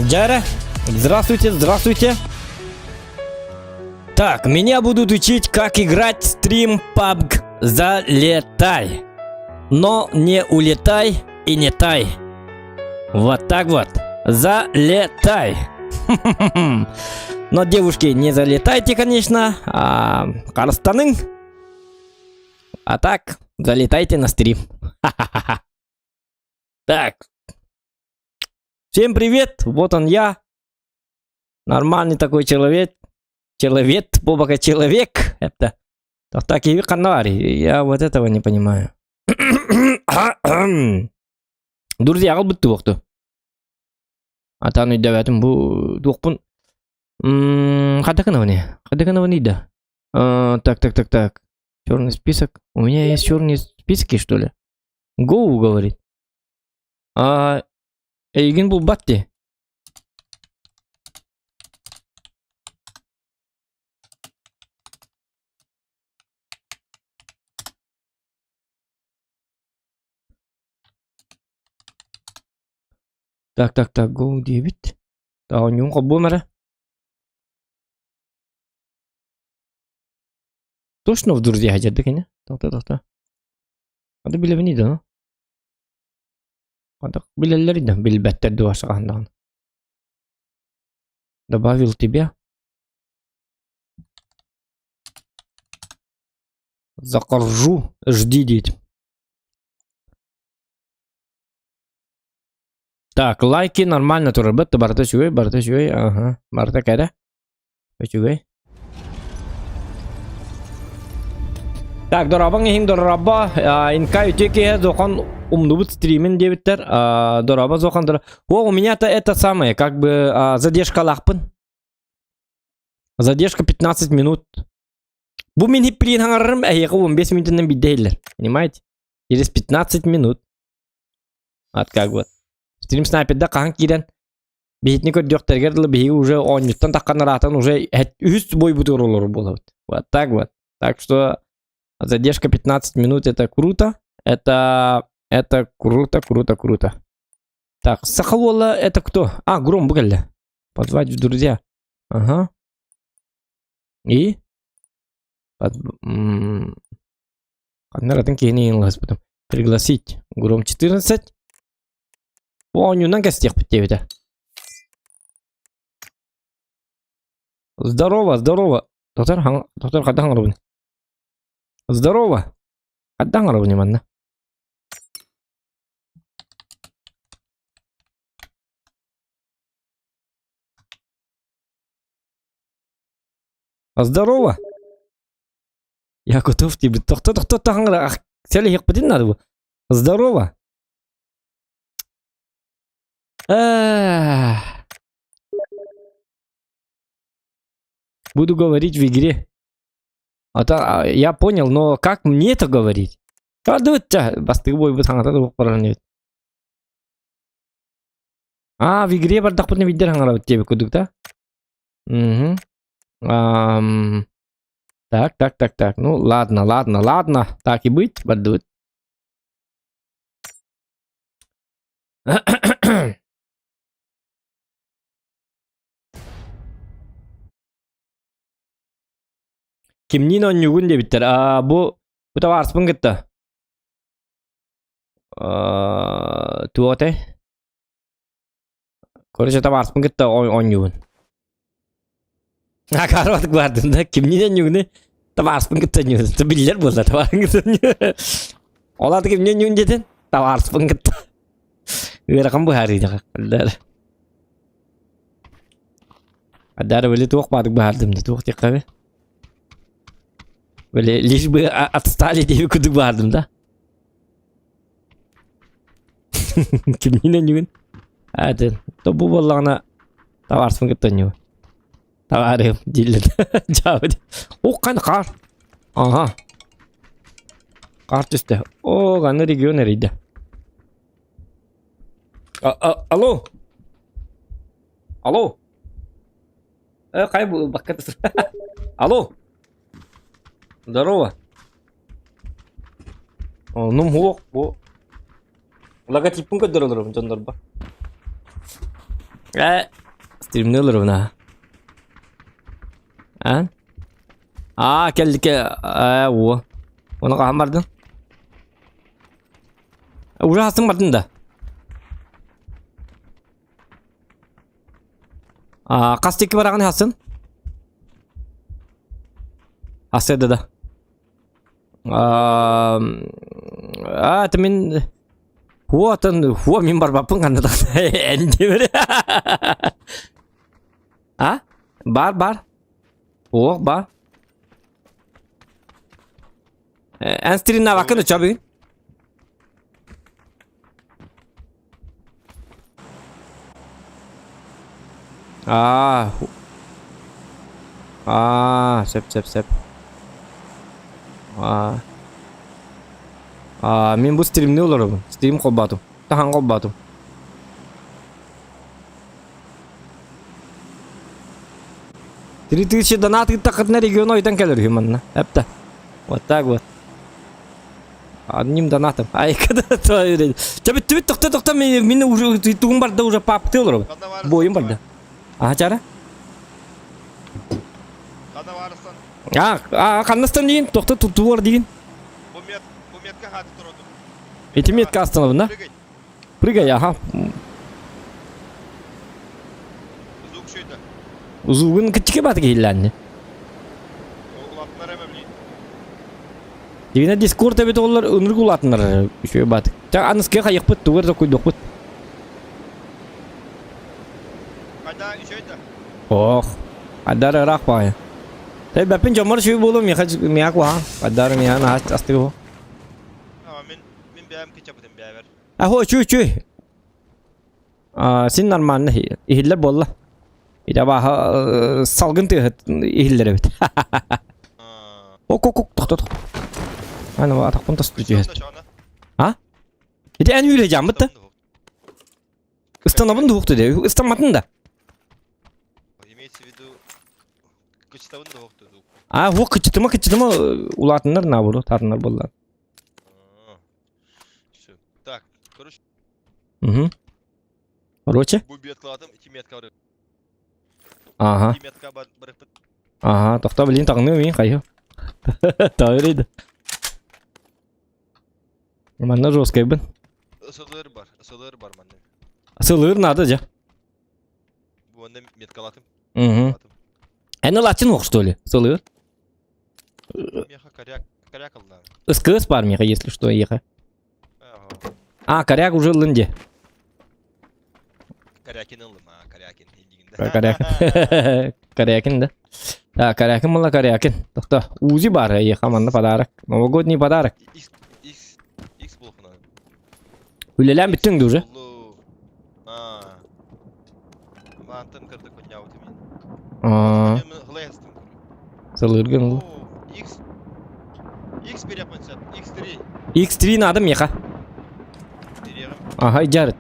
Джара, здравствуйте, здравствуйте. Так, меня будут учить, как играть стрим PUBG «Залетай». Но не улетай и не тай. Вот так вот. Залетай. Но, девушки, не залетайте, конечно. А, Карстаның. А так, залетайте на стрим. Так. Всем привет, вот он я. Нормальный такой человек. Человек, бобака человек. Это так и канари. Я вот этого не понимаю. Друзья, аҕалбыт туохту. Атаан өйдөөбөтүм бу туохпун хадаканабыны хадаканабыны да. Так, так, так, так. Черный список. У меня есть черные списки, что ли? Гоу, говорит. А, эйигин булбат дии. Так, так, так, go диэбит. Оонньуун холбуом эрэ. Точно в друзья сылдьар кини? Тоқта, тоқта. Ады билэбиний да? Ады билэллэр да, билбэттэр дуо саҕаһан даҕаны. Добавил тебя. Захожу, жди диит. Так, лайки нормально турарбыт, барыта үчүгэй, барыта үчүгэй, ага, барыта кэрэ. Үчүгэй. Так, дорообоҥ иһин дорообо, инка үтүө киһи зохан умнубут стримин диэбиттэр. Дорообо зохан дор. О, у меня-то это самое, как бы задержка лахпын. Задержка 15 минут. Бу мин хиппилиин хаҥарарым эһиэхэ 15 минутунан биирдэ иһиллэр. Понимаете? Через 15 минут. Вот как вот. Стрим снайперда хаһан киирэн биһитини көрдүөхтэригэр дылы биһиги уже оонньуттан таххан ыраатан уже үһүс бойбутугар олорор буолабыт. Вот так вот. Так что задержка 15 минут это круто. Это это круто, круто, круто. Так, Сахалола это кто? А, Гром бу кэллэ. Позвать в друзья. Ага. И? Ханна киһини ыҥласпытым. Пригласить. Гром 14. Оонньуунан кэстиэхпит диэбитэ. Здорово, здорово. Доктор, доктор хайдах оҥоробун? Здорово. Хайдах оҥоробун манна? Здорово! Я готов тебе. Тохто, тохто, тохто, Сэлиһиэхпитин наада бу. Здорово! Буду говорить в игре. А то, я понял, но как мне это говорить? Бастыгы бойбут хаҥата да баран А, в игре бардахпытына биирдэр хаҥарабыт диэбит курдук да? Угу. Ам... Так, так, так, так. Ну, ладно, ладно, ладно. Так и быть, бардыбыт. Кимниин оонньуугун диэбиттэр. А, бу бу табаарыспын кытта. Аа, туох этэй? Короче, табаарыспын кытта оонньуубун. Акаарбатык бардым да, кимниин оонньуугуну табаарыспын кытта оонньуубун. Биллэр буолла табаарыҥ кытта Ол аата кимниин оонньуугун диэтин? Табаарыспын кытта. Ыарахан быһаарыы Адара били туох баадык баһаардым да туох диэххэ Били лишь бы отстали диэби курдук баардым да. Кимниин онньугун? Атын, то бу буоллаҕына табаарыспын кытта онньугун. Табаарыым дииллэр. Дьаабы. Уххан хаар. Ага. Хаар түстэ. О, аны регион эрийдэ. Алло. Алло. Э, хай бакка Алло. Здорово. Онум хуох бу. Логотиппын көрдөрөлөрүм дьоннорбор. Э, стримни ылырыбына. А? А, кэллике, э, о. Оны хаһан бардын? Уже хастын бардын да? А, хас тикки бараҕын хасын? Асыда да. А, это мин Хуотан, хуо мин барбаппын ханна да энди А? Бар, бар. Ох, бар. Эн стринна бакын чабы. Аа. Аа, сөп, сөп, сөп. Аа. Аа, мин бу стримни олоробун. Стрим холбоотум. Тахан холбоотум. 3000 донат ыыттаххытына регион ойдан кэлэр үһү манна. Эптэ. Вот так вот. Одним донатом. Ай, когда Чэ бүттүбүт тохто тохто мин мин уже тугум барда уже папты олоробун. Бойум барда. Аха чара. Хана барыстан. А, а ханнастан дейін, тохто тутуар дейін. Бу мет, бу метка хаты туродум. Эти метка остановлена. Прыгай. Прыгай, ага. Звук шөйдө. Узугун кичике баты киһилләнни. Улатынар эме билейин. Дигинэ Дискорд эбит оҕолор ынырык улаатыннар үчүгэй баатык. Ча аныскыга хайыхпыт тугу эрэ токуйдуохпут. Хайда үчүгэй да. Ох, айдаар ыраах баҕайы. Тэйбэппин дьоммор үчүгэй буолуо миэхэ миэхэ куһаҕан. Айдаар миэхэ наһаа астык уһу. Ама мин мин бэйэм кыччапытым бэйэбэр. Ахо үчүгэй үчүгэй. Син нормально иһиллэр буолла. Ити абааһы салгын тыаһыт иһиллэр эбит. Ок ок ок тохто тохто. Аны атахпын тосту түһэр. А? Ити эн үүрэ жаммыт да? Ыстанабын дуохту де. Ыстамматын да. Имеется в виду кычытабын дуохту. А, вот кычытыма кычытыма улаатыннар наоборот, таарыннар буолла. Все. Так, короче. Угу. Короче? Бу меткалатым, ити метка бар. Ага. Ити метка бар барыппыт. Ага, тохто блин таҥныы мин хайы. Таарыйда. Манна жесткайбын. Сылыр бар, сылыр бар манна. Сылыр надо же. Бу манна меткалатым. Угу. Эн ылачын ох что ли? Сылыр. Меха коряк, коряк алла. СКС бар меха, если что, еха. А, коряк уже ылын Корякин ыллым, а, Корякин. Корякин. Корякин, да. Да, Корякин мала Корякин. Тохто, УЗИ бар, еха манна подарок. Новогодний подарок. X, X, X булхуна. Үлелән бүттүң уже. А. Мантын кырдык коньяуты мин. А. Сылыргын ол. X X берепмін X3. X3 надо меха. Ага, жарыт.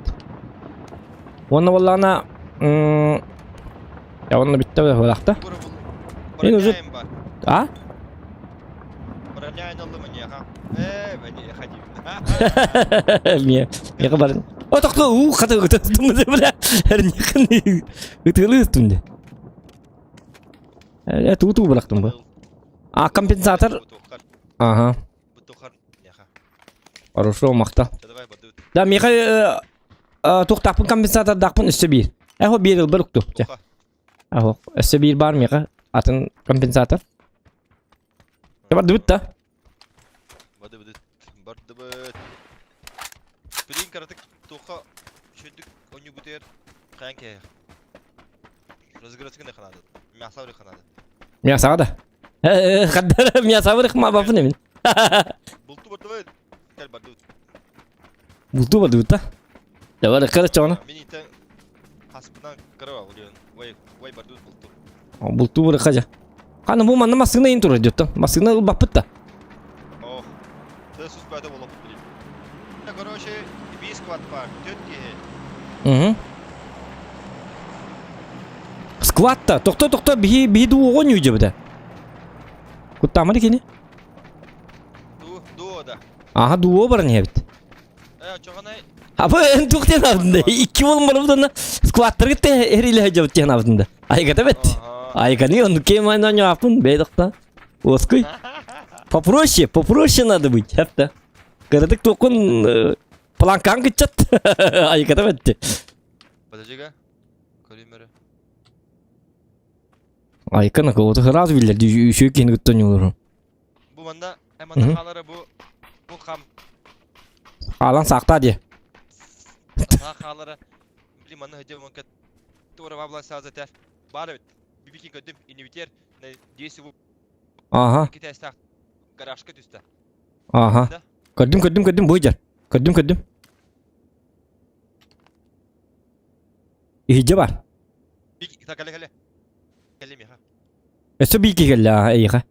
Онна боллаана Я онна битте бырақты. Мен уже А? Мия, меха бар. О, тохто, уу, хата ытыстым бля. Эрнихын ытылы үстүмде. Э, туу бырахтым бу. А, компенсатор. Ага. Хорошо, махта. Да, миэхэ туохтаахпын компенсатордаахпын өссө биир. Эхо биир ылбар укту. Ахо, өссө биир баар миэхэ атын компенсатор. Бардыбыт да. Бардыбыт. Бардыбыт. Билин каратык туха шөдүк онюбутер каян кэ. Разыграться ханады. Мясо ханады. Мясо да. Хаддар мясо ма бафын эмин. Булту бардыбыт. Кел бардыбыт. Булту бардыбыт да. Давай короче оны. Мен итен хаспынан кырыба улуйон. Вай вай бардыбыт булту. Булту бары хажа. Ханы бу манна массыына ин турар диоттон. Массыына баппыт да. Ох. Ты сус бәді болып білейм. Короче, бис сквад бар. Төт киһи. Угу. Сквадта. Тохто тохто биһи биһи дуоҕун ньүүдьэбитэ. Куттаамар кини. Ду дуо да. Аха дуо баран иһэбит. Э, чоҕанай. Апа эн туох диэн аабытын да икки буолан барбытына скваттары кытта эрилэһэ дьабыт диэн аабытын да. Айгата бэт. Айганы оннук кем айна бэйдахта. Оскуй. Попроще, попроще надо быть. Хепта. Кыратык туоххун планкаан кыччат. Айгата бэтти. Подожди-ка. Көрүүм эрэ. Айкана кого-то сразу биллэр үчүгэй киһини кытта оонньууллар. Бу манна манна хаалара бу бу хам. Хаалан саахтаа диэ. Саа хаалара. Блин манна хыдьа манка туора бабла сааза этэр. Баар эбит. Бибики көрдүм инибитер десять Ага. Китайстаах гаражка түстэ. Ага. Көрдүм көрдүм көрдүм бу дьэр. Көрдүм көрдүм. Иһидьэ бар. Кэлэ кэлэ. Кэлэ миэхэ. Өссө биики кэллэ эйиэхэ.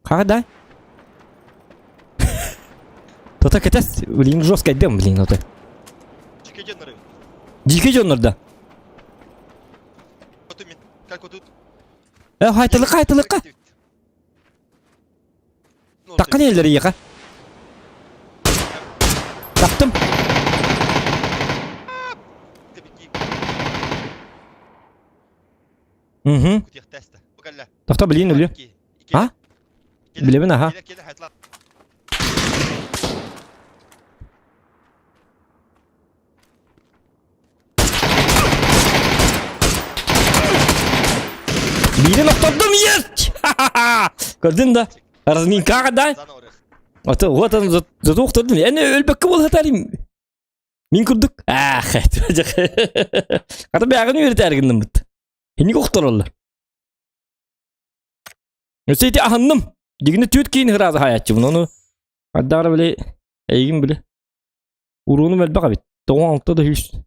Хаҕа да? Тота кэтэс, блин, жестко дым, блин, ото. Дикий дьоннору. Дикий дьоннор да. Э, хайтылыкка, хайтылыкка. Такка нелер иеха. Таптым. Угу. Тохто, блин, өлү. А? Билэбин, аха. Биирин охтордум, есть! Көрдүн да? Разминкаҕа да? Ото вот он зато охтордум. Эн өлбөккө буолатарым. Мин курдук. Аах, Хата бэҕин үөрэтээр гынныммыт. Инник охтороллор. Өссө ити аһынным. Дигини түт киин ыраазы хаайааччыбын. Ону Ардара били эйигин били Уруунум элбэх эбит. 96 да 100.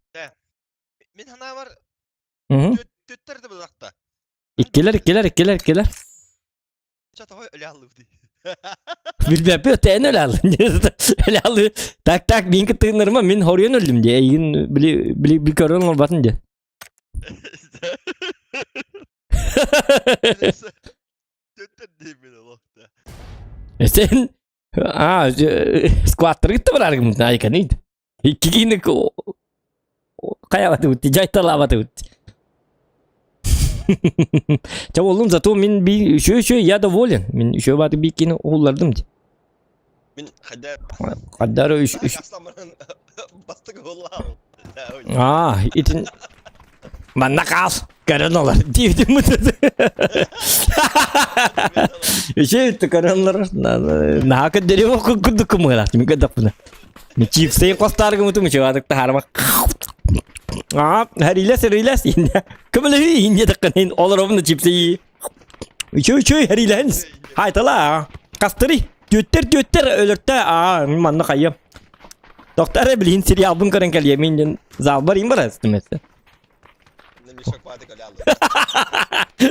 Мин санаабар түттэр да булакта. Иккилэр, иккилэр, иккилэр, иккилэр. Чатоҕой өлө аллыбыт дии. Билбэппи өтөөн өлө аллым. Өлө аллы. Так, так, мин кыттыгыннарыма мин хоруйан өллүм дии. Эйигин били били били көрөн олорбатын дии. Түттэр диибин олохта. Сен А, скваттары кытта бараргым айканыйд. Икки киһини хайабатыбыт, жайталаабатыбыт. Ча боллум, зато мин би еще еще я доволен. Мин еще баты би кини уһуллардым. Мин хаддар Хаддар үш үш Аа, итин манна хаал көрөн олор диибитим Үчүгэй көрөн олорор. Наһаа көрдөрүм курдук кымыылаах. Мин көрдөхпүнэ. Мен чипсейин хостааргымытым үчүгэй таһаарма. Аа, хэрилэс хэрилэс инде. Көмөлөһүү инде таккан олоробун чипсей. Үчүгэй үчүгэй хэрилэһин. Хайтала. Кастырый. Түөттэр түөттэр өлөртө аа манна хайым. Доктор билин сериалбын көрөн кэлиэ мин ден залбар им барас түмэсэ.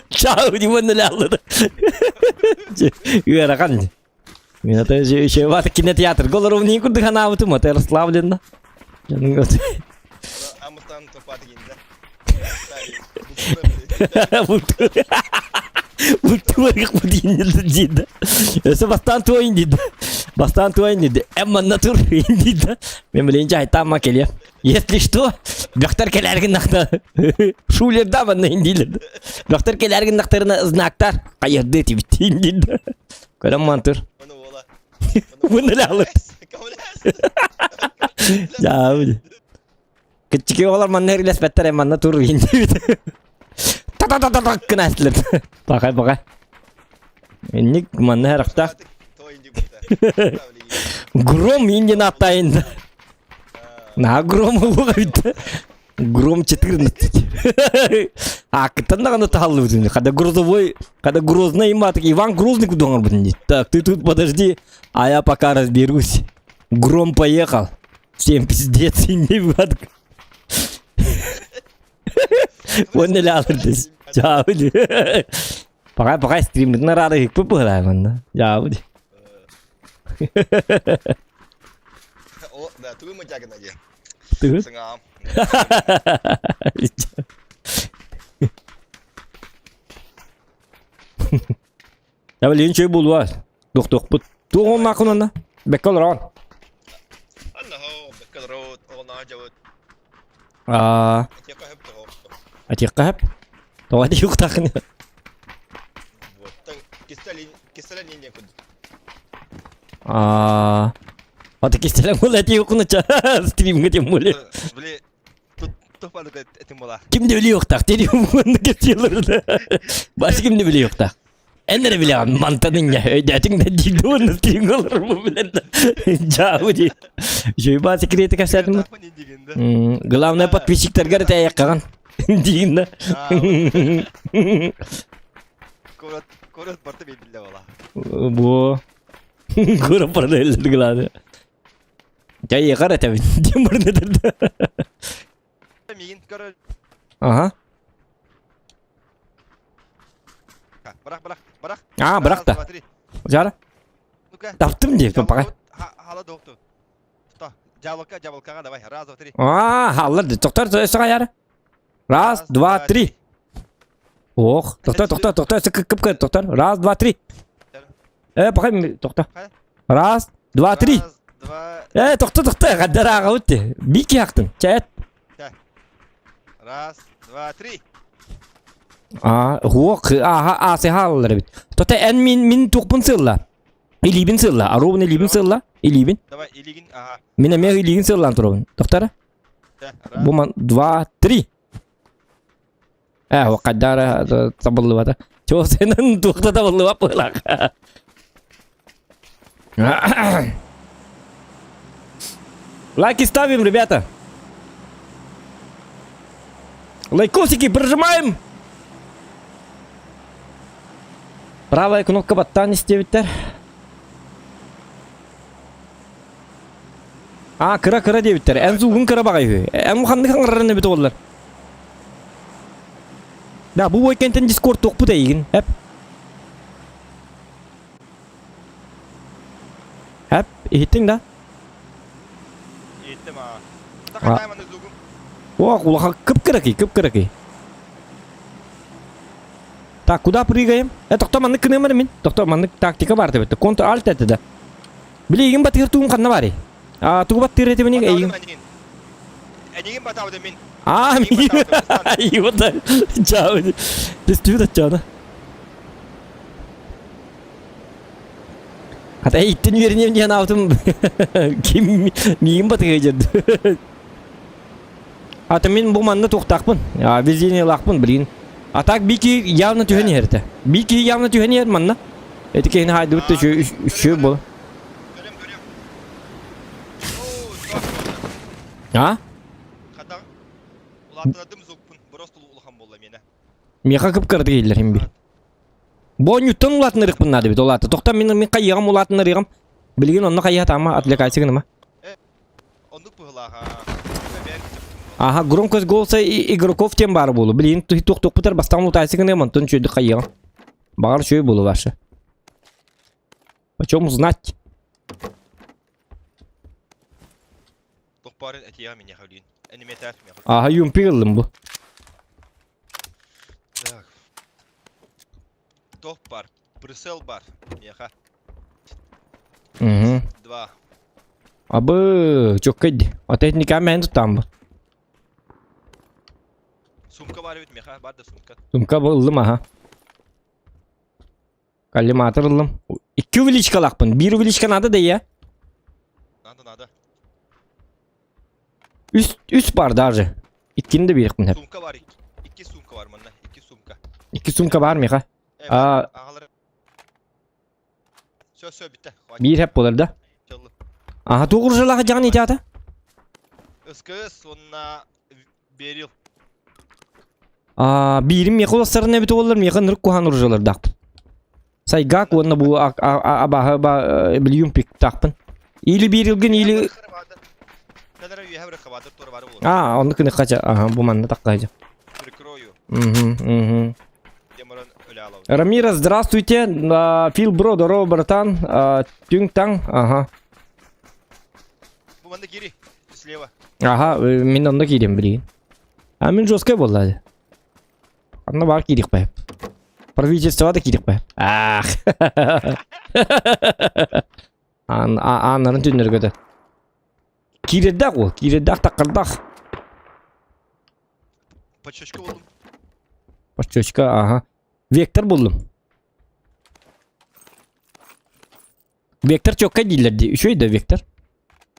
Чао димон аллы. Ыарахан. Мен ата еще бат кинотеатр голорум не курдук ханаабытым ата расслабленно. Амыстан топаты кинде. Диде. Өсө бастан туайын диде. Бастан туайын диде. Эмма натур диде. Мен билинче айтамма келе. Если что, бөхтөр келәргин нахта. Шулер да манна индилер. Бөхтөр келәргин нахтарына знактар. Кайырды тибит диде. Көрөм мантыр. Муну эле алып. Я, Кыччыки оҕолор манна эрилэспэттэр манна тур диэбит. Та-та-та-та гына эстилэр. Бакай бакай. Инник манна харахтаах. Гром индин аттайын. На гром улуга Гром 14. А, кытан даҕаны таһаллыбытын. Когда грузовой, когда грозный иматык, Иван Грозный кудоңор бутын. Так, ты тут подожди, а я пока разберусь. Гром поехал. Всем пиздец, и не ватка. Уонна эле алырдыс. Жаабы. Пока пока стриммитин араары ыппыт быһылааманна. Жаабы. О, да, тугу мытягына дии. Тугу? Сыҥаам. Я билигин чөй буолуо. Туохтуохпут. Туох оннааххын онно? Бэккэ олороҕун. Аннаһоо, бэккэ олороот, оҕонаах дьабыт. Аа, Этиэххэ сөп тоҕо. этиэххэ сөп. Тоҕо этиэхтааххын? Вот. Кистэлин, кистэлэн диэн курдук. Аа, ата кистэлэҥ буолла этиэххин стримҥэ тем более. Били, тут туох этим була. Ким да билиэхтаах, телефон кэпсиэлэр. Бас ким да билиэхтаах. Эн эрэ билэҕин мантан инньэ өйдөөтүҥ да диир уонна стримҥэ олорорбун билэн да дьаабы дии. Үчүгэй секреты кэпсээтим. Главное подписчиктаргар этээйэххэҕин диин да. Курат, курат барта биллэ була. Бу курат барда биллэ главное. Дьайыгар этэбин диэн барда. Миигин көрөр. Ага. Бырах, бырах, бырах. А, бырах да. Жара. Ну-ка. Таптым дии, пока. Хала докту. Сто. Дьаблока, дьаблокаҕа давай. Раз, два, три. А, халлар ди. Тоқтар, өссө хайар. Раз, два, три. Ох, тоқтар, тоқтар, тоқтар, өссө кып тоқтар. Раз, два, три. Э, пока тоқта. Раз, два, три. Раз, два. Э, тохто, тохто, хаддар ааҕабыт дии. Биир киһи ахтын. Чэт. Раз, два, три. Аа, хуох, ааха, аасы хаалалар эбит. Тота эн мин мин туохпун сылла. Илиибин сылла, аруубун илиибин сылла, илиибин. Давай, илигин, ага. Мин эмиэ илиигин сыллаан турабын. Тохтара. Раз. Бу ман два, три. Ээ, хайдара табыллыбата. Чуосенан туохта табыллыбат быһылаах. Лайки ставим, ребята. Лайкосики прожимаем. Правая кнопка баттаан истиэбиттэр. А, кыра-кыра диэбиттэр. Эн зугун кыра баҕай үһү. Эн ханнык хаҥарарын эбит оллар. Да, бу уикендтен дискорд туохпут эйигин. Эп. Эп, иһиттиҥ да? Иһиттим аа. Такатаем аны зугум. О, улахан кып-кыракый, кып-кыракый. Так, куда прыгаем? Э, тохто маннык кыныамар мин. Тохто маннык тактика бар дебетте. Контр альт этэ да. Билигин батыыр тугум ханна барый? А, тугу баттыыр этибиний эйигин? Эйигин батаабыт мин. А, мин. Его да. Чао. Түстүбүт оччоно. Хата иттин үөрүнүөм диэн аабытым ким миигин батыга дьэрди. Ата мин бу манна туохтаахпын, везениялаахпын билигин. А так бики явно түһэн иһэр этэ. Бики явно түһэн иһэр манна. Эти киһини хаайдыбыт да үчүгэй буола. Көрөм, көрөм. А? Хата улааттардым зукпун. Просто улахан буолла миэнэ. Миэхэ кып-кыратык иһиллэр иһин бир. Бу онньуттан улаатынарыахпын наада эбит ол аата. Тохтон мин мин хайыаҕым улаатынарыаҕым. Билигин онно хайыа таама отвлекайся гыныма. Оннук быһылаах Аха, громкость голоса игроков тем баар буолу. Билигин туох-туохпутар бастаан улутаайсы гыныам, онтон үчүгэйдик хайыаҕым. Баҕар үчүгэй буолу ваше. Почем узнать? Туох баарын этиэҕэ миниэхэ үлүүн. Энимиэтээр миэхэ. Аха, юмпик ыллым бу. Так. Туох бар? Прицел бар миэхэ. Угу. Два. Абы, чоккай ди. Ата этникаа мээн туттааммын. Сумка бар эбит миэхэ, бар да сумка. Сумка бу ыллым аха. Коллиматор ыллым. Икки увеличкалаахпын. Биир увеличка надо да я. Надо, надо. Үс, үс бар даже. Иккини да биэриэхпин сөп. Сумка бар икки. Икки сумка бар манна. Икки сумка. Икки сумка бар миэхэ. Э, А, аҕалар. Все, все, бүттэ. Хватит. биир хэп буолар да? Чаллы. Аха, туох уржалаах дьаҕын итята? СКС уонна Берил. А, биирим миэхэ уластарын эбит уоллар, миэхэ ынырык куһаан уржалардаахпын. Сайгак уонна бу абааһы били юмпиктаахпын. Или биирилгин, или... А, онну кыныххача, ага, бу манна таккайжа. Прикрою. Угу, угу. Рамира, здравствуйте. Фил бро, здорово, братан. Түҥ-таҥ, ага. Бу манна кири, слева. Аха, мин онно киирим билигин. А мин жесткай буолла. Анна баар киириэх бай. Правительство да киириэхпэ. Аах. Аан ааннарын түннэргөтө. Киирэрдээх уол, киирэрдээх таккардаах. Подчечка булдум. Подчечка, ага. Вектор буллум. Вектор чокка дииллэр дии. Үчүгэй да вектор.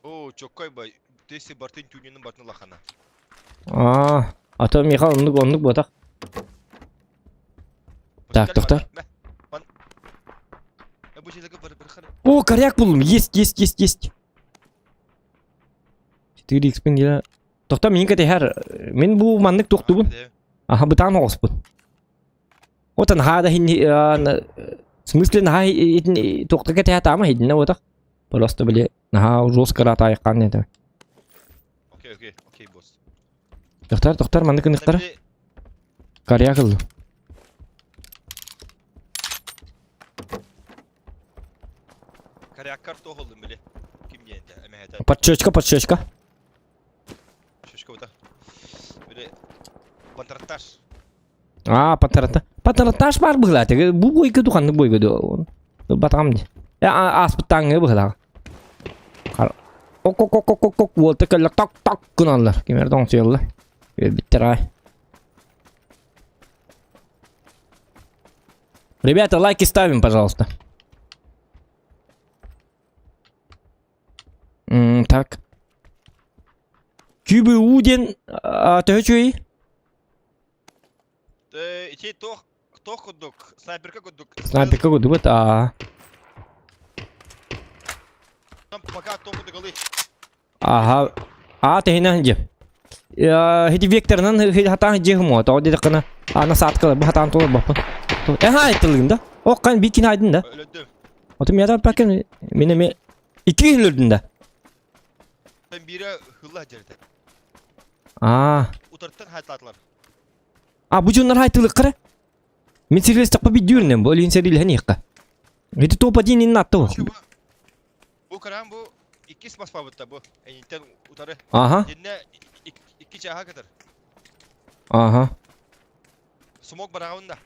О, чоккай бай. Теси бартын тюнинин бартын лахана. Аа, а то Михал оннук оннук буотах. Так, тоқтар. О, коряк буллум. Есть, есть, есть, есть. 4 xp дела. Тоқта мин кэтиһэр. Мин бу маннык тохтубун. Аха бытаан оҕуспут. Вот наһаа да в смысле наһаа туохта кэтэһэ таама хидинэ уотах. Просто били наһаа жестко ратаайыккаан этэ. Окей, окей, окей, босс. Тохтар, тохтар, маннык кыныктара. Коряк ыллым. Коряккар тоһоллум били. Ким диэнтэ, эмэһэтэ. Подчечка, подчечка. Шишка бута. Били патронтаж. Аа, патарата. Патараташ баар быһыылаах. Бу буойга ду ханнык буойга ду батаҕам дии. Э, ааспыттааҥҥы быһыылаах. Ок ок ок ок ок ок уолта кэллэ ток ток гыналлар. Ким эрэ тоҥсуйаллар. Үөрбүттэр аай. Ребята, лайки ставим, пожалуйста. М, так. КБУ диэн төһө үчүгэй? Ити туох туох курдук, снайперка курдук. Снайперка курдук аа. Пока туох курдук ылый. Аха. Аа тэһинэн дьэ. Хити векторынан хатаан дьиэ хумуо тоҕо диэтэххинэ ана сааткала бу хатаан туолар баппын. Эха айттылыгын да. Ок кан бикин айдын да. Өлөдүм. Оту мята пакын мен эме икки өлөрдүн да. Биирэ хылла дьэрдэ. Аа. Утарыттан хайтаатылар. А бу дьоннор хайтылыккара. Мин сирилэстэхпэ биддүүрүнэн бу олин сирилэһэн иэххэ. Ити топ один инна атты Бу кыран бу иккис баспабытта бу. Эйинтен утары. Аха. Динне икки чааха кытар. Аха. Смок бараҕын да.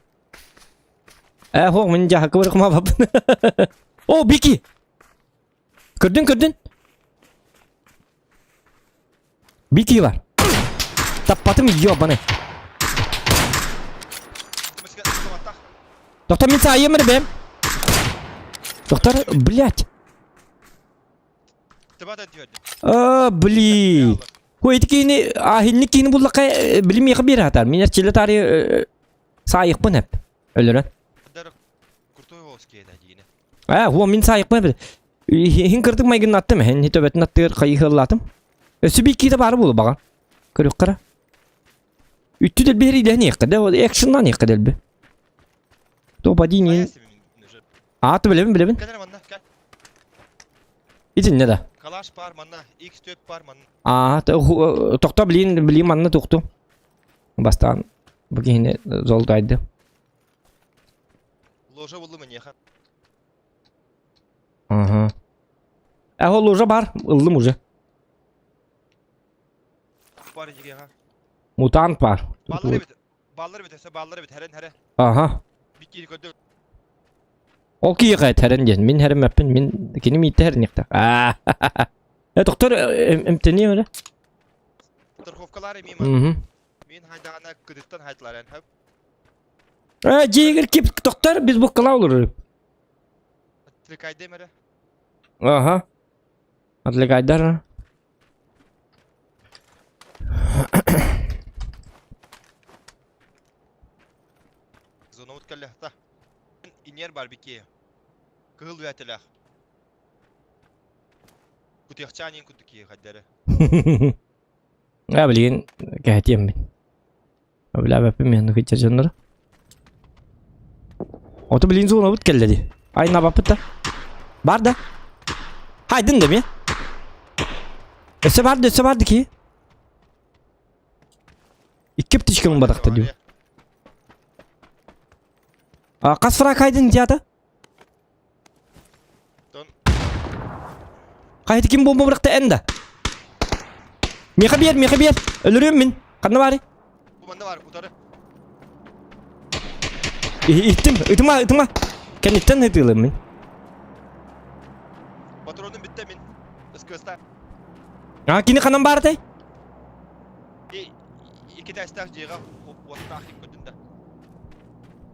Э, хоқ, мин жаһакка барыкма баппын. О, Бики! Көрдүн, көрдүн? Бики бар. Таппатым, ёбаный. Доктор, мин саайым бэм. Доктор, блядь. А, блин. Хой ити киини, ахинник киини буллакка билим миэхэ биэр хатар. Мин эрчиллэ таарыйа саайыкпын эп. Өлөрөн. Ээ, хуо мин саайыкпын эп. Иһин кырдык майгыннаттым, иһин төбөтүн аттыгар хайыһыаллаатым. Өссө биир киитэ баара буолуо баҕа. Көрүөххэ эрэ. Үттү дэлби иһэн иэххэ да, экшеннаан иэххэ дэлби. Топ-1 Ааты билэбин, билэбин. Итиннэ да. Калаш бар манна, X4 бар манна. Аа, тохто билин, билин манна тухту. Бастаан бу киһини золотайды. Ложа булду мениэхэ. Ага. Э, ол уже бар, ыллым уже. Бар иһигэҕэ. Мутант бар. Баллар эбит, баллар эбит, өссө баллар эбит, хэрэн хэрэ. Ага. Биккири көрдө. Ол киһиэхэ хэрэн диэн, мин хэрэммэппин, мин кини мииттэ хэрниэхтээх. Аа. Э, доктор, эмтэниэ эрэ. Страховкалар эмиэ Мин хайдаҕына кытыттан хайтылар эн хөп. Э, дьиэгэр кип доктор biz буккалаа олорор. Отвлекайдым эрэ. Ага. Отвлекайдар. Зонобут кэллэхта. Инер бар бики. Кыһыл үөтэлээх. Кутуйахчаанин курдук киһи хайдары. Ээ билигин кэһэтиэм мин. Билээбэппин мен кычча дьоннору. Ото билигин зонабыт кэллэ дии. Айнабаппыт да. Бар да. Хайдын да ми. Өссө бар да, өссө бар да ки. Икки птичкам батахта дии. А, хас фраг хайдын диата? Хайты ким бомба бырахта эн да? Миэхэ биэр, миэхэ биэр. Өлөрүөм мин. Ханна баарый? Бу манна бар, утары. Иттим, ытыма, ытыма. Кэнниттэн ытыылым мин. Патроным бүттэ мин. Ыскыаста. А, кини ханан баартай? Икки этээстээх дьиэҕэ уоттаах көрдүм да.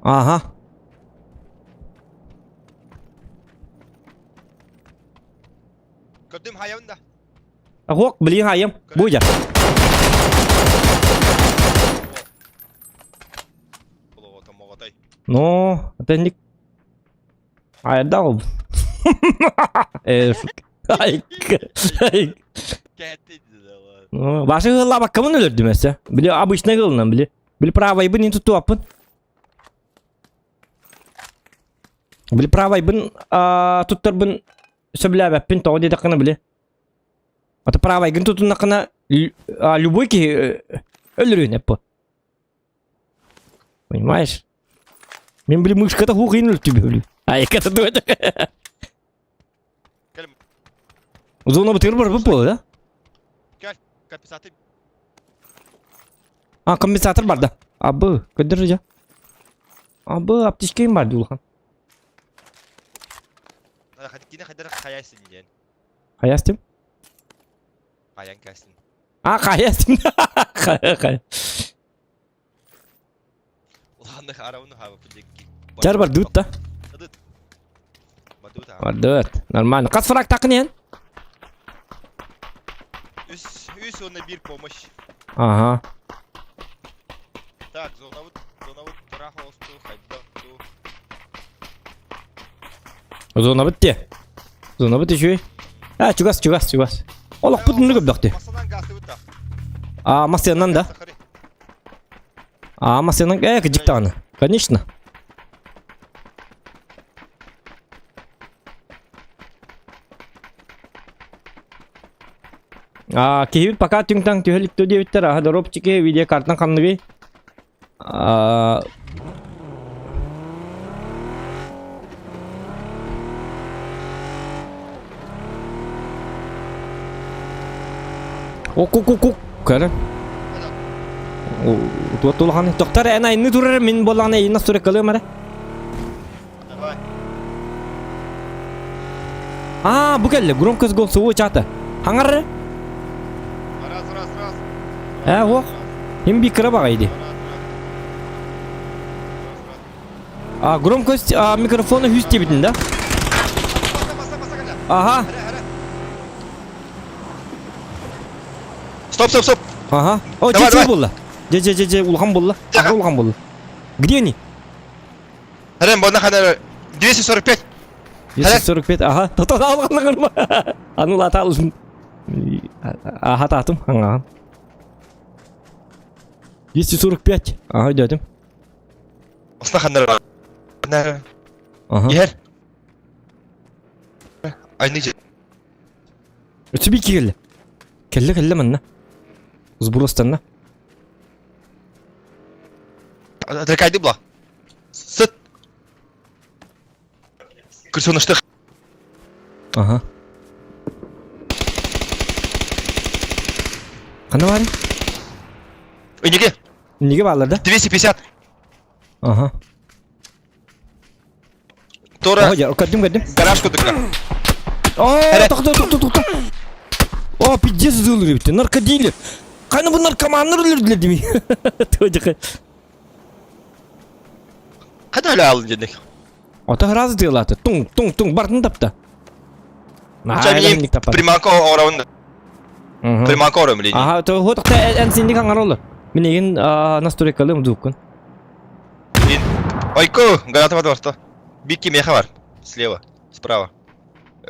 Ага. Көрдүм хайабын да. Ох, блин, хайам. Буйа. Ну, это не... А я дал. Ай, ай. Ну, ваши голова кому өлөрдүмэсэ? Били обычный гылынан, били. Били правайбын не тутуаппын. Били правайбын туттарбын сөбүлээбэппин тоҕо диэтэххинэ били. Ата правайгын тутуннаххына любой киһи өлөрүөн эппо. Понимаешь? Мен били мышката хуухин өлтүбү. Айката дуэт. Зона бытыр бар бу да? Кел, компенсатор. А, компенсатор бар да. Абы, көддөр жа. Абы, аптечкаң бар дулхан. Кини хайдар хаясын диэн. Хаястым? Хаян кәстин. А, хаястым. Хая, хая. Улаханных арабын хаба пудекки. Жар бар дут да. Дут. Бадут. Бардут. Нормально. Хас фраг такын Үс, үс онна бир помощь. Ага. Так, зонабыт, зонабыт тура холосту, хайда ту. Зона битте. Зона битте үчүгэй. А, чугас, чугас, чугас. Олохпут муну көбдөхтү. Масанан газты бытта. А, масыянан да. А, масыянан, э, кыдьык даҕаны. Конечно. А, киһибит пока түҥ-таҥ түһэ илик диэбиттэр, аһа доропчики видеокартан ханныгый? А, Ок-ок-ок-ок, көрөн. Туот улахан. Тоқтар эн айны турар мин боллаҕына эйин сурекалыам эрэ. Давай. Аа, бу кэллэ. Громкость голосовой чата. Хаҥар Раз, раз, раз. Ээ, ох. Им би кыра баҕайы А, громкость а, микрофона хүс диэбитин да? Ага. Стоп, стоп, стоп. Ага. О, Давай, дьэ, давай. буолла. Дьэ, дьэ, дьэ, дьэ, улахан буолла. Аха улахан буолла. Где они? Харем, бонна хана 245. 245, ага. Тотон алғанлығын Аны лата алсын. Аха татым, аңаған. 245. Ага, дедім. Осна ханнар. Ага. Иһэр. Айны Өтүбі келді. Келді, келді манна. Сбростанна. Отрекайды була. Сыт. Күрсөнүштүк. Ага. Ханна бар? Үнеге. Неге баалар да? 250. Ага. Тора. О, көрдүм, көрдүм. Гараж кудукка. О, тоқта, тоқта, тоқта. О, пиздец өлдүрүптү. Наркодилер. Кайна бу наркоманнар өлдүрдүлөр деми. Тожы. Кайда эле алын дедик. Ата раз делаты. Туң, туң, туң бардын тапты. Приманка оравын. Приманка ором билейин. Ага, то вот эн синди каңар олар. Мен еген настройкалыым звукун. Ойку, граната бар Бикки меха бар. Слева, справа.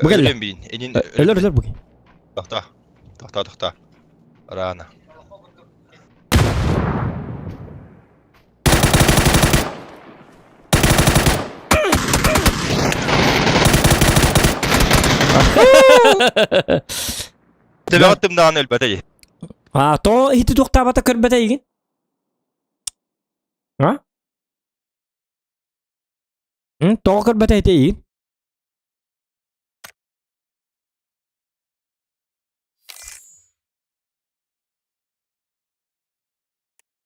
Бүгелле. Өлөм бийин. Энин Өлөр, өлөр бүгүн. Тохто. Тохто, тохто. Рано. Төбөҕүттүм даҕаны өлбөтө дии. А, то ити туохтаабата көрбөтө игин. А? Тоҕо көрбөтө ити игин.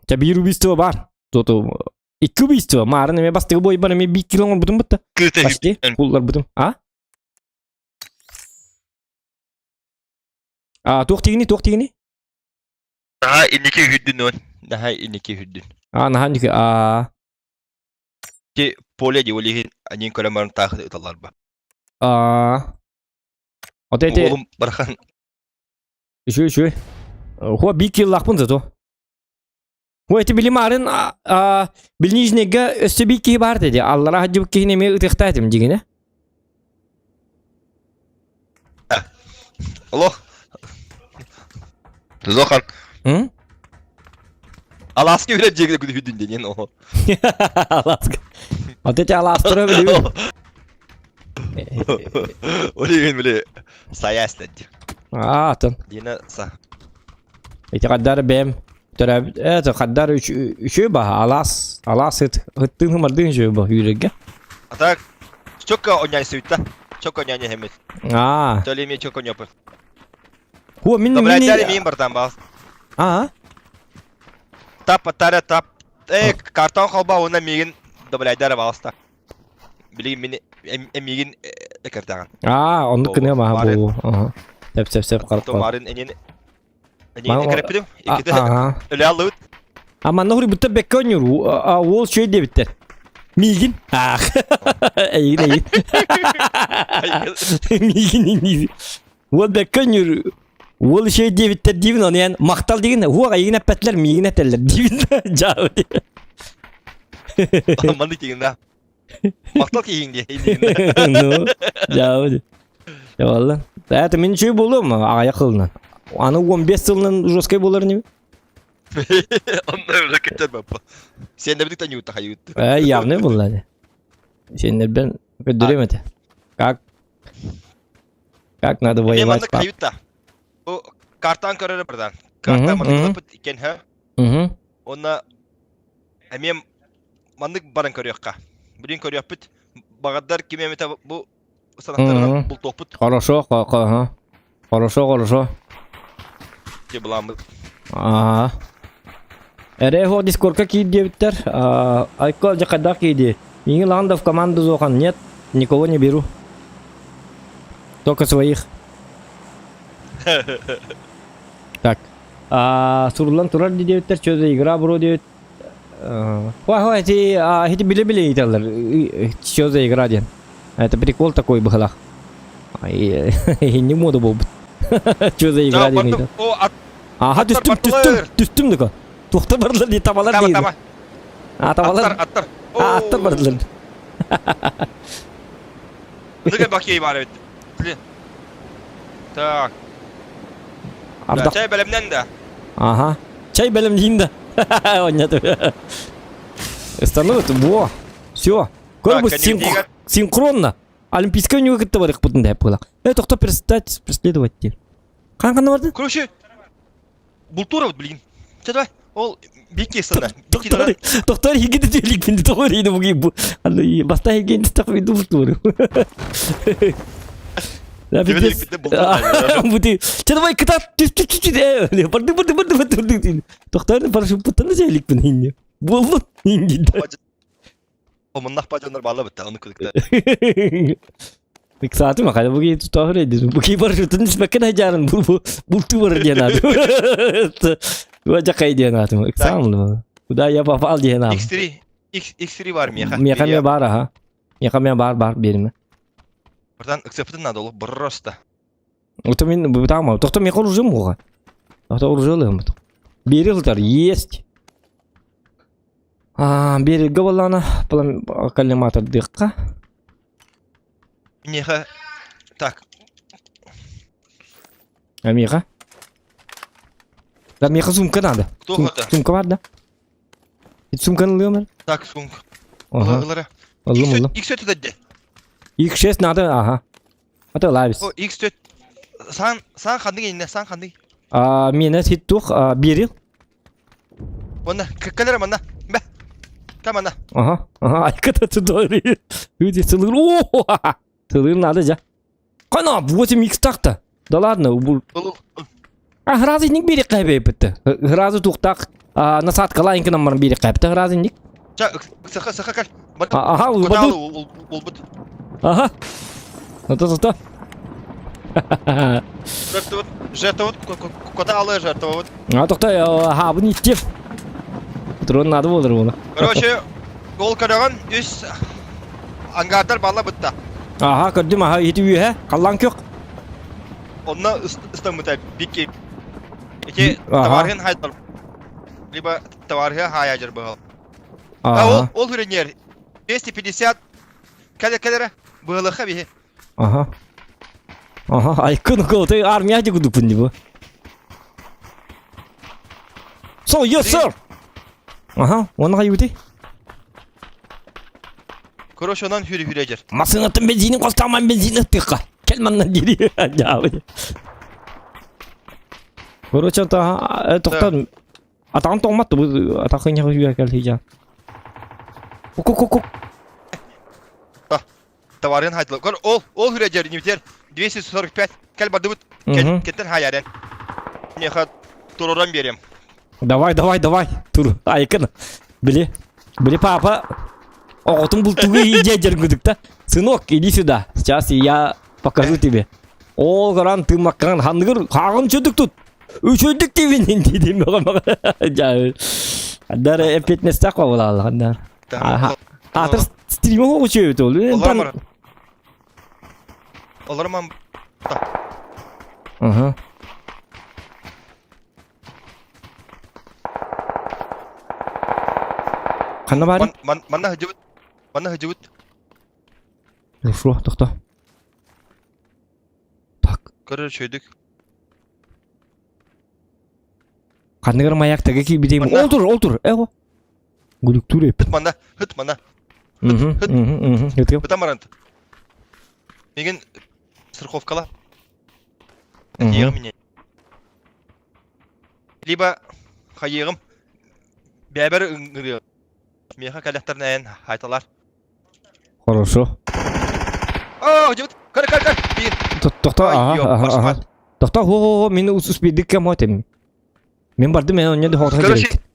Чэ биир убийство бар. Тоту. Икки убийство. Маарын эмиэ бастакы бойбар эмиэ биир кило оҥорбутум бутта. Кыыта Почти кулларбытым. А? А, туох тигини, туох тигини? Наһаа инники үһүрдүн уон. Наһаа инники үһүрдүн. А, наһаа инники. А. Ти поле ди ол иһин аньын көрөн баран таах ыталлар ба. А. Вот эти... Уолум барахан Үчүгэй, үчүгэй. Хуа биир киллаахпын зато. Хуа эти били маарын билнижнега өссө биир киһи баар диди. Аллара хаджыбыт киһини эмиэ ытыахтаа этим дигинэ. Алло. Зохан. М? Аласка үлэ дьиэгинэ күдүһүдүн диэн оһо. Аласка. Вот эти аластара билибин. Олигин били саяс деді. Аа, атын. Дина са. Ити хаддар бэм төрөөбүт это хаддар үчү баһа алаас алаас ыт ыттыын хымардыын үчү ба үүрэргэ. А так чокка оняй сүйтэ. Чокка оняй хемет. Аа. Төле ми чокка оняпы. Хуа мин Добрайдары мин мин бартан бал. Аа. Тап патара тап. Э, картон холба уна мигин добрайдары балста. Билигин мин эмигин экертаҕын. Аа, оннук гыныа маһа буолуо. Аха. Сөп сөп сөп харах. Томарын энин энин экереппитим. Икките өлө аллыбыт. А манна хури бутта бекке ойнуур. Уол шөй диэбиттэр. Миигин. Аах. Эйигин эйигин. Миигин миигин. Уол бекке ойнуур. Уол шөй диэбиттэр диибин, ону эн махтал дигин, уох эйигин эппэтилэр, миигин этэллэр диибин. Дьаабы. Маннык дигин да. Махтал киһиҥ дии. Ну, дьаабы. Дьэ, Это мин үчүгэй буолуом, аҕыйах сылынан. Аны 15 сылынан жесткай буолар ини. Онно өлө кетер баппа. Сен де битик тanyuutta хайыт. Э, явный буолла. Сеннербен көрдөрүөм этэ. Как Как надо воевать, пап. Хайытта. Бу картан көрөрө бырдан. Карта маннык иккен хэ. Угу. Онна эмиэ маннык баран көрүөххэ. Билин көрүөхпүт. Багаддар ким эмитэ бу санахтарынан бултуохпут. Хорошо, ага. Хорошо, хорошо. Те буламмыт. Ага. Эрэ хо дискорка киир диэбиттэр. Айко дьакайдаах киирди. Миигин Ландов команду зохан. Нет, никого не беру. Только своих. Так. Суруллан турар диэбиттэр, что за игра бро диэбит. Ой, ой, эти, эти биле-биле ыйталлар. Что за игра диэн. Это прикол такой быһылах. Не мода буолбут. Что за игра диэн ыйтар. Аха түстүм, түстүм, түстүм дыка. Туохта бардылар дии табалар Таба, дии. таба. А табалар. Аттар, аттар. А аттар бардылар. Ныга бакей бар эбит. Блин. Так. Ардах. Чай бэлэмнэн да. Ага. Чай бэлэмниин да. Онньатым. Становится. Во. Все. Көр бу синхронно. Олимпийская у него кытта барык бутун деп була. Э, тохто перестать преследовать диир. Хан ханна барды? Короче, бултура вот, блин. Че давай? Ол бикки сана. Тохтор, тохтор хигити түлик тохтор хигити буги бу. Аны баста хигити так виду бултуру. Да, Бути. Че давай кытат түс түс түс э барды барды барды барды. Тохтор парашют путаны жайлик бин. Болду. Омуннах бажандар баала битте аны күдүктө. Ыксаатым акай буги тутаахыр эдин. Буги парашютын түспэккэ жарын бу бу булту бар диэн аатым. Туа жакай диэн аатым. Ыксаам Куда я попал диэн аатым. X3 X X3 бар миэхэ. Миэхэ эмиэ бар аха. Миэхэ эмиэ бар бар биэримэ. Братан ыксапытын надо ол просто. Ото мин бутаама. Тохто миэхэ оружием буга. Тохто оружие ылыам. Биэри ылытар есть. А, биэригэ буоллаҕына коллиматордыахха. Миэхэ так. А миэхэ? Да миэхэ сумка надо. Кто это? Сумка бар да? Сумканы ылыам эр. Так, сумка. Ага. Ылара. Ыллым ыллым. X4 дедде. X6 надо, ага. Это лавис. О, X4 сан сан ханды инне, сан ханды. А, миэнэ ситтух биэрил. Онна кэлэр манна. Бэ. Кам манна. Ага, ага, айката тудори. Люди сылыр. О, сылыр надо жа. Кана 8x так-то. Да ладно, бу А гразы ник бири кайбепти. Гразы тухтак насадка лайнкынан баран бири кайбты гразы ник. Ча, саха, саха кэл. Аха, улбадут. Улбут. Аха. Ото то. Жертвовать, жертвовать, кота алы жертвовать. А тохтой, хаабын иттиэм. Трон надо болар буола. Короче, гол көрөҕүн үс ангардар балла бытта. Аха, көрдүм, аха, ити үөһэ, халлаан күөх. Онно ыстаммыта бикки. Ити товарыһын хайдар. Либо товарыһы хаайажыр быһыл. А ол ол хүренер 250 кэле кэлere быһылыха биһи. Аха. Аха, айкын кылты армия дигудупун дибу. So, yes sir. Аха, оны хайбыты? Короче, онон хүрү хүрежер. Масынатын бензинин костаман бензин ыттыкка. Кел манна дири. Короче, та тоқтан Атаҕын тоҥмот бу атахын үө кэлһийдьэн. Ку-ку-ку. Товарын хайдылар. Көр, ол, ол хүрэ ньүтер 245 кэл бардыбыт. Кеттен хайарен. Меха туруран берем. Давай, давай, давай. Тур. Айкын. Били. Били папа. Оҕотун бултугу иидьэ дьэргүдүк Сынок, иди сюда. Сейчас я покажу тебе. Ол гаран тыммаккан ханныгыр хаагын чөдүк тут. Үчүгдүк диибин диидим бөҕө Дар эппиэтинэстээх буолааллар дар. Аатыр стрима оҕучуйбут ол. Олоромар. Олороман. Аха. Ханна баар? Манна хыдьыбыт. Манна хыдьыбыт. Хорошо, тохто. Так. Көрөр үчүгдүк. Ханныгар маяк тага киирбитим. Манна. Ол тур, ол тур. Эго. Гүлүктүүр эп. Хыт манна, хыт манна. Мгм, Хыт. мгм, мгм. Хытым. Бытан баран. Мигин страховкала. Мгм. Тиэҕим ине. Либо хайыаҕым. Бэбэр ыҥырыа. Миэхэ кэлэхтэрин эйэн хайталар. Хорошо. Оо, дьыбыт. Көр, көр, көр. Биир. Тохто, Ай, ага, ага, ага. Тохто, хо, хо, хо, мин успейдик кем хотим. Мин бардым, мен онньо дохотха Короче, директ.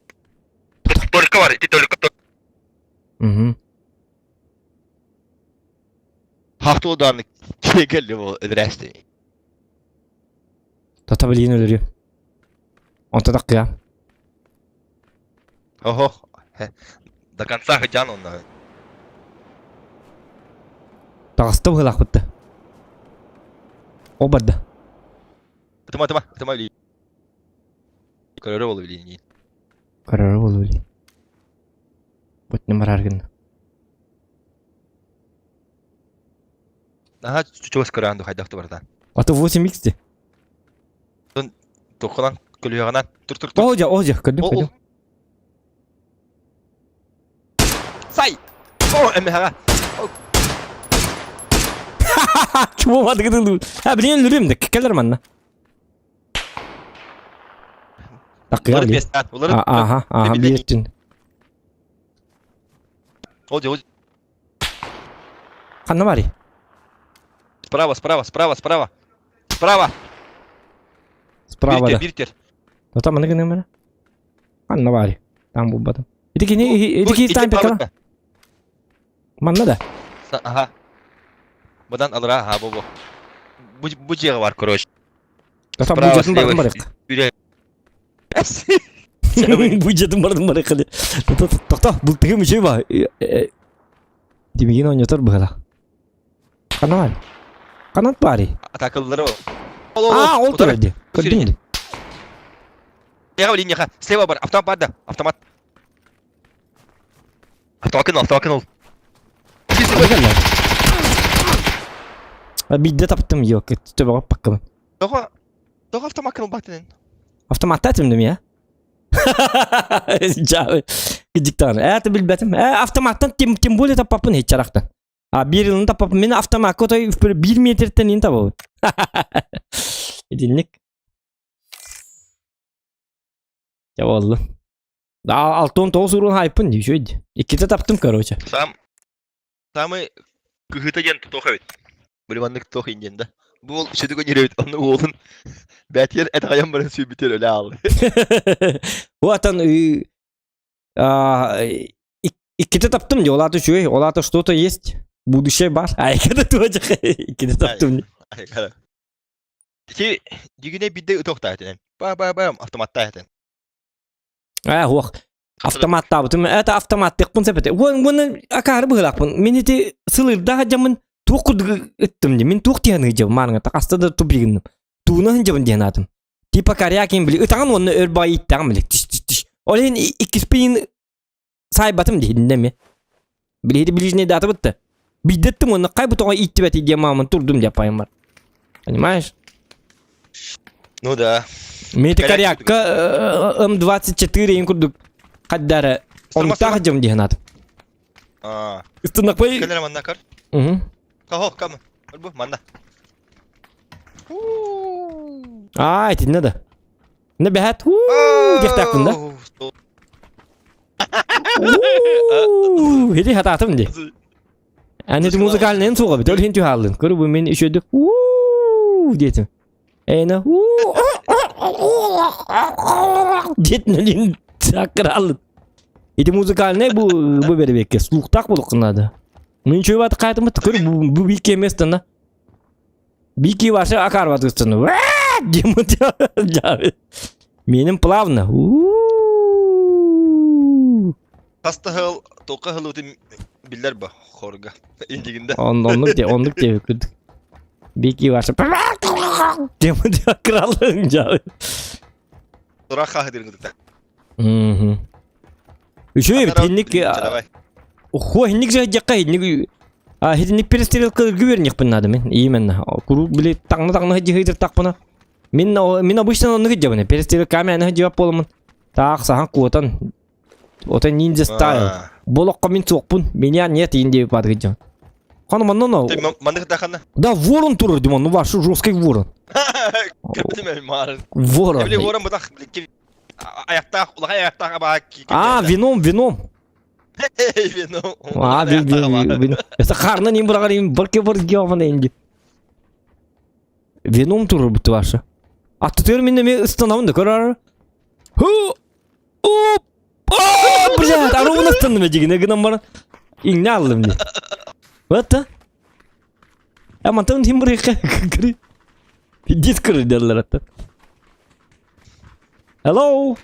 Только бар, ити только. Угу. Хахту ударны кегелли бол эдрәсти. Тата билин өлөрү. Онто таккыа. Ого. До конца хыдьан онно. Таҕыста быһыылаахпыт да. Ол барда. Тыма тыма тыма или. Көрөрө болу билин. Көрөрө болу билин. Бутнем барар гынна. Наһаа чугас көрөөн хайдах барда. А то 8x ди. Тохунан көлүөҕүнэн тур тур тур. Ол жа, ол жа, көрдүм, көрдүм. Сай! О, эмэҕэ. Чума Ha билин өлөрүм да, кэлэр манна. Такыар ли? Аха, аха, биэттин. Ол же, ол Ханна барый? Справа, справа, справа, справа. Справа. Справа да. Биртер, Ота маны гынным бара. Ханна барый? Там булбатым. Ити кини ити кини там пекала. Манна да. Ага. Будан алра, ага, бу бу. Бу бу жеге бар, короче. Там бюджетин бардым барык. Бюджетин бардым барык. Тохто, бу тыгым үчүй ба. Димигин ойнотор быһыла. Ханна бар? Канат барый? Атакыллары А, ол турар ди. Көрдүм ди. Слева линия, слева бар, автомат бар да, автомат. Автоматын ал, автоматын ал. Бидде таптым, yok. Төбөҕө паккабын. Тоҕо, тоҕо автомаккын ылбатын? Автоматта этимдим я. Жабы. Диктан. Это билбетим. Э, автоматтан тем, тем более таппаппын хич чарахтан. А биир ылын таппаппын. Мен автоматка той бир метртен ин табабын. Итинник. Дьэ буоллун. 69 уруун хайппын дии үчүгэй дии. Иккитэ таптым короче. Сам самый кыһыта диэн туох эбит. Били маннык туох индиэн да. Бу уол сүтүк өнүрөбүт, онно уолун бээтигэр этэҕэйэн баран сүүрбүтүгэр өлө аалла. Бу атан Иккитэ таптым дии, ол аата үчүгэй, ол аата что-то есть, будущее бар. Айка да туочах иккитэ таптым дии. Ити дигине бидде ытыахтаах этинэн. Ба-ба-бам автоматтаах этин. Аа, хуох. Автоматтаабытым. Это автоматтыахпын сөп этэ. Уон уонна акаары быһыылаахпын. Мин ити сылырдаах дьаммын туох курдук ыттым дии. Мин туох диэн ыйдьабын маарыҥа хаста да тупигынным. Тууна сылдьабын диэн аатым. Типа корякин били ытаҕын уонна өр баҕайы иттэҕин били тиш тиш тиш. Ол иһин иккиспин саайбатым диһиннэ эмиэ. Билиһити ближний дата бытта. Биирдэттим уонна хай бу тоҕо ииттибэти диэн маамын турдум деп пайыммар. Понимаешь? Ну да. Мити корякка М24 ең курдук хаддара онтах дьом диэн ат. Аа. Ыстынакпай. Кэлэр манна көр. Угу. Кахо, кам. Бу манна. Аа, итиннэ да. Не бэһэт диэхтээхпин да. Ити хатаатым ди. Аны ити музыкальныйын суоҕа бит, ол иһин түһааллын. Көрү бу мин үчүөдүк диэтим. Эйна диэтин саккырааллын. Ити музыкальный бу бу бербекке слухтаах буолуоххун наада. Мин үчүгэй бат хаатымыт көр бу биир местана. Бики ваша акарватыстану. Менин плавно. Хастаһыл тоққа хылуутун биллэр ба хорга индигинде. Оннук де, оннук де күрдүк. Бики ваша Кралын жабы. Тура хахыдырын кытта. Үчүгэй бит хинник Хо хинник же жакка хинник а хинник перестрелка гүвернехпин надо мен именно куру били таңна таңна хыдыр тақпына мен мен обычно онны хыджабын перестрелка мен хыджаб боламын таак сахан куотан ото ниндзя стайл болохко мин суохпун меня нет инди бат хыджан Ханы манна но Маннык тахана. Да ворон турар димон, ну ваш жесткий ворон. Ворон. Ворон бутах Аяқтаах, улахан аяқтаах абаа А, вином, вином. Вином. А, вином. Это харна не брагар им барке бар геоман энди. Вином турur бут ваша. А тутер мине ме ыстанамын да көрөр. Ху! Оп! О, блядь, аруын ыстанным дигине гынан бар. Иңне алдым ди. Вот та. А мантан тим бурыка кири. Пиздец кырдылар атта. Hello.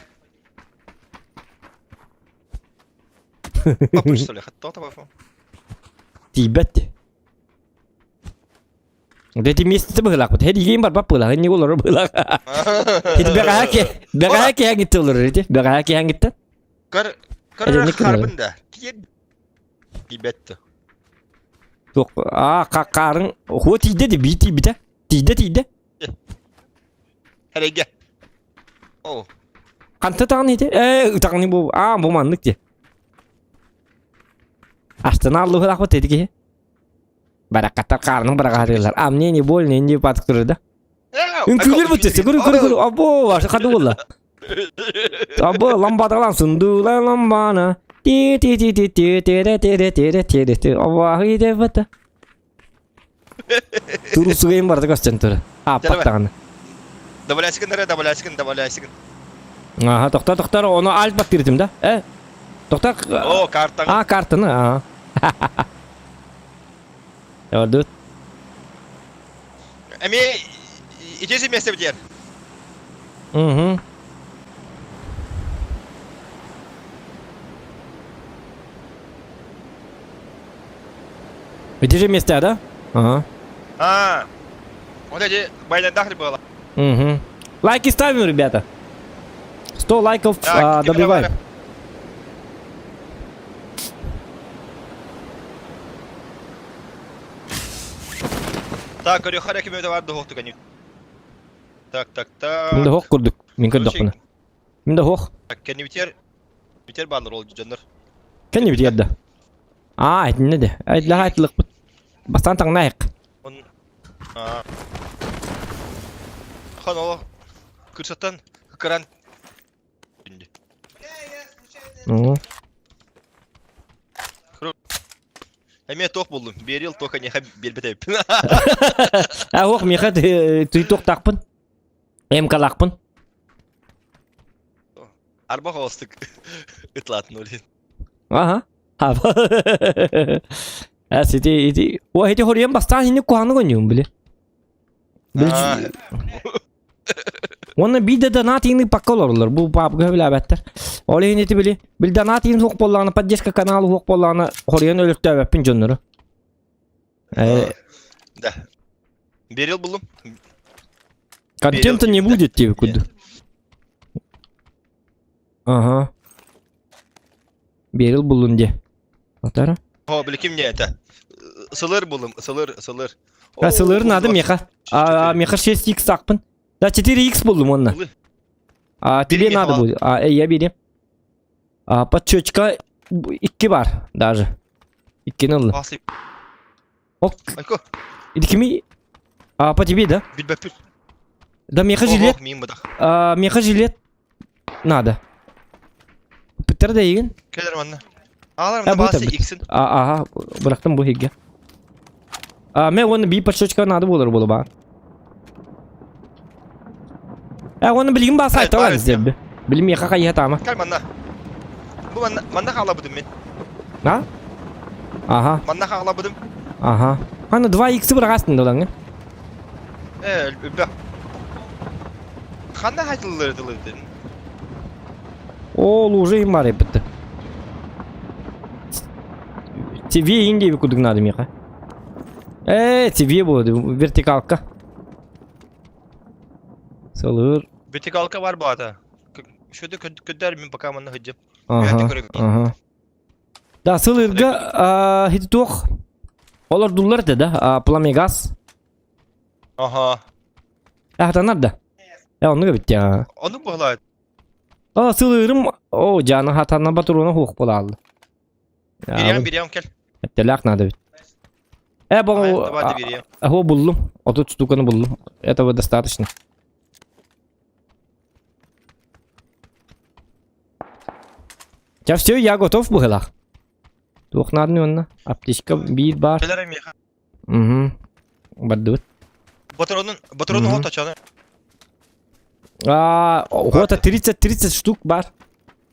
Тиийбэт. Дэти миэстэтэ быһыылаахпыт. Һэриигин барбат быһыылаах, инник олорор быһыылаах. Ити бэҕэһээ ки бэҕэһээ киһэҥҥиттэн олорор ити. Бэҕэһээ киһэҥҥиттэн. Көр көр харбын да. Тиийбэт. Туох аа хаарын хуо тиийдэ ди бии тиийбитэ. Тиийдэ тиийдэ. Эрэйгэ. О. Ханта таҕын ити? Ээ, ытаҕыны бу аа бу маннык дии. Астына аллыһылаахпыт ити киһи. Баракаттар хаарының бараҕаһарыылар. А мне не больно, не патык турар да. Үҥкүүлэр бутты, көрү көрү көрү. Або, ваша хады болла. Або, ламбадалан сундула ламбана. Ти ти ти ти ти ти ти ти ти ти ти ти. Або, иде бата. Турусугайым барда көстөн тура. Ааппат даҕаны. Добавляйсыгын эрэ, добавляйсыгын, добавляйсыгын. Аха, тохтор, тохтор, ону альт баттырытым да? Э? Тохтор. О, картаҕын. А, картаны, ага. Ордут. Эми ити месте битер. Угу. Где же места, да? Ага. А, вот эти байландахли было. Угу. Лайки ставим, ребята. 100 лайков Так, а, тебе добиваем. давай. Так, говорю, харя кеме давар дохту каню. Так, так, так. Мин да хох курдук. Мин көрдөхпүнэ. Мин да хох. Так, кеннибитер битер бааннар ол дьоннор. Кеннибитер да. Аа, итиннэ де. Айдлаха айтылыкпыт. Бастаан таҥнаайык. Он Хан ол кырсаттан кыран Ну. Эмиэ туох буллум? Берил туох эниэхэ биэрбэтэбиппин. А ох, миэхэ туйтуохтаахпын. Эмкалаахпын. Арба холостук ытлаатын олин. Ага. Сити ити о ити хоруйан бастаан хинник куһаҕаны гонньугун били. Били Уонна биир да донат иҥник пакка олороллор. Бу паапка билээбэттэр. Ол иһин ити били бил донат иҥ суох буоллаҕына поддержка канал суох буоллаҕына хоруйан өлөртөөбөппүн дьоннору. Да. Берил буллум. Контента не будет тебе куда. Ага. Берил буллун де. Атара. О, били ким не это? Сылыр буллум, сылыр, сылыр. Да, сылыр надо меха. А, меха 6х сакпын. Да, 4х буллум онна. А, тебе надо будет. А, я бери. А, подчечка 2 бар даже. Иккини ылла. Ок. Иди кими? А, по тебе, да? Билбэппит. Да, меха жилет. А, меха жилет надо. Питер да игин. Келер манна. Аалар манна баасы иксин. А, ага, бырахтым бу хигге. А, мен оны би подшечка надо болар болу ба. Э, оны билигин баасы айталар издебби. Билим меха кайя тама. Кел манна. Бу манна манна хаалабытым мен. А? Ага. Манна хаалабытым. Ага. Аны 2x бырагастын долаңы. Э, үлбэх. Ханна хайтыллары тылы дедин. Ол уже им бар эппитти. Тебе инде кудук надо меха. Э, тебе будет вертикалка. Салыр. Вертикалка бар баата. Шөдө көдөр мин пока манна хыджып. Ага. Ага. Да, сылырга хити туох. Олар дуллар да, да, пламегаз. Ага. Ахтанар да. Э, оннуга бит я. Ону буһалаат. А, сылырым, о, жаны хатана батыруна хуох болаалды. Бириям, бириям кел. Эттелях надо бит. Э, бу Аһо буллум. Отут штуканы буллум. Этого достаточно. Я все, я готов быһылах. Туох наадын онно? Аптечка биир баар. Кэлэр миэхэ. Угу. Бардыбыт. Батронун, батронун хот ачаны. А, хота 30-30 штук бар.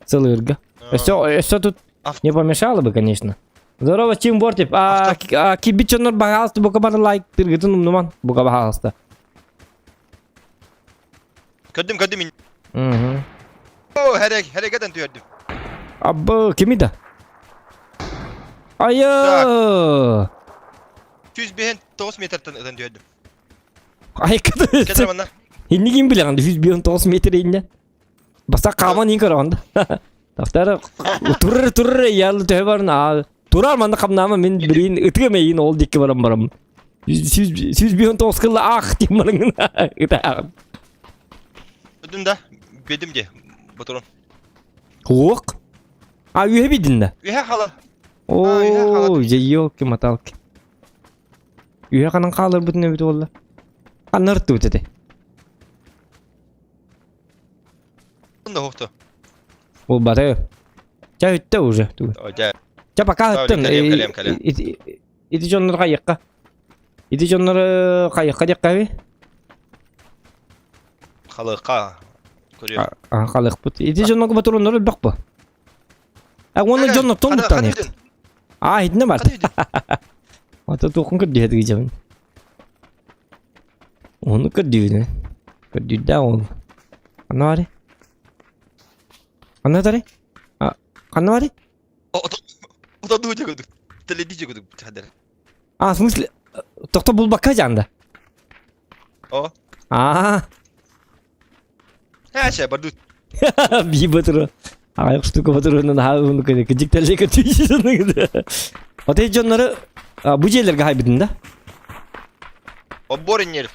Целырга. Все, все тут не помешало бы, конечно. Здорово, Тим Бортип. А, а кибичонор багалысты бука бар лайк тыргытын умнуман. Бука багалысты. Көрдүм, көрдүм. Угу. О, хэрэг, хэрэгеден түһэрдим. Абы, кими да? Айы! 105 метртен ытан түһэрдим. Айкады. Кэлэр манна. Инни ким билэҕин 109 метр иннэ. Баста хааман иин көрөҕүн да. Тафтара турар турар ялы төһө барын аа турар манна хамнаама мин билин ытыам эйин ол дикки баран барам. 109 кылла ах диэн бараҥын ытааҕын. Өдүм да, бедим де, батырон. Уох. А үһэ бидин да. Үһэ хала. Оо, дьэ елки-моталки. Үһэ ханан хааларбытын эбит буолла. Ханна ырыттыбыт этэй? Да хохто. Буолбата. Чэ үттэ уже. Чэ пока ыттын. Кэлиэм, кэлиэм, Ити дьоннор хайыахха. Ити дьоннор хайыахха диэххэ эби. Халыахха. Көрүөх. Халыахпыт. Ити дьоннорго батуроннор элбэх бу. А уонна дьоннор тоҥмуттан Аа, итиннэ бар. Ата туохун көрдүһэ дьабын. Ону көрдүүнэ. Көрдүүрдээх ол. Ханна бары? Ханна тары? А, ханна бары? Ото дуу жөгөдүк. Теледи жөгөдүк хадер. А, в смысле, тохто булбакка жанда. О. А. Ха, барду. Би батыры. Аҕыйах штука батырынан аһаа кыдьык кытыйсыны. Отой дьоннору бу дьиэлэргэ хайбытын да? Оббор иннер.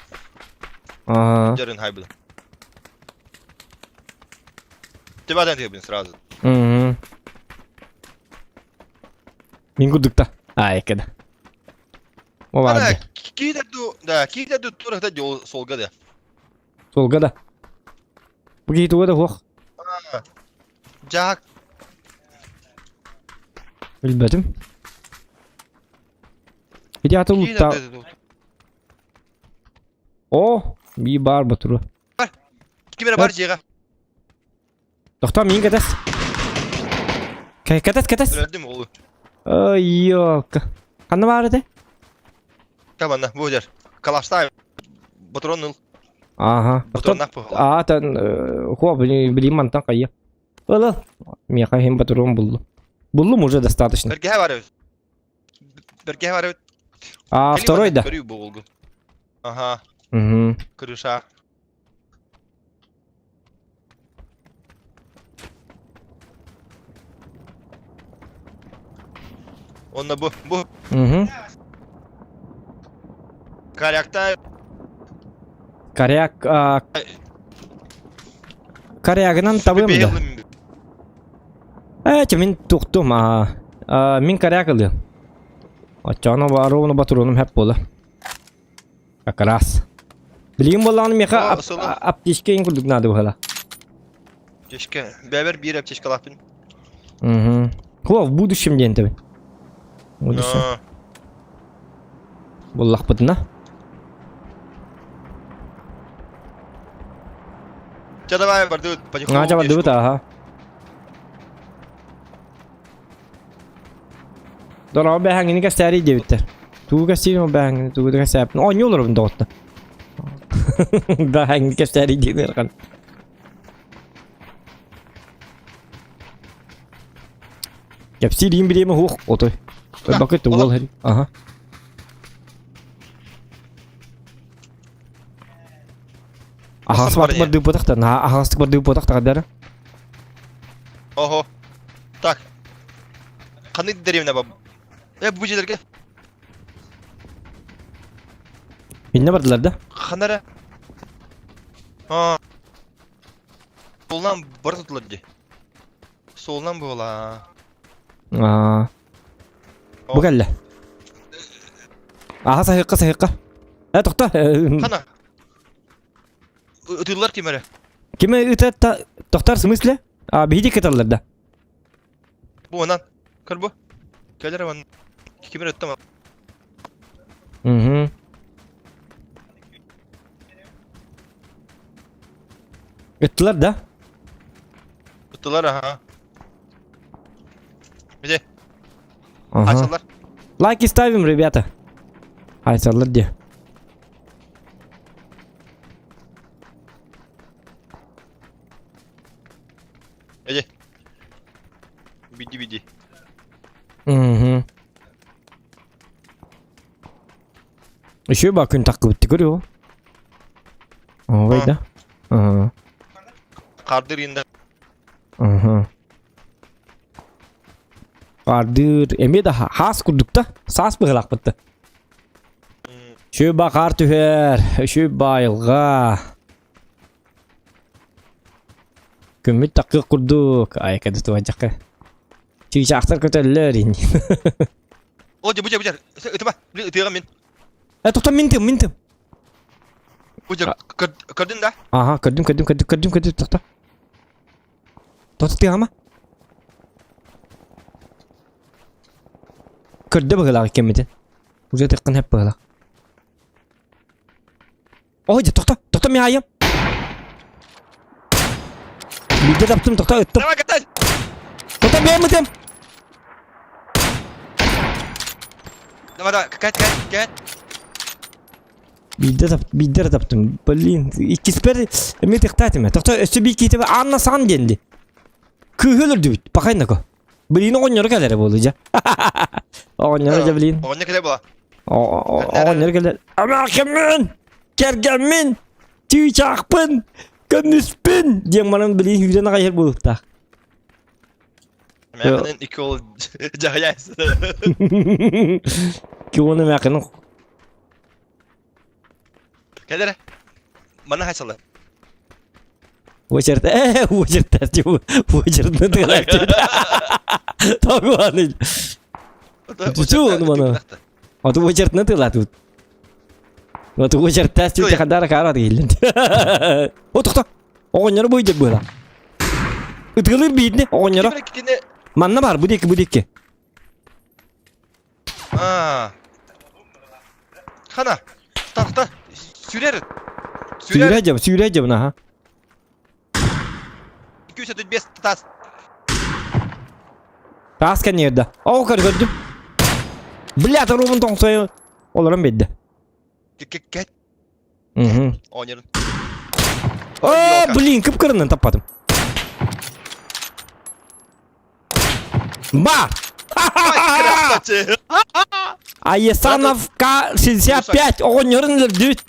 Дьарын хайбытын. Тебя дан сразу. Мин курдукта. Аа, эккеда. Ана, киитэ да, киитэ турахта жол солга да. Солга да. Бу киһи туга да суох. Жаак. Билбэтим. Ити аты лутта. О, би бар батыру. Ким эрэ бар дьиэҕэ. Тохтоо миин кэтэс. Кэтэс, кэтэс. Өлөрдүм оҕу. Ой, ёлка. Ханна баар этэ? Табанна, бу дьэр. Калаштаай. Ботурон ыл. Ага. Ботуроннаах бу. Аа, тан, хуа, билим мантан хайа. Ыл, ыл. Миэхэ иһин батурон буллум. Буллум уже достаточно. Бэргэһэ бар эбит. Бэргэһэ бар эбит. А, второй да. Көрүү буолгу. Ага. Угу. Крыша. Онно бу, бу. Угу. Корякта. Коряк, а... Корягынан табыам да. Э, мин тухтум, а, а мин коряк ылыам. Оччоҕуна ровно батуруонум хэп буола. Как раз. Билигин буоллаҕына миэхэ аптечка иҥ курдук наада быһыла. Аптечка. Бэбэр биир аптечкалаахпын. Угу. Хо, в будущем диэн тэбин. Будущем. Буллахпытына. Ча давай бардыбыт потихоньку. А, бардыбыт, ага. Дороо бэһэҥини кэстээри диэбиттэр. Тугу кэстиирин ол бэһэҥини тугу да кэстээппин. Оонньуу олоробун доҕотто. Бэһэҥини кэстээри диэн ыарахан. Кэпсиир бириэмэ суох отой. Бакыт уол һэн. Аха. Аһаҕас бардыыппатах да, аһаҕастык бардыыппатах да Ого. Так. Ханнык деревня баб? Э, бу дьиэлэргэ. Инне бардылар да? Ханна эрэ? Аа. Суолунан бара тутулар дии. Суолунан буола. Аа. Бу кэллэ. Аха саһыыкка саһыыкка. Э, тохто. Хана. Ытыыллар ким эрэ? Ким ыта тохтор в смысле? А, биһиги кыталлар да. Бу онан. Көр бу. Кэлэр онан. Ким эрэ ыттам. Угу. Ыттылар да? Ыттылар, аха. Где? Ага. Айсаллар. Лайки ставим, ребята. Айсаллар где? Иди. Беди, беди. Угу. Еще ба күн таққыбытты көрү. Ой да. Ага. Қардыр енді. Ага. Қардыр. Эме да хас курдук та. Саас быһылаахпытта. Үчүгэй хаар түһэр, үчүгэй айылҕа. Күммүт такыах курдук, айка да туһадьахха. Чыычаахтар көтөллөр ини. О, дьэ, бу дьэ, бу дьэ. Ытыма, блин, ытыаҕым мин. Э, тоқтоо мин тым, мин тым. Бу дьэ, көрдүн да? Ага, көрдүм, көрдүм, көрдүм, көрдүм, көрдүм, тоқтоо. Тоқтоо тыаҕама. Көрдө быһыылаах иккэммитин. Уже тыккын хэп быһыылаах. Ой, дьэ, тохто, тохто миайым. Биирдэ таптым, тохто ыттым. Давай, катай! Тохто миаймытым. Давай, давай, кэт, кэт, кэт. Биирдэ тап, биирдэ эрэ таптым. Блин, иккиспэр эмиэ тыктаатым. Тохто өссө биир киһи Анна Сан диэн дии. Кыыһы өлөрдүбүт, пахайнако. Блин, оҕонньоро кэлэрэ буолуо дьэ. Оҕонньоро дьэ, блин. Оҕонньор кэлэр буола. Оҕонньор кэлэр. Амаакыммын! Кэргэммин! Чыычаахпын! Көмүспүн! Диэн баран блин сүүрэн аҕай иһэр буолуохтаах. Мээхинин икки уол дьаһайаайсы. Киону мээхинин Кэлэрэ. Манна хайсалар. Очерт, э, очерт, очертны тыгар. Тогуаны. Туту ону маны. Оту очертны тыла тут. Оту очерттас түтэ хадара кара дигилин. О тохто. Оҕонньоро бу деп была. Ытылыр биитне оҕонньоро. Манна бар бу диэки бу диэки. Аа. Хана. Тахта. Сүрэр. Сүүрэ дьэм, сүүрэ дьэм наха. 235 тас. Таас кэнниэрдэ. Оо, көрдüm. Бля, торуубун тоҥсойу олорон биэрдэ. Кэт. Угу. Оонньорун. О, блин, кып-кырынан таппатым. Ба! Аесанов К-65 оҕонньорун өлөрдүбүт.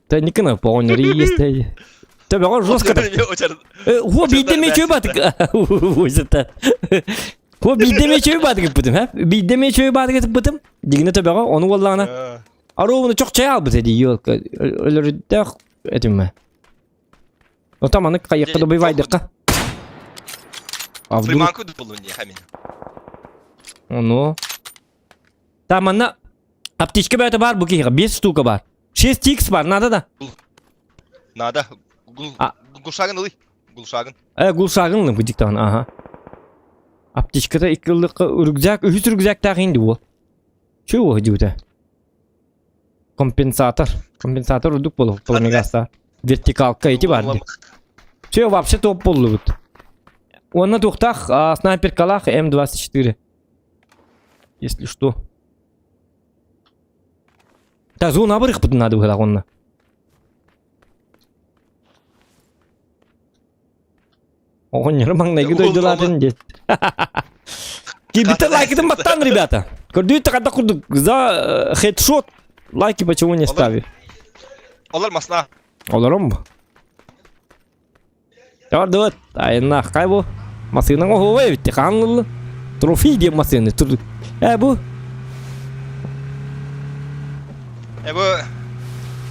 Та Никонов оҕонньор иестэ. Төбөҕө жестко так. Хо биирдэ мечөй батык. Узата. Хо биирдэ мечөй батык ыппытым, ха? Биирдэ мечөй батык ыппытым. Дигинэ төбөҕө ону уоллаҕына. Аруубуну чохчой албыт эди ёлка. Өлөрүддөөх этимме. Ота манык хайыкка добивайдыкка. А вдруг... Приманку буллун дии хамин. Ону. Та манна аптечка бэйэтэ баар бу киһиэхэ 5 штука баар. 6 х бар, надо да? Надо. Гулшагын ылый. Гулшагын. Э, гулшагын ылым кыдьыктаҕын, аха. Аптечката икки ыллыкка рюкзак, үһүс рюкзактаах инди уол. Чего дьута? Компенсатор. Компенсатор урдук болу, пламегаста. Вертикалка ити бар ди. Все, вообще топ боллубут. Онна тухтах снайперкалах М24. Если что. Та зона абырых надо было онна. Оҕонньору маҥнайгы дойдулаатын диэт. Кибитэ лайкытын баттаан, ребята. Көрдүүт хадда курдук за хедшот лайки почему не стави? Олар масна. Олором бу. Давар айынна кай бу? Масынаң оһуобай эбитти, хаан ыллы. Трофей диэн масыны. Э бу. Э бу.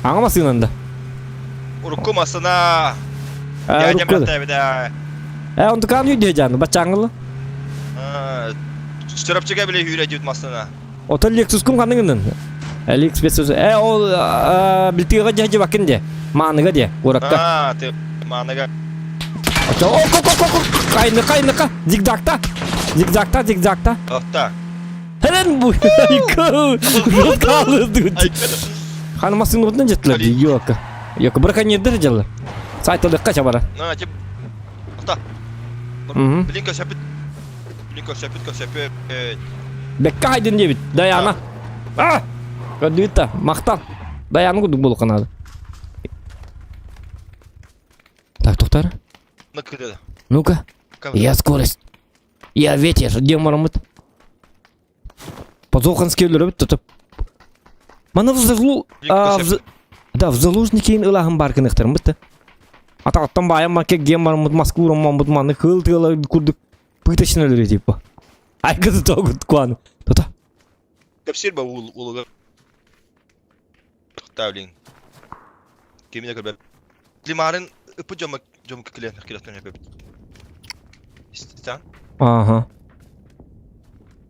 Аңа масынанда. Урукку масына. Урукку. Э онтукаан үйдө жаны бачаңылы. Чырапчыга биле хүрэ дьүт масына. Отон Lexus-кун ханныгынан? Lexus э ол билтига жа бакын де. Maaныга де, куракка. А, ты maaныга. О, ко ко ко ко кайны кайныка зигзагта. Зигзагта, зигзагта. Охта. Хелен бу. Ханы масын отын жеттилер Йока. Йока браконьердер жалла. Сайтылыкка чабара. На, тип. Охта. Блин, көсөпүт. Блин, көсөпүт, көсөпүт. Бекка хайдын диэбит. Даяна. А! Көрдүбүт махтал. Даяны курдук буолуохха Так, тоқтар. Ну-ка. Я скорость. Я ветер. Где марамыт? Подзолханский өлөрөбүт тутуп. Маны в залу... А, в... Да, в заложники ылаһын бар кыныктарым бытты. Атаҕыттан баайан марке гем бармыт Москву роман маны кыл тыала курдук пыточно өлөрө типа. Айгыды тогут куаны. Тота. Кэпсиир ба улуга. Тавлин. Кимине көрбөп. Лимарын ыпы жома жом килен килен өпөп. Истан. Ага.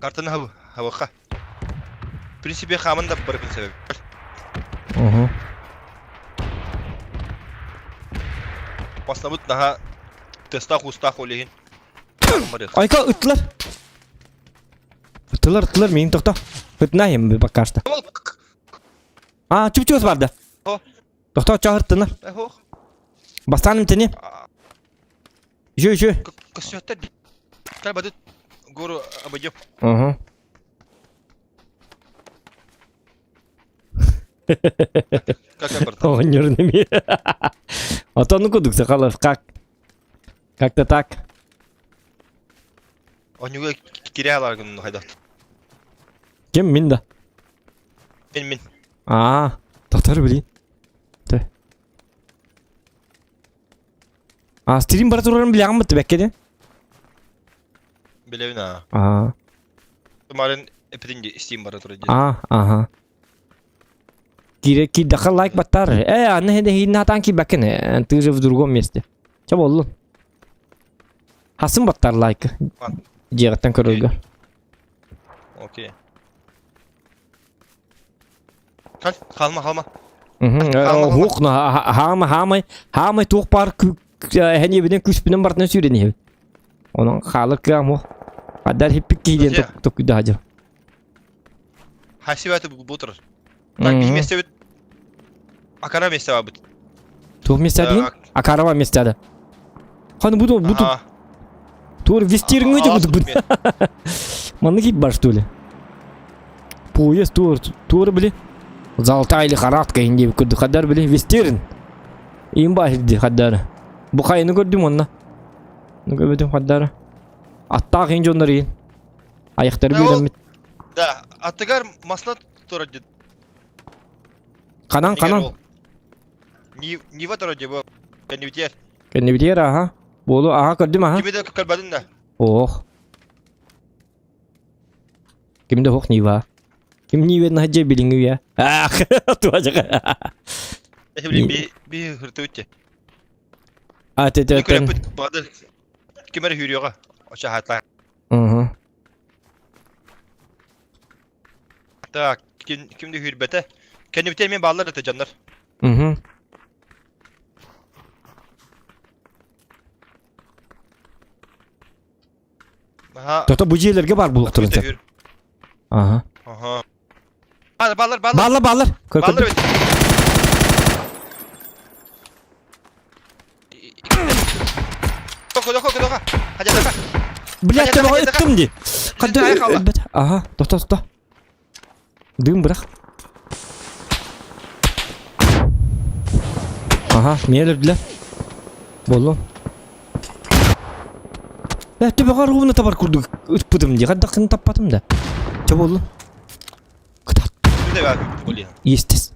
Картаны хабы хабаха. В принципе хамын да бар себеп. Ага. Баснабыт наха тестах устах олегин. Айка ыттылар. Ыттылар, ыттылар, миин тохто. Ытнаем пока что. А, чуп-чуп барды. Тохто, чаһырттынар. Бастаным тени. Еще, еще. Гору обойдем. Ага. Оҕонньорун Отону кудук сахалар как как-то так. Онньуга кире аларгын хайда. Ким мин да? Мин мин. Аа, тохтор блин. Тэ. А, стрим бара турарын билэҕин бытты бэкке де? Билэбин аа. Аа. Марын эпитин Steam бара турар Аа, аха. Кире кирдэхэ лайк баттар. Э, аны хеде хинна хатаан киирбэккин. Ты же в другом месте. Чэ боллун. Хасын баттар лайк. Дьиэҕиттэн көрөргө. Окей. Халма, халма. Хуох, хаама, хаамай, хаамай туох баар эһэниэбинэн күүспүнэн барытынан сүүрэн иһэбин. Онон хаалар кыаҕым суох. Адар хиппик киһи диэн токуйдаха дьыл. Хасибаты бутыр. Так, биир миэстэбит Акара миэстэ баабыт. Туох миэстэ диин? Акарова миэстэ да. Ханы буту буту. Тур вестирҥы дьыбытбыт. Маннык хип бар что ли? Поезд тур, тур били. Золотая лихорадка инди курдук хадар били вестерн. Им баһирди хаддар. Бу хайыны көрдүм онна. Ну көрбөтүм хаддар. Аттаах ин дьоннор иин. Аяктары бүлэммит. Да, аттыгар масна турар дед. Канан, канан. Нива турар дед бу. Кэннибитиэр. Кэннибитиэр, аха. Буолу, аха көрдүм, аха. Кими да көрбөтүн да. Ох. Ким да ох Нива. Ким Нива наһа билиҥҥи үйэ. Ах, туажака. Блин, би би хыртыутте. А те те те. Ким эрэ хүрүөҕэ. Оча Угу. Так, ким ким да хүрбэтэ. Кэннибитэ эмиэ бааллар это дьоннор. Угу. Аха. Тото бу дьиэлэргэ баар буолуохтарын сөп. Аха. Аха. Бааллар, бааллар, бааллар. Бааллар, бааллар. Көр, Бааллар көрдүм. эбит. Тока, тока, тока. Хадя, тока. Блядь, Хадя, төбөҕө хадя, ыттым дии. Хадя, Хадя, хаалла. өлбөт. Аха, тохто, тохто. Дым бырах. Аха, миэ өлөрдүлэр. Буоллун. Э, төбөҕө ровно табар курдук ыппытым дии. Хайдах таппатым да. Чэ буоллун. Кытаат. Естес.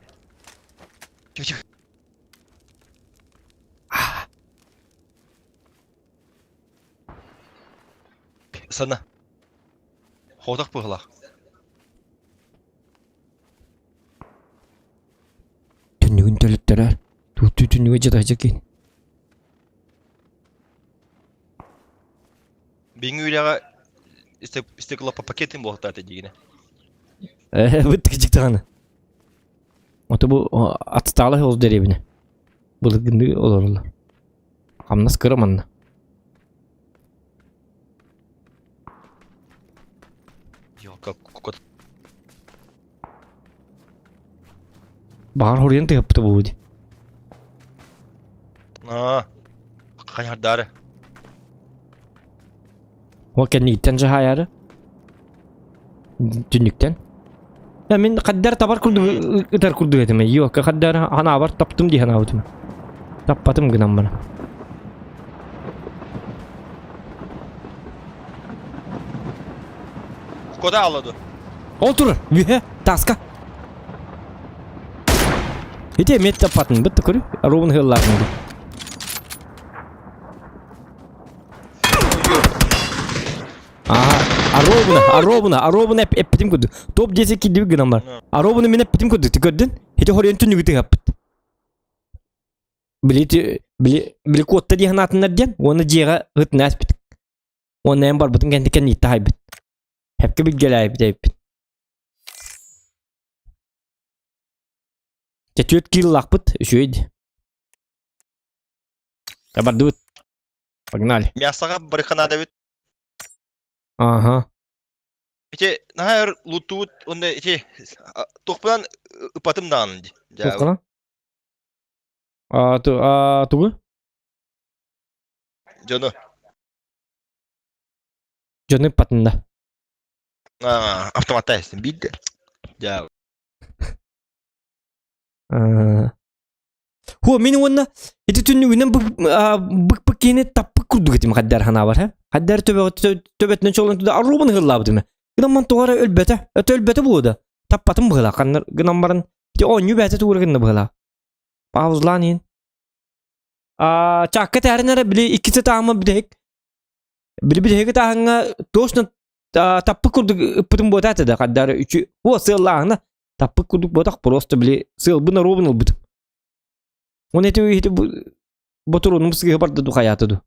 Сана. Хотох быһылах. Түннүгүн төлөттөрөр. Тутту түннүгү жата кин. Биҥ үрэҕэ стеклопакетин буолтаата дигинэ. Э, быт кичиктаҕаны. Ото бу отсталых ол деревня. Былыргынды олороллор. Хамнас кыра манна. Ёлка, кукот. Баҕар хоруйан тыһаппыта буолуо дии. Аа, хайардары. Ол кэнниттэн дьаһайаары. Түннүктэн. Я мин хаддар табар курдук ытар курдук этим. Йокка хаддар ханаабар таптым дии ханаабытым. Таппатым гынан баран. Куда алладу? Ол турар, үһэ, таска. Ити эмиэ таппатын, бытты көрү, ровно хыллаатын дии. Ага, аробуна, аробуна, аробуна эппитим курдук. Топ 10 кирдибит гынан бар. Аробуна мин эппитим курдук, ты көрдүн? Ити хорыйан түннүгү тыгаппыт. Били, били, били куотта дии санаатыннар диэн, уонна дьиэҕэ ыт нээспит. Уонна эн барбытын кэнниттэн иитте хайбыт. Хэпкэ билгэлээбит эбиппит. Чэ, түөрт киилэлаахпыт, үчүгэй дии. Бардыбыт. Погнали. Мясоҕа барыха наада эбит. Ага. Ити наһаа өр луттубут уонна ити туохпунан ыппатым даҕаны дии. Туоххана? А, ту, а, тугу? Дьону. Дьону ыппатын да. А, автоматта эстин биирдэ. Дьаа. Хуо мин уонна ити түннүгүнэн бык-бык киһини таппыт курдук этим хаддар ханаабар һэ. Хаддар төбөтүнэн чолон туда арруубун ыһыллаабытым. Гынан тоҕо эрэ өлбөтө. Өтө өлбөтө буолуо да. Таппатым быһыылаах. Ханна гынан баран ити оонньуу бэйэтэ тугура гынна быһыылаах. Паузлаан иһин. А чаакка тээрин эрэ били иккити таама бүтэһик. Били бүтэһик тааһыҥҥа точно таппыт курдук ыппытым буотаата да хаддар үчү о сыаллааһына таппыт курдук буотах просто били сыалбын оруобун ылбытым. Оны эти ити ботуруунум сыыһа барда ду хайаата ду.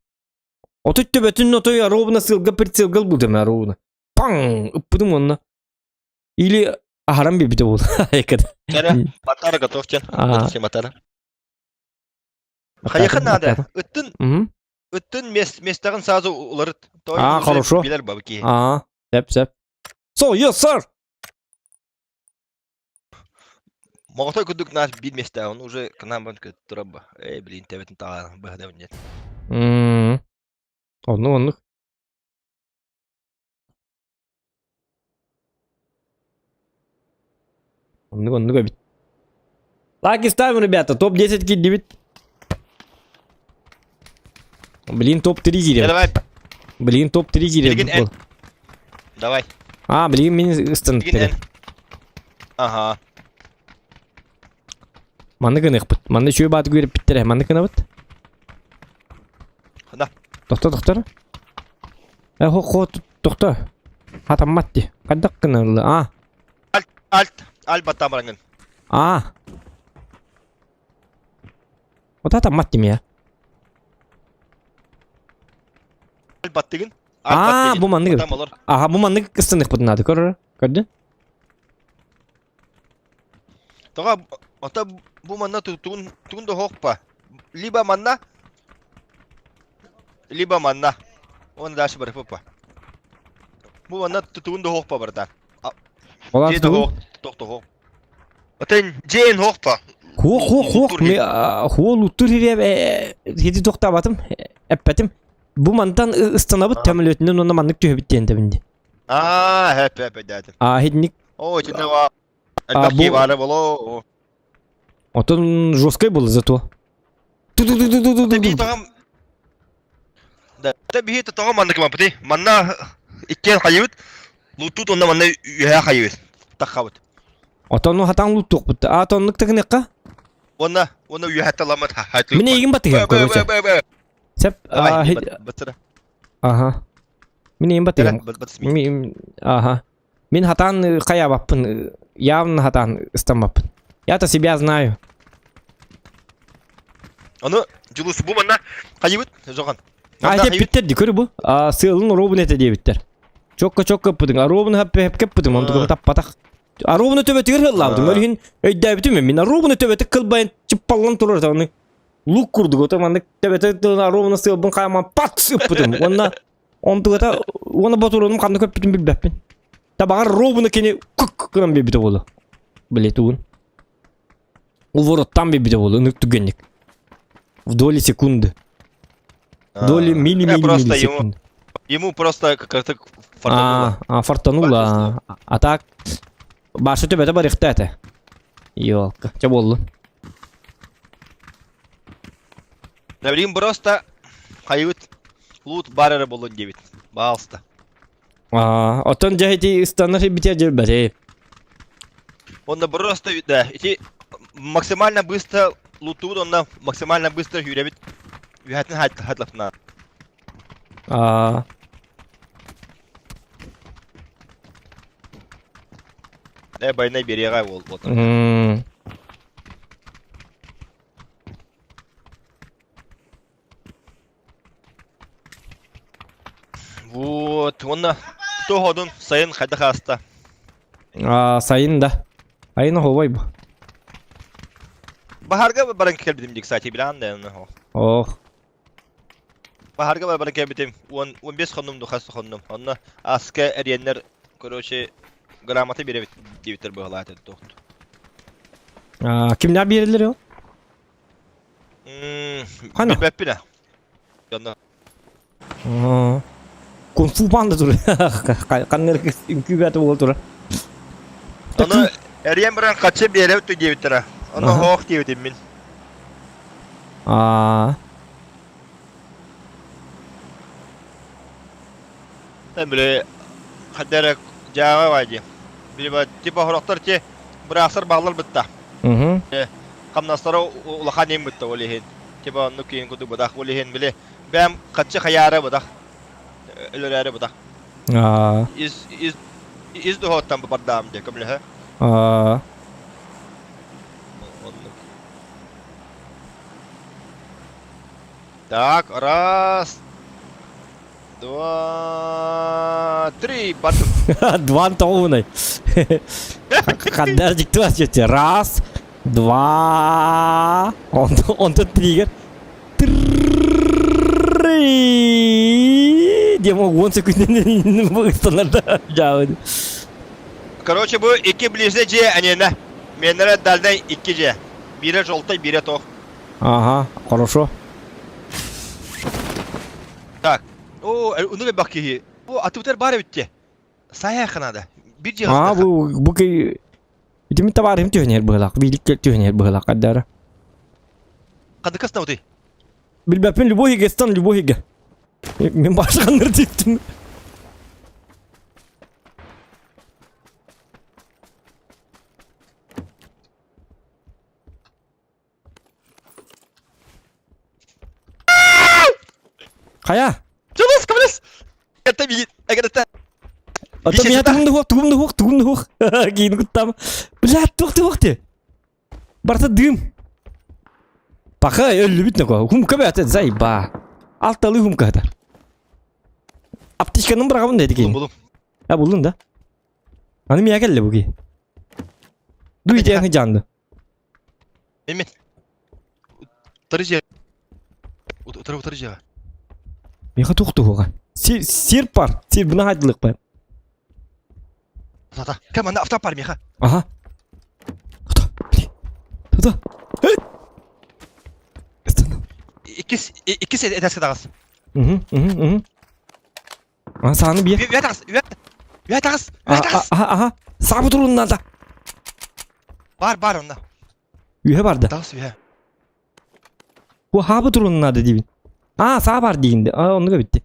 Отут төбөтүн отой оруобуна сыалга прицелга ылбытым оруобуна. Паң! Ыппытым онно. Или аһаран биэрбитэ буолла. Кэрэ, Матара готов тен. Матара. Хайаха надо. Ыттын ыттын местаҕын сразу уларыт. А, хорошо. Билер бабки. А, сеп сеп. So, yes, sir. Моҕотой курдук наар биир миэстэ, он уже к нам турабба. Эй, блин, тебетин таҕа быһада нет. Оннук, оннук. Оннук оннук эбит. Лайки ставим, ребята, топ-10 киирдибит. Блин, топ-3 киирэр. Давай. Блин, топ-3 киирэр. Давай. А, блин, мин ыстаныттар. Ага. Манны гыныахпыт. Манны үчүгэй бааты үөрэппиттэрэ. Манны гынабыт. Да. Тохто, тохтор. Э, хо, хо, тохто. Хатаммат ди. Хайдах гынылы? А. Альт, альт, альт баттамараңын. А. Вот хатаммат дим я. Альт баттыгын. А, бу маннык. Аха, бу маннык ыстыныхпыт надо. Көрөр, көрдүн? Тоҕо ото бу манна тугун тугун да хоохпа. Либо манна, либо манна. Он дальше барыппа. Бу манна тугун да хоохпа барда. Олар Дьиэ да тугун? хоох, тох да хоох. Отын дьиэн хоохпа. Хуо хуо хуо Луттур ми хуо луттур хире хити тохтаабатым эппэтим. Бу мантан ыстанабыт төмөлөтүнэн уонна маннык түһэбит диэн тэбинди. Аа, хэп хэп дэтим. А хитник О, итиннэ ва. Элбэх бу- киһи баара боло. Отон жесткой было зато. Тэ биһи тоҕом Да, тэ биһи тоҕо маннык мапыты. Манна иккиэн хайыбыт. Луттут онно манна үһэ хайыбыт. Таххабыт. Отон хатан луттуохпут. А тоннук тыгыныкка. Уонна уонна үөһэттэ ламмат хайтылык. Мин эйигин батыһыам, короче. Сеп, Давай, бытыра. Ага. Мин эйигин батыһыам. Мин ага. Мин хатан хайабаппын, явно хатан ыстаммаппын. Я-то себя знаю. Ону Дьулус бу манна хайыбыт жоған. А эппиттер ди көрү бу. А сыалын робун этэ диэбиттер. Чокка чокка ыппытыҥ, аробун хаппе хепке ыппытым, онтуга таппатах. Аробуну төбөтүгэр хыллаабытым, ол иһин өйдөөбүтүм мин аробуну төбөтүк кылбайын чыппаллан турар оны лук курдук ото маннык төбөтө аробуну сыалбын хааман пат ыппытым. Уонна онтугата уонна ботуруонум ханна көппүтүн билбэппин. Табаҕар робуну кини күк гынан биэрбитэ буолуо. Блять угун. Увороттан биэрбитэ буолуо ынык түгэнник. В доли секунды. В доли мили мили просто ему, секунды. ему просто как-то фартануло. А, а фартануло. А так башы төбөтө барыхта этэ. Ёлка. Чэ буоллун. Да блин, просто хайыбыт лут бар эрэ буоллун диэбит. Баалста. Аа, оттон дьэ ити ыстанар битэ дьэлбэтэй. Онно просто да, ити максимально быстро лутуут онно максимально быстро үүрэбит. Үһэтин хатлапна. Аа. Э, байнай берега бол вот. М. Вот, уонна тоһодун сайын хайдах ааста? Аа, сайын да. Айын оһуобай бу. Баһарга баран кэлбитим дии, кстати, билэҕин да Ох. Баһарга баран кэлбитим. 10 15 хоннум ду хас хоннум. Онно аска эриэннэр, короче, грамота биэрэбит диэбиттэр быһалаат туохту. Аа, кимнээх биэрэллэр ол? Хана? Билбэппин ээ. Онно Кунг-фу панда тур. Ханна үҥкүү буола турар. Ону эрийэн баран хаччы биэрэбит диэбиттэрэ. Ону хоох диэбитим мин. Аа. Били хадда эрэ дьааҕа баа дии. Били типа хорохтор ти быраахсар бааллар бытта. Хамнастара улахан иһин бытта ол иһин. Типа оннук киһин курдук бытах ол иһин били бэйэм хаччы хайаары бытах өлөрөөрү бытах. Аа. Из из из духоттан бардаам дии көмөлөһө. Аа. Оннук. Так, раз, два, три, бардым. Два тоҕунай. Хандар дьикти бас Раз, два, онтон триггер. Три. Диэн 10 секунд ыстанарда дьаабын. Короче, бу икки ближний дьиэ эниэнэ. Миэннэрэ дальнай икки дьиэ. Биирэ желтый, биирэ тоох. Ага, хорошо. Так. Оо, уну элбэх киһи. Бу атыбытар баар эбит дии. Сайаха надо. Бир дьиэ А, бу бу ки Ити мин табаарыһым түһэн иһэр быһыылаах. Биилик түһэн иһэр быһыылаах хаддара. Хадыкас наутый. Билбэппин любой хигестан любой хигэ. Мин башқаннар диттим. Хайа? Чулус, кымыс! Это видит, это Ото меня тугум да хуох, тугум да хуох, тугум да хуох. Киин куттам. Блядь, туох туох ти. Барта дым. Пока өллүбүт нако. Хумка бәте зайба. Алталы хумка хатар. Аптечканы бырагабын деди Булум, кийин. булум. Ha булдун да. Аны мия келли буги. Дуй диэн жанды. Мен Утары же. Утары утары же. Миха тух туһуга. Сир сир пар. Сир буна хайдылык бар. Тата. Кем анда автомат бар миха. Ага. Тута. Тута. Иккис иккис этәске тагыс. Угу, угу, угу. А сааны бие. Үе тагыс, үе. Үе тагыс, үе тагыс. Ага, ага. Саабы туруннада. Бар, бар онда. Үһэ барда. Тагыс үе. Бу хаабы туруннада диибин. А, саа бар диигинде. А, оннуга битти.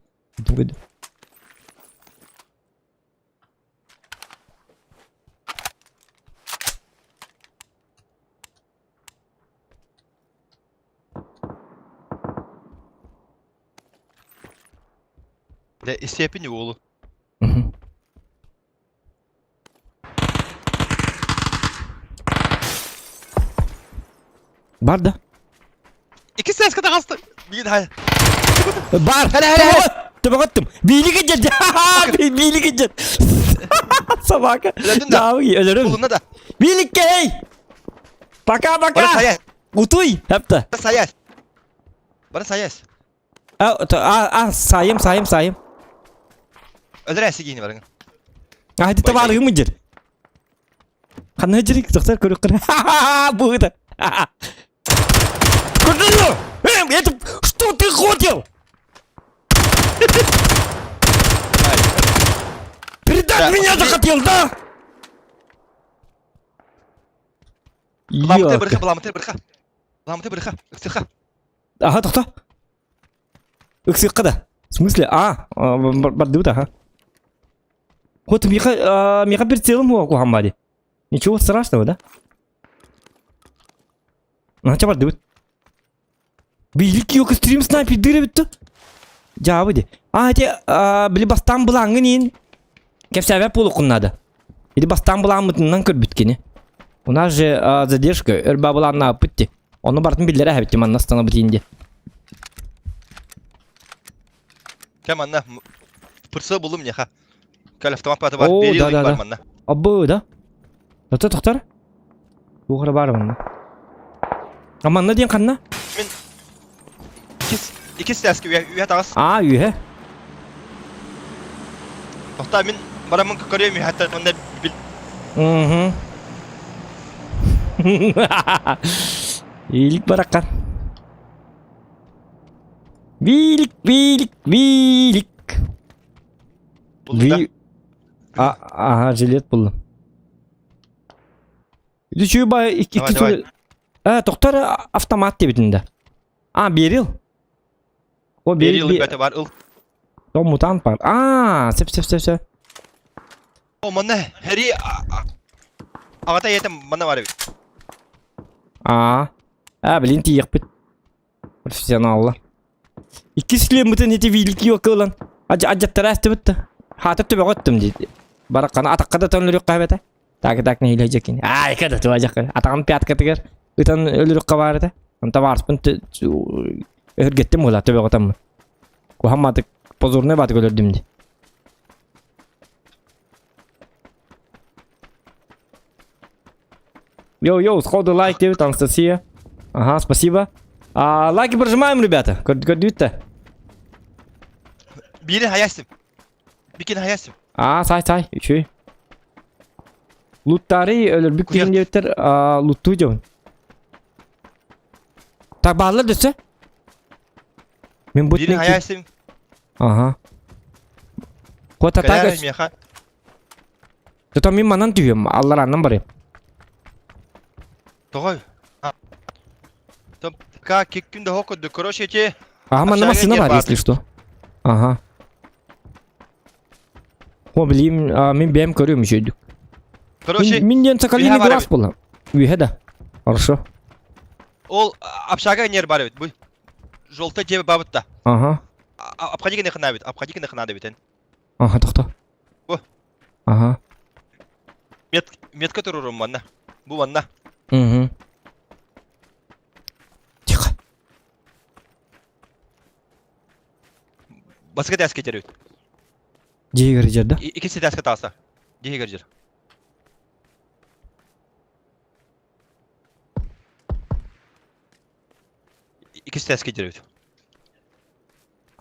Дэ истиэпин уолу. Бар да? Иккис сээскэ таҕыста. Биир хай. Бар! Хара хара хара. Төбөҕөттүм. Биилик идьэт. Биилик идьэт. Собака. Өлөрдүн да. Өлөрүм. Булунна да. Бииликке эй! Пока-пока! Бары саяс. Утуй! Хапта. Бары саяс. Бары саяс. А, а, сайым, сайым, сайым. Өлөр әсигиини барың. А, это табаарыгым ыдьыр. Ханна ыдьырик, тохтор көрүк кыр. Бу это. Это что ты хотел? Предать меня захотел, да? Быламыты бырха, быламыты бырха. Быламыты бырха, ыксыха. Ага, тохто. Ыксыкка да. В смысле? А, бардыбыт, ага. Вот Миха, Миха прицелом кухамбади. Ничего страшного, да? Нача бардыбыт. Билик yok стрим снайпер дыры Жабы ди. А, эти, били бастан булаңын ин. Кепсәбә полукун надо. Или бастан буламытынан көрбүткени. У нас же задержка, өрбә буланна пытти. Оны бартын биллere хәбитти манна стана битинди. Кем анна пырсы булым неха. Кәл автомат паты бар, О, бери да, да, бар да. манна. Абы, да? Тоқта, тоқтар. Уғыра бар манна. А манна диэн ханна? Иккис иккис тәске үйә үйә тагыс. А, үйе. Тоқта мин барамын көрөм хәтта монда бил. Угу. Илик бараккан. Билик, билик, билик. Булды да. Ви... А, ага, жилет булдum. Үчү бай икки Давай, давай. Э, тоқтар автомат дебитинде. А, берил. О, Бери берил. ыл бәте бар ыл. О, мутант бар. А, сеп, сеп, сеп, сеп. О, манна хәри агата етем манна бар бит. А. А, блин, тиекпит. Профессионаллар. Икки шлеммытын ити вилки yok ылан. Ажаттара әстібітті. Хатып төбе қоттым дейді. Бараққаны атаққа да тон өлірік қабета. Так, так, не иле жекин. Ай, када туа жақы. Атағын пятка тігер. Ытан өлірік қабарыды. Онта барыспын өргеттім ола төбе қотамын. Кухамматык позорный батык өлірдім де. Йоу, йоу, сходу лайк деп, Анастасия. Ага, спасибо. А, лайки прожимаем, ребята. Көрдүт-то. Бири хаястым. Бикин хаястым. А, сай, сай, үчүй. Луттары өлөрбүк Куя. деген диэбиттер, луттуу дьон. Так баалар дөссө? Мен бут Бири хаястым. Ага. Кота Кәләр так. меха. Тото мен манан түйөм, аллар аннан барым. Тоҕой? Там как киккин да хокуду. Короче, эти Ага, манна общага массыына диэн бар, баар. если что. Ага. О, блин, а, мин бэйэм көрүөм үчүгүйдүк. Короче, Мин, мин диэн соколиный үһэ бар глаз эбит. буолла. Үһэ да. Хорошо. Ол общага нер бар эбит. Бу желтый дьиэ бабытта. Ага. Обходи гына эбит. Обходи гына эбит. Ага, тохто. Бу. Ага. Мет, метка турурум манна. Бу манна. Угу. Тихо. Баска тәс кетер өт. Дьиэгэр дьэр да? Иккис тәске тааса. Дьиэгэр дьэр. Иккис тәске дьэр өт.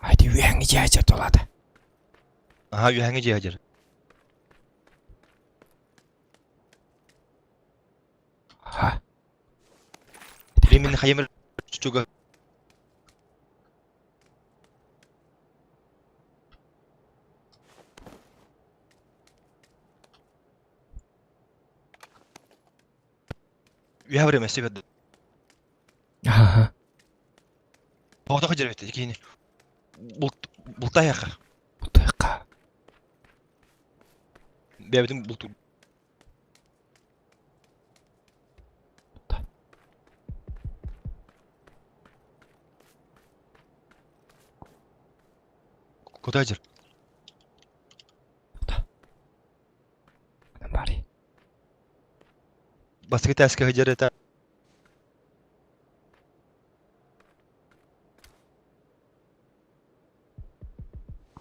Айди үөһэҥҥи дьиэ толаата. Аха, үөһэҥҥи дьиэ дьэр. Аха. Временно хайымыр чуга. Үөһэ время себе. Аха. Тоҕото дьэрбит кини. Булт бултайаха. Бултайаха. Бэбитин булту. Куда дьэр? Бари. Бастакы тээскэ сылдьар этэ.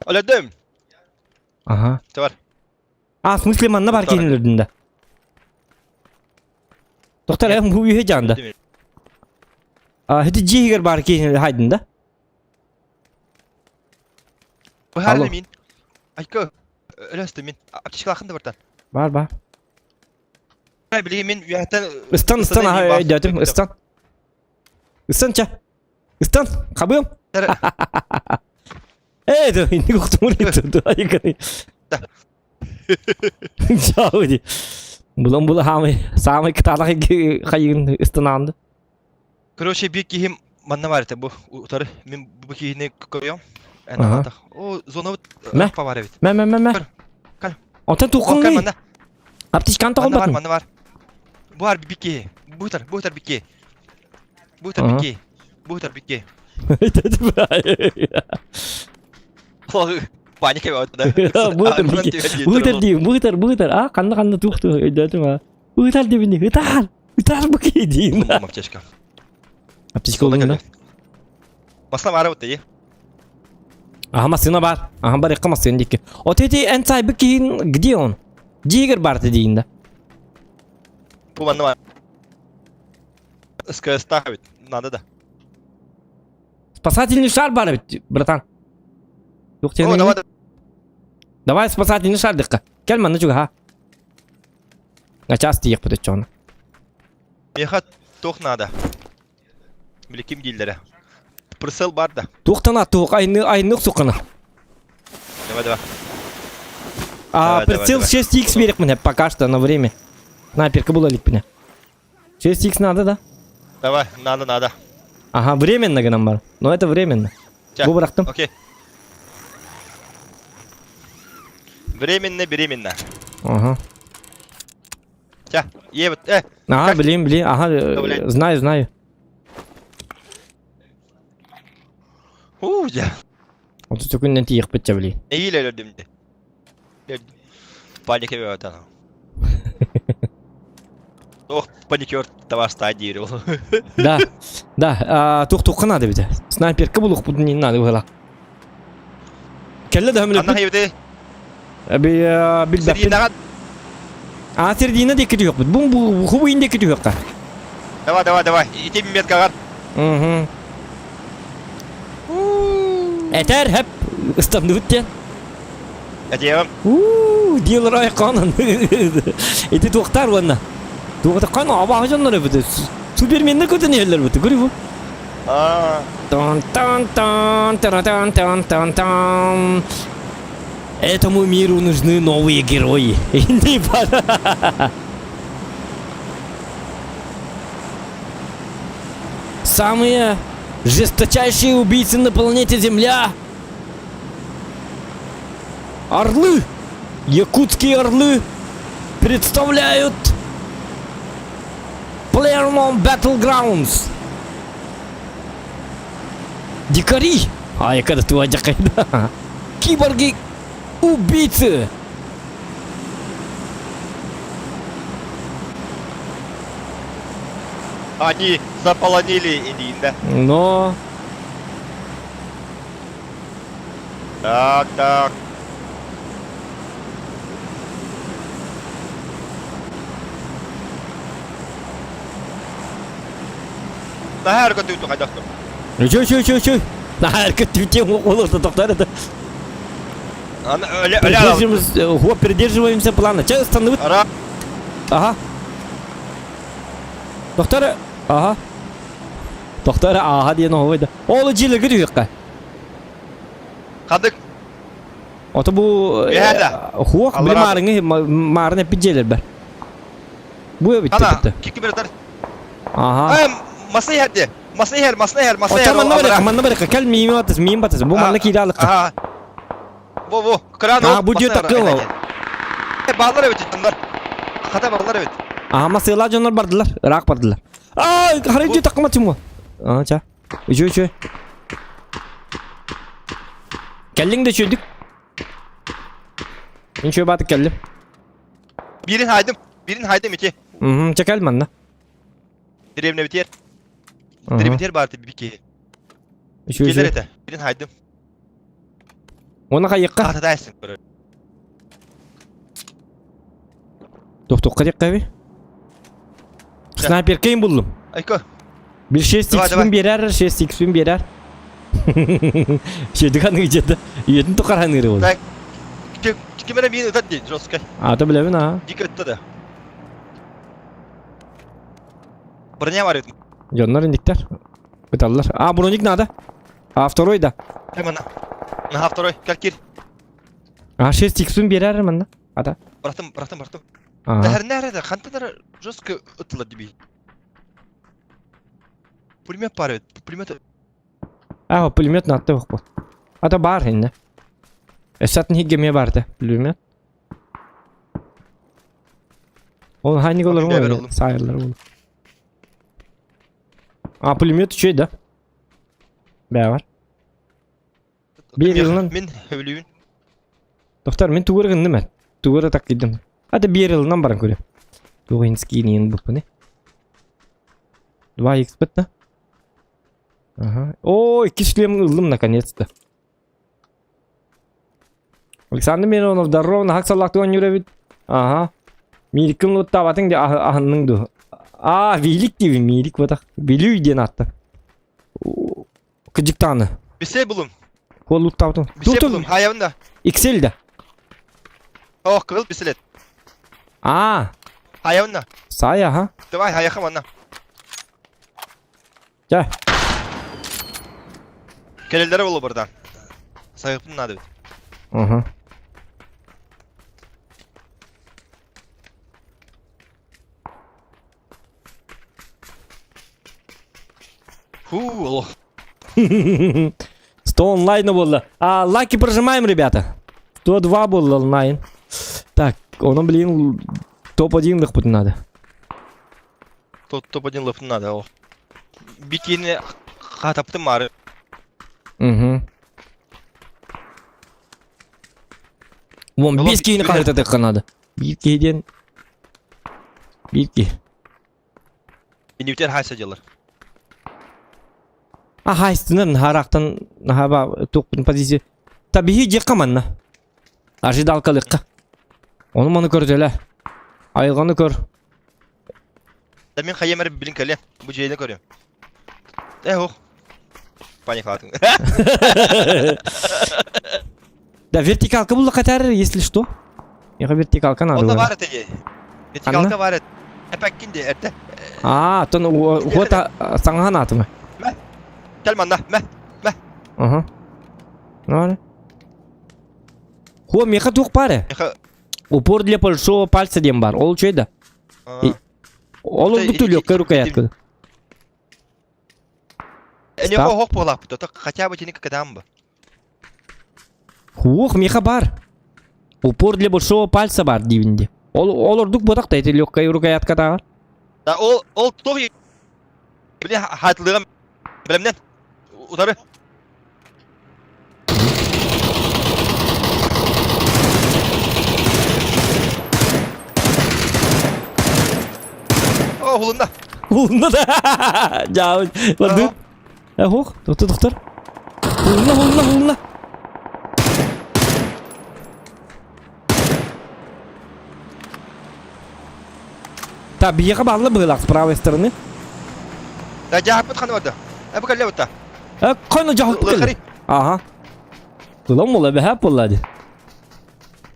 Өлөрдүм. Ага. Бар. А, в смысле манна бар киһини өлөрдүн да? Доктор, эм бу үйе жаанда. А, хити дьиигер бар киһини хайдын да? Быһаарда мин. Айка, өлөстө мин. Аптечкалаахын да бартан. Бар, бар. Билигин мин үөһэттэн Ыстан, ыстан, аха, өйдөөтүм, ыстан. Ыстан ча. Ыстан, хабыам. Ээ, да, инник уктумун итти, айыканы. Чао ди. Булан була хаамай, саамай кытаанах хайыгын ыстанаанды. Короче, бир киһим манна бар этэ бу утары мин бу киһини көрүөм. Эн аҕатах. О, зонабыт Мэ. бар эбит. Мэ, мэ, мэ, мэ. Кал. Онтон туоххун манна. Аптечканы Манна бар, тоҕолботун. манна бар. Бу бар бир киһи. Бу утар, бу утар бир киһи. Бу утар бир киһи. Бу утар бир киһи. Паника бөҕөтө. Бу утар бир киһи. Бу утар дии, бу утар, бу утар. А, ханна ханна туох туох өйдөөтүм а. Бу утар дибини, ытаар. Ытаар бу киһи диин. Аптечка. Аптечка олуҥ да? Баста баара бутта дии. Аха массыына бар. Аха бар якка массыына дикки. От эти эн сайбы киһин где он? Дигер бар диин да. Бу манна бар. СКС бит. Надо да. Спасательный шар бар бит, братан. Yok О, давай. Давай спасательный шар дикка. Кел манна чуга Начаас тиийэхпит оччоҕуна. Миэхэ туох наада? Били ким дииллэрэ? Прицел бар да. Туохтан туох айны айны сукана. Давай, давай. А Давай, давай, прицел давай. 6х берекмин пока что на время. Снайперка була иликпинэ. 6х надо, да? Давай, надо, надо. Ага, временно гынан бар. Но это временно. Ча. Бу бырахтым. Окей. Временно, беременна. Ага. Ча, ебет, э, Ага, Как? блин, блин, ага, Да, блядь. знаю, знаю. уу, дьэ. Отут күннэн тиийэхпит чэ, блин. Эйиил өлөрдүм дии. Паника бөҕөтө. Ох, паникер табаста диир ол. Да, да, а, туох-туохха наада эбитэ. Снайперка булуохпут не надо было. Кэллэ да Анна хөмөлөппүт. хайбыты Билбэппин. Сердинаҕа А, сердина диэки түһүөхпүт. Бу бу хубуйун диэки түһүөххэ. Давай, давай, давай. Ити меткаҕар. Угу. Этэр хэп ыстанныбыт диэн. Этиэҕим. Уу, диэлэр айканын. Ити туохтар уонна. Туохтаккан абааһы дьоннор эбит. Суперменнер көтөн иһэллэр бит. Көрү бу. Аа. Тан тан тан тан тан тан тан тан. Этому миру нужны новые герои. Не пора. Самые жесточайшие убийцы на планете Земля. Орлы! Якутские орлы представляют PlayerUnknown's Battlegrounds. Дикари! А, я когда ты да. Киборги убийцы! Они заполонили индиин да? Но... Так, так. Наһаа өр көтүүтү хайдах Үчүй, үчүй, үчүй, үчүй. Наһаа өр көтүүтү олорто тоқтар это. Придерживаемся, придерживаемся плана. Че остановить? Ага. Доктор, ага. Доктор, ага диэн оһуйда. Ол дьиэлэргэ түһүөххэ. Хадык. Ото бу хуох били маарыҥы маарын эппит дьиэлэр бар. Бу эбит Ана, кикки беретер. Ага. Масы иһэрди. Масы иһэр, масы иһэр, масы иһэр. Манна барыха, манна барыха. Кэл миим батыс, миим батыс. Бу манна киирэ алыкка. Бу, бу, кран А, бу дьиэ таккыл. Баалар эбит дьоннор. Хата баалар эбит. Аха, масыла дьоннор бардылар, ыраах бардылар. Аа, харай дьиэ таккыма тиму. Аа, ча. Үчү, үчү. Кэллиҥ да үчүйдүк. Үчү баатык кэллим. Бирин хайдым, бирин хайдым ити. Мм, чэ кэл манна. Древнебитер. Древнебитер бар бики. Келер этэ. Бирин хайдым. Оны хайыққа? Хататайсың. Тохтуққа дек қайби? Снайпер кейін булдum. Айко. Bir 6 x берер, 6 x берер. Шедіған үйдеді. Үйетін тоқаран ыры ол. Так. Кимере мин ытат дей, жестко. А, то білемін, а. Дико ытта да. Броня бар еді. Дьоннор индиктер. Ыталлар. А, броник надо. А, второй да. Манна. На второй, кел кир. А, 6 иксун берер манна. Ата. Бырахтым, бырахтым, бырахтым. Тэһэрнэ эрэ хантан жестко ытылар диби. Пулемет бар эбит. Пулемет. А, пулемет натты бу. Ата бар инне. Эсатын хиггеме барды пулемет. Ол ханник олар ғой, сайырлар ол. А, пулемет үчүй да. Бә бар. Биир ылынан. Мин өлүүн. Доктор, мин тугур гынным мен. Тугура так кидим. Ата биир ылынан баран көрөм. Тугинский нен буппуны. 2 х бітті. Ага. О, икки шлем ыллым наконец-то. Александр Миронов, здорово, нахак саллахты оонньуур Ага. Миириккин луттаабатыҥ дии аһынныҥ дуу. Аа, Вилик диибин, Миирик батах. Вилюй диэн аатта. Кыдьыктааны. Бисей булум. Куол луттаабытым. Бисей булум, хаябын да. XL да. Ох, кыгыл бисилет. Аа. Хаябын да. Сай, аха. Давай, хаяха манна. Чэ. Кэлэллэрэ буолуо барда. Сайыппын наада эбит. Угу. Фу, олох. 100 онлайна буолла. А, лайки прожимаем, ребята. 102 буолла онлайн. Так, ону блин топ-1 лыхпытын надо. Топ-1 лыхпытын надо. Ол. Бикини хатаптым мары. Угу. Вон биэс киһини хаһыытатыахха надо. Биир киһи диэн биир киһи. Иннибитигэр хаайса дьыллар. А хаайстынан наһараахтан наһаа туохпун позиция. Та биһи дьиэххэ манна. Ожидалкалыахха. Ону маны көрдөлө. Айылҕаны көр. Да мин хайам эрэ билин кэлиэм. Бу дьиэни көрүөм. Э, ох. Паникалаатыҥ. Да, вертикалка булла катар, если что. Меха вертикалка надо. Онно баар этэ дии. Вертикалка баар эт. Эпэккин дии, эрдэ. Аа, тон уота саҥаһан аатыма. Мэ. Кэл манна, мэ, мэ. Ага. Ну, Хуа, меха туох баар Упор для большого пальца диэн баар. Ол үчүгэй да. Ол ордук түлүөккэ рукоятка. Эни хоһох буолаахпыт, ото хотя бы тини кытаан бу. Уох, миэхэ баар. Упор для большого пальца баар диибин дии. Ол, ол ордук буотах да, эти легкая рукоятка Да, ол, ол туох били хаатылыгым бэлэмнэн утары. О, хулунна. Хулунна да. Жаабын. Барды. Э, хух, доктор, доктор. Хулунна, хулунна, хулунна. Так, биһиэхэ баалла быһыылаах с правой стороны. Да, дьаһаппыт ханы барда. Э, бу кэллэ бутта. Э, ханы дьаһаппыт кэллэ. Ага. Кылам була бэһэп буолла ди.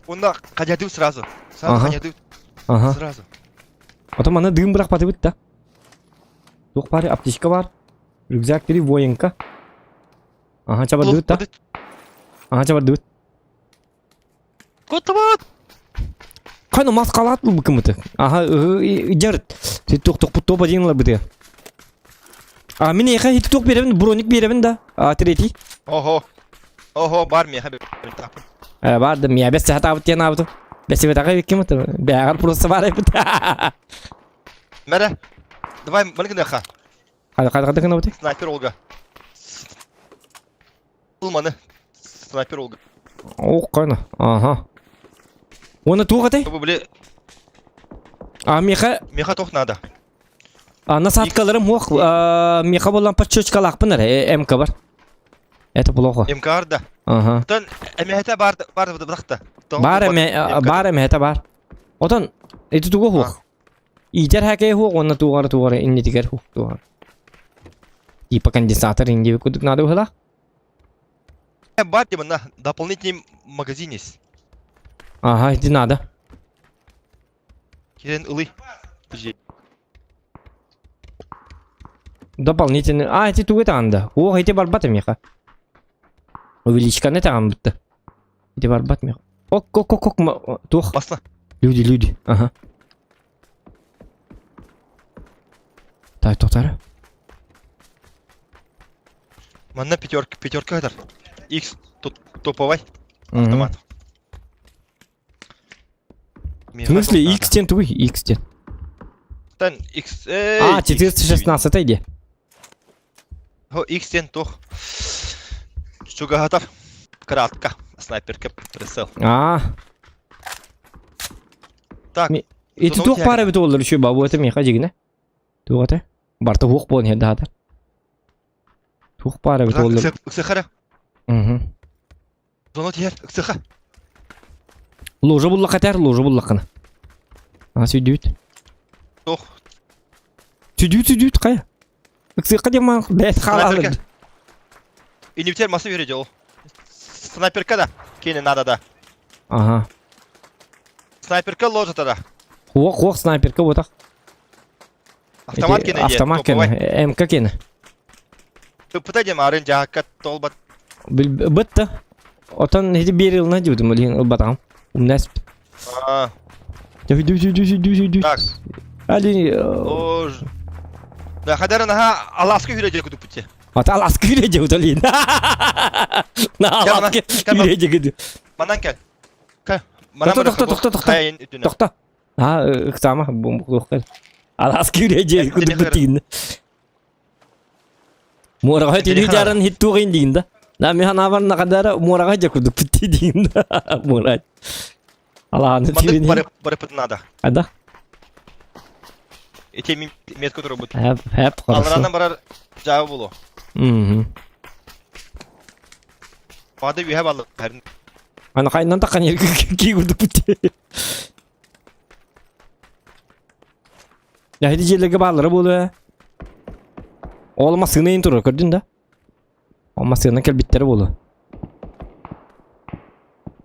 Онно хадьадыы сразу. Сразу хадьадыы. Ага. Сразу. Потом аны дым бырахпатыбыт да. Туох баар, аптечка бар. Рюкзак 3 военка. Ага, чабардыбыт да. Ага, чабардыбыт. Куттабыт! Ханы маскалаат бу кымыты. Ага, дьар туох топ один лабыты. А мин эха хит туох беребин, броник беребин да. А третий. Ого. Ого, бар меха тапын. Э, бар да мия бес сахатабыт диэн аабытым. Бэсибэтаҕа икким бэҕэр просто бар эбит. Мэрэ, давай маны гыныаха. Хада хада хада гынабыт. Снайпер Олга. Ыл маны. Снайпер Олга. Ох, кана. Ага. Оны туох этэй? Бу били А миэхэ меха тох надо. А насадкаларым хуох миэхэ буолан подчечкалаахпын эрэ МК бар. Это плохо. МК да. Ага. Тон эмэһэтэ бар бар бырахта. Бар эме бар эмэһэтэ бар. Отон эти тугу хуох. Иитэр хакей хуох уонна тугары тугары иннитигэр хуох тугар. Типа конденсатор инди кудук надо было. Бар на дополнительный магазин есть. Ага, иди надо. Кирен ылый. Дополнительный. А, эти тугу таанда. Ох, эти барбат меха. Увеличканы таан бутта. Эти барбат меха. Ок, ок, ок, ок, туох. Басла. Люди, люди. Ага. Так, тоқтар. Манна пятерка, пятерка хатар. X топовай автомат. В смысле X тен туй, X тен. Тан X. А, 416 иди. Хо X тен тох. Чугахатар. Кратко. Снайперка прицел. А. Так. Ити туох пара бит олар үчү бабу это меха дигине. Туох это? Барта хуох буон хедда Туох пара бит олар. Ыксыхара. Угу. Зоно тиер, ыксыха. Ложа булла катар, ложа булла кына. А сүдүт. Тох. Сүдүт, сүдүт кая. Ыксыха деман, бэт халалы. Инвитер масы береді ол. Снайперка да. Кені надо да. Ага. Снайперка ложа тогда. Хуох, хуох, снайперка вот так. Автомат кені. Автомат кені, МК кені. Туппута дем арын жаакка толбат. Бытта. Отон хити берилна дибутум билин ылбатаҕым. Умнас. Так. Али. Ож. Да хадара наха аласка хүрэ дьэ кутуппутте. Ата аласка хүрэ дьэ уталин. На аласка хүрэ дьэ куту. Манан кэл. Кэл. Тохто тохто тохто тохто. Тохто. А ыксама бу Аласка хүрэ дьэ кутуппутин. Муораҕа тилии дьааран хиттуоҕин диин да. На ми ханабар накадара муораҕа дьэ курдук путти диин да. Муора. Алааны тирини. Бары бары надо. Ада. Эти метку турбут. Хэп, хэп, хорошо. Алранан барар жабы болу. Мгм. Бады үйе балы. Аны кайнан таккан жерге кий курдук путти. Яһиди жерлерге баалары буолуо. Ол массыына иин турар көрдүн да? Ол массыына кэлбиттэрэ буолуо.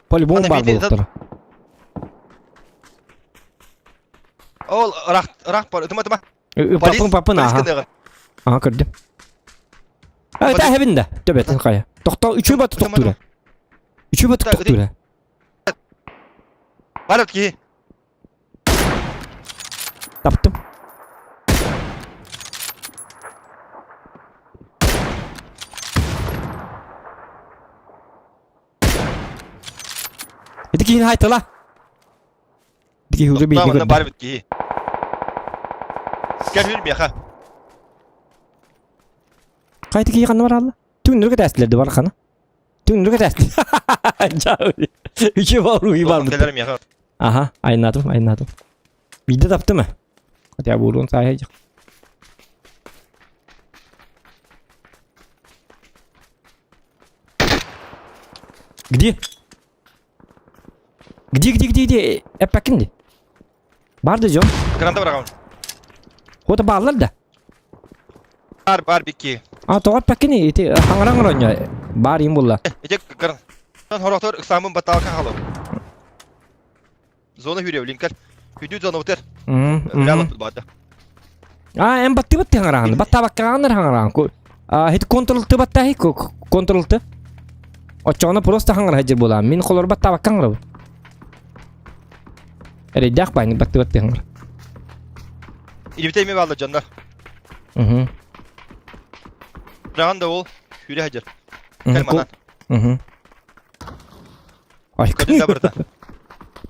По-любому баар буолуохтара. Ол ырах ырах бар. Ытыма ытыма. Папын папын аха. Аха көрдүм. Э, та да. Төбөтүн хайа. Тохто үчү баты тохтуура. Үчү баты тохтуура. Бар ки. Таптым. киһини хайтала. Киһи уже Тохтоо, биһини манна көрдө. баар эбит киһи. Кэл үр миэхэ. Хайты киһи ханна баралла? Түҥнүрү кэтээстилэр да бар хана. Түҥнүрү кэтээстилэр. Үчү бар уй бар. Кэлэр миэхэ. Аха, айнатым, айнатым. Биирдэ таптым э. Хотя бы урун сааһа Где? Где, где, где, где? Эппэккин ди. Бар да дьон. Граната быраҕабын. Хота бааллар да. Бар, бар бикки. А тоҕо эппэккин ити хаҥаран оронньо. Бар им булла. Ити гран. Хорохтор ыксаамын баттаалка халым. Зона хүрүө, блин, кэл. Хүдүү зона утер. Үлэ баата. А, эн баттыбат хаҥараан. Баттаабаккаҕаннар хаҥараан. А, хит контролты баттаһи, контролты. Оччоҕуна просто хаҥара сылдьар буолаан. Мин холор баттаабакка хаҥарабын. Эрэйдээх баайны баттыбат хаҥара. Илибите эми бааллар дьоннор. Угу. Быраҕан да ол хүрэ сылдьар. Кэл манан. Угу. Ай, Көтүн да барыта.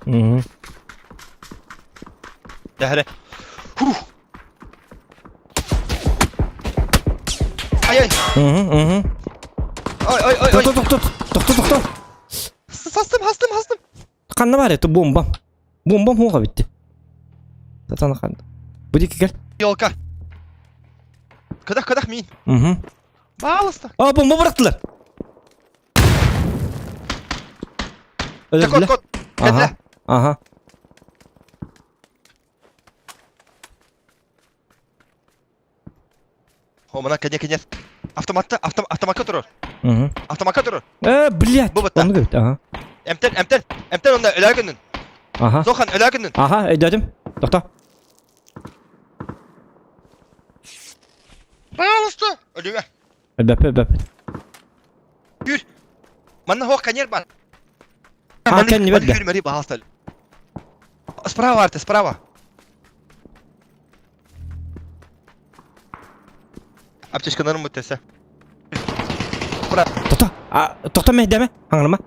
Угу. Дэһэрэ. Хух. Ай-ай. Угу, угу. Ой, ой, ой, ой. Тохто, тохто, тохто, тохто. Састым, хастым, хастым. Ханна бар это бомба. Бомбам хуга битти. Сатана ханна. Бу дики кел. Елка. Кадах, кадах мин. Угу. Пожалуйста. А, бомба бырахтылар. Кот, кот. Ага. Ага. Хомана кене кене. Автоматта, автом, автоматка турар. Угу. Автоматка турар. Э, блядь. Бу бытта. Оны көрбүт, ага. Эмтен, эмтен, эмтен онна өлөр гыннын. Ага. Сохан өлөр гыннын. Ага, өйдөтүм. Тохто. Пожалуйста. Өлүмэ. Өлбөппүт, өлбөппүт. Күр. Манна хоох канер бар. А, кэннибэт да. Күрмэри баһаастал. Справа, Арте, справа. Аптечкаларым бүттесе. Тохто. А, тохто мэйдэме. Хаҥырма.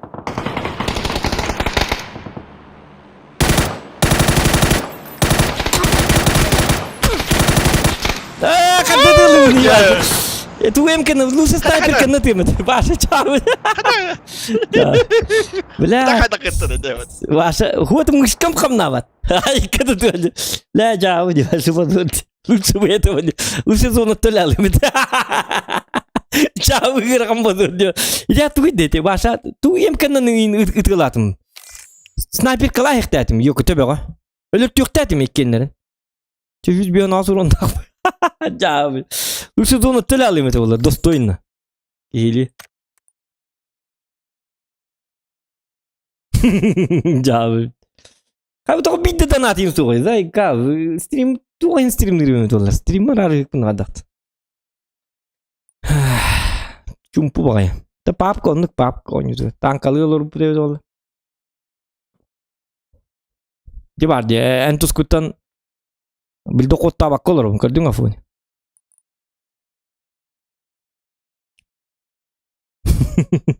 Э, хардыдылы. Туем кene, лучше снайпер кene тымет. Ваша чавы. Бля. Ваша, вот мышкам хамнават. Ай, когда ты... Ля, жавы, не ваша Лучше бы этого не... Лучше зону толял. Чавы гырам буду. Я туй дети, ваша, туем кene ытылатым. Снайпер кылайыктаатым, йоку төбөҕө. Өлөртүөхтээтим иккиэннэрин. Чүһүс бион асурундах. Дьаабы. Лучше зону төлө алым это было, достойно. Или... Дьаабы. Хабы тоҕо биирдэ донатым суоҕай, зайка, стрим тугайын стримнирбин этоллар. Стриммар арыыкпын адахт. Чумпу баҕайы. Та папка оннук папка оонньуутугар. Таанкалыы олорбут эбит ол. Дьэ баар дии, эн тускуттан билдэ куоттаабакка олоробун, көрдүҥ Афоня?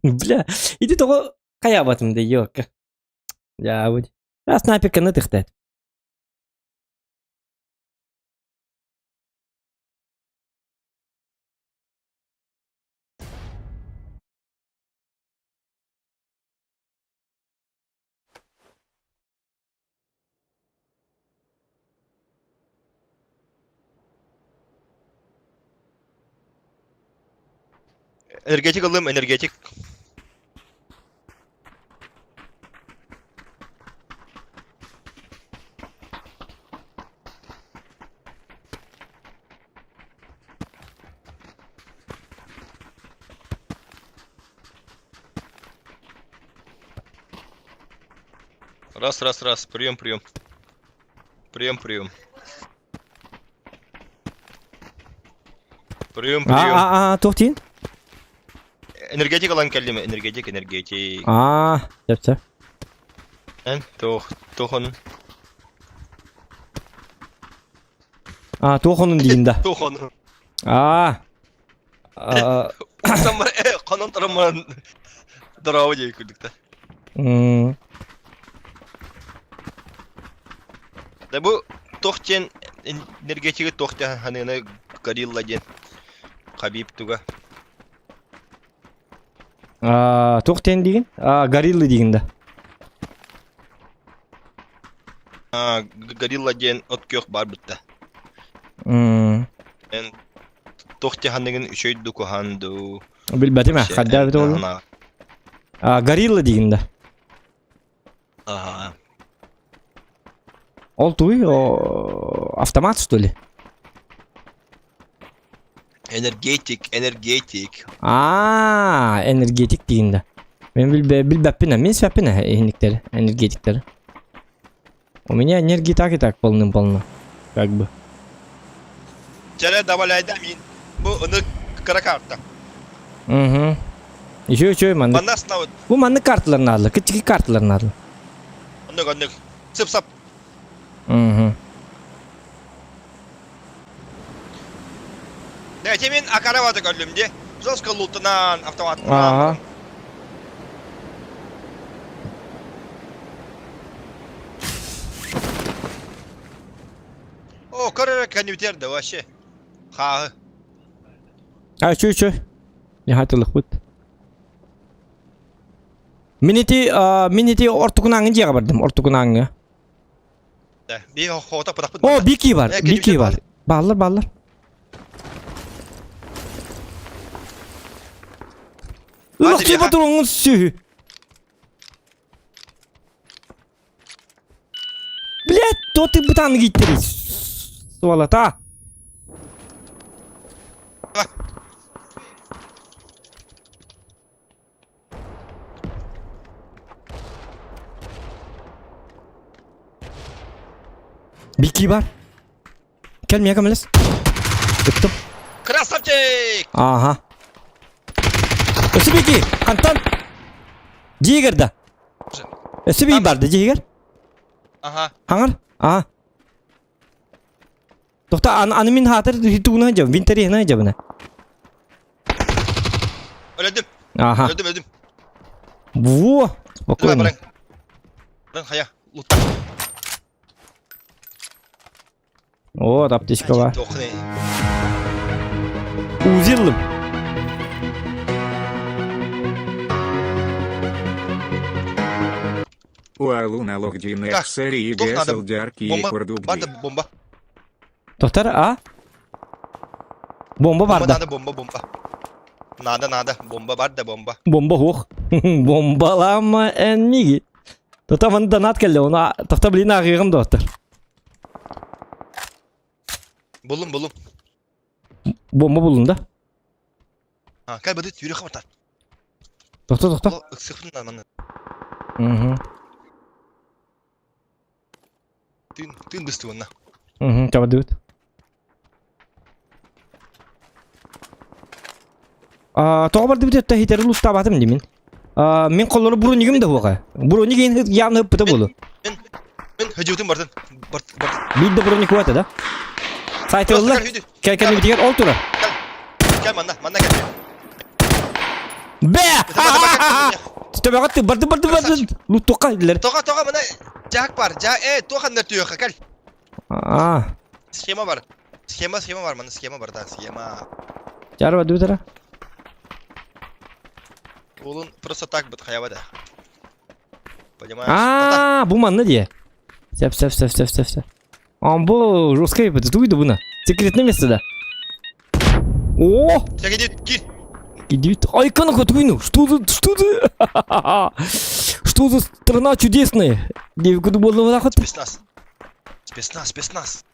Бля, ити тоҕо хайаабатым да ёлка. Дьаабыт. А снайперканы тыхтаат. Энергетик ыллым, энергетик. Раз, раз, раз. Прием, прием. Прием, прием. Прием, прием. А, а, а, туох диин? Энергетик ылан кэллим, энергетик, энергетик. Аа, сөп сөп. Эн, туох, туох онун. Аа, туох онун диин да. Туох онун. Аа. Аа. Хонон тарамман дорообо дии күрдүктэ. М. Да бу туох диэн энергетиги туох диэн ханыыны горилла диэн Хабиб туга. Аа, туох диэн диигин? Аа, горилла диигин да. Аа, горилла диэн от күөх баар бытта. Эн туох диэн ханыгын үчүй ду куһаан ду. Билбэтим ээ, хайдах эбит буолла? Аа, горилла диигин да. Ага. Ол туй автомат что ли? Энергетик, энергетик. Аа, энергетик диигин да. Мен билбэппин, мин сөппүн иһиниктери, энергетиктери. У меня энергии так и так полным-полно. Как бы. Чэрэ даваляйда мин. Бу ынык кыра карта. Угу. Еще еще маннык. Манна сынабыт. Бу маннык карталар наадалар, кичики карталар наадалар. Оннук оннук. Сып-сап. Угу. Эти мин акараваты көрдүм ди. Жестко лутынан, автоматтынан. Ага. О, көрөрө кэннибитигэр да вообще. Хааһы. А, чү чү. Не хатылыкпыт. Мин ити, мин ити ортукунааҥҥы дьиэҕэ бардым, ортукунааҥҥы. Да, би хоото пытахпыт О, бики бар, бики бар. Бааллар, бааллар. Ылах тиба туруҥун сүһү. Блядь, то ты бытан гиттери. Сволота. Бики бар. Кел миэхэ көмөлөс. Ыттым. Красавчик! Ага. Өссө бики, хантан? Дьиэгэр да. Өссө бии барды дьиэгэр. Ага. Хаҥар? Аа. Тохта аны, аны мин хаатыр тугуна дьабын, винтериһина дьабына. Өлөдүм. Аха. Өлөдүм, өлөдүм. Во, спокойно. Баран. Баран хая. Лутта. О, аптечка бар. Узиллым. Так, туох надо? Бомба, бар да бомба. Доктор, а? Бомба Бомба бар да. надо, бомба, бомба. Надо, надо, бомба бар да бомба. Бомба хуох. Бомбалама эн миги. Тота маны донат кэллэ, оны тохто блин ааҕыаҕым доҕоттор. Буллум, буллум. Бомба буллум да? А, кай быды түйрі хабартар. Тохто, тохто. Ыксыхпын да маны. Угу. Тыын, тыын быстыбынна. Угу, табадыбыт. Тоҕо бардыбыт өттө хитер улустаабатым димин. Мин коллору бронигим да хуоҕа. Бронигин явно ыппыта буолу. Мин мин хөдьүбүтүм бардын. Барт барт. Биир да броник хуата да. Сайтылла. Кэл кэннибитигэр ол турар. Кэл манна, манна кэл. Бэ! Төбөҕө барды барды барды. Луттуққа дилер. Тоҕо тоҕо мына жаак бар. Жа э туоханнар түйөхө кэл. Аа. Схема бар. Схема схема бар манна схема бар да схема. Жарба дутара. Улун просто так бит хаяба да. Понимаешь? Аа, бу манна дии. Сөп сөп сөп сөп сөп сөп. А бу русский бит туйду буна. Секретное место да. О! Иди, кир. Иди, ай, канаха туйну. Что за, что за? Что за страна чудесная? Девку буолла захот. Спецназ. Спецназ, спецназ.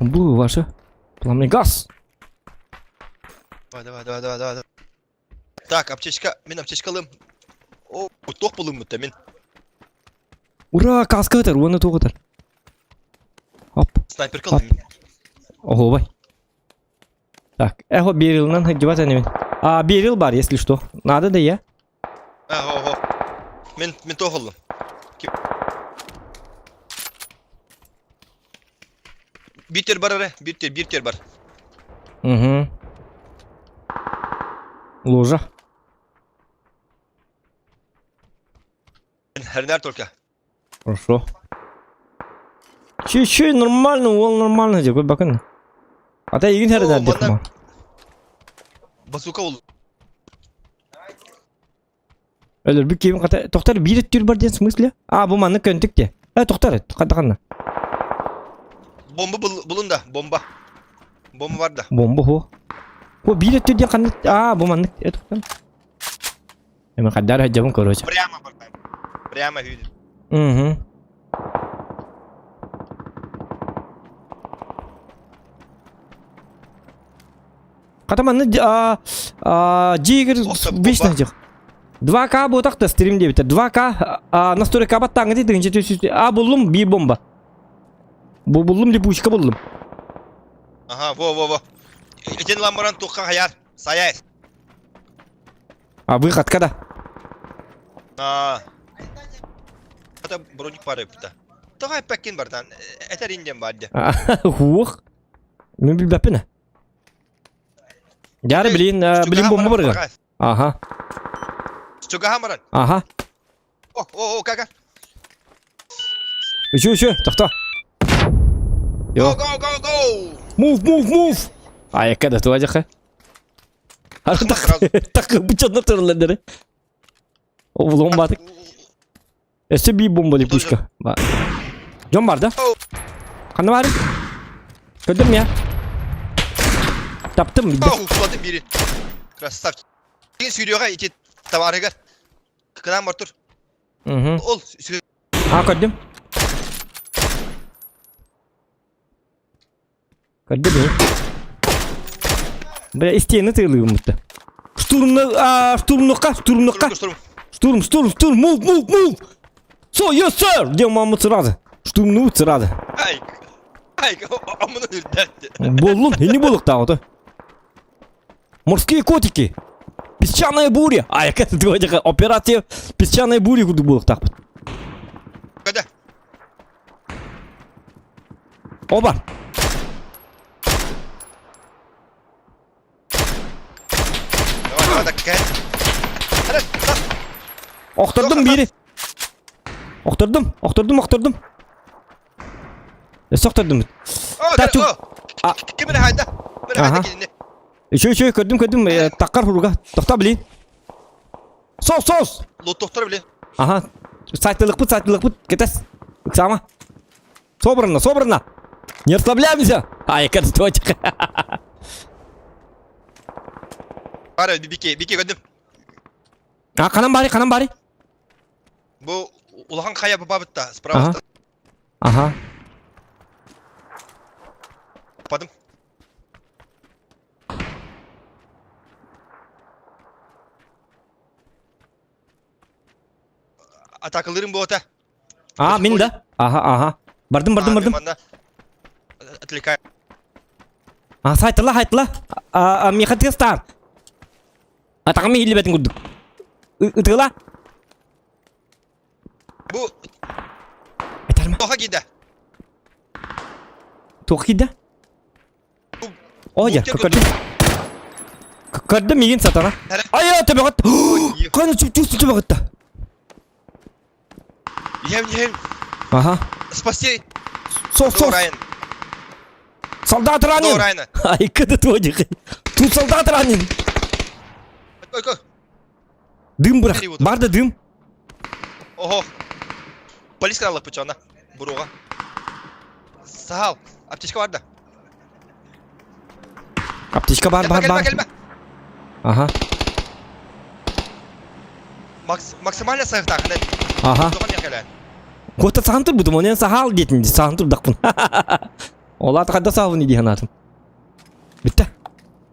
Бу ваша. Пламенный газ. Давай, давай, давай, давай, давай. Так, аптечка, мин аптечкалым. О, туох булуммут мин. Ура, каска ытар, уонна туох ытар. Оп. Снайперка ылым мин. Оһуобай. Так, эхо берилынан сылдьыбат энибин. А, берил бар, если что. Надо да я. А, ого. Мин, мин туох ыллым. Битер бар эрэ, битер, битер бар. Угу. Ложа. Хернер только. Хорошо. Чуть-чуть нормально, уол нормально дьэ, бакын. Ата игин хернер дихма. Базука ол. Өлөрбүт киһим хата тохтор биир өттүр бар диэн смысле? А, бу маннык көнтүк де. Э, тохтор, хата ханна. Бомба булун да, бомба. Бомба бар да. Бомба хо. Бу биир өттүр диэн ханна? А, бу маннык. Э, тохтор. Эми хаддар хаддабын короче. Прямо бар. Прямо видит. Угу. Хата манна дьиэгэр вечно дьэх. 2К буотах да стрим диэбиттэр. 2К настройка баттааҥҥа тыһыынча түс А буллум биир бомба. Бу буллум липучка буллум. Ага, во во во. Итин ламбаран тухха хаяр. Саяй. А выход когда? А. Это броник пары пта. Давай пекин бартан. Это риндем барды. Хух. Мен билбэппин. Дьары билин, билин бомба барга. Ага. Чугаһан баран. Ага. О, о, о, как? Еще, еще, тохто. Go, go, go, go! Move, move, move! Айакка да туадьаха. Так бычанна тураллар Облом батык. Өссө биир бомба липучка. Дьон бар да? Ханна баарый? Көрдүм я. Таптым. Укладым бири. Красавчик. Кин сүүрүөҕэ ити табаарыгар. Кыкынаан бар тур. Ол А, көрдүм. Көрдүм. Бля, истиэни тыылыыбын бутта. Штурмна, штурмнукка, штурмнукка. Штурм, штурм, штурм, move, move, move. So, yes, sir! Диэн маммыт сразу. Штурмнуут сразу. Ай, ай, омуну үрдэтти. Буоллун, ини буолуктаах Морские котики. Песчаная буря. Ай, операция Песчаная буря курдук буолуктаахпыт. Когда? Оба. Давай, давай, так, Охтордум бири. Охтордум, охтордум, охтордум. Өссө охтордум. Тату. Ким эрэ хайда? Ким эрэ хайда кинини? Үчү үчү көрдүм көрдүм таккар хуруга. Тохто блин. Сос сос. Лоттохтор блин. Ага. Сайтылыкпыт сайтылыкпыт кетес. Ыксама. Собрано, собрано. Не расслабляемся. Ай, точка. Бары бики, бики көрдүм. А, ханан баарый, ханан баарый. Бу улахан хайа бабытта, справа. Ага. Падым. Атакалырым буота. А, мин да. Ага, ага. Бардым, бардым, бардым. Отвлекай. А, сайтыла, сайтыла. А, миэхэ тыастаар. Атаҕым иһиллибэтин курдук. Ытыла. Бу Этарма. туоха киирдэ? Туох киирдэ? О, дьэ, көрдүм. Көрдүм миигин сатана. Айа, төбөҕөт. Каны чүп төбөҕөттө. Иһэм, иһэм. Ага. Спасти. Сос, сос. Солдат ранен! Ай, когда твой Тут солдат ранен! Дым бырах. Бар да дым. Ого. Полиция алып пычана. Буруга. Сахал. Аптечка бар да. Аптечка бар, бар, бар. Ага. Максимально сахтахнен. Ага. Кота сахан турбутум, онен сахал диэтин сахан турдахпын. Ол аата хайда саалын дии санаатым. Бүтте.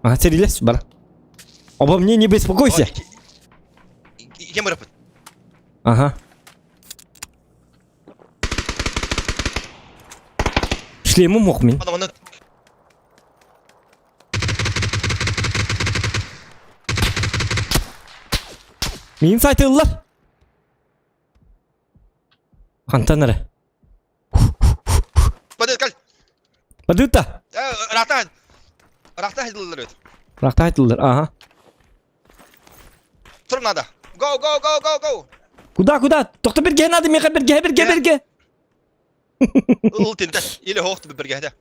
Ага, сэрилэс бар. Обо мне не беспокойся. Кем ырыппыт? Ага. Шлемым ох мин. Миин сайтыллар. Хантан эрэ? Бадыт кал. Бадыта. Рахта. Рахта айтыллар эбит. Рахта айтыллар, ага. Тур надо. Go, go, go, go, go. Куда, куда? Тохто бирге надо, меха бирге, бирге, бирге. Ыл тинте. Или хоохту бирге.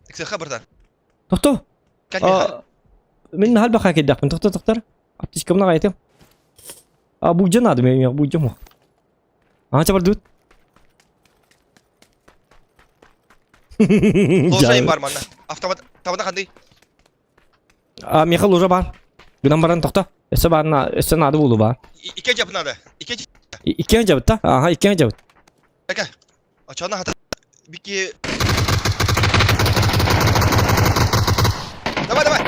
Иксеха бирдан. Тохто. Мин хал баха кеддахпын. Тохто, тохтор. Аптечкамна гайтым. А буджа надо, мен буджа мо. А чабар дут. Лошайым бар манна. Автомат, табана қандай? А Михаил уже бар. Гынан баран тохто. Өссө бар, өссө надо булу бар. Икки жабыт надо. Икки Икки жабыт та? Ага, икки жабыт. Ака. Ачана хата. Бики. Давай, давай.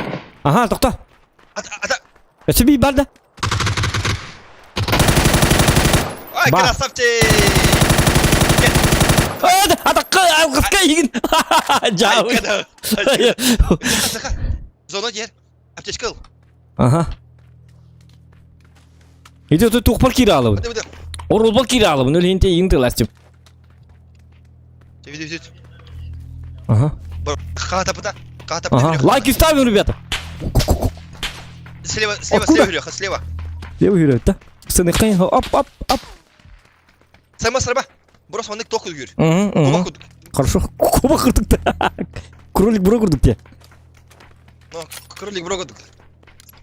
Ага, тохто. Ата, ата. Өссө би бар да. Ай, Бар. красавчик! Атаққа алғысқа егін. Жау. Зона жер. Аптечка ыл. Ага. Ити оту туқпар кире алыбын. Орулбар кире алыбын. Өл хинте егін тыластып. Ага. Ага. Лайки ставим, ребята. Слева, слева, слева, слева. Слева yürüyor да. Сыныктан оп оп оп. Сайма сарба. Брос маннык тох күр. Угу, угу. Хорошо. Куба курдук да. Кролик бро курдук те. Ну, кролик бро курдук.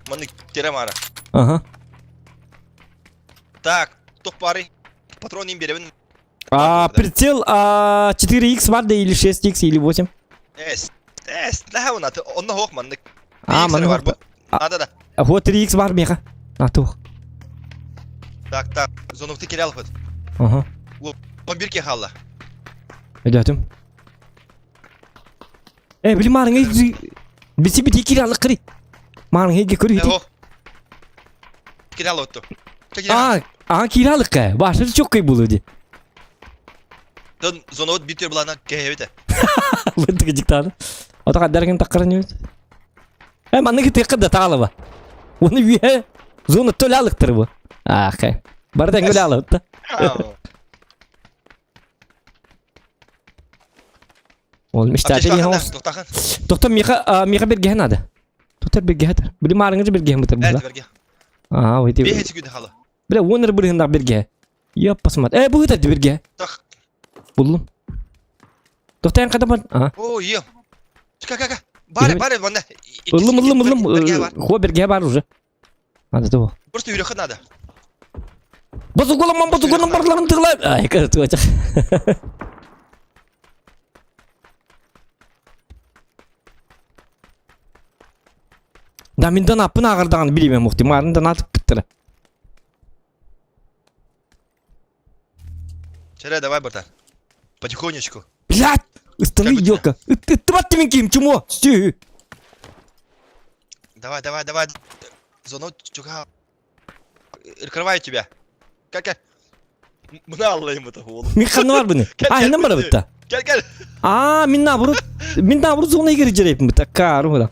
Маннык терем ара. Ага. Так, тох пары. Патрон им беребин. А, прицел а, 4х бар да или 6х или 8. Эс. Эс, наха она, онно хох маннык. А, маннык бар бу. А, да, да. Вот 3х бар меха. А, тух. Так, так, зонукты кере алып. Ага. 11 халла. Өйдөөтүм. Э, били маарыҥ биси бити кире алык кыри. Маарыҥ эйге көрү ити. Кире алып А, а кире алыкка. Башы çok кый булу ди. Дон зонот битер булана кэбите. Бынтыгы диктаны. Ото каддаргын таккарын ют. Э, манныгы тыккы да таалыба. Оны үйе зона төл алыктыр бу. Ахы. Барда өлө алып да. Ол мечтатель не хаус. Тоқтам миха миха берге надо. Тотар берге хатар. Били марыңыз берге мытыр була. А, ой Бе хечи күн хала. Бля, оныр бір хындақ берге. Ёп, посмотри. Э, бу хытар берге. Так. Булдум. Тоқтайын қада бар. А. О, е. Ка ка ка. Бар, бар, банда. Ылым, ылым, ылым. Хо берге бар уже. Надо того. Просто үйрәхі надо. Базуголаман, базуголам барларын тыглай. Ай, кажется, Да, мин донаппын ааҕардаҕын билимем ухти, маарын донатып бүттэрэ. Чаря, давай, братан. Потихонечку. Блядь! Ыстаны елка! Ыттыбат мин ким, чмо? Сүү! Давай, давай, давай. Зону чуга. Открываю тебя. Как Мына аллайым это oğlum. Мин ханна бар бұны. А, ханна бар бітті. Кел, кел. А, мин наоборот, мин наоборот зона егер жереппин бітті. Кару да.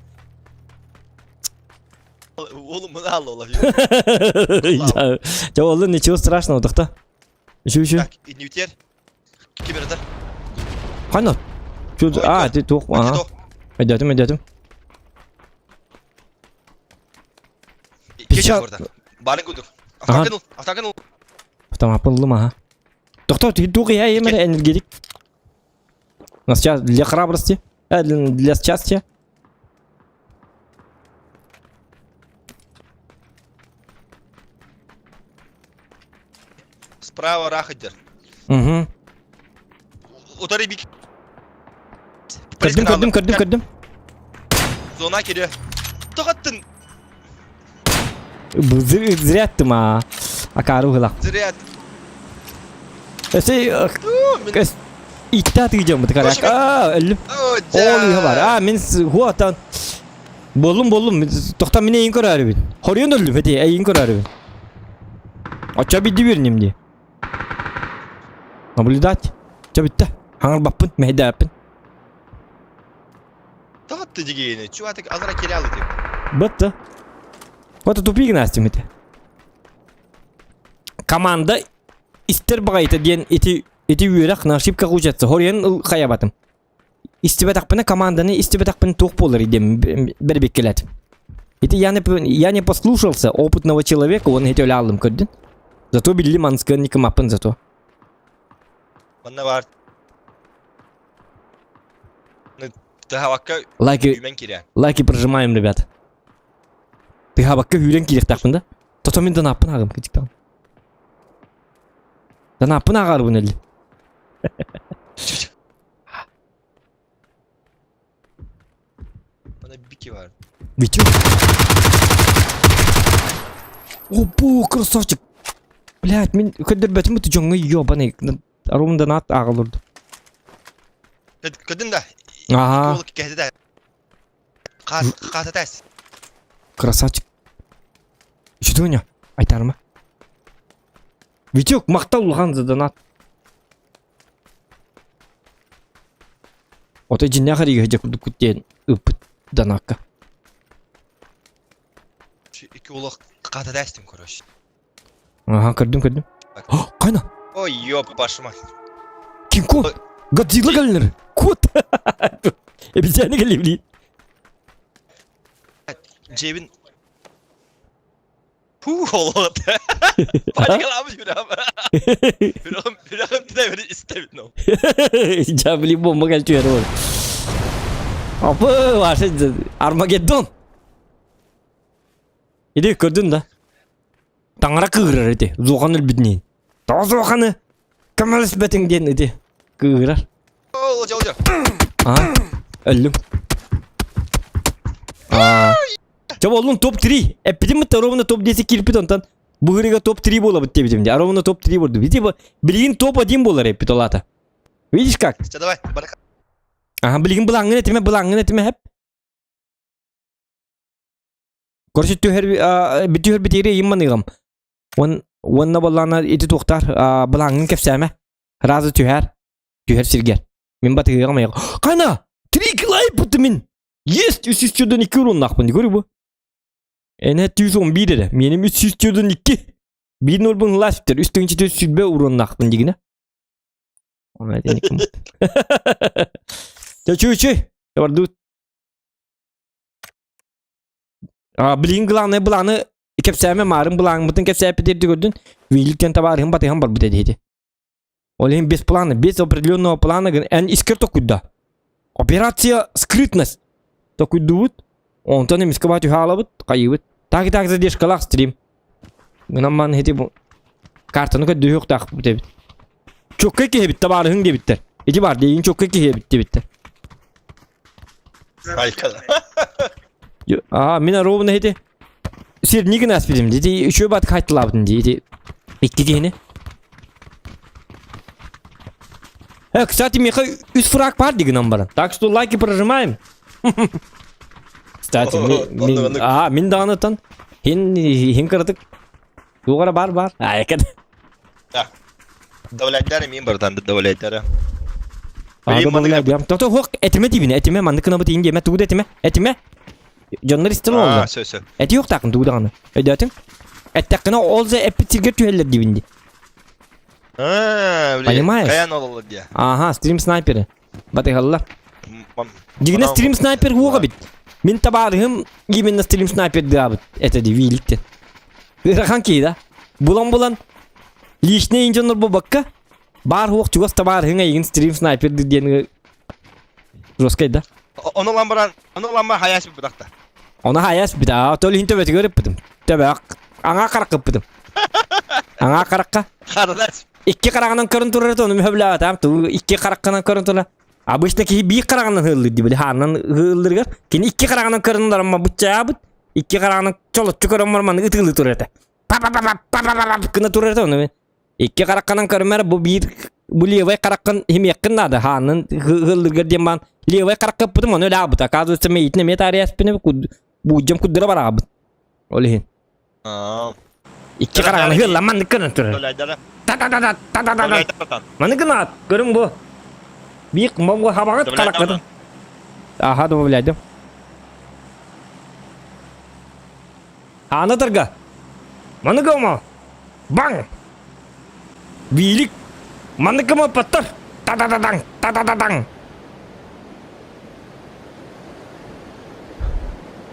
Oğlum мына алла ола. Жа, ол ничего страшного, тоқта. Үші, үші. Так, инвитер. Кибердар. Қайна? А, ты тоқ. Ага. Өйдетім, өйдетім. Печал. Барын кудур. Автакын автакын Автомат ыллым, ага. Тоқта, ты туқ я емер энергетик. У нас сейчас для храбрости, э, для, для счастья. Справа рахадер. Угу. Утары бик. Көрдүм, көрдүм, көрдүм, көрдүм. Зона кире. Тоқаттын. Зря аттым а. Акары угла. Зря. Өсей, итта тыгдем бу карак. А, өллүм. Ол бар. А, мен хуатан. Боллум, боллум. Тоқтан мен эйин көрәрбин. Хорыйын өллүм, эти эйин көрәрбин. Ача бидди бернем ди. Наблюдать. Ча битте. Хаңыр баппын, мәйдәппин. Тағатты дегені. Чуатык азыра келе алды деп. Бітті. Вот тупик настим ити. Команда истер бағайты диэн ити ити үөрэх на ошибка учатся. Хорыйын хаябатым. Истибэтахпына команданы истибэтахпына туох буолар идем бэрбиккелэтим. Ити я не, я не послушался опытного человека, он эти алым көрдүн. Зато билли манскын никымаппын зато. Манна бар. Тыһабакка Лайки, үүмэн киирэ. лайки прожимаем, ребят. Тыһабакка үүрэн киириэхтээхпин да? Тото мин донаппын ааҕым кытыктаҕым. Донаппын ааҕарбын өллүм. Манна Бики бар. Витю. Опу, красавчик. Блядь, мин көрдөрбөтүм бу дьоҥҥо ёбаный. Арум донат ааҕылырды. Көдүн да. Ага. Кэһэтэ. Хас Красавчик. Что Айтарма. Витек, махтал улахан за донат. Ото дьиннээх эригэ дьэ курдук диэн ыппыт донакка. Икки улах хататастым, короче. Ага, көрдүм, көрдүм. Кайна? Ой, ёп, вашу мать. Кинг-Конг! Годзилла кэллэр! Кот! Обезьяны кэлли, Джебин Фу, олоҕот. Паникалаабыт сүрэҕим. Сүрэҕим, сүрэҕим титэбин истэбин ол. Жабли бомба кэл түһэр ол. Апы, ваше Армагеддон. Иди көрдүн да. Таҥара кыырар ити. Зуохан өлбүтүнэн. Тоҕо зуоханы көмөлөспөтүҥ диэн ити кыырар. Ол, ол, Аа, өллүм. Аа. Чэ буоллун топ-3. Эппитим бытта ровно топ-10 киирбит онтон бу ырыга топ-3 буолабыт диэбитим дии. Ровно топ-3 буолду. Типа билигин топ-1 буолар эппит ол аата. Видишь как? Чэ давай, барака. Ага, билигин былааҥҥын этимэ, былааҥҥын этимэ хэп. Короче, түһэр бүтүһэр битири ыйым маныгам. Уон уонна боллаана ити туохтар былааҥҥын кэпсээмэ. Разы түһэр. Түһэр сиргэр. Мин батыһыаҕым айах. Кана! Три килайпыты мин! Есть! 342 уруннаахпын, көрү бу. Эне 111 эрэ. Меним 342. Биир нолбун ластер. Үс тыһыынча түөрт сүүрбэ уруннаахпын дигинэ. Оны этин Чэ, Бардут. А, билигин главное былааны кэпсээмэ маарын былааҥмытын кэпсээппит көрдүн. Виликтен табаарыһын батыһан барбыт эдиһити. Ол иһин без плана, без определенного плана эн искер токуйда. Операция скрытность. Токуйдубут. Онтон эмискэ баа түһэ аалабыт, хайыыбыт. Так так задержкалаах стрим. Гынан ман хити бу картаны көрдүһүөхтаахпыт эбит. Чокка киһибит табаарыһыҥ диэбиттэр. Ити бар дейин чокка киһибит диэбиттэр. Айкала. Аа, мин ровно хити сирни гына аспидим. Дити үчүө бат хайтылаабытын ди. Ити икки киһини. Кстати, миэхэ үс фраг бар дигинан баран. Так что лайки прожимаем. Кстати, мин, а, мин даҕанытан хин хин кыратык тугара бар бар. А, экен. Да. Давляйдары мин бартан давляйдары. Тото хук этиме тибине, этиме маннык кынабыт иин диэмэ тугу да этиме, этиме. Дьоннор истэн олороллор. Сөп сөп. Эти юктаакын тугу даҕаны. Өйдөөтүҥ? Эттэххинэ ол за эппит сиргэр түһэллэр диибин дии. А, Понимаешь? Каян ололлор дии. Ага, стрим снайперы. Батыһаллар. Дигинэ стрим снайпер уоҕа бит. Мин табаарыһым именно стрим снайпер дыабыт. Это ди виликтен. Ыарахан киһи да. Булан-булан личный дьоннор буолбакка баар хуох чугас табаарыһыҥ эйигин стрим снайпер диэн жесткай да. Ону ылан баран, ону ылан баран хайаас бытахта. Ону хайаас бит. Аа, тол иһин төбөтүгэр ыппытым. Төбө аҥаа харахха ыппытым. Аҥаа харахха. Харалас. Икки хараҕынан көрөн турар ону мөһөблээбэтам. Туу икки хараххынан көрөн турар. Обычно киһи биир хараҕынан ыһыллыр дии били хаанынан ыһыллырыгар. Кини икки хараҕынан көрөн олорон буччаабыт. Икки хараҕынан чолоччу көрөн баран ытыылыы турар этэ. Па па па па па па па гына турар этэ ону. Икки хараххынан көрүмэр бу биир бу левай хараххын химиэххин наада хаанын ыһыллыргар диэн баан левай харахха ыппытым ону өлаабыт. Оказывается мэйитин эмиэ таарыйаспыны буудьам куддура бараабыт. Ол иһин. Икки хараҕын ыһылла маннык гынан турар. Та-та-та-та та-та-та-та. Маннык гынаат көрүҥ бу. Биир бомбу хабаҕыт хараххытын. Аха добавляйдым. Ааны тарга. Маны гыма. Баҥ! Биилик. Маны гымаппаттар. Та-та-та-таҥ, та-та-та-таҥ.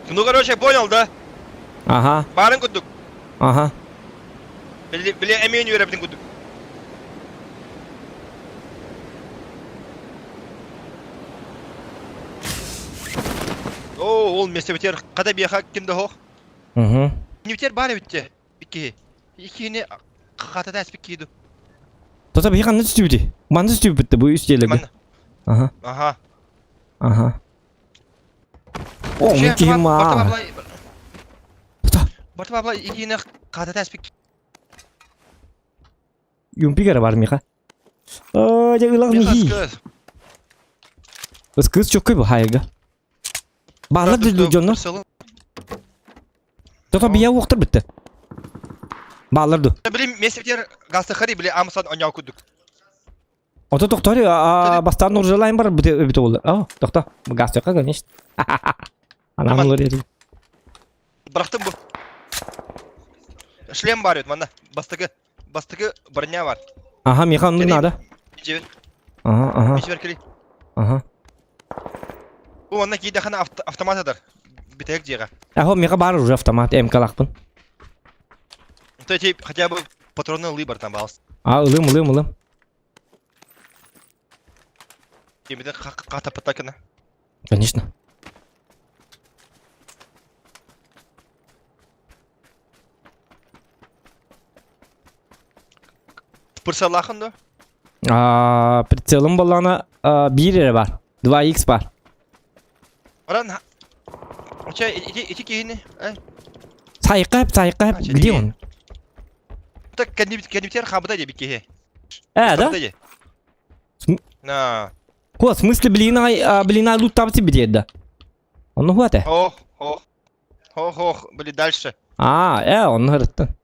Ну, короче, понял, да? Ага. Баарын курдук. Ага. Били, били эмиэ үөрэбитин курдук. Оо, ол миэстэбитигэр хата биэхэ ким да суох. Угу. Ньүтэр баар эбит дьэ, иккиһи. Иккиһини хата тээспит киһи ду. Тота биһи ханна түстүбүтүй? Манна түстүбүт да бу үс дьиэлэргэ. Манна. Аха. Аха. Аха. О, мин киһим аа. Тота. Барта бабла иккиһини хата тээспит Юмпик эрэ бар миха. Оо, дьэ ылах михи. Ыскыс чөккөй бу хайга. Баалар дьоннор дьоннор. Тото бия уохтар бүтте. Баалар ду. Били месепер гастахари били амсан оняу кудук. Ото тохтори бастаан нуржалайын бар бите бите болду. О, тохто. Гастыка, конечно. Анам олор еді. Бырахтым бу. Шлем бар еді манна. Бастыкы бастыкы броня бар. Ага, миха онну надо. Жебин. Ага, ага. Мичбер кели. Ага. Бу манна кийдэххинэ автомат атар. Бүтэһик дьиэҕэ. Аһо, миэхэ баар уже автомат МК-лаахпын. То есть хотя бы патроны ылыы бар там баалыс. А, ылым, ылым, ылым. Кимитин хатаппата Конечно. Пырсалаахын да? А, прицелым боллаана биир эрэ бар. 2х бар. Баран Оча ити ити киһини э Сайыкка сайыкка где он? Так кэннибитигэр хаабыта диэбит киһи. Э, да? На. Ко, в смысле, блин, ай, блин, ай, лут табыты битиэр да? Онно хуате? Ох, ох. Ох, ох, блин, дальше. А, э, онно ырыттын.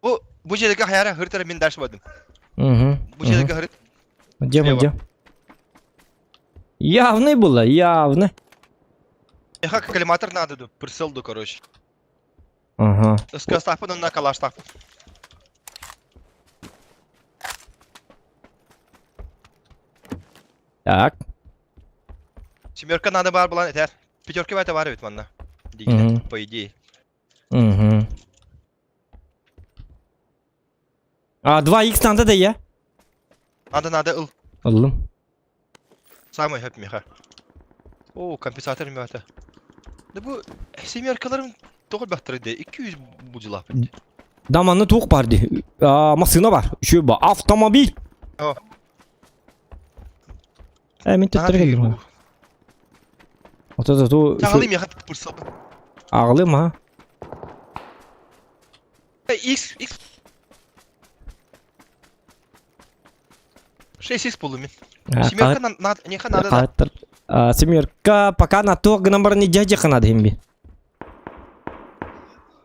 Бу бу жерге хаяра хыртара мен дальше бардым. Угу. Бу жерге хырыт. Где мы, где? Явный было, явно. Эха коллиматор надо, ду, прицел ду, короче. Ага. Скастапын на калаштап. Так. Семерка надо бар была, этер. Пятерка это бар ведь манна. Дигине, по идее. Угу. А, 2х надо да я? Надо, надо, ыл. Ыллым. Самый хөп меха. О, компенсатор мята. Да бу семеркаларым тоҕо бахтары де 200 будила. Да манна туох бар ди. А, массыына бар. Үшөө ба. Автомобиль. О. Э, мен төттөрө келдим. Ото ту Тағылым меха пырсал. Аҕылым а. X X 6 X булдум мин. Семерка надо, неха надо. Да. Семерка пока на то гынан баран идя надо им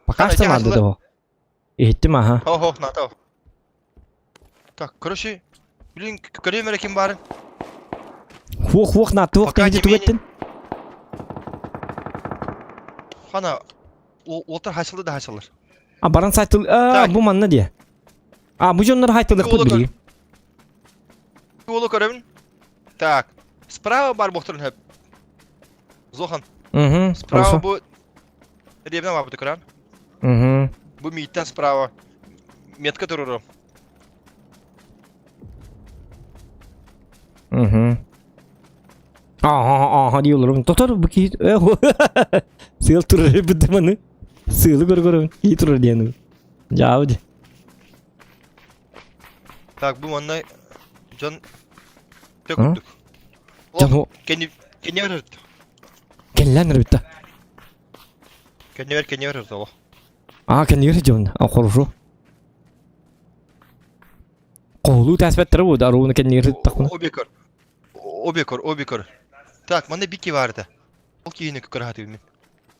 Пока что надо того. Иһиттим аха. Хо-хо, надо. Так, короче, блин, көрөм эрэ ким баарын. Хуох-хуох на туох Пока киһи не менее. түгэттин. Хана, уолтар хасылды да хасылар. А баран сайтыл, а, Так. бу манна диye. А, бу дьоннор хайтылыхпыт Уолу көр. билигин. Уолу көрөбүн. Так, справа бар буохтарын хөп. Зохан, Угу. справа Хорошо. бу Ребна бабыты көрөн. Угу. Бу мииттэн справа. Метка туруру. Угу. Ага, ага, дии олорум. Тотор бу киһи сыал турар эбит маны. Сыалы көрө-көрөбүн. Киһи турар диэн. Дьаабы дии. Так, бу манна дьон А? курдук. Дьон Кэнни кэнни кэллээн эрбитта. Кэннибэр кэннибэр того. А, кэннигэр дьон. А, хорошо. Коһулуу тээспэттэрэ буо, аруuna кэннигэр сыттахпына. Обе көр. Обе көр, обе көр. Так, манна бики бар этэ. Ол киһини көрө мин.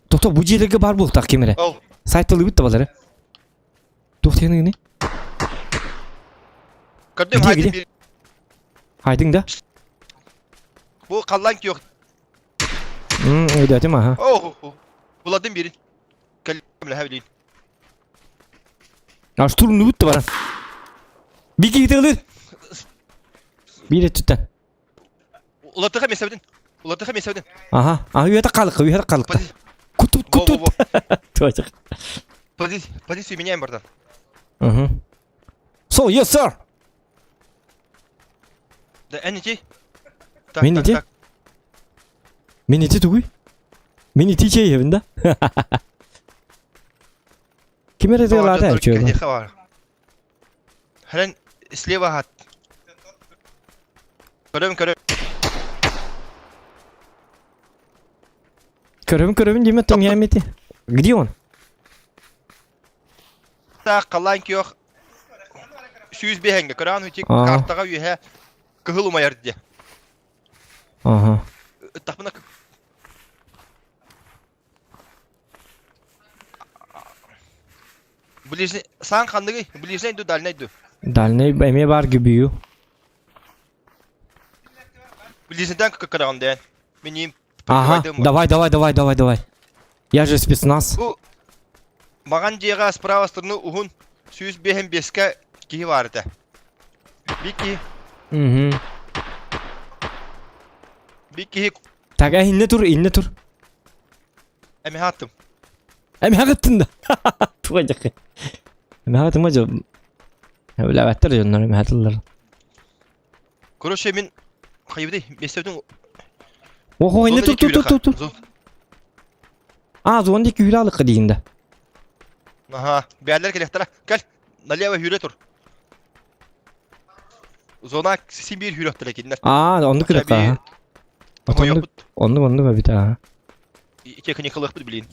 Тохто бу дьиэлэргэ баар буолуохтаах ким эрэ. Ол. Сайтылыыбыт да балары. Туох диэн Көрдүм Где, хайдын где? бир. Хайдың да? Бу халлаан күөх. Өйдөөтүм аха. Оо. Буладым бирин. Кэллэһэ билин. А штурмнубут да баран. Бики ытыгылыр. Биир өттүттэн. Улатыха месэбдин. Улатыха месэбдин. Аха. А үйэтэ қалыққа, үйэтэ қалыққа. Кутут, Во, во, кутут. во. Туачык. Позицию меняем, братан. Угу. So, yes, sir. Да эн ити. Так, Мин так, ити? так. Мин ити тугуй? Мин ити чэй да? Ким эрэ тыалаата үчүгэй. Хрен слева хат. Көрөм көрөм. Көрөбүн көрөбүн диэмэ тоҥ ити. Где он? Таах халаан күөх 105 көрөөн үтик картаҕа үөһэ кыһыл умайар диye. Ага. Ыттахпына Ближний саан ханныгый? Ближний ду, дальний ду? Дальний эмиэ баар гүбүйү. Ближнийден кыккыраҕын дээн. Миниим Ага, давай, давай, давай, давай, давай. Я же спецназ. Бу маҕан дьиэҕэ справа стороны уһун 105 биэскэ киһи баар этэ. Биир киһи. Угу. Биир киһи. Так, э, иннэ тур, иннэ тур. Эмиэ аттым. Эмиэ аттын да. Туга дьакы. Эмиэ аттым дьо. Билэбэттэр дьоннор эмиэ атыллар. Короче, мин хайыбыты местебитин Охо, иннэ тур, тур, тур, тур, тур. А, зон ди күүрэ алыкка дейин да. Аха, бээлер келехтара. Кел, налево хүрэ тур. Зона син биир хүрөттөр кинилэр. А, оннук кырыкка. Оннук, оннук, оннук эбит аа. Техникалыахпыт билин.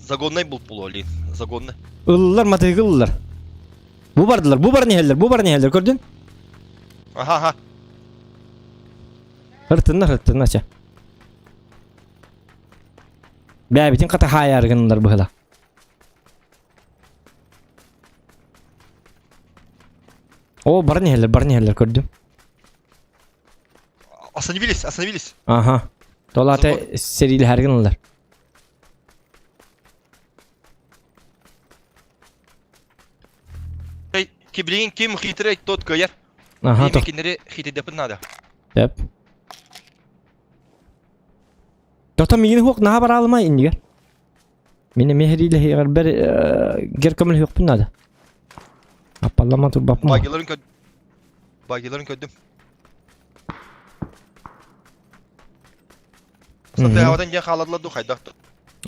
Загонный булт буолуо илин. Загонный. Ыллар матыгы ыллар. Бу бардылар, бу баран иһэллэр, бу баран иһэллэр, көрдүн? Аха, аха. Ыртыннар, ыртыннар, чэ. Бэйэбитин хата хаайаары гыннылар быһыла. О, баран иһэллэр, баран иһэллэр, көрдүм. Остановились, остановились. Ага. Толата сэриилэһэр гыналлар. Киблин ким хитрый, тот кыайар. Ага, то. Кинери хитрый надо. Деп. Тото мигин хук наха баралыма иннигер. Мин эмиэ сэриилэһиэҕэр гер көмөлөһүөхпүн наада. Аппаллама турбаппын. Багиларын көр... Багиларын көрдүм. Сатыһабатын дьэ хаалладылар ду хайдах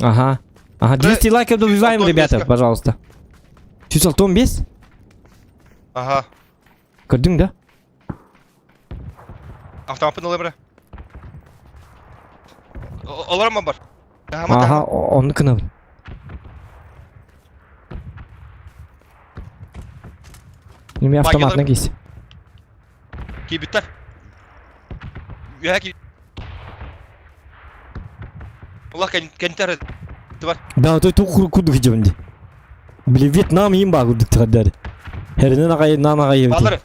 Ага. Ага, 200 лайков добиваем, ребята, пожалуйста. 165? Ага. Көрдүҥ да? Автомаппын ылы бара. Олорон бар. Ага, онну кынабын. Неме автоматына кейс. Кийбиттер. Үөһэ ки... Улах кентер бар. Да, той тух курдук идем ди. Били Вьетнам им ба курдук тыгаддар. Херинен агай нан агай. Балар.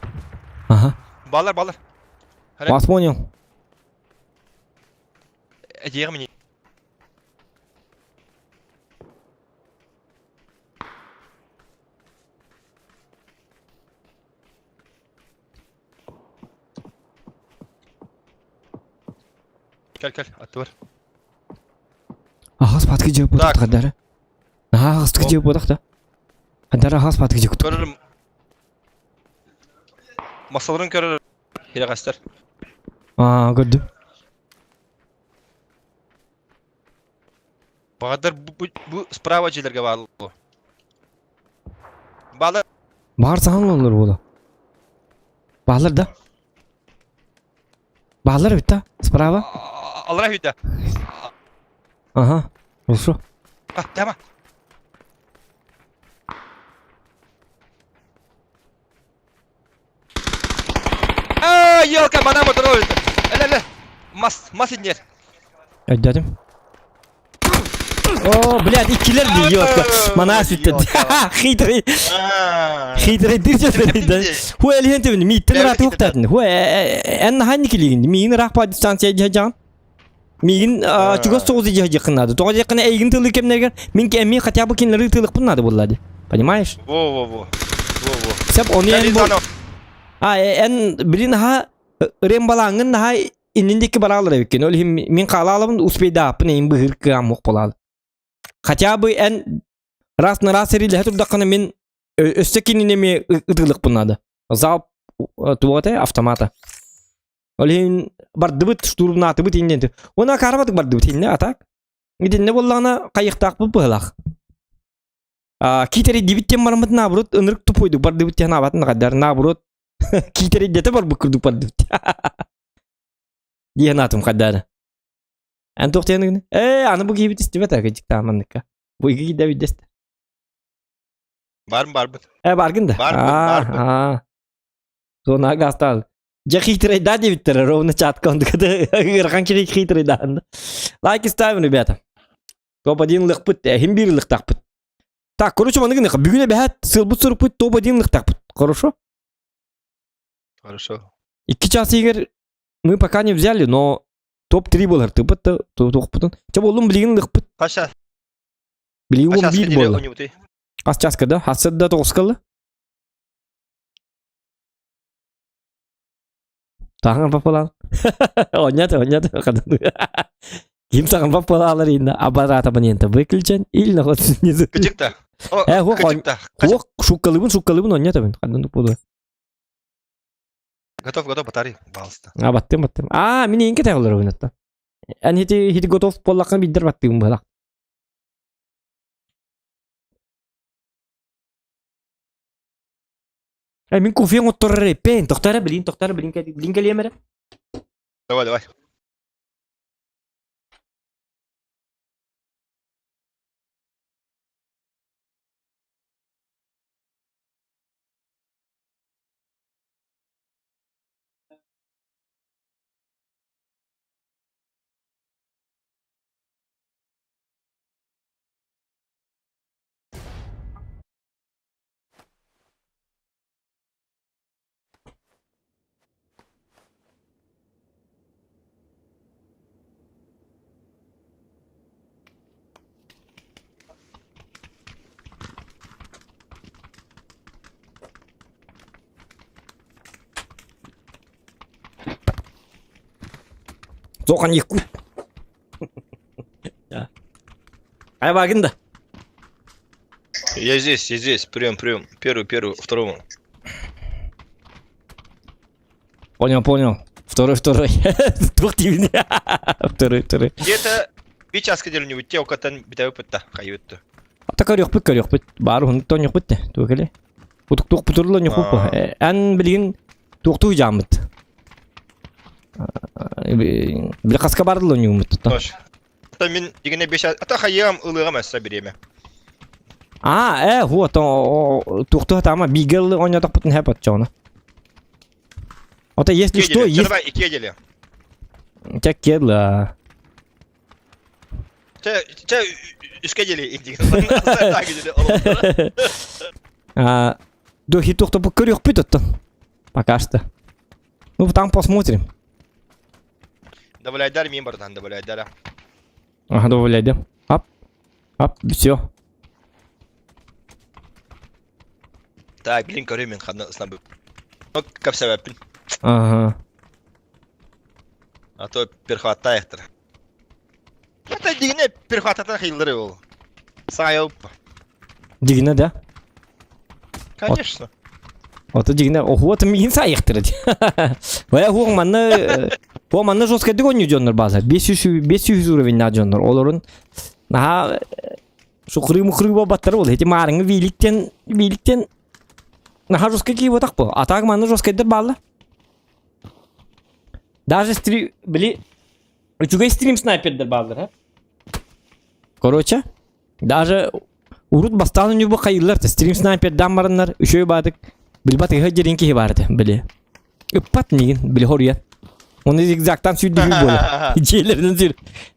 Ага. Балар, балар. Вас понял. Эдиэҕим ини. Кэл кэл, аттыбар. Аҕас патки жеп Так. бодох Аҕастык жеп бодох да. Хадара аҕас патки жеп Көрөрүм. Масаларын көрөр. Хирэҕэстэр. Аа, көрдүм. Баҕадар бу, бу, бу справа дьиэлэргэ бааллар. Баалар. Баар сахан олор буола. Баалар да? Баалар эбит да? Справа? Алара хүйтэ. Ага. Хорошо. А, тема. А, елка, мана моторолит. Эле, эле. Мас, мас иннер. Өйдөөтүм. О, блядь, иккилэр дии, елка. Манаа сүттэ. Хитрый. Хитрый диржа да. Хуа элиһен тебин, мииттен ырааты уктатын. Хуа эн наһаа килигин. Миигин ыраах по дистанция дьаһан. Миигин чугас соҕус дьаһдьаххын наада. Тоҕо диэххинэ эйигин тылы кэмнэргэр мин эмиэ хотя бы кинилэри тылыкпын наада буолла Понимаешь? Во-во-во. Во-во. Сеп оны эн бу А эн билин наһаа ырыам балааңын наһаа иннин диэки бараалар эбиккин. Ол иһин мин хаалаалабын успейдааппын эйин быһыыр кыаам мух буолаалы. Хотя бы эн раз на раз сэриилэһэ турдаххына мин. Өссө кинини эмиэ ытыылыкпын наада. Залп туох этэй автомата. Ол иһин бардыбыт, штурмнаатыбыт иннин. Уонна акаарабатык бардыбыт иннэ атак. Итиннэ буоллаҕына хайыахтаахпыт быһылаах. Киитэрийдибит диэн бараммыт наоборот ынырык тупойдук бардыбыт диэн аабатын хайдар наоборот киитэрийдэтэ барбыт курдук бардыбыт. Диэн аатым хайдары. Эн туох диэн гына? Ээ, аны бу киһибит истибэт ээ кыдьыктаах манныкка. Бу игида видест. Барым барбыт. Э, баргын да? Барбын, барбын. Аа. Зона гастал. Дьэ хитрый да диэбиттэрэ ровно чатка ондуката ыарахан кири хитрый да. Лайки ставим, ребята. Топ-1 лыхпыт, эһим биир лыхтахпыт. Так, короче, маны гыныха. Бүгүн эбэһэт сылбыт сурукпут топ-1 лыхтахпыт. Хорошо? Хорошо. Икки час игер мы пока не взяли, но топ-3 болар. Тыпыт туохпутун. Чэ боллум билигин лыхпыт. Хаша. Билигин биир буолла. Хас часка да? Хас да тоҕускалла? Таһаҥа папалаан. Онньат, онньат. Ким саҕан папалаалар инна аппарат абонента выключен или находится внизу. Кыдьыкта. Э, хуох, хуох, шуккалыбын, шуккалыбын онньатабын. Хандан буолуо. Готов, готов, батарей, пожалуйста. А, баттым, баттым. А, мин инке тәгылыр ойнатта. Эн хити хити готов боллаққан биддер баттыгым была. Э, мин кофең отторор эппен, тохтара билин, тохтара билин, билин кэлиэм эрэ. Давай, давай. Зохан якут. Ай багында. Я здесь, я здесь. Прием, прием. Первый, первый, второму. Понял, понял. Второй, второй. Туох тиибин. Второй, второй. Где-то би часка делнибит те окатан битабыппыт хайыбытты. Ата көрүөхпүт, көрүөхпүт. Баар уһун тонньохпут те. Туох эле. Утуктуох бутурлан ньохпут. Эн билигин туохтуу жаамыт. Били хаска бардылар ньуумут туттан. Ата мин дигине беш ата хайыам ылыгам өссө бириэмэ. А, э, вот, туохтуу таама бигел ойнотохпутун хэп отчоона. Ото если что, есть... Давай, икки деле. Чэ кедла. Чэ, чэ, үскэ деле индик. А, Дохи туохта көрүөхпүт оттон. Пока что. Ну, там посмотрим. Добавляйдар мин братан, добавляйдар. Ага, добавляйдем. Ап. Ап, все. Так, блин, көрүм мин ханна ыснабы. Ну, капсабаппин. Ага. А то перхваттаахтар. Это дигине перхваттатан хиллери ол. Сайылп. Дигине да? Конечно. Ото дигине охуот мигин сайыктыр. Бая хуоң манна Бу манна жесткайдык ойнуу дьоннор баазар. 500 500 уровень дьоннор. Олорун наһаа шукры мукры буолбаттар ол. Эти маарыҥы бииликтен бииликтен наһаа жесткай кии буотах бу. А так манна жесткайдар баалла. Даже стри били үчүгэй стрим снайпердер бааллар, а? Короче, даже урут бастаан үнү бу хайыллар стрим снайпердан бараннар үчүгэй баатык билбат ыһа дьэрин киһи баарты били. Ыппат миигин, били хоруйан. Оны зигзагтан сүүрдүгү буолар. Дьиэлэринэн сүр.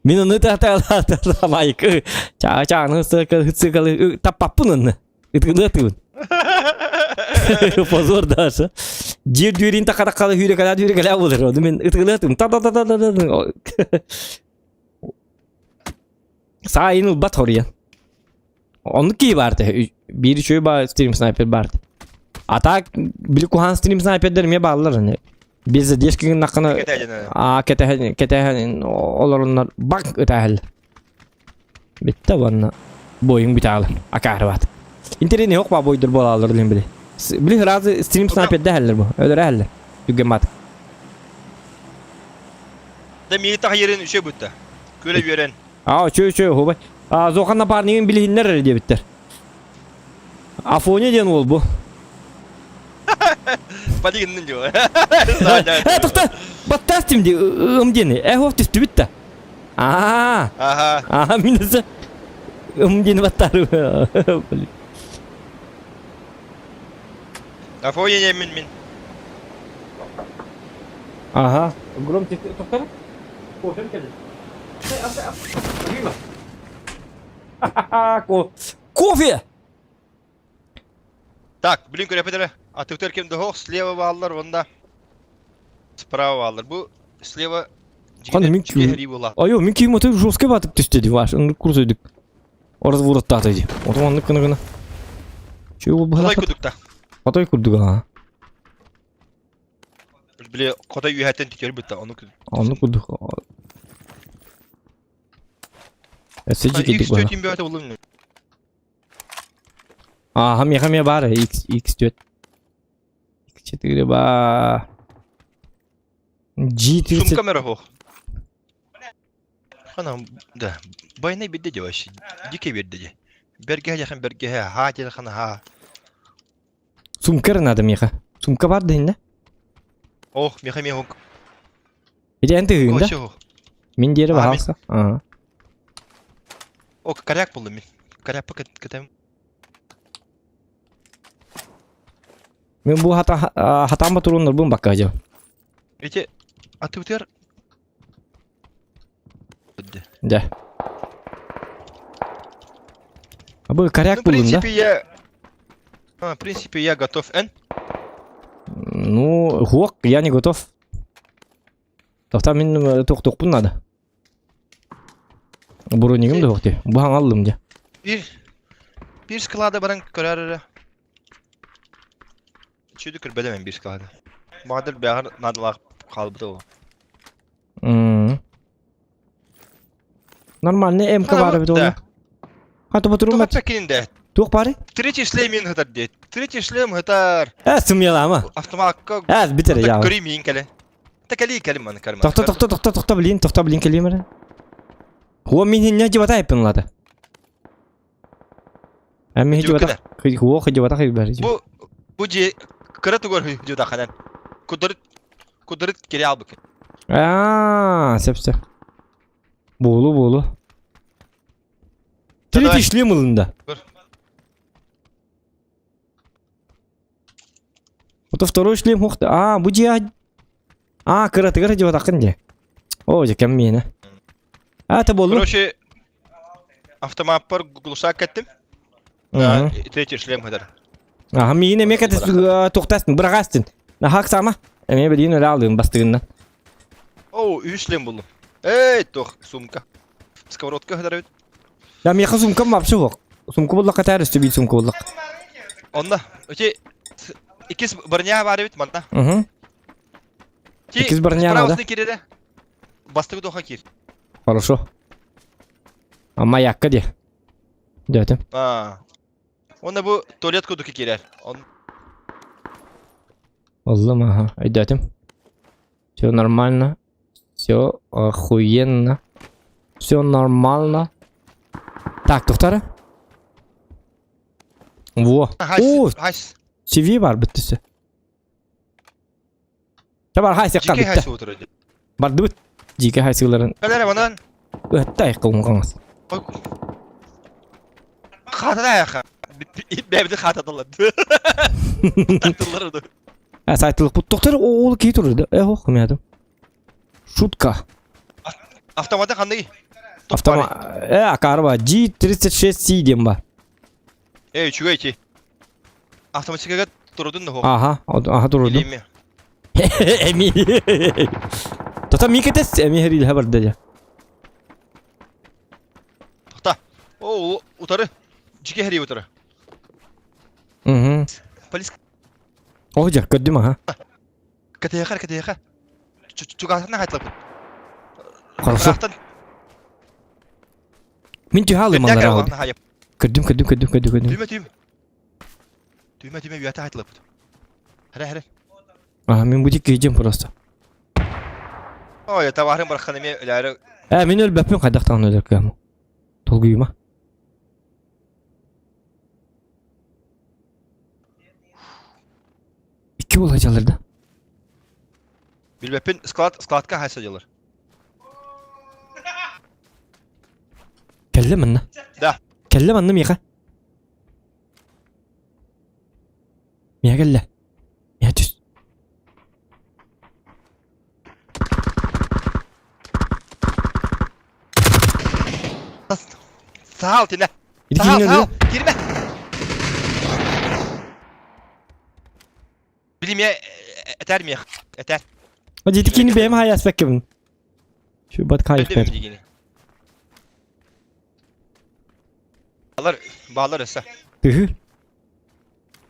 Мин ону таатаалаатаалаайык. Чаа чааны сыкалы таппаппын онны. Ытыгылыатыбын. Позор даже. Дьиэ дүөрин такараккала хүүрекалаа хүүрекалаа буолар. Ону мин ытыгылыатым. Та та та та та та. Саайын ылбат хоруйан. Оннук киһи баар этэ. Биир үчүгэй баа стрим снайпер баар этэ. А так били куһаан стрим снайпердер эмиэ бааллар ини. Без задержки гыннаххына аа кэтэһэн кэтэһэн олоруннар бак ытаһал. Бүттэ уонна бойуҥ бүтэ хаалар. Акаарыбаат. Интэриэһинэй ох баабойдор буолаллар диэн били. Били сразу стрим снайперда иһэллэр бу. Өлөрө иһэллэр. Түргэн баат. Да миги тахайырын үчө бутта. Күлэ үөрэн. Аа, үчө үчө, хубай. А, Зохан напарнигын билиһиннэр эрэ диэбиттэр. Афоня диэн уол бу. Падигиннин дьо. Э, тохта! Баттаас тим ди, ым диэни. Э, хоп түстүбүт да. Аа, Аха. аа, минесе. Ым диэни баттары. Блин. Афоня не мин мин. Ага. Громче тохтар. Кофем кэлли. Кофе! Так, блин, көрөпөтөрө. Атыктар ким да слева бааллар, онда справа бааллар. Бу слева Хана мин жигери була. Айо, мин кийим аты жесткий батып түсті ди, ваш, он курсойдук. Разворот ди. Вот он кына гына. Че ол Хотой курдукта. Хотой курдук а. Били хотой үһәтен түтөр бутта, ону Ону курдук. Эсэжи кидик X4 бөтө булум. Аха, меха ме бар, X X4. X4 ба. G30. Сумка мера хох. Хана, да. Байны бидде де вообще. Дике берді де. Берге жақын берге, ха деді хана ха. Сумка надо меха. Сумка бар да Ох, меха меха. Иде энти да? Мин диэри баһаалса. Ага. О, коряк булдым мин. Коряк пакет кетем. Мин бу хата хатаан батуруннар бун бакка жа. Эти атыбытыр. Да. А бу коряк Ну, в булдун да? принципе, я... А, в принципе, я готов. Эн? Ну, хуок, я не готов. Тоқта мин тохтохпун надо. Бронигим да хохти. Бу аллым дя. Bir... Bir склада баран көрөр. Чүдү көрбөдө мен bir склада. Мадыр бәгәр надалак калбыды о. Нормальный МК бар бит ол. Хата батырым Тух пекинде. Тух бары? Третий шлем мин хатар дейт. Третий шлем хатар. Э, сымьялама. Автоматка. Э, битер я. Көрүй мин келе. Текели келим маны карма. Тохто, тохто, тохто, тохто, блин, тохто, блин, келим. Хуа мин не жибата айпын лада. Ә мин жибата. Хуа жибата хибер. Бу бу же кыра тугор жибата ханан. Кудырыт кудырыт кере албык. Аа, сеп сеп. Болу болу. Третий шлем ылында. Вот второй шлем хохты. А, бу же А, кыра тыгыр жибата кын же. О, же кем мені. А, это болу. Короче, автомат пар глушак кеттим. Да, третий шлем хатар. Аха, миин эме кэтес тухтастын, бырагастын. Хак сама. Эме билин өлө алдым бастыгынна. О, үч шлем булду. Эй, тох, сумка. Сковородка хатар бит. Да, меха сумкам вообще жоқ. Сумка боллақ катар үсті бит сумка боллақ. Онда, өте икис броня бар бит манда. Угу. Икис броня надо. Справасны киреде. Бастыгы доха кир. Хорошо. А маякка де. Дәтім. А. Онда бу туалет кудуки кирер. Он Аллам, ага. Айдатым. Все нормально. Все охуенно. Все нормально. Так, тоқтары. Во. О, CV бар бүттісі. Табар хайсы Жеке бітті. хайсы отырды. Барды бүт. Жеке хайсыларын. Кәләрі манан. Өтті айқылын қаңыз. Хатада аяқа. Бәбді хатадалар. Тартылар Ә, сайтылық бұт. Тоқтар, ол кей тұрды. Э, ох, мядым. Шутка. Автоматы қандай? Автомат. Э, акарба. G36C дем бар. Эй, чугай ти. Автоматикага турудун да Ага, ага турудум. Илеме. Эми. Тота ми кетес, эми херил хабар дежа. Тоқта. О, утары. Жике хери утары. Угу. Полис О, жа, көрдүм ага. катеха катеха. Чугасына хайтла. Хорошо. Мин түһалым алар. Көрдүм, көрдүм, көрдүм, көрдүм, көрдүм. Түмө түм. Түмэ түмэ үйэтэ айтылыппыт. Хара хара. А, мин бутик киһидим просто. Ой, табаарым бараххан эмиэ өлөөрү. Э, мин өлбөппүн хайдах даҕаны өлөр кыамы. Толгуйума. Икки буола дьаллар да. Билбэппин склад складка хайса дьаллар. Кэллэ манна. Да. Кэллэ манна миэхэ. Миэхэ кэллэ. Миэхэ түс. Саал тинэ. Ити Саал, киһини саал, өлөрө. кирбэ. Билим этэр миэх, этэр. Ити кини бэйэм хайаспаккабын. Şu бат Öldüm кайыктар. дигини. Балар, балар өссө. Тыһы.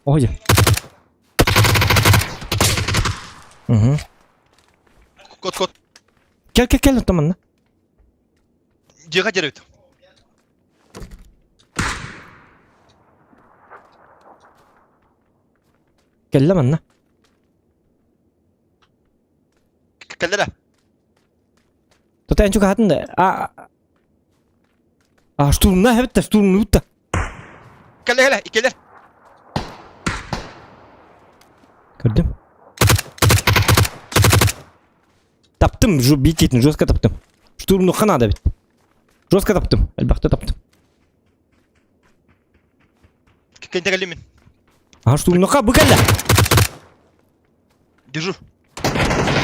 Ой. Угу. Кот кот. Кел кел кел таманна. Дьиэҕэ дьэрбит. Кэллэ манна. Кэллэ да. Тута эн чугаһатын да. А А штурмна хэбит да штурмнуут да. Кэллэ кэлэ иккилэр. Көрдүм. Таптым, жу бикетин жестко таптым. Штурмнухха надо бит. Жестко таптым, элбэхтэ таптым. Кэнтэ кэллим мин. А штурмнухха бу кэллэ. Держу.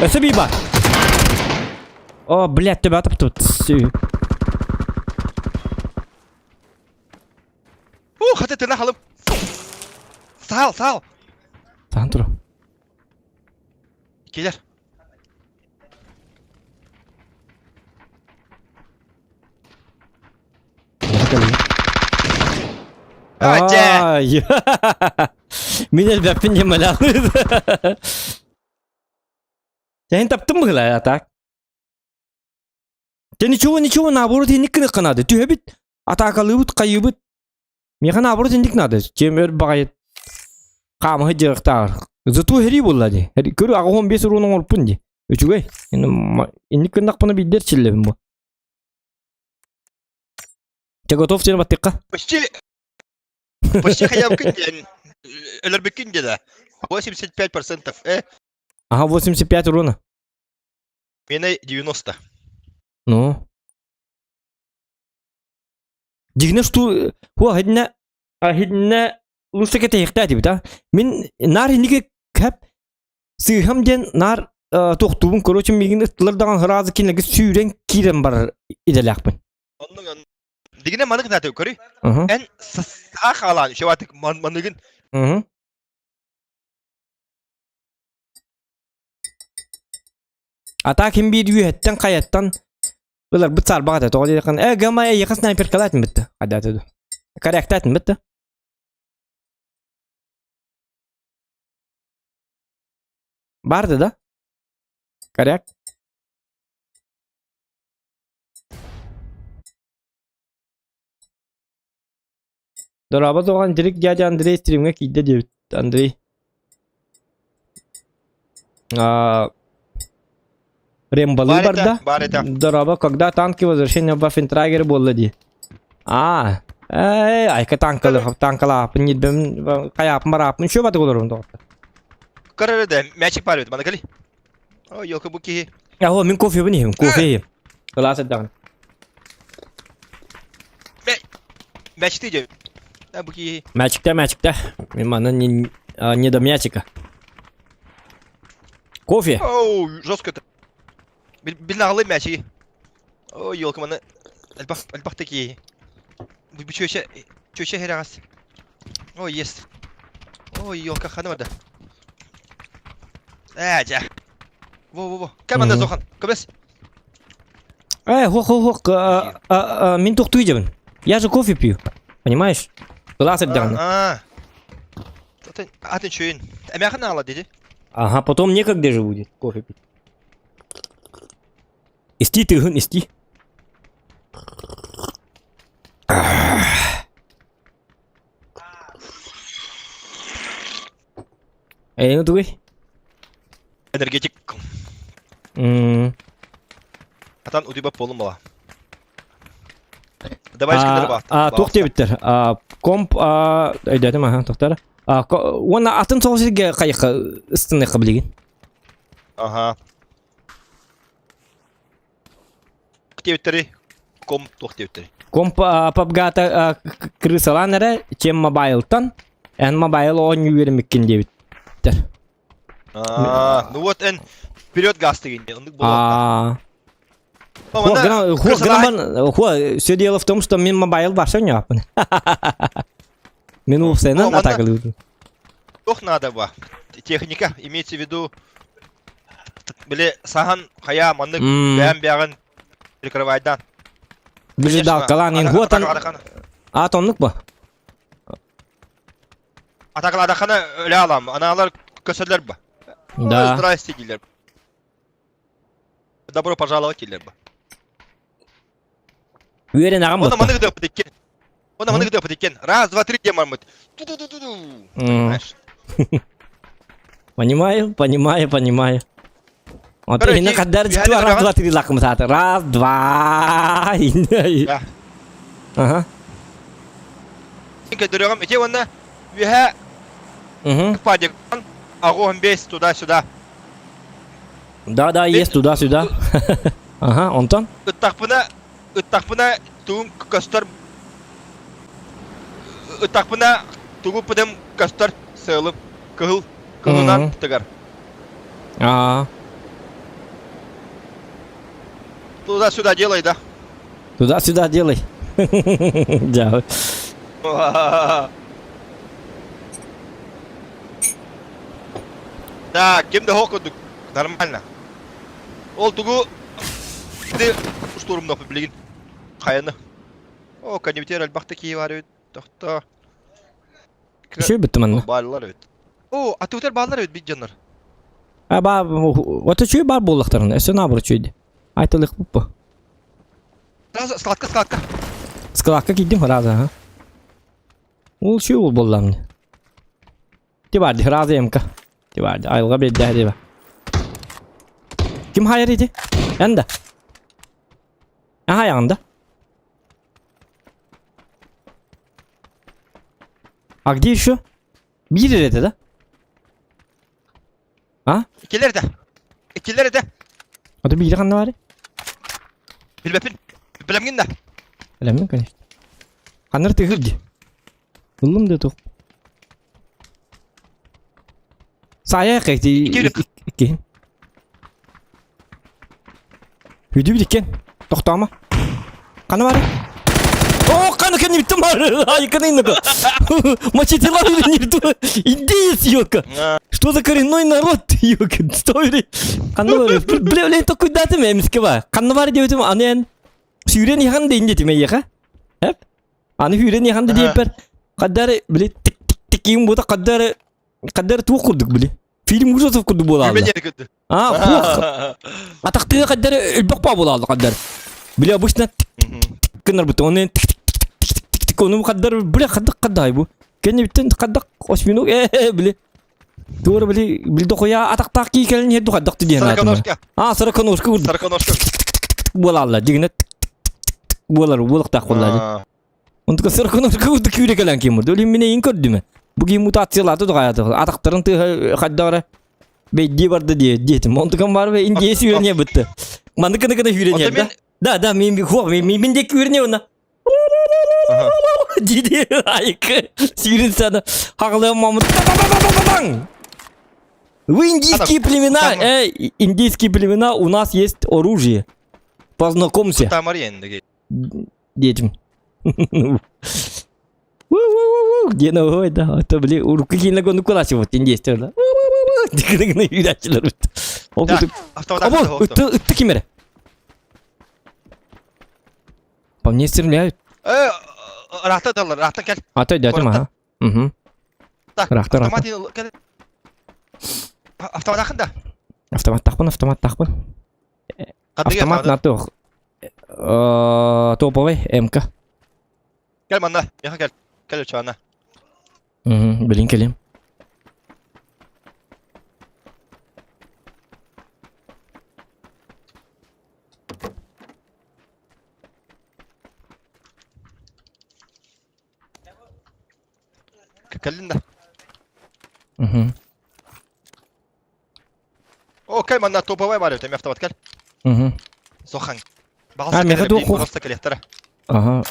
Өссө бии бар. О, блядь, төбө атыптыбыт. Уу, хата тына халым. Саал, саал. Сахан тура. Кэлэр. Ай, Мин элбэппин диэн малаалыыр. Сен таптым быһыла а так. Те ничего, ничего, наоборот, инник гыныахха наада. Түһэбит, атаакалыыбыт, хайыыбыт. Миэхэ наоборот инник наада. Чем өр баҕайы хаамыһы дьарыктааҕар. Зато хэрии буолла дии. Көрү 85 уруун оҥорпун дии. Үчүгэй. Инник гыннахпына биирдэ эрчиллэбин бу. Ты готов сен баттыкка? Почти почти хотя бы күн өлөрбүккүн деді. 85%. Э, Ага, 85 урона. Мене 90. Ну. Дигне что хуа хидне хидне лучше кете дип да. Мин нар хиниге кәп сыйхам ден нар тохтубун короче мигин ыттылар даган хыразы кинеге сүүрен кирен бар иделяхпын. Оннук Дигине манык наты көрүй. Эн саа хаалаан шеватык маныгын. Ата ким биир үөһэттэн хайаттан ыларбыт саарбаҕа этэ. Тоҕо диэтэххинэ, ээ гамма эйиэхэ снайперкалаатын битте. Хайдаата дуо? Корректаатын битте. Барды да? Коррект. Дорообо тоҕон Дирик дядя Андрей стримҥэ киирдэ диэбит Андрей. А, Рембалы Баар этэ, барда. баар этэ. Дорообо, когда танки возвращение в Ваффентрагер буолла дии. А, эй, айка танкалы, танкалаапын ньирбэм, хайаапын бараапын, үшө батык олорум доҕоттор. Көрөр да, мячик бар эбит, мана кэли. Ой, елка бу киһи. Аһо, мин кофебын иһим, кофе иһим. Кылаас эрдэҕинэ. Мячты дьэ. А бу киһи. Мячикте, мячикте. Мин манна не, не до мячика. Кофе. Оу, жестко это. Билнаҕалы мячиги. Ой, елка маны элбэх элбэх такие. Бу чөчө чөчө херагас. Ой, есть. Ой, елка ханы барда. Ээ, дьэ. Во-во-во. Команда Зохан. Көбес. Э, хох-хох, мин тохтуу дебин. Я же кофе пью. Понимаешь? Кылаас эрдэҕинэ. А. Атын чөйүн. Эмээхин аала диди. Ага, потом некогда же будет кофе пить. Исти тыгын, исти. Эйиҥ тугуй? Энергетик. М. Атан утуйбат буолум була. Давай скинер баахта. А туох диэбиттэр? А комп а өйдөөтүм аха тохтор. А уонна атын соҕус сиргэ хайыхха ыстыныахха билигин. Аха. Диэбиттэри ком туох диэбиттэри. Комп пабгата крысалаан эрэ, чем мобайлтан, эн мобайл оонньуу үөрэммиккин диэбиттэр. А, ну вот эн вперед газ деген оннук буолуохтаах. Все дело в том, что мин мобайл барса оонньооппун. Мин уопсайынан атакалыыбын. Туох надо ба? Техника, имеется в виду, били сахан хайа маннык бэйэм бэҕин прикрывайдан. Били далкалаан ин хуотан А тоннук ба? Атакаладахана өлө алам, аналар көсөлөр ба. Да. Здрасте дийлер. Добро пожаловать дийлер ба. Үөрэн аҕам Оны маны гыдыппыт иккен. Оны маны гыдыппыт иккен. Раз, два, три диэн бармыт. Ту-ту-ту-ту. Понимаешь? Понимаю, понимаю, понимаю. Вот именно когда раз, два, три лаком Раз, два. Да. Ага. Көрдөрөҕүм ити уонна үөһэ падик аҕуһун бес туда-сюда. Да, да, есть туда-сюда. Ага, онтон? Ыттахпына, ыттахпына тугум көстөр ыттахпына тугу пытым көстөр сыалым кыһыл кыһылынан тыгар. Аа. Туда-сюда делай, да? Туда-сюда делай. Да. Так, ким да курдук нормально. Ол тугу штурмнапы билигин хайаны. О, конвертер элбахта кии бар эбит. Тохто. Үчүгэй бүттүм манна. Бааллар эбит. О, атыытар бааллар эбит бит дьоннор. А ба вот үчүгэй бар буоллахтарына, өссө наоборот үчүгэй. Айтылык бу. Сразу складка, складка. Складка киирдим сразу, ага. Ол үчүгэй ол буоллаҕым. Ти бар ди, сразу эмка. Ти бар ди, айылҕа биэрдээх диэбэ. Ким хайар ити? Эн да. Аха айаҕын да. А где еще? Биир эрэ этэ да? А? Иккилэр этэ. Иккилэр этэ. Ото биири ханна баарый? Билбэппин. Билэмҥин да. Билэммин, конечно. Ханнар тыгыр ди. Ыллым да туох. Саайа ити иккиһин. Үдүбүт иккен. Тохтоомо. Хана бары? О, хана кэннибиттэн бар. Айканы иннака. Мачетила Индеец, ёка. Что за коренной народ, ёка? Стой, Ханна бары? Бля, бля, токуйдатым эмиске ба. Ханна бары диэбитим, аны эн сүүрэн ихан да индетим эйиэхэ. Эп? Аны сүүрэн ихан да диэппэр, хаддары, били, тик тик тик бута хаддары, хаддары туох курдук, били. Фильм ужасов курдук буолаалла. А, хуох. Атахтыга хаддары өлбөх баа буолаалла хаддар. Били обычно тик тик гынар бут. Оны тик тик тик тик тик тик оны хаддар бля хаддак хаддай бу. Кэнниттэн хаддак осьминог э били. Туора били били дохуя атахтаах кии кэлин иһэр духаддак диэн Сороконожка. А, сороконожка курдук Сороконожка. буолаалла. Дигинэ тик тик тик буолар буолуохтаах буолла. Онтука сороконожка курдук күүрэ кэлэн киим бурду. Олин мине ин көрдүмэ. Бу киим мутациялааты дуҕаята. Атахтарын тыаһа хайдара бэйдии барда дии диэтим. Онтукам бар бе индиес үйрение бытты. Манны кына кына үйренер да. Да, да, мен хуа, мен мен де үйрене она. Диди айык. Сүйрен саны. Хағылы мамы. Вы индийские племена, эй, индийские племена, у нас есть оружие. Познакомься. Детям. Где ой, да, это, бли, урукку киинэ гонну куласи вот индейстер да. Дикрыгны үйрәчилер бит. Ол Або, ытты, ытты кимере. По мне стреляют. Э, рахта далар, рахта кел. А то дядя ага. Угу. Рахта, рахта. Автомат ахында. Автомат тахпын, автомат тахпын. Автомат на то. Топовый МК. Кэл манна, миэхэ кэл. Кэл чаана. Билин кэлим. Угу. О, кэл манна топовай бар эбит, автомат кэл. Угу. Зохан. А, меха туох Просто кэлиэхтэрэ. Ага.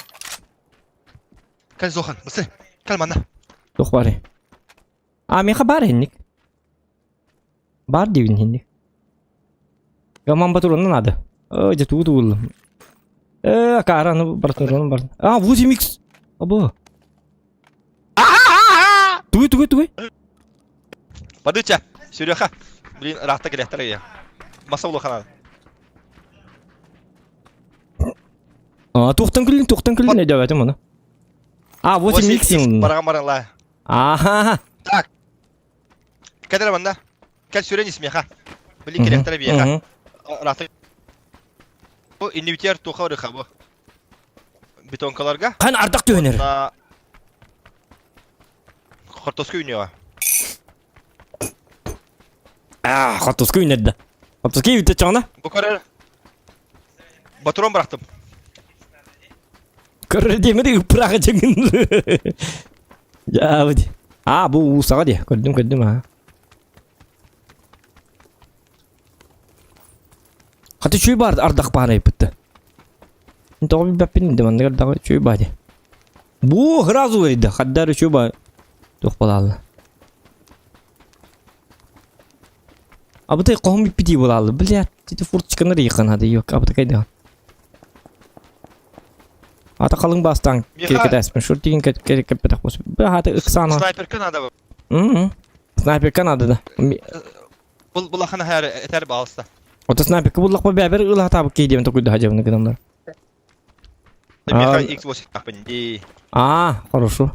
Кэл Зохан, бысы. Кэл манна. Туох баар. А, меха бар инник. Бар диибин инник. Гаман батурунна надо. Ой, дьэ тугу тугуллум. Э, акаара аны барытын бар. А, 8x. Або. Тугуй, тугуй, тугуй. Подыча, Серега. Блин, рахта кэлиэхтэрэ я. Маса улахан. А, туохтан күллүн, туохтан күллүн өйдөөбөтүм ону. А, 8x. Бараҕан баран Аха. Так. Кэлэр манна. Кэл сүрэн исмиэхэ. Блин, кэлиэхтэрэ биэхэ. Рахта. Бу иннибитигэр туха ырыха бу. Бетонкаларга. Хан ардах түһэнэр. Хортоску үүнүөҕэ. Аа, хортоску үүнэрдэ. Хортоску үүтэ чоҕуна. Бу көрөр. Батурон бырахтым. Көрөр диэмэри ыппыраха дьэҥин. Дьаабыт. Аа, бу уусаҕа дии. Көрдүм, көрдүм аа. Хата үчүгэй баар ардах баара ыйыппытта. Тоҕо билбэппин да маннык ардаҕа үчүгэй баа дии. Бу сразу ыйда хаддар үчүгэй баа туох буолаалла. Абытай хоһум бүппүтии буолаалла. Блядь, ити фурточканы ыйыхан хады yok абытай кайдаҕын. Ата халыҥ бастаан кэтэспин шур тигин кэппэтэх бос. Бля, ыксаана. Снайперка надо. Снайперка надо да. Бұл булахан этэр этэр баалыста. Ото снайперка буллахпа бэбэр ылаатаабыт киһи диэн токуйда дьабыны гынаннар. Миха X8 тахпын дии. А, хорошо.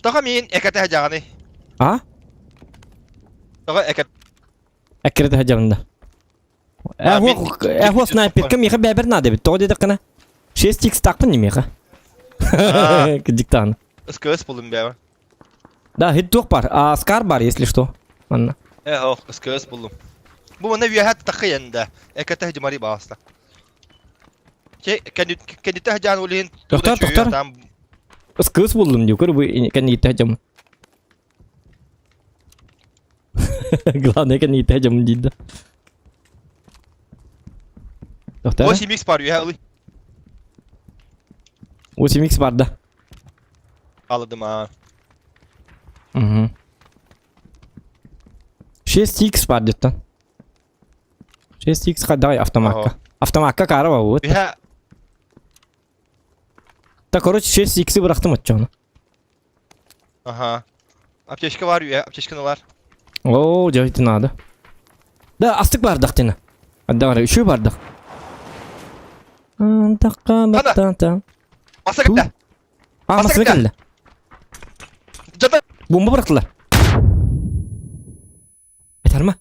Тоҕо миин экэтэ дьаҕаны. А? Тоҕо экэт. Эккирэтэ дьабында. Эхо снайперка миэхэ бэбэр надо эбит. Тоҕо диэтэххинэ 6x такпын не миэхэ. Диктан. СКС булдум бэбэр. Да, хит туох бар. А скар бар, если что. Манна. Эхо, СКС булдум. Бу манна үөһэ тахыйанда. Экэтэ дьымари бааста. Кэнниттэ дьаан улиһин Тохтор, тохтор. СКС булдум дии, көр бу кэнниттэ дьам. Главное кэнниттэ дьам диир да. Тохтор. 8x бар үөһэ ылый. 8x бар да. Алыдым аа. Угу. 6x бар диттен. 6x давай автоматка. Автоматка кара вот. Үһэ Да, короче, 6x бырахтым отчону. Ага. Аптечка бар үһэ, аптечканы ылар. О, делать надо. Да, астык бардах тена. Давай, еще бардах. Маса кэллэ. А, масына кэллэ. Жата. Бомба бырахтылар. Этарма.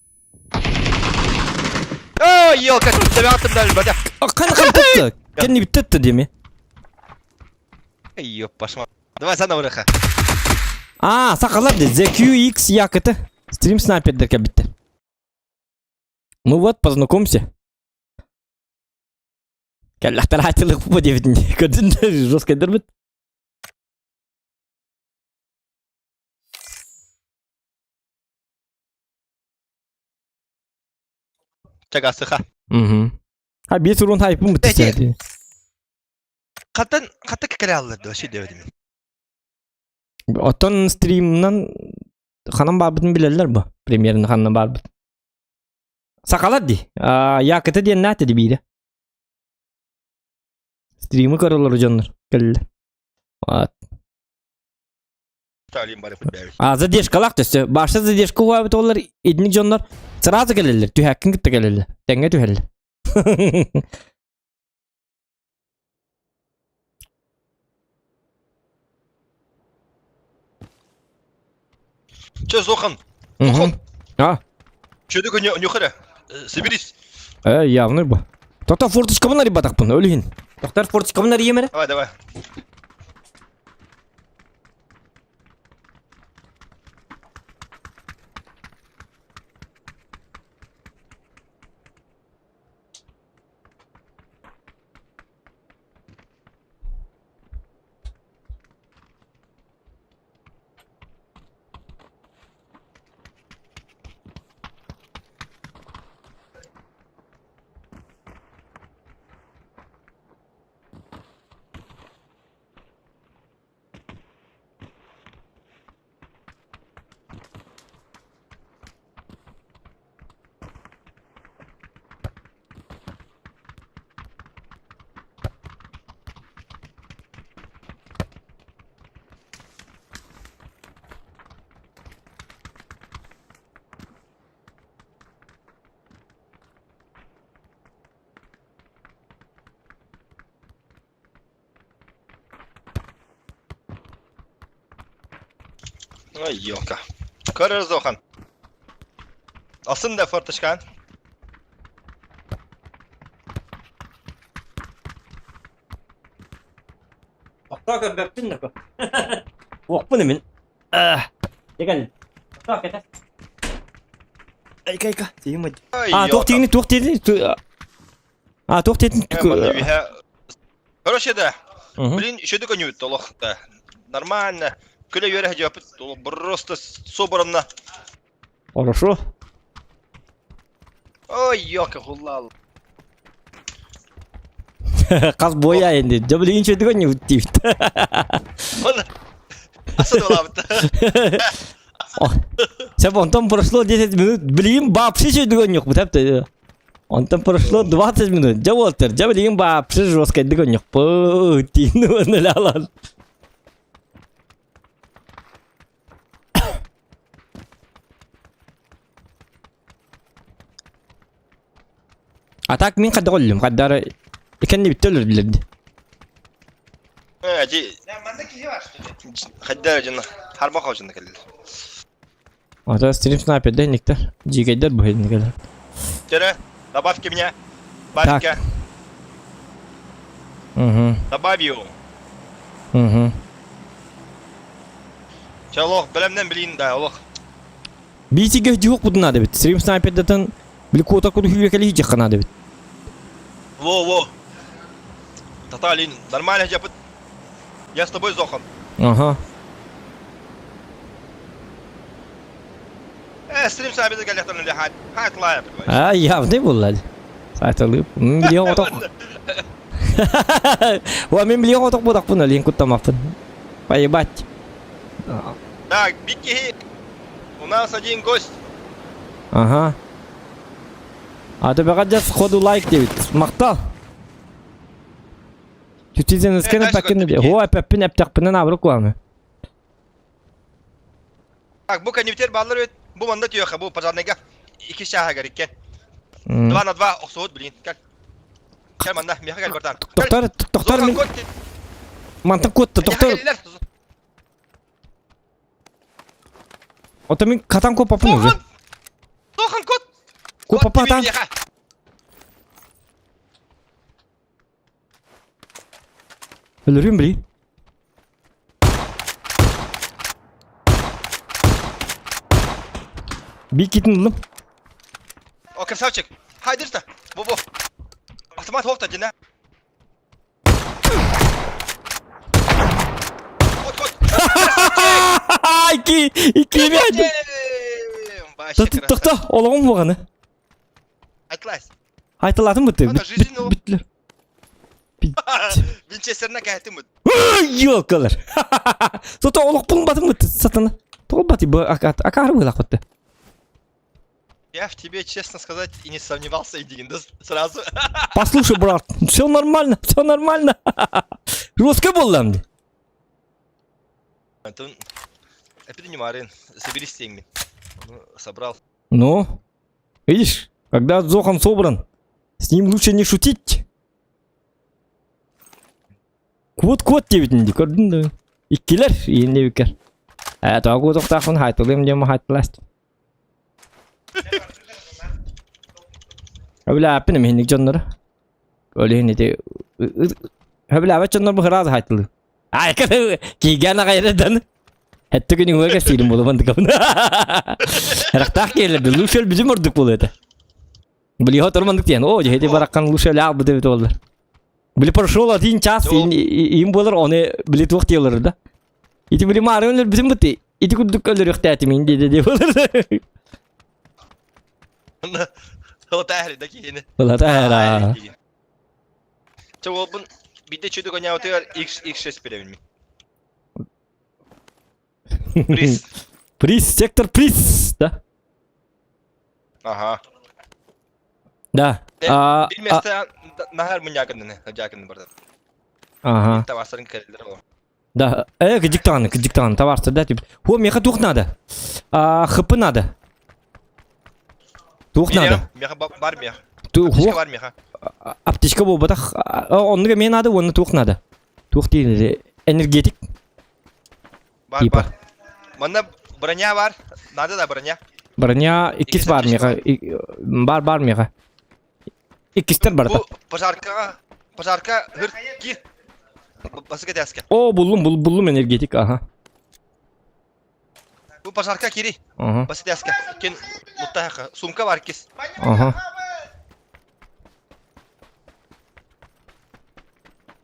Ой, елка, төбөҕө да өлбөтө. Қан қан tuttu. Кенни биттетти диэми. Ёп, пошла. Давай заново рыха. А, сахалар де ZQX якыты. Стрим снайпердер кэбиттер. Ну вот, познакомься. Кэллэхтэр хатылык бу диэбитин көрдүн жестко дырбыт. Чагасыха. Угу. А бес урон хайпын бітті. Хаттан хатта кэкэрэ аллар да вообще диэбитим. Оттон стримнан ханан баарбытын билэллэр бу. Примерно ханна баарбыт. Сахалар дии. Якыты диэн наата ди биирэ. Стримы көрөлөр дьоннор кэллэ. Вот. А задержкалаах төстө. Башта задержка угаабыт олар итинник дьоннор сразу кэлэллэр. Түһээккин кытта кэлэллэр. Тэҥҥэ түһэллэр. Че, Зохан? Зохан? А? Че такой нюхаря? Соберись. Явный бу. Тоқтар форточкабын арыйбатахпын, өлүһүн. Тоқтар форточкабын арыйым эрэ. Давай, давай. Ой, елка. Көрөр Зохан. Асын да форточкан. Охтоо көрбөппүн да Уохпун мин. Дегел. Охтоо кете. Айка айка. Тиим А, туох тиини, туох тиини. А, туох тиитин. Короче, да. Блин, еще догоню толох да. Нормально. Күлэ үөрэ жапыт просто собранно. Хорошо. Ой, ёка хуллал. Хас буоя инди. Дьэ билигин чөдүгэн ньуттиибит. Сеп онтон прошло 10 минут. Билигин вообще чөдүгэн ньукпут эпте. Онтон прошло 20 минут. Дьэ буолтар. Дьэ билигин вообще жесткайдык онньукпут. Тиин уонна А так мин хайдах өллүм, хайдары икенни бүттэ өлөрдүлэр Э, ди хайда дьон харба хаучында кэллилэр. Ата стрим снайпердер никтер. Дьиикэйдэр бу кэлэр. Тере, добавьте меня. Бабка. Угу. Добавь его. Угу. Чэ олох бэлэмнэн билин да олох. Биитигэ дьуох бутун наада бит. Стрим снайпердатан били куота куду хүүекели хижекка наада бит. Во во. Таталин, нормально жапыт. Я с тобой Зохан. Ага. Э, стрим снайперда кэллэхтэрин үлэ хат хат лайп. А, явный буллар. Сайталып. Миллион оток. Уа, мен миллион оток бодақпын, алин куттамаппын. Поебать. Так, Бикки, у нас один гость. Ага. А төбөҕө дьэ сходу лайк диэбит. Махтал. Түтизен ысканы паккын диэ. О, эппин эптэхпинэн абырык куамы. Так, бу коннектер баллар өт. Бу манна түйөха, бу пожарныйга. Ики шаха иккен. Два на два охсуут, блин. Кел. Кел манна, меха кел братан. Тоқтар, тоқтар мен. Мантан куотта, тоқтар. Ото мин катан куоппаппын уже. Тохан кот! Куоппаппа Өлөрүм били. Бии китин ыллым. О, красавчик! Хайдырта! Бу-бу! Автомат хофта, дина! Кот, кот! Ики, ики мен. Тохто, олоҕум буҕаны. Атлас. Айтылатын бытты. Бүттүлөр. Винчестерна кәһтим бут. Ёлкалар. Сото олохпун батым бытты сатана. Тоҕо бати бу акары быылах бытты. Я в тебе, честно сказать, и не сомневался, и да сразу. Послушай, брат, все нормально, все нормально. Жестко буоллам. Антон, опять не Марин, соберись с Ну, собрал. Ну, видишь, когда Зохан собран, с ним лучше не шутить. Куот-куот диэбитин дии көрдүн да. Иккилэр иин диэбиккэр. Ээ, тоҕо куотуохтаахпын хаайтылыам диэн хаайтыласт. Өбүлээппин эмиһинник дьоннору. Ол иһин ити өбүлээбэт дьоннор бу ыраас хаайтылыы. Ай, киигэн аҕайырдан. Этте күн үҥүө кэпсиирим буолуо дыкабын. Рахтаах киэлэрди лучше өлбүтүм ордук буолуо этэ. Били хотор маннык диэн, о, дьэ, бараккан лучше өлөөх бу боллар. Били прошел один час, им болар, оны били туох диэлэр да. Ити били маарын өлбүтүм бути. Ити курдук өлөрүөхтээтим ин диэ диэ болар. Ылатаахри да киһини. Ылатаахра. Чэ уолбун биирдэ чүдүк оҥоотугар X X6 бирэбин мин. Приз. Приз, сектор приз, да? Ага. Да. А, Бир месте нахар муньякын жакын барда. Ага. Табастарын кэллэр ол. Да, э, кдиктан, кдиктан, товарство, да, типа. О, меха тух надо. А, хп надо. Тух надо. Меха бар меха. Тух. Бар меха. Аптечка буолбатах. Оннуга эмиэ наада уонна туох наада? Туох диир энергетик? Бар, бар. Манна... Броня бар. Надо да броня. Броня иккис бар миэхэ. Бар бар миэхэ. Иккистер барда. Бу пожаркаҕа пожарка хыр ки. Басыка тяска. О, буллум, буллум энергетик, ага. Бу пожарка кири. Ага. Басыка тяска. Кен муттаха. Сумка бар кис. Ага.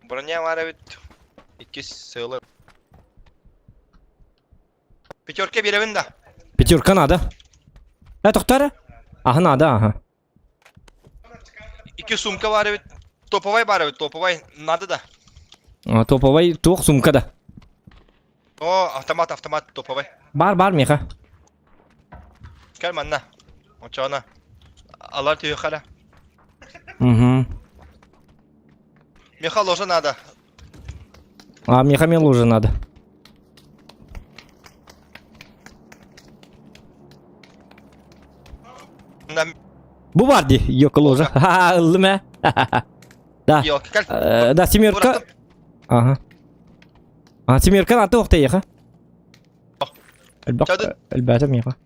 Броня бар эбит. Иккис сыылы. Пятерка биэрэбин да. Пятерка надо. Э, тохтар? Аха, надо, ага. Икки сумка бар эбит. Топовай бар эбит, топовай надо да. А, топовай туох сумка да. О, автомат, автомат, топовай. Бар, бар, меха. Кэл манна. Очоона. Алар түһүөххэ Угу. Меха ложа надо. А, меха мне ложа надо. Нам Бу бар ди, ёка ложа. Ха-ха, ыллым ә. Да. Ёлка, кэл. Да, семерка. Ага. А, семерка аты охта еха. Элбәтә меха.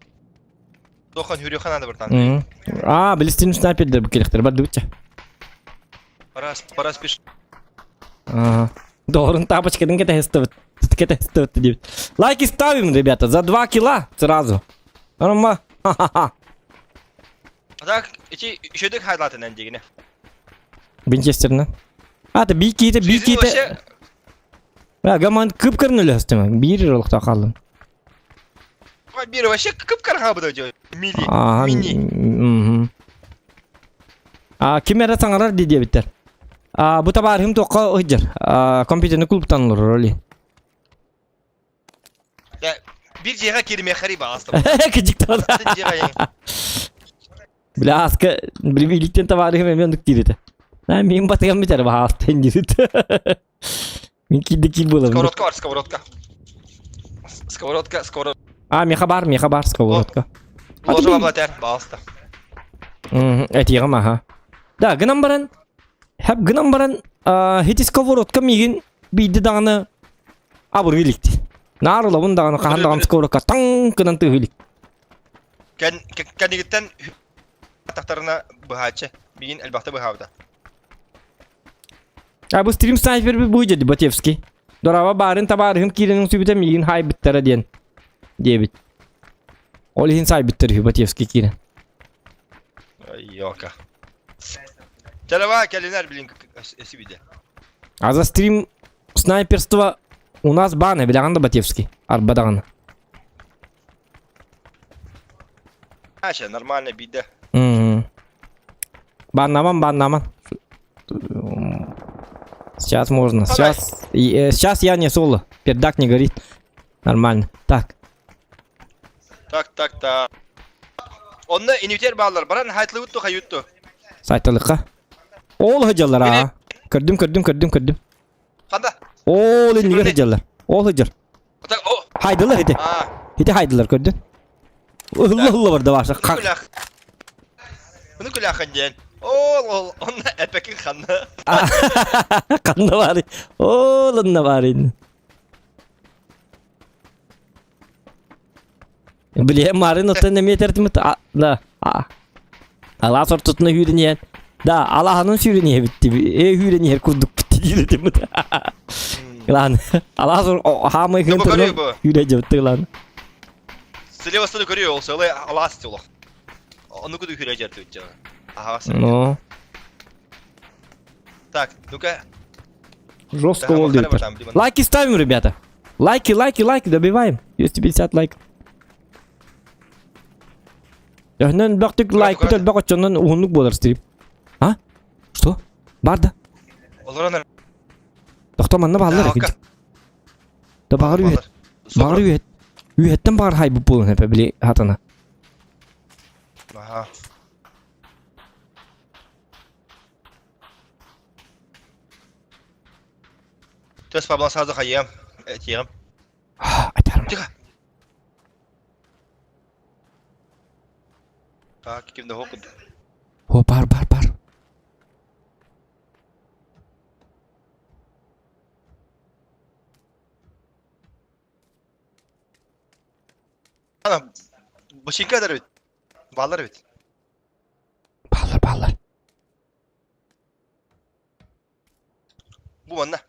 Дохан хүрүөхэ надо братан. А, билистин снайпердер бу келехтер бар дыбытча. Пора, пора спеш. Ага. Доҕорун тапочкатын кэтэһистыбыт. Кэтэһистыбыт диэбит. Лайки ставим, ребята, за 2 килла сразу. Норма. Ха-ха-ха. Так, ити үчүгэй хайлатынан дигине. Винчестерна. А, ты биките, биките. А, гаман кып-кырны өлөстүм. Биир олохто хааллым. Биир вообще кып-кырга буду делать. Мили. Ага. Мини. А, ким эрэ саҥарар дии диэбиттэр. А, бу табаарыһым туохха ыһдьар. А, компьютерный клубтан олорор оли. Биир дьиэҕэ кииримиэххэ баҕастым. Кыдьыктан. Бля, аска биликтен табаарыһым эмиэ оннук диир этэ. А, мин батыгам бүтэр баҕаастан диир Мин киирдэ киир буолабын. Сковородка бар, сковородка. Сковородка, сковородка. А, меха бар, меха бар, сковородка. Ложа бабла баҕаста. Этиэҕим, аха. Да, гынан баран, хэп гынан баран, ити сковородка миигин биирдэ даҕаны абырыы иликти. Наар олобун даҕаны хаһан даҕаны сковородка таҥ гынан тыаһыы илик. Кэннигиттэн тахтарына быһааччы. Миигин элбэхтэ быһаабыта. А бу стрим снайпер бу деді Батевский. Дорава баарын табаарыһым киирэн үҥсүбүтэ миигин хаайбыттара диэн диэбит. Ол иһин саайбыттар үһү Батевский киирэн. Йока. Чалава кэлинэр билин эсибиде. А за стрим снайперство у нас баны, билэҕин да Батевский. Арба даҕаны. Аша, нормально биде. Баннаман, баннаман. Сейчас можно. Сейчас, сейчас я не соло. Пердак не горит. Нормально. Так. Так, так, так. Онно инүтер баалар. Баран хайтлыбыт хайутту. Сайталыкка. Ол хыдьаллар а. Көрдүм, көрдүм, көрдүм, көрдүм. Ханда? Ол иннигер хыдьаллар. Ол хыдьар. Хайдылар ити. Ити хайдылар көрдүн. Ыһылла ыһылла барда баша. Bunu күләхэн диэн. Ол ол онно эпекин ханна. Ханна баар. Ол онно баар Билиһэ марын оттон эмиэ тертимит да алаас ортотуна сүүрэн иһэн да алааһынан сүүрэн иһэбит ээ сүүрэн иһэр курдук диир этимит Ылаан алаас хаамай кыын туран сүүрэ дьабытты ылаан Слева стороны көрүө ол сылы алаас олох. Ону куду сүүрэ дьэртибит Аһаҕас. Ну. Так, ну-ка. Жестко ол диэбиттэр. Лайки ставим, ребята. Лайки, лайки, лайки, добиваем. 250 лайк. Төһөнөн бөхтүк лайкпыт элбэх оччонон уһуннук буолар стрим. А? Что? Бар да. Олорон Тохто манна бааллар экинчи. Да баҕар үһэт. Баҕар үһэт. Үһэттэн баҕар хайбыт буолан эпэ били хатана. Аха. Төс паблан сразу хайыам. Этиэҕим. Айтарым. Тихо. Так, ким да хокуд. О, бар, бар, бар. Бочинка эдэр эбит. Бааллар эбит. Бааллар, бааллар. Бу манна.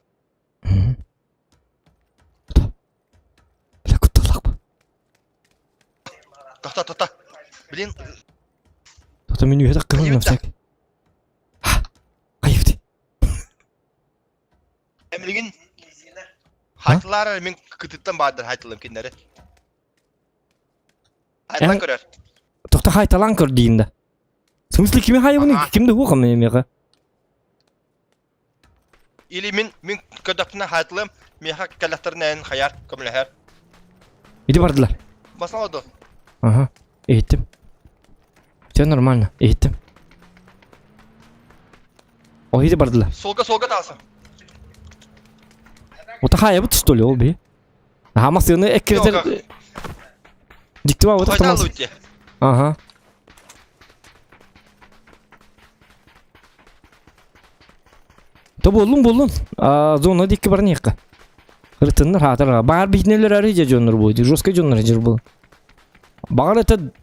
Бля, кутталлаах Тохто, тохто. Блин. Тохто мин үөһэ таххыбын всяк. Хайыпты. Эмилигин хайтылар мин кытыттан баардар хайтылым кинилэри. Хайталан көрөр. Тохто хайталан көр дейін да. В смысле кими хайыбыны кимде хуқам меха? Или мин мин көрдөхпүнэ хайтылым меха кэллэхтэринэ хайар көмөлөһөр. Иди бардылар. Басна oldu. Ага, иһиттим. Все нормально, иһиттим. О, иди бардылар. Солга солга таалса. Ота хайабыт что ли ол би? Аха массыыны эккирэтэр Дикти баа Хойдаа луйти. Ага. То боллун боллун. А зона дикки баран якка. Ырытыннар хаатар. Баар бихнелер ары же дьоннор бу. Жесткий дьоннор жер бу. Баҕар это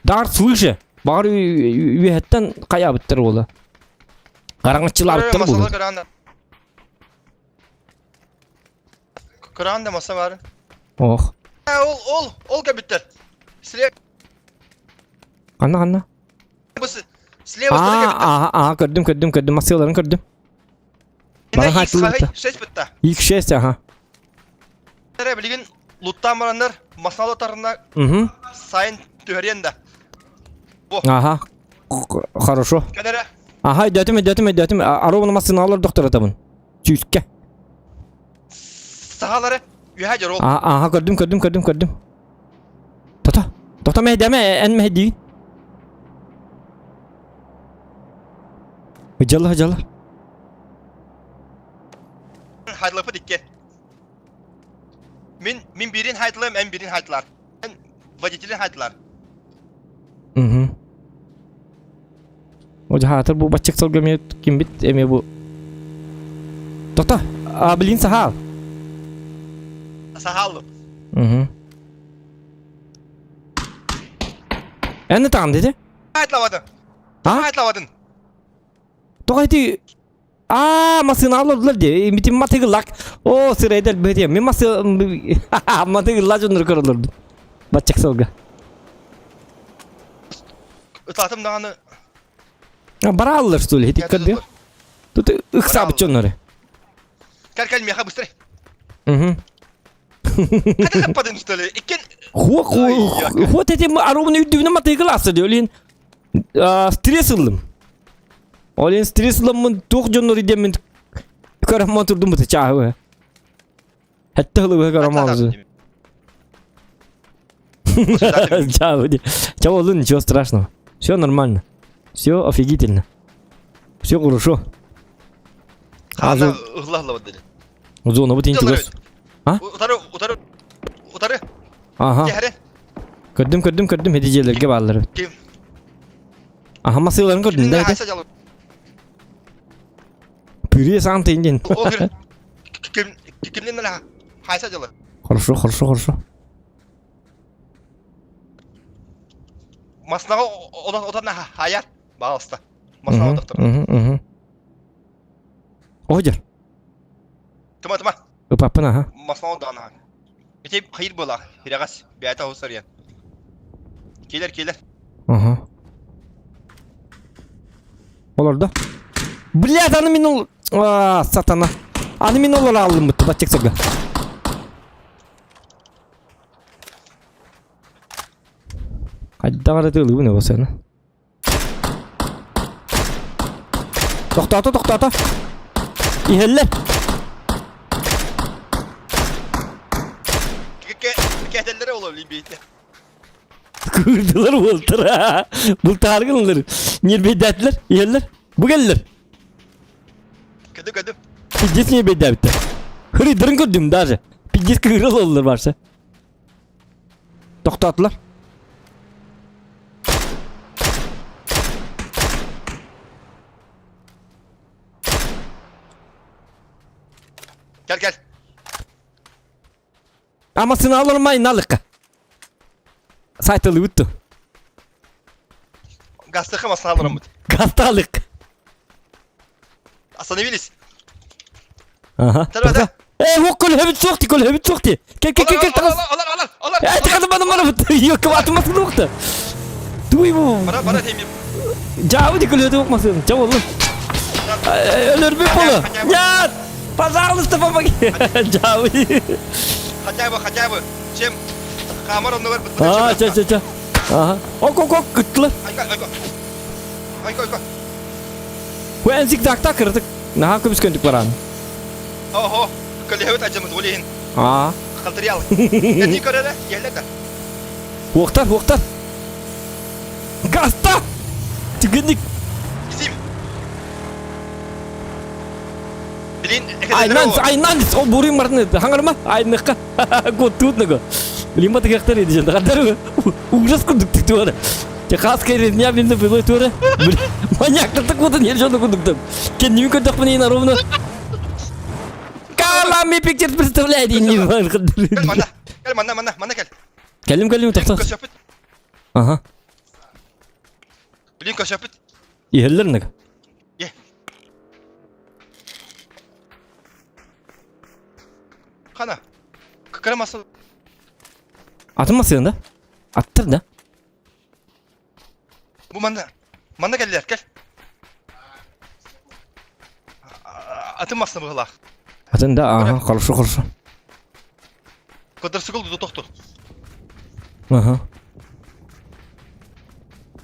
дар свыше. Баҕар үөһэттэн хайаабыттар буола. Хараҥаччылаабыттар буола. Кыраан да маса бар. Ох. Ол ол ол кэбиттер. Слева. Ханна ханна? Слева Аа, аа, аа, көрдүм, көрдүм, көрдүм, массыаларын көрдүм. Бара хатылыта. 6 бытта. X6, аха. Эре билигин луттаан бараннар масала тарына сайын түһэриэн да. Бу. Аха. Хорошо. Кэлэрэ. Аха, өйдөөтүм, өйдөөтүм, өйдөөтүм. Арованы массыыналар доктор атабын. Сүүскэ. Сахалары үһэ дьоро. Аха, көрдүм, көрдүм, көрдүм, көрдүм. Тото. Тото мэйдэме, эн мэйдиин. Ыдьалла, ыдьалла. Хайдлапыт икки. Мин мин бирин хайдлым, эн бирин хайдлар. Эн водителин хайдлар. Угу. О, бу баччык сылга эмиэ кимбит эмиэ бу. Тота, а блин сахал. Сахал. Угу. Эн таҕан деді? Хайдлавадын. Хайдлавадын. Тоҕо ити Аа, массыына олордулар дии. Митим матыгыллак. О, сырайдар бөтүө. Мин массы матыгылла дьоннору көрө олордум. Баччак сылга. Ытаатым даҕаны. Барааллар что ли? Ити көрдү. Тут ыксаабыт дьоннору. Кэл кэл миэхэ быстрей. Угу. Хата таппадын что ли? Иккен Хуа хуа тетим аробаны үрдүбүнэ матыгылааса диye. Олин стресс ыллым. Олин стресс ыламмын туох дьоннор идеммин көрөммөн турдум быты чааһы. Хэтте хылыбы көрөммөн Чао, чао, ничего страшного. Все нормально. Все офигительно. Все хорошо. А Зона вот интеграция. А? Утары, утары, утары. Ага. Көрдүм, көрдүм, көрдүм. Хедиjelерге баалар. Ким? Аха, масыларын көрдүм да. Пюре сан тенден. Ким кимнен хайса дела? Хорошо, хорошо, хорошо. Маснаға одан хаяр, бағалыста. Маснаға доктор. Одер. Тыма, тыма. Ыпаппын, аха. Маснаға даана. Ити хайыр була, хирагас, бәйті ауысар Келер, келер. Ага. Олордо. Блядь, аны мин ол... А, сатана. Аны мин олор алым бутты, баччык сылга. Хайда бара тылыбын обосана. Тохтоото, тохтоото. Иһэллэр. Кэтэллэри олор бейте. Кыырдылар уолтара. Бултааргынлар. Нербейдәтилер, иһэллэр. Бу кэллэр. Көдү, көдү. Пиздец нербейдәбиттер. Хырыйдарын көрдүм даже. Пиздец кыырыл оллар барса. Тохтоотулар. Кел, кел. Амасына алырмай налыкка. Сайтылыбыт ту. Гастыха масаларымыт. Гасталык. Остановились. Ага. Э, вот көлөһөбүт суох ти, көлөһөбүт суох ти. Кел, кел, кел, кел, тагыс. Алар, алар, алар. Э, тагыс бана мана бут. Yok, кабатымасын уқты. Туй бу. Бара, бара темир. Жабы ди көлөһөтү укмасын. Жабы олун. Өлөрбүт болу. Нет! Пожалуйста, помоги. Жабы. Хотя бы, хотя бы. Чем хамар оннугар быт. А, ча, ча, ча. Ага. Ок, ок, ок, кыттылар. Айка, айка. Айка, айка. Бу эн зигзагта кырдык. Наһаа көмүскөндүк баран. Ого, көлөһөбүт ажамыт ол иһин. Аа. Халтырыял. Кэтии көрөрө, иһэллэр да. Уохтар, уохтар. Гаста! Түгэнник. Кисим. Блин, Айнан, айнан, ол бурын мартын хаңарма, айныққа. Куттуут него. Блин, батыгахтар еді жанда. Қадар ужас курдук туары. Те хас керен я блин было туары. Маньяк так вот не жонду курдук. Кенними көрдөх міне ровно. Калами пикчер представляет и не Кел манна. Кел манна, манна, манна кел. Кэлим кэлим тохтоо. Көсөпүт. Ага. Блин, көсөпүт. Иһэллэр нэг. Е. Хана. Кыра маса. Атын масыгын да? Аттыр да? Бу манна. Манна кэллэр, кел. Атын масына быһылаах. Атын да, ага, хорошо, хорошо. Квадроцикл тохту. Ага.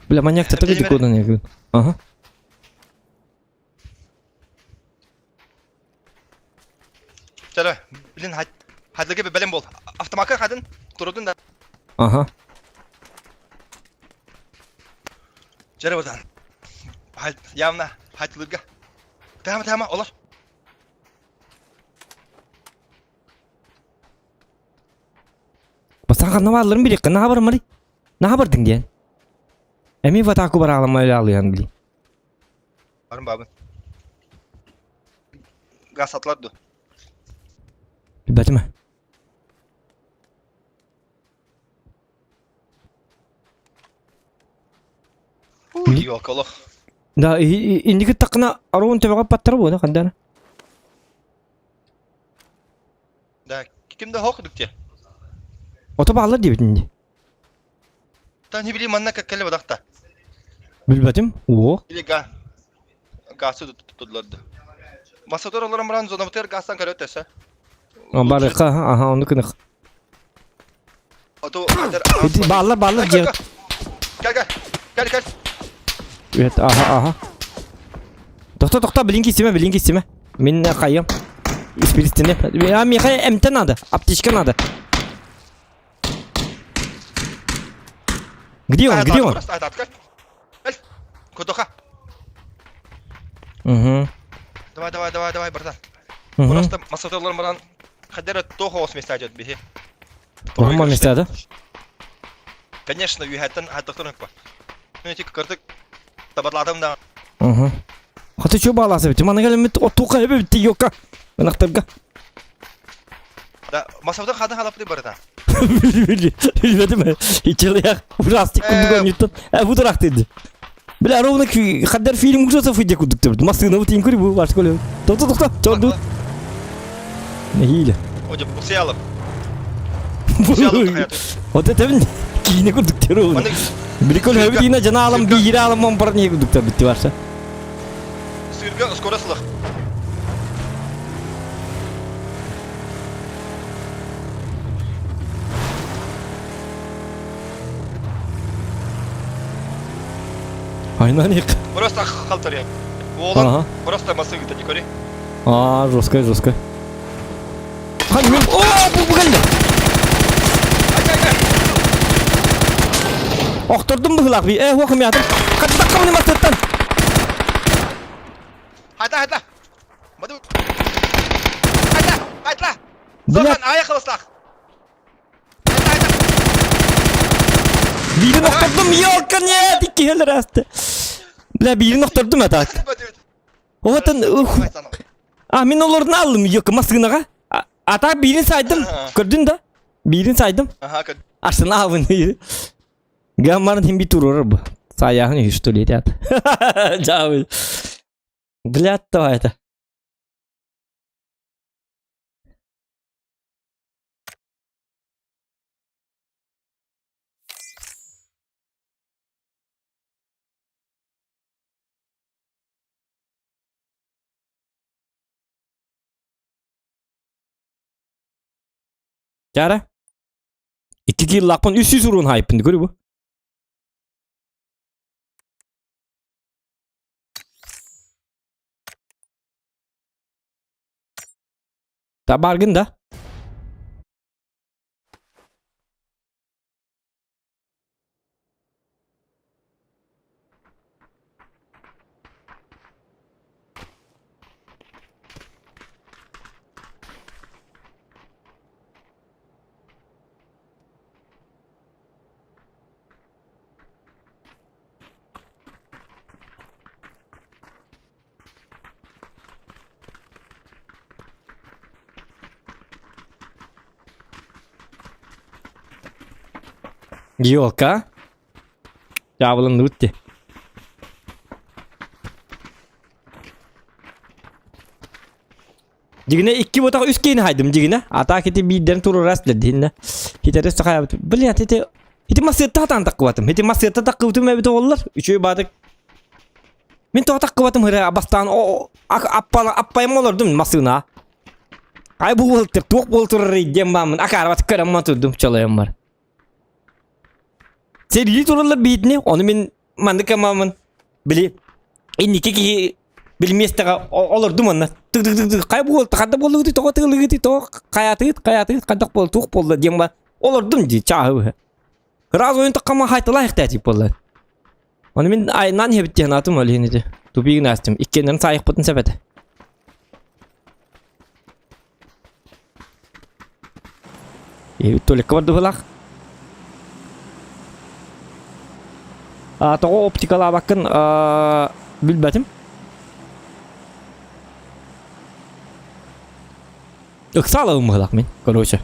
Бля, маньяк-то ты куда не Ага. Чара, блин, хадлыгы бэлэм бол. Автомакка хадын, турудун да. Ага. Чара бадан. Явно хатлыга. Тама тама, олар. Бастан ханна баалларын билиэххэ наһаа бармарый. Наһаа бардыҥ диэн. Эмиэ ватааку бараалама өлө били. Барым бабын. Газ атлар ду. Билбэтим Ёлколох. Да, инники тақына аруун төбөҕө паттара буода хандана. Да, кимде хок дукте. Ото баалар диэбитин дии. Та не били манна кэллэ бадахта. Билбэтим. О. Или га. Гасы тудларды. Масатор олорон баран зонабытыгар гастан көрөт өсө. Барыка, аха, ону кынык. Ото Баалар, баалар дьиэ. Кел кел. Кел кел. Evet, aha, aha. Тохто, тохто, билин кисиме, билин кисиме. Мин хайым. Испиристине. А, Михай, МТ надо, аптечка надо. Где он, где он? Кудоха. Угу. Давай, давай, давай, давай, братан. Просто масатырлар баран хадера тохо ос места идет бихи. Оһума места да? Конечно, үйәттен хаттықтыр па. Мен тек кырдык табатладым да. Угу. Хаты чё баласы бит? Мана келемит отука эбе бит йока. Ынактырга. Да, масавда хадын халап братан. Билбедим. Ичелия ужастик курдук ойнуттан. Э, бу турак деди. Бля, ровно хаддар фильм ужасов иде курдук деп. Масына бу тин көрү бу баш көлө. Токто токто, чорду. Нехиле. Оде буксиялып. Вот это кийине курдук деп ровно. Прикол хөбү жана алам биир алам бар не курдук деп битти барса. Сырга скоро слых. Айнан ик. Просто халтыр Оğlan просто масыгы не көре. А, жестко, жестко. Хан мен О, бу бу келди. Охтордум быһылаах би. Э, хуахым ятым. Каттакка мını мастыттан. Хайда, хайда. Баду. Хайда, хайда. Бля. аяқ алыслах. Биирин охтордум, ёлка, нет, икки расты. Бля, биирин охтордум это. Отын, А, мен олордун алдым, ёлка, масыгынага. Ата биирин сайдым. Көрдүн да? Биирин сайдым. Ага, Ашына абын. Гаммарын хим бит уророр бу. Саяхын үһү что ли ряд. Жабы. Блядь, то это. Чара. Икки кииллаахпын 300 уруун хайпын көрү бу. Табаргын да. Елка. Дьаабылын нутти. Дигине икки ботах үс кейин хайдым дигине. Атак ити биирден турурас дединне. Хитерес сахаябыт. Блин, ити ити масыатта хатан таккыбатым. Ити масыатта таккыбытым эбит оҕоллор. Үчүгэй баатык. Мин тоҕо таккыбатым хыра бастаан аппайым олордум масына. Ай бу буолтыр, туох буолтурар диэн баамын акаарбат көрөм турдум чолойом бар. Сэрии тураллар биитини, ону мин маннык амамын били инники киһи били миэстэҕэ олордум онно тык тык тык хайа буолта ханна буоллугутуй тоҕо тыылыгытый тоҕо хайаатыгыт хайаатыгыт хайдах буолла туох буолла диэн ба олордум дии чааһы быһа раз ойун таххама хайталаа ихтээти буолла ону мин айнан иһэбит диэн атым ол иһин ити тупигин астым иккиэннэрин саайыхпытын сөп этэ Туалекка бардыбылах. А, тоҕо оптикалаабаккын билбэтим. Ыксаалабын быһылах мин, короче.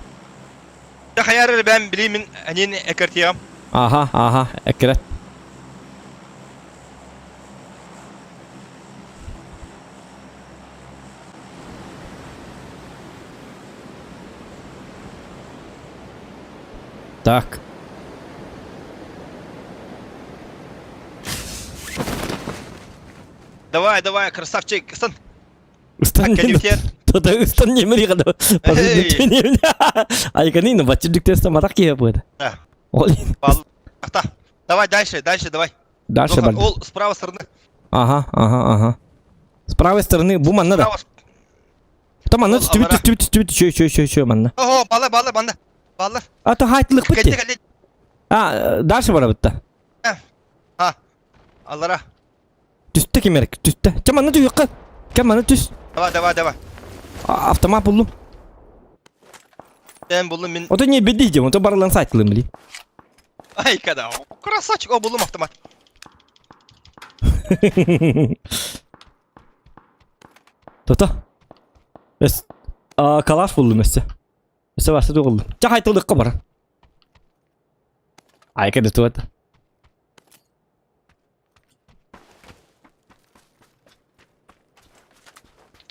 Хайар эрэ бэм били мин анин эккиртиэҕим. Аха, аха, эккирет. Так. Давай, давай, красавчик, ыстан. Ыстан Тота ыстан немери қада. Айканин, бачырдык матақ кие будет. Да. Давай дальше, дальше, давай. Дальше бар. Ол с правой стороны. Ага, ага, ага. С правой стороны бу манна да. Там манна түстүбүт түстүбүт түстүбүт чө чө чө чө манна. Ого, баллар, баллар, манна. Баллар. А то хайтылык битти. А, дальше бара битта. А, аллара. Түстэ кимерик, түстэ. Чэ манна түһүөххэ. Кэ манна түс. Давай, давай, давай. Автомат буллум. Ben buldum min. Ото не беди идем, ото барылан сайтылым били. Ай, когда. Красавчик, о, булдум автомат. Тота. Эс калаш булдум өссө. Өссө барса тугулдум. Ча хайтылдыкка бар. Айка да туата.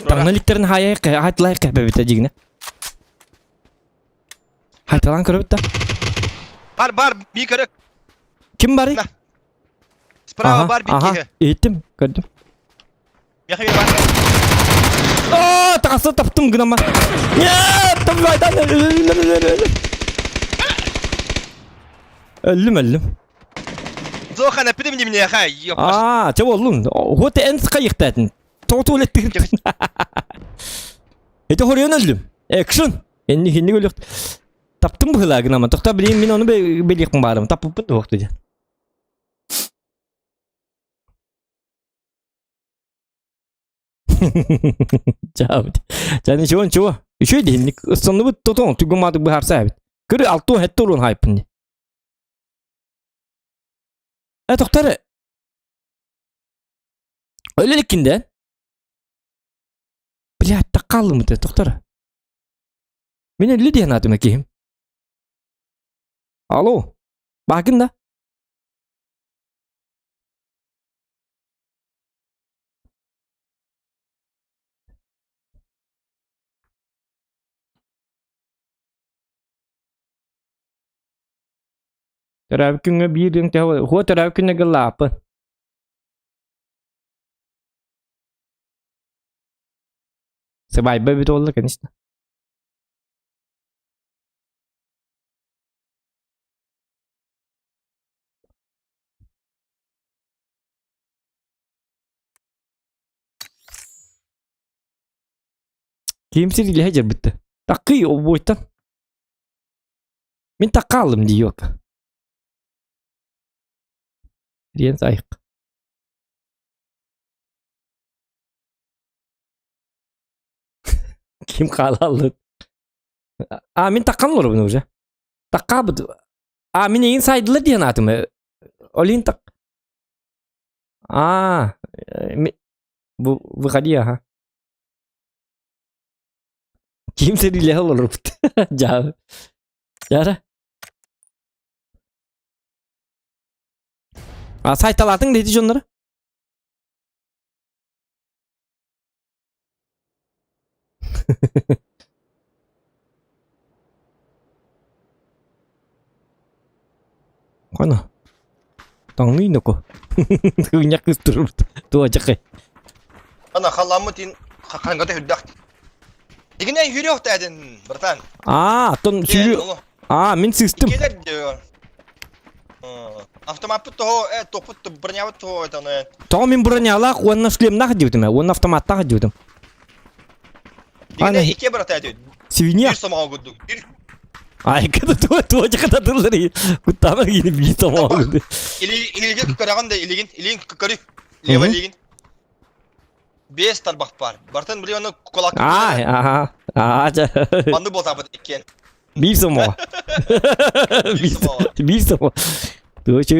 Таҥна иликтерин хаайай хаайтылай бэбитэ дьигинэ. Хайталаан көрөбүт да. Бар, бар, би көрөк. Ким барый? Справа бар би киһи. Иһиттим, көрдүм. Михаил бар. Аа, таҕаста таптым гынама. Нет, давай, Өллүм, өллүм. Зохан, аппитим мне, хай, Аа, чэ боллун. Вот эн хайыктаатын. Тоҕо туалеттигин. Это хорыйан өллүм. Экшн. Энни хинни өлүк. Таптым быһылаа гынама. Тохта билим мин ону билиэхпин баарым. Таппыппын туохту диэн. Чаабыт. Ча ничего, ничего. Үчүгэй диһинник ыстанныбыт тотон түгүн быһаарса эбит. Көрү алтуон хэтте уруун хайпын. Э тохтар. Өлө иликкин Блядь, таккалым это, тохтар. Мин өллү диэн аатым киһим. Алло. Баакын да? Төрөөбүт күҥҥэ биир күн төһө Хуо төрөөбүт күнү гыллааппын. Сыбаайба эбит буолла, конечно. Ким сирилэһэ дьарбытты. Таккый обуойтан. Мин таккаалым дии ёка. Диэн сайык. Ким хаалаллыт? А, мин таккан олоробун уже. Таккаабыт. А, мин эйин сайдылар диэн аатым. Олин так. А, выходи, ага. Ким сэриилэһэ олорбут? Дьаабы. Дьара. А сайталаатыҥ дети дьоннора? Қана. Таҥный ноко. Хыгынньах кыыс турбут. Туочакай. Ана халламмыт ин хангата үрдэх. Дигинен yürüyor dedin, братан. Аа, оттон сүүрү... Аа, мин сыыстым. Келер диyor. Автомаппыт того, э, топпут бронябыт того, это, ну, Тоҕо мин бронялаах уонна шлемнаах диэбитим ээ, уонна автоматтаах диэбитим. Дигинен икки брата диyor. Свинья. Bir сомоҕо курдук. Bir Ай, когда туо туочаката тыллары куттаама киини биир сомоҕо курдук. Илиги көрөҕүн да илигин, илигин көрү. Лево илигин. Бес тарбах бар. Бартын били оны кулак. Аа, аха. Аа, ча. Манны болтабыт иккен. Биир сомоҕо. Биир сомоҕо. Биир сомоҕо. Туочу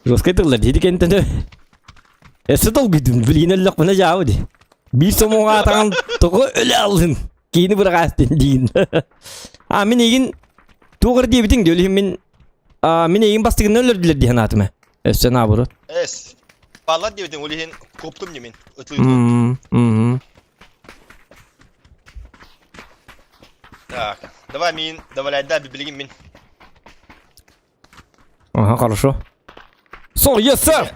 жесткай тыллар диэти кентэн Эссе толгуйдум, билигин өллөхпүнэ дьаабы ди. Биир сомоҕо атаҕын тоҕо өлө аллын. Киини быраҕаастын диин. А мин эйигин туох эрэ диэбитиҥ дии, ол иһин мин а, мин эйигин бастыгынан өлөрдүлэр дии санаатым ээ. Өссө наоборот. Эс. Баллар диэбитиҥ, ол иһин куоптум дии мин. Ытыы. Мм, Так, давай мин, давай да, билигин мин. Ага, хорошо. Сол, yes, sir!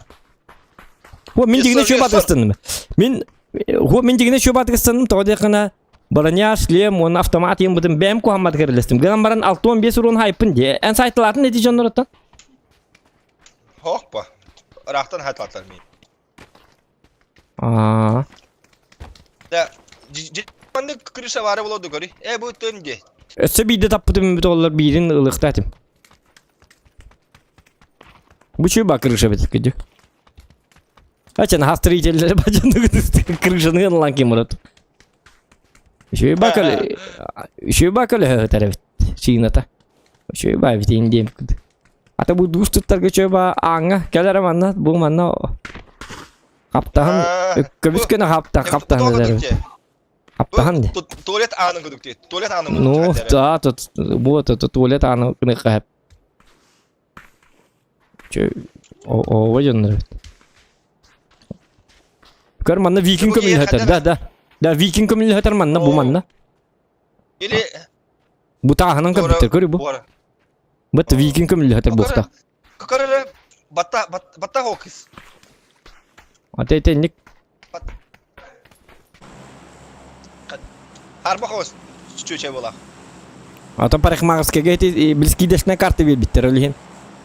О, мин дигине чөп атыгыстанным. Мин О, мин дигине чөп атыгыстанным, тоҕо диэххинэ броня, шлем, уонна автомат иэн бытын бэйэм куһаммат кэрэлэстим. Гынан баран 65 урун хайпын дии. Эн сайтылаатын эти дьонноруттан? Хоппа. Ыраахтан хайталаатар мин. Аа. Да, маннык крыша баара болоду көрүй. Э, бу тым дии. Өссө биирдэ таппытым бүт оллар биирин ылыахта этим. Бу чуба крыша бит күдү. Ачан хастырителлери бачанды крышаны ылан ким урат. Үчүгэй бакал үчүгэй бакал өтөр эбит чыыната. Үчүгэй баа бит индиэм куду. Ата бу дуус туттарга үчүгэй баа ааҥҥа кэлэр манна бу манна хаптаһан көбүс гына хапта хаптаһан этэр эбит. Хаптаһан дии. Туалет аанын кудук дии. Туалет аанын Ну, да, тут вот это туалет аанын кыныка О, дьоннор эбит. Көр манна викинг көмүлүһэтэр. Да, да. Да, викинг көмүлүһэтэр манна бу манна. Или Бу тааһынан көрбүттэр көрү бу. Быт викинг көмүлүһэтэр буохта. Көрөрө батта батта хокис. Ата итинник. Арба хос чүчэ була. Ата парикмахерскайга ити билскийдэшнэ карта биэрбиттэр ол иһин.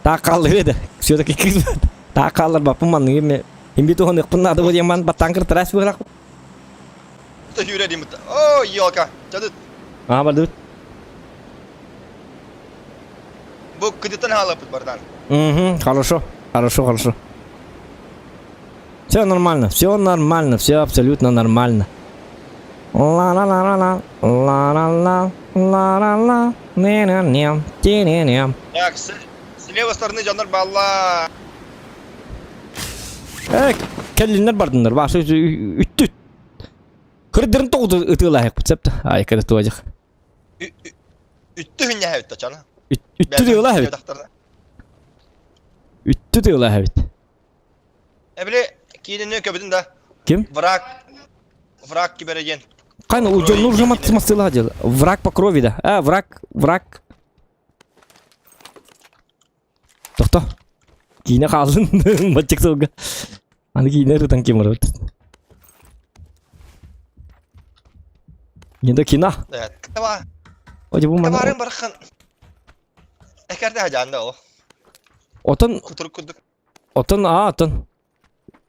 Таах хааллар да. Все-таки кырбат. Таах хааллар баппын манныгы ме имби туһаныахпын наада бу диэн ман баттаан кыртараас быһылаах. Сүүрэ дим О, елка. Чадыт. Аа бардыбыт. Бу кыдыттан хаалаппыт бардан. Угу, хорошо. Хорошо, хорошо. Все нормально, все нормально, все абсолютно нормально. Ла-ла-ла-ла-ла, ла-ла-ла, ла-ла-ла, не-не-не, те-не-не. Так, с, с левой стороны дьоннор балла. Э, кэллиннэр бардыннар, баасы үттүт. Кырдырын тоҕуду ытыылаһык септ. Ай, кыры туожах. Үттү хүннэһэ үттэ чана. Үттү тыылаһыбит. Үттү тыылаһыбит. Эбили киинини көбүтүн да. Ким? Враг. Враг кибереген. Кайна у дьоннур жамат смасыла дел. Враг по крови да. А, враг, враг. Орто. Киинэ хааллын баччык сылга. Аны киинэ ырытан ким барабыт. Не до кино. Таба. О, бу маны. Табарын бархан. Экерде хажаанда ол. Отон Кутурук курдук. Отон аа отон.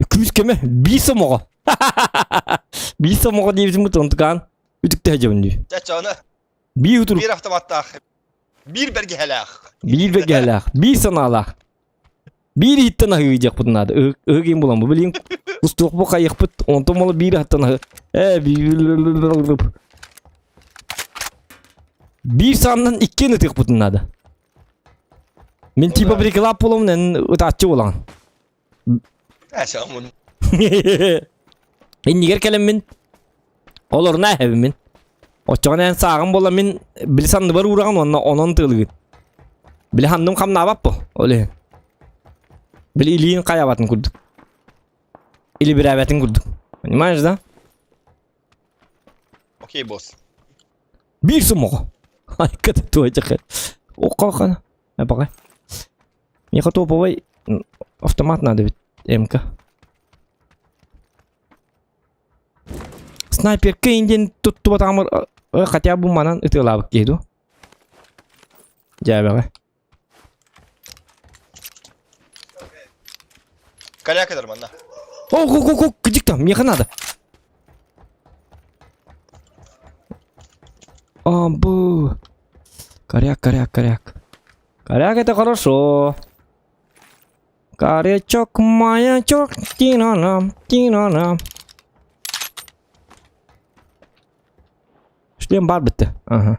Күүс кеме биир сомоҕо. Биир сомоҕо диэбитим онтукаан үтүктэ сылдьабын дии. Чачоны. Биир утурук. Биир автоматтаах. Биир бэргэһэлээх. Биир бэргэһэлээх. Биир санаалаах. Биир иһиттэн аһыы диэхпит наада. Ыһык иин булан бу билин кустуохпу хайыхпыт онтон мола биир аһыттан аһы. Э биир сааннан иккиэн ытыахпытын наада. Мин типа приклап буоламмын эн ытааччы буолаҕын. Әсәмун. Иннигэр кэлэммин олорна эһэбин мин. Оччоҕуна эн сааҕым буола мин били санныбар уураҕын уонна онон тыалыгын. Били ханным хамнаабат бу ол иһин. Били илиин хайабатын курдук. Илибирээбэтин курдук. Понимаешь, да? Окей, босс. Биир сомоҕо. Айка туочаха. Окко Пока. Миэхэ топовый автомат надо ведь МК. Снайперка индиэн туттубатаҕым хотя бы манан ытыалаабыт киһи дуу. Дьээбэҕэ. Коляка дар манна. О, ко, ко, ко, кыдьык там, миэхэ надо. А, бу. Коряк, коряк, коряк. Коряк это хорошо. Корячок, маячок, тина-на, тина-на. Шлем бар бітті. Ага.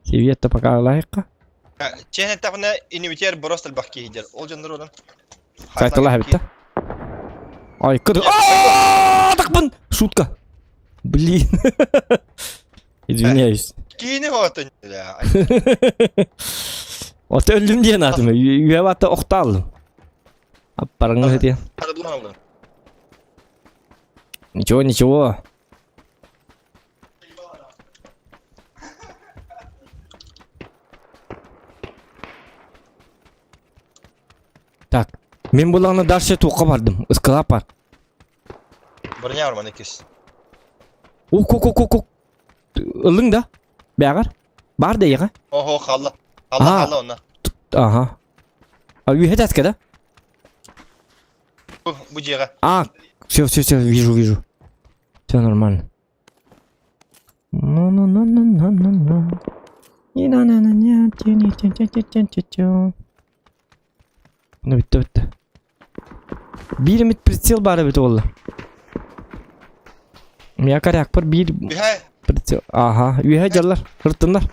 Сивиетта пока лайыққа. Чэһэн эттэхпинэ инибитигэр борос элбэх киһи диэр. Ол дьоннор онон Сайталаах эбит да? Ай, кыды. Аа, такпын! Шутка. Блин. Извиняюсь. Киини хоотун. Ото өллүм диэн аатым. Үйэ бата охтааллым. Аппарыңы сытыйан. Ничего, ничего. Так, мин булаҕына дальше туохха бардым, ыскалаап бар. Броня бар маны кис. Ук ук ук ук ук. Ыллыҥ да? Бэҕэр? Бар да ийэҕэ? Охо халла. Халла халла онно. Ага. А үөһэ таска да? Бу бу дьиэҕэ. А, все, все, все, вижу, вижу. Все нормально. Ну ну ну ну ну ну ну. И на на на на ти ни ти ти ти ти ти ти. Ну бүттэ бүттэ. Биир эмит прицел баар эбит уолла. Миэхэ корякпар биир Үһэ прицел. Ага, үөһэ дьаллар. Ыртыннар.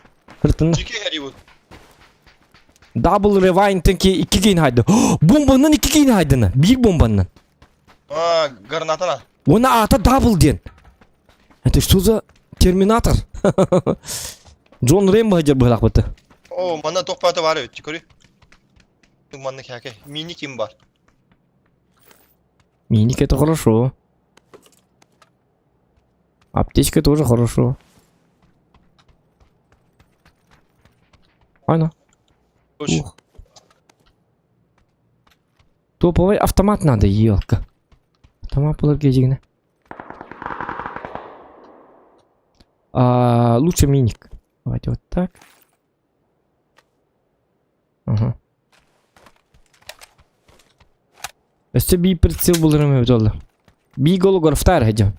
Ыртыннар. дьики хэри Double rewind икки киин хайды. Бомбанан икки киин хайдына. Биир бомбанан. А, гранатана. Уонна аата Дабл диэн. Это что за терминатор? Джон Рэмбо сылдьар быһылаахпыт. О, манна туох баата баар эбит, көрү. Манна кээке. Мини ким бар? Миник это хорошо. Аптечка тоже хорошо. Ана. Ух. Топовый автомат надо, елка. Автомат буолар киһигинэ. А, лучше миник. Давайте вот так. Ага. Өссө бии прицел буларым эбит олла. Бии голографтар хадьам.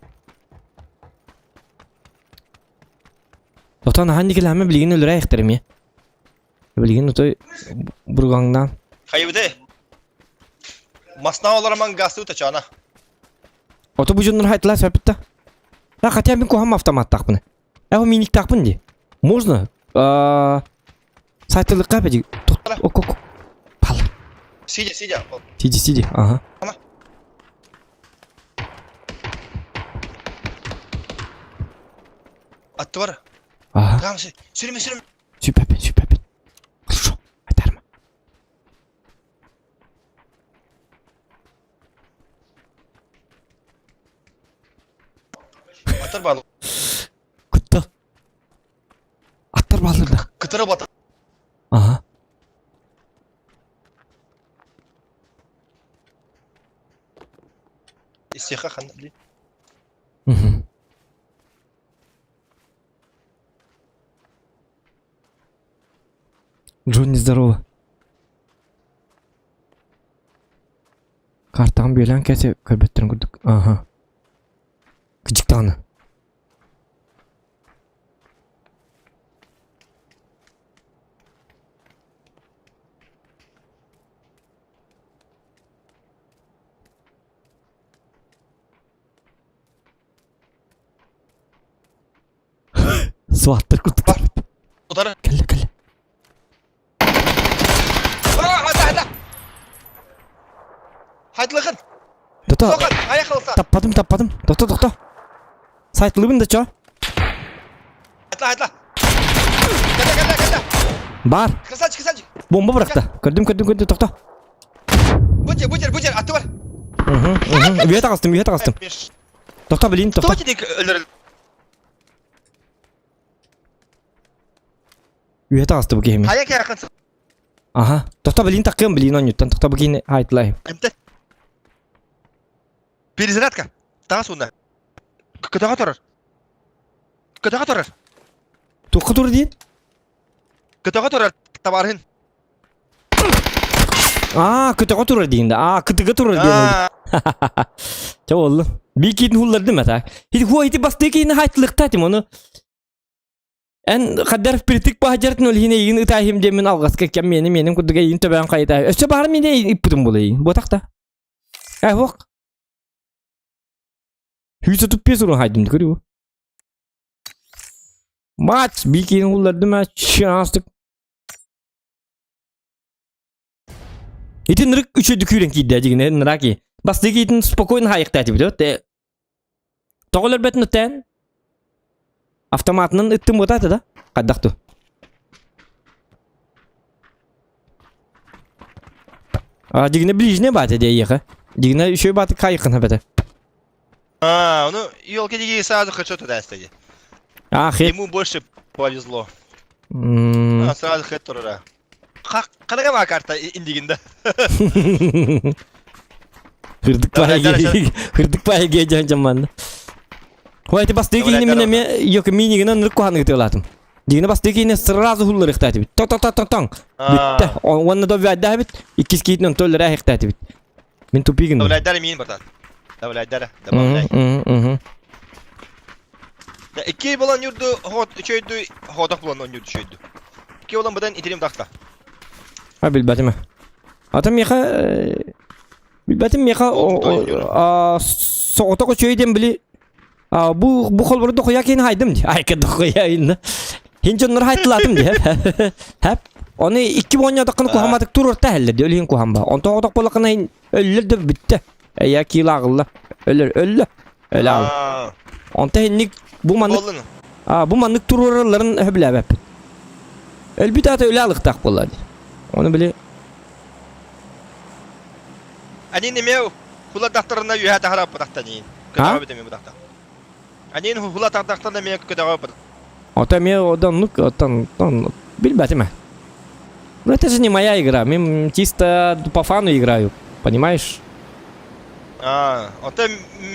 Отон ахан дикилэхэмэ билигин өлөрө эмиэ. Билигин отой бургаҥнаан. Хайыбыты. Масна олороман гастуу тачана. Ото бу дьоннор хайтылаа сөпүттэ. Да хотя мин куһам автоматтаахпын. Э миниктаахпын дии. Можно? Сайтылыкка беди. Ок ок. Пал. Сидя, сидя. Сиди, сиди. Ага. Аттыбар. Ага. Сүрүмэ, сүрүмэ. Сүпэпин, сүпэпин. Хорошо, айтарма. Аттар баалы. Куттал. Аттар баалар да. Кытары бата. Ага. Кирсиэхэ ханна блин. Мгм. Джонни, здорово. Картаҕын бүөлээн кээсэ көрбөттөрүн курдук. Аха. Кыдьык даҕаны. Суаттар курдук. Утары. Кэллэ, кэллэ. Хайдылыгын. Тото. Сохан, айах ылса. Таппатым, таппатым. Тохто, тохто. Сайтлыбын да чо. Айтла, айтла. Кэллэ, кэллэ, кэллэ. Бар. Красавчик, красавчик. Бомба бырахта. Көрдүм, көрдүм, көрдүм, тохто. Бу жер, бу жер, бу жер, аты бар. Угу, угу. Үйе таҕыстым, үйе таҕыстым. Тохто, блин, тохто. Кто тебе өлөр? Үйе таҕысты бу киһими. Хайа кэхин. Аха. Тохто, блин, таккым, блин, онньуттан. Тохто, бу киһини хайтлай. Эмте. Перезарядка. Таас уна. Көтөҕө турар. Көтөҕө турар. Туохха тур диин? Көтөҕө турар табаарыһын. Аа, көтөҕө турар диин да. Аа, кытыга турар диэн. Чэ боллу. Бии киитин хуллардым ата. Хити хуа хити бастыы киини хайтылыктаатым ону. Эн хаддар впритык баһдьартын ол иһин эйигин ытаахим диэммин алҕаска кэм миэнэ миэнин курдук эйигин төбөөн хайытаа. Өссө баара миэнэ ыппытым була эйигин. Буотах да. Э, хуох. Хүйсө туппе сурун хайдым көрүү. Матч бикин уллардым а чаастык. Ити нырык үчөйдү күүрэн киирдэ дигинэ нраки. Бастык итин спокойно хайыкта этибит өт. Тоҕо өлөрбөтүн өттөөн? Автоматынан ыттым бутаата да? Хайдах ту? А дигинэ ближний баата диэйиэхэ. Дигинэ үчүгэй бааты кайыккын хапата. А, ну, елки дикие сразу хэдшот туда стоит. А, хет. Ему больше повезло. М. А, сразу хэт турара. Ханыга карта индигинде. Хырдык Давай, паайге, хырдык паайге дьон дьамманна. Хуайты бастыы Давай, киһини мин давай. эмиэ йоки минигинэн ынырык куһаныгы тыалаатым. Дигинэ бастыы киһини сразу хулларыахтаатыбит. Тоң-тоң-тоң-тоң. Бүттэ. Уонна добавляйдаабит. Иккис киһитин онто өлөрөөһөхтаатыбит. Мин тупигин. Добавляйдары миин братан. Добавляйдары, добавляй. Икки болан юрду, хот үчөйдү, хотох болан он юрду үчөйдү. Икки болан быдан итирим тахта. А билбэтим. Ата миэхэ билбэтим миэхэ соҕотох үчүгэй диэн били бу бу холбору дохуя киин хайдым ди. Айка дохуя инна. Хин дьоннор хайтылаатым ди. Хэп. Оны икки буонньоотоххуна куһаматык туруорта иһэллэр ди өлүһүн куһамба. Онтон оҕотох буоллаххына өллөр да бүттэ. Эйэ киилааҕылла. Өлөр өллө. Өлө аал. Онто инник бу маннык бу маннык туруоралларын сөбүлээбэппит. Өлбүт аата өлө алыктаах буолла дии. Ону били Анин эмиэ хула тахтарына үөһэ таһараппатахтан иин. Көтөҕө бит эмиэ бутахта. Анин хула тахтахтан эмиэ көтөҕө бут. Ото эмиэ оннук оттон билбэтим. Ну это же не моя игра, мен чисто по фану играю, понимаешь? А, оттон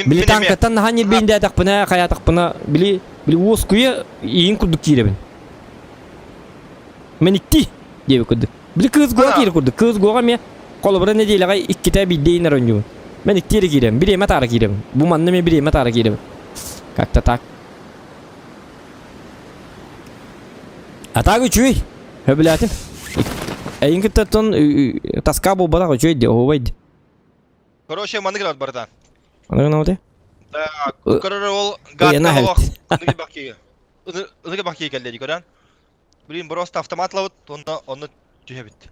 Били танкаттан наһаа ньирбииндээтахпына, хайаатахпына, били били уоскуйа иин курдук киирэбин. Мен икки диэбит курдук. Били кыыс гуоҕа киирэр курдук. Кыыс гуоҕа эмиэ холобура нэдиэлэҕэ иккитэ биирдэ иинэр оонньуубун. Мен икки эрэ киирэбин, бириэмэ таара киирэбин. Бу манна эмиэ бириэмэ таара киирэбин. Как-то так. А так үчүгэй. Сөбүлээтим. Эйин кытта оттон таска буолбатах үчүгэй дии, оһуобай дии. Короче, маннык гынабыт барыта. Аны гынабыт Да, көрөр ол Ыйана гадка олох эбит. ыныгы бакки. Ыныгы бакки кэллэ дии көрөн. Блин, просто автомат лабыт, онно онно түһэбит.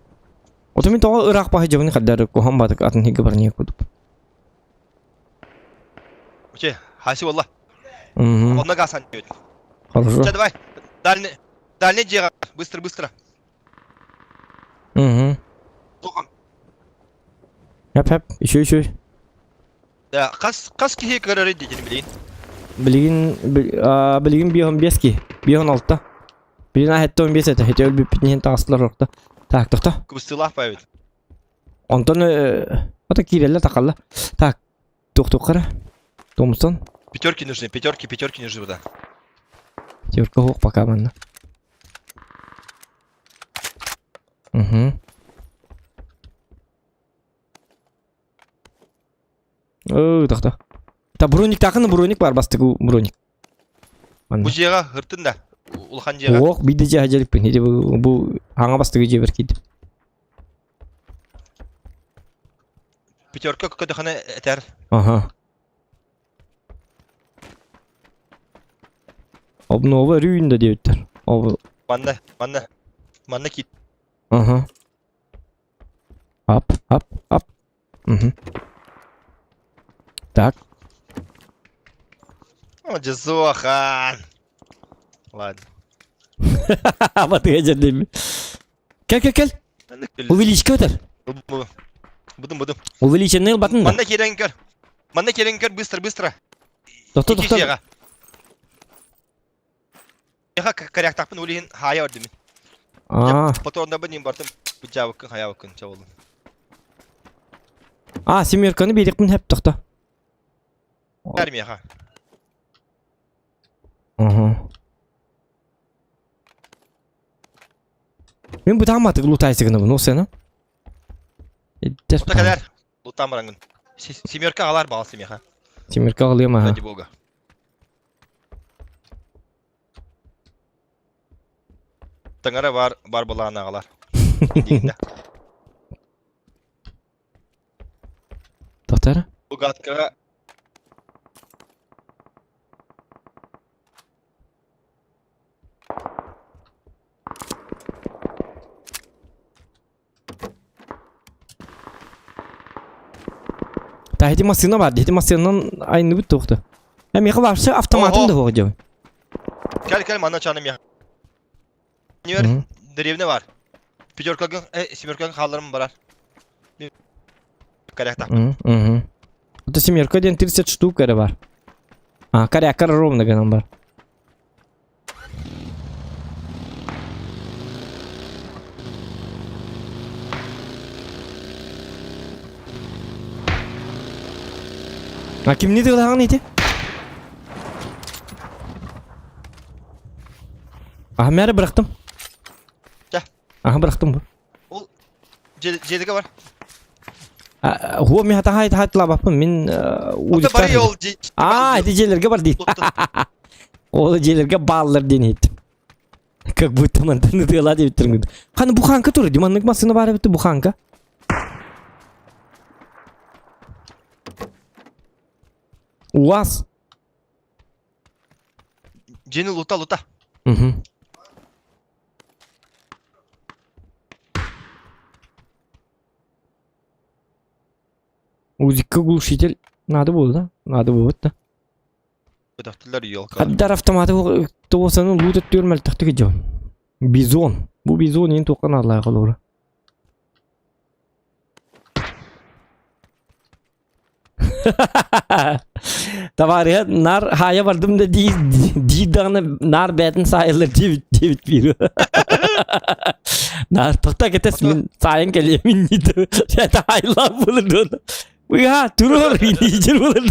Ото мин тоҕо ыраах баһы дьабыны хаддар куһан батык атын хигге барние кудуп. Че, хаси wallah. Угу. Онно гасан диэбит. Хорошо. Че, давай. Дальний дальний дьиэҕэ. Быстро, быстро. Угу. Тоҕом. Хэп хэп, еще еще. Да, хас хас киһи көрөр диэтин билигин. Билигин билигин биэһон биэс ки. Биэһон алта. Билигин аһетте он биэс этэ. Хете өлбүппүт иһин таҕыстылар орто. Так, тохто. Кыбыстыылаах баайбыт. Онтон ото киирэллэ тахалла. Так, туох-туох кара. Томсон. Пятерки нужны, пятерки, пятерки нужны да. Пятерка суох пока манна. Угу. Өө, тохто. Та броник тахын броник бар бастыгы броник. Бу дьиэҕэ ыртын да. Улахан дьиэҕэ. Ох, биде дьиэ дьэлиппин. Ити бу хаҥа бастыгы дьиэ бер киирдим. Пятерка көтөхөнө этэр. Ага. Обнова рүүн да диэбиттэр. Ол Манна, манна, манна киит. Ага. Ап, ап, ап. Угу. Так. О, дьэзохан. Ладно. Батыга дьэрдим. Кел, кел, кел. Увеличка өтөр. Будум, будум. Увеличенный батын да. Манна киирэн көр. Манна киирэн көр, быстро, быстро. Тохто, тохто. Яха коряктахпын улиһин хаайа ордум. Аа. Патроннарбын ним бартым. Быдьаабыккын хаябыккын чабылын. А, семерканы биэрикпин хэп тохто. Армияха. Ага. Мин бутааматык лутайсыгынабын, ол сена. Ота кэлэр. Лутаан бараҥын. Семерка аҕалар баҕал семеха. Семерка аҕалыам аха. Ради бога. Таҥара бар бар былаан аҕалар. Диигинэ. Тохтор. Бугаткаҕа Та ити массыына бар, ити массыынанан айныбыт туохта. Э, миэхэ вообще автоматым да суох дьэ. Кэл кэл манна чаны миэхэ. Ньүөр деревня бар. Пятеркагын, э, семеркагын хаалларым барар. Корякта. Угу. Это семерка диэн 30 штук эрэ бар. А, корякар ровно гынан бар. А кимни тыылаһаҕын ити? Аха мээрэ бырахтым. Чэ. Аха бырахтым бу. Ол дьиэдигэ бар. Хуо ми хата хайт хайтлабаппын мин Ото бары ол Аа, ити дьиэлэргэ бар дии. Ол дьиэлэргэ бааллар диэн иһиттим. Как будто мантан ытыалаа диэбиттэрин Ханы буханка тур, диманнык массыына баар эбит буханка. УАЗ. Дьиэни лута лута. Угу. Узикка глушитель надо было, да? Надо было, да? Көтөхтүлэр елка. Хаддар автоматы туосаны лут өттүгэр мөлтөхтүк дьон. Бизон. Бу бизон иин туохха наадалаах олоро. Товарыһа нар хаайа бардым да дии диир даҕаны наар бэйэтин саайыллар диэбит диэбит биир. Наар тоқта кетес мин саайан кэлиэмин диир. Это хайлаах булыр Уйа, туруор индиир булыр.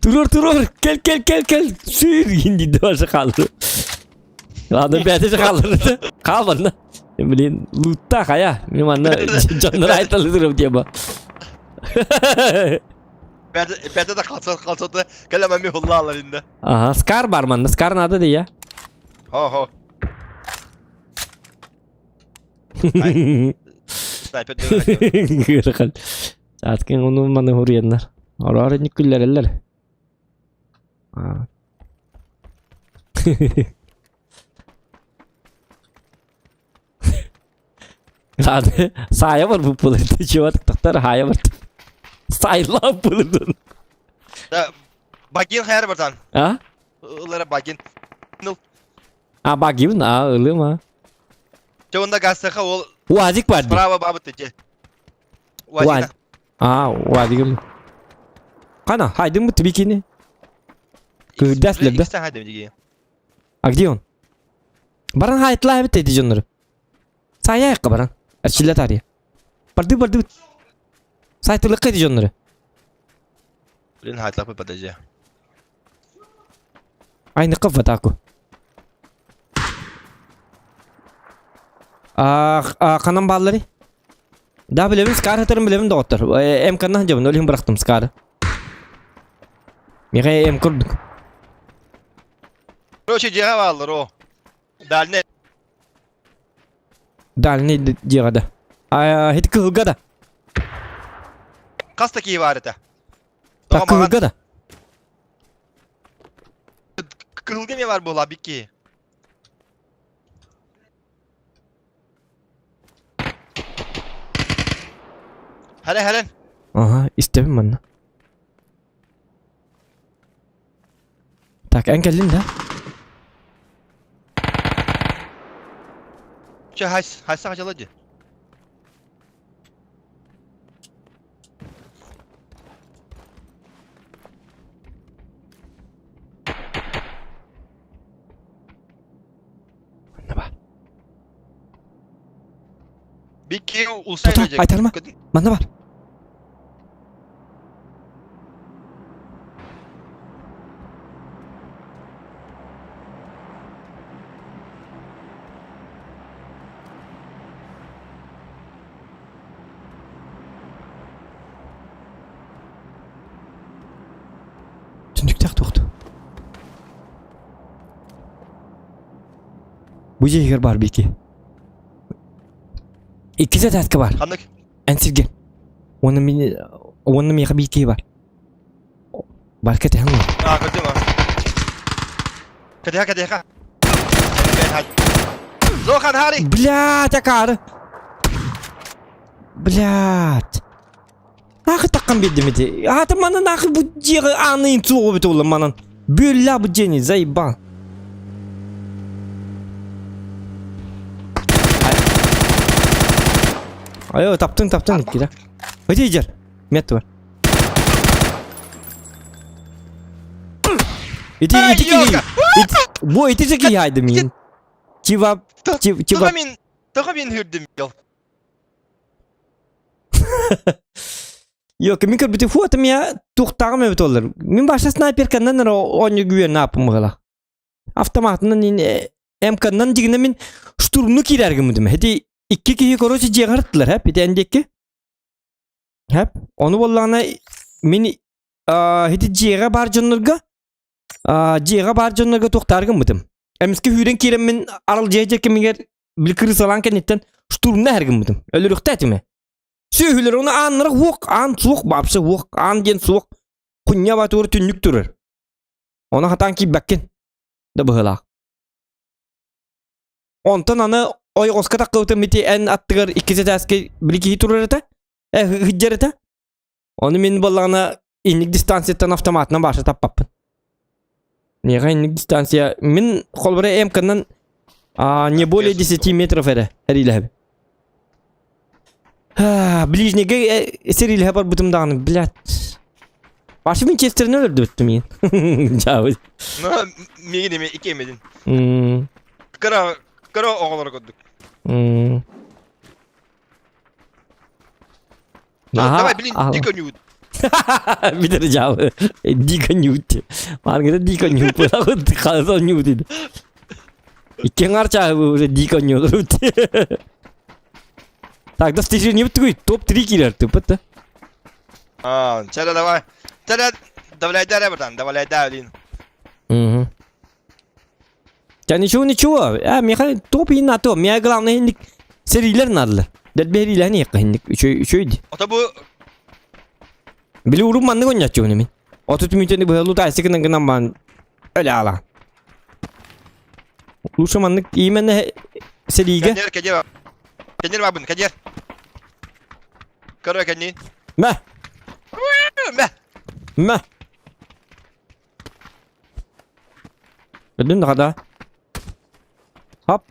Туруор, туруор, кел, кел, кел, кел, сүүр индиир башы хаалыр. Ладно, бэйэтэ хаалыр. Хаалбатна. Блин, лутта хайа. Мин манна дьоннор айталыдырым тема. Бэйэтэ да халса халсата кэлэмэми хуллаалар инде. Ага, скар бар манна, скар надо да я. Хо-хо. Снайпер Гырхал. Сааткын ону маны хуруйаннар. Ороор инник күллэрэллэр. Аа. Ладно, саайа бар бу булыр. Чего тохтор хаайа бар. Сайлап булыр. Багин хайар бартан. А? Ылара багин. А багибин, а ылым а. Чэ онно газтаха ол УАЗик бар дии. справа бабыт дии. УАЗик. А, УАЗигым. Қана, хайдың бу бикини? Кырдас да? А где он? Баран хайтлаа эбит эти дьоннору. Саайа баран. Эрчиллэ таарыйа. Барды барды. Сайтылыкка эти дьоннору. Блин, хайтлапы подожди. Ай, ныков в атаку. Ханан бааллары? Да, билэбин, Скар хатарын билэбин доҕоттор. МК-нан дьабын, ол иһин бырахтым Скары. Миэхэ М курдук. Короче, дьиэҕэ бааллар, о. Дальний. Дальний дьиэҕэ да. А, ити кыһылга да. Хас да киһи баар этэ. Так, кыһылга да. Кыһылга эмиэ баар буолла, бикки. Хәрен, хәрен. Ага, истэбин манна. Так, эн кэллин да? Че, хайс, хайса хачала ди. Манна бар. Бикки улсай Тота, айтарма. Манна бар. Түннүктээх туохту. Бу дьиэ иһигэр баар Бики. Иккис этээскэ баар. Ханнык? Эн сиргэ. Уонна мин уонна миэхэ биир киһи бар. Бар кэтэһэн олор. А, көрдүм а. Кэтэһэ, кэтэһэ. Зохан Хари! Блядь, акаары! Блядь! Нахы таққан бердім ити. Аты манан нахы бу дьиэҕэ аанайын суоҕу бит улла манан. Бүөллэ бу дьиэни заебал. Айо, таптың, таптың кира. Өте жер. Мет бар. Ити ити ки. Бу ити ки хайды мин. Тива тива. Тоҕо мин тоҕо мин хүрдүм йол. Yok, мин көрбүтүм фото я туохтааҕым эбит олар. Мин баша снайперканнан эрэ оонньуу гүйэн ааппын быһалаах. Автоматынан МК-нан дигинэ мин штурмну киирэр гыммытым. Эти икки киһи короче дьиэҕэ ырыттылар, хэп, ити эн диэки. Хэп, ону буоллаҕына мин ити дьиэҕэ баар дьоннорго дьиэҕэ баар дьоннорго туохтаары гыммытым. Эмискэ сүүрэн киирэммин аралдьыйа дьиэ кэмигэр били кырыысалаан кэнниттэн штурмна эһэр гыммытым. Өлөрүөхтэ этим. Сүөһүлэр оны ааннара суох, аан суох, вообще суох, аан диэн суох. Кунньа батур түннүк турар. Оны хатаан киирбэккин да быһыылаах. Онтон аны ойоҕоско таххыбытым ити эн аттыгар иккис этээскэ били киһи турар этэ, сылдьар этэ. Ону мин буоллаҕына инник дистанцияттан автоматынан баша таппаппын. Миэхэ инник дистанция мин холобура МК-нан не более 10 метров эрэ эриилэһэбин. Ближнеге сэриилэһэ барбытым даҕаны, блядь. Башы Винчестерин өлөрдүбүттүм миин. Дьаабы. Ну, миигин эми икки эмедин. Кыра кыра оҕолор курдук. Давай, блин, дико нют. Билер дьаабы. Дико нют. Маргыта дико нют. Халса нют дейді. Икки арча уже дико нют. Так, достижение тугуй, топ-3 киирэр тупо А, чара давай. Чара, давляй да, братан, давляй да, блин. Угу. Да ничего, ничего. А, миэхэ топ и на то. Мне главное инник сэриилэр наадалар. Дэлбэһэриилэһин иэххэ инник үчүгэй үчүгэй Ото бу Били урут маннык оонньооччубун мин. 30 мүнүүтэни быһа лутаайсы гынан гынан баран өлө аалаан. Лучше маннык именно сэриигэ Кэннер, кэннер. Кэннер бабын, кэннер. Көрө кэнни. Мэ! Мэ! Мэ! Өлдүн да Hop.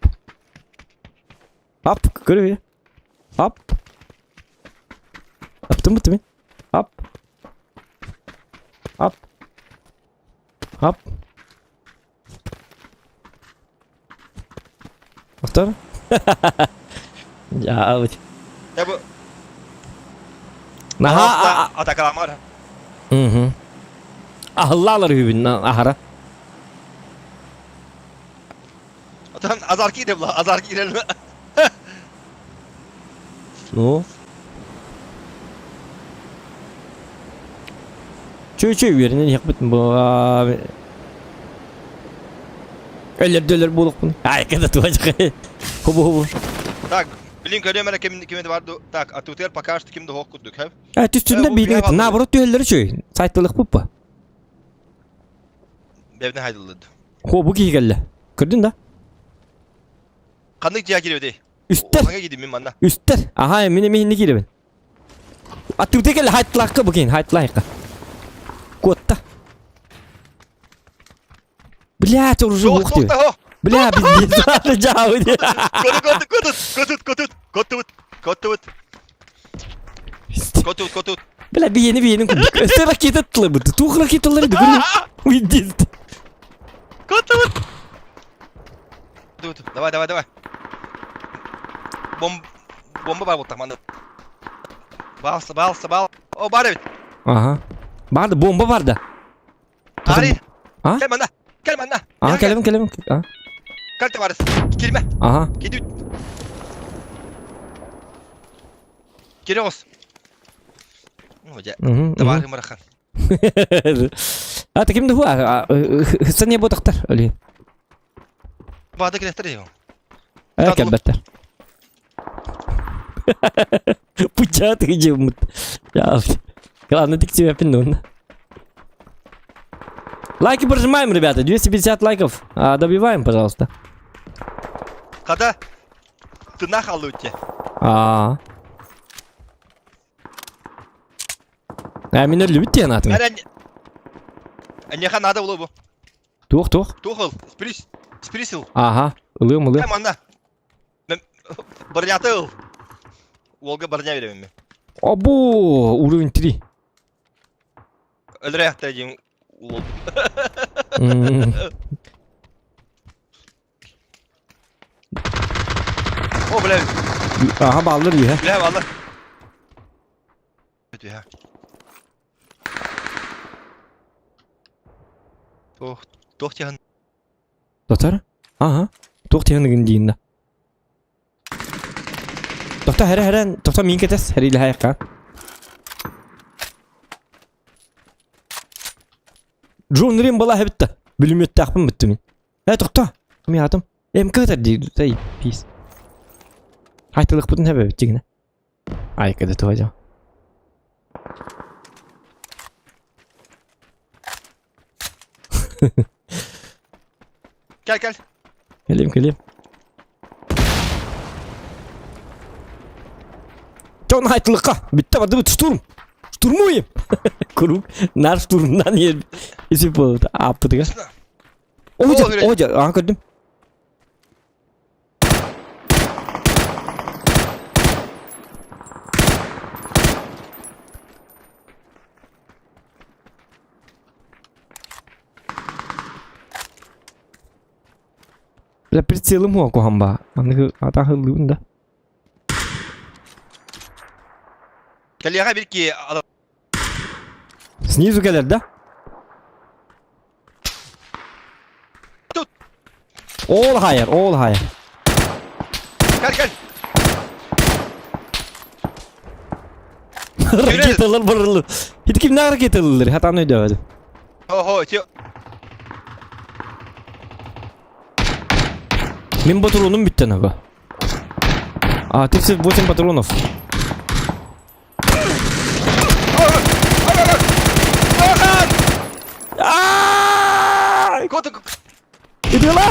Hop, көрө Hop. Аптым бутты мин. Hop. Hop. Hop. Повтор. Дьаабыт. Я бу Наһаа атакаламар. Угу. Аһыллаалар үһүбүн аһара. Отон азар киирэ була, азар киирэ. Ну. Чү-чү үөрэнэн иһэхпит бу Өлөрдөлөр буолукпун. Ай, когда туочка. Хубу-хубу. Так, блин, көрүөм эрэ ким ким бар ду. Так, а тут пока что ким да хоох курдук, хэп. Э, түстүннэр биирин наоборот түһэллэр үчүгэй. Сайтылык буппа. Бэбне хайдыллыд. Хо бу киһи кэллэ. Көрдүн да? Ханнык дьиэ киирбитий? Үстэр. Ханга киирдим мин манна. Үстэр. Аха, мин эми инни киирэбин. Аттыбыта кэллэ хайтлаахка бу киин, хайтлаахка. Куотта. Блядь, оружие Туох ух ты. туох Бля, пиздец, жабы. Котут, котут, котут, котут, котут, котут, котут, котут. Бля, биени биени курдук. Өссө ракета аттылар Туох ракеталар edi көрүн. Пиздец. Котут. Тут, давай, давай, давай. Бомб, бомба бар буолтах манна. Баалса, баалса, баал. О, бар эбит. Ага. Барды, бомба бар да. Ари. А? Кэл манна. Кэл манна. Ага, кэлэбин, кэлэбин. А? Кэл табаарыс. Кирмэ. Ага. Киди. Кире оҕус. Ну, дьэ. Табаарым ырахан. А, таким да Хысан не ботақтар, өлейін. Баада килэхтэр его. Э, кэлбэттэр. Пучат гидьиммит. Главное, ты к тебе пинун. Лайки прожимаем, ребята. 250 лайков. А, добиваем, пожалуйста. Когда ты на халуте. А. А меня любит тебя на Неха надо было бы. Туох, туох. Туох Сприс. Сприсил. Ага. Ылым, ылым. Манна. Бронята ыл. Уолга броня беремин. Або, уровень 3. Өлөрө диэн уол. О, бля. Ага, баллар үһэ. Бля, баллар. Үһэ. Туох, туох тиһэн. Татар? Ага. Туох тиһэн диин да. Тохто хәрэ хәрэн, тохто мин кэтэс, хәрилэ хайакка. Джон Рим была хэбитта. Бүлүмүттаахпын бүттү мин. Э, тохто. Ми атым. МК дии, тай, пис. Хайтылыкпытын хэбэ битчигинэ. Ай, когда твоё. Кэл, кэл. Кэлим, кэлим. Чон хайтылыкка. Бүтте барды штурм. Штурмуем. Курук нар штурмнан ер. Исип болду. Аппытыга. О, о, а көрдүм. Бля, прицелым хуа кухамба. Аны атахыллыбын да. Кэлиэхэ бир ки Снизу кэлэр да? Тут. All higher, all higher. Кэл, кэл. Ракеталар барылы. Хит кимнәр ракеталар? Хатан өйдө. Хо-хо, ти Мин патроным бүттен ага. А, 38 патронов. Идела!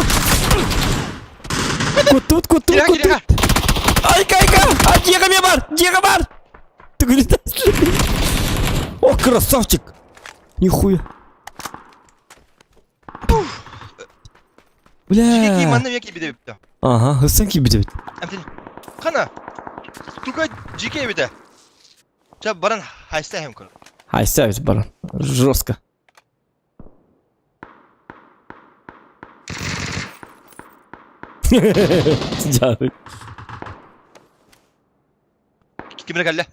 Кутут, кутут, кутут! Айка, айка! А, Диего мне бар! Диего бар! Ты говоришь, О, красавчик! Нихуя. Бля. Манна мек кибиде битте. Ага, хысан кибиде бит. Кана. Тука жике бите. Ча баран хайста хем көр. Хайста бит баран. Жестко. Дьявол. Кимре кэллэ?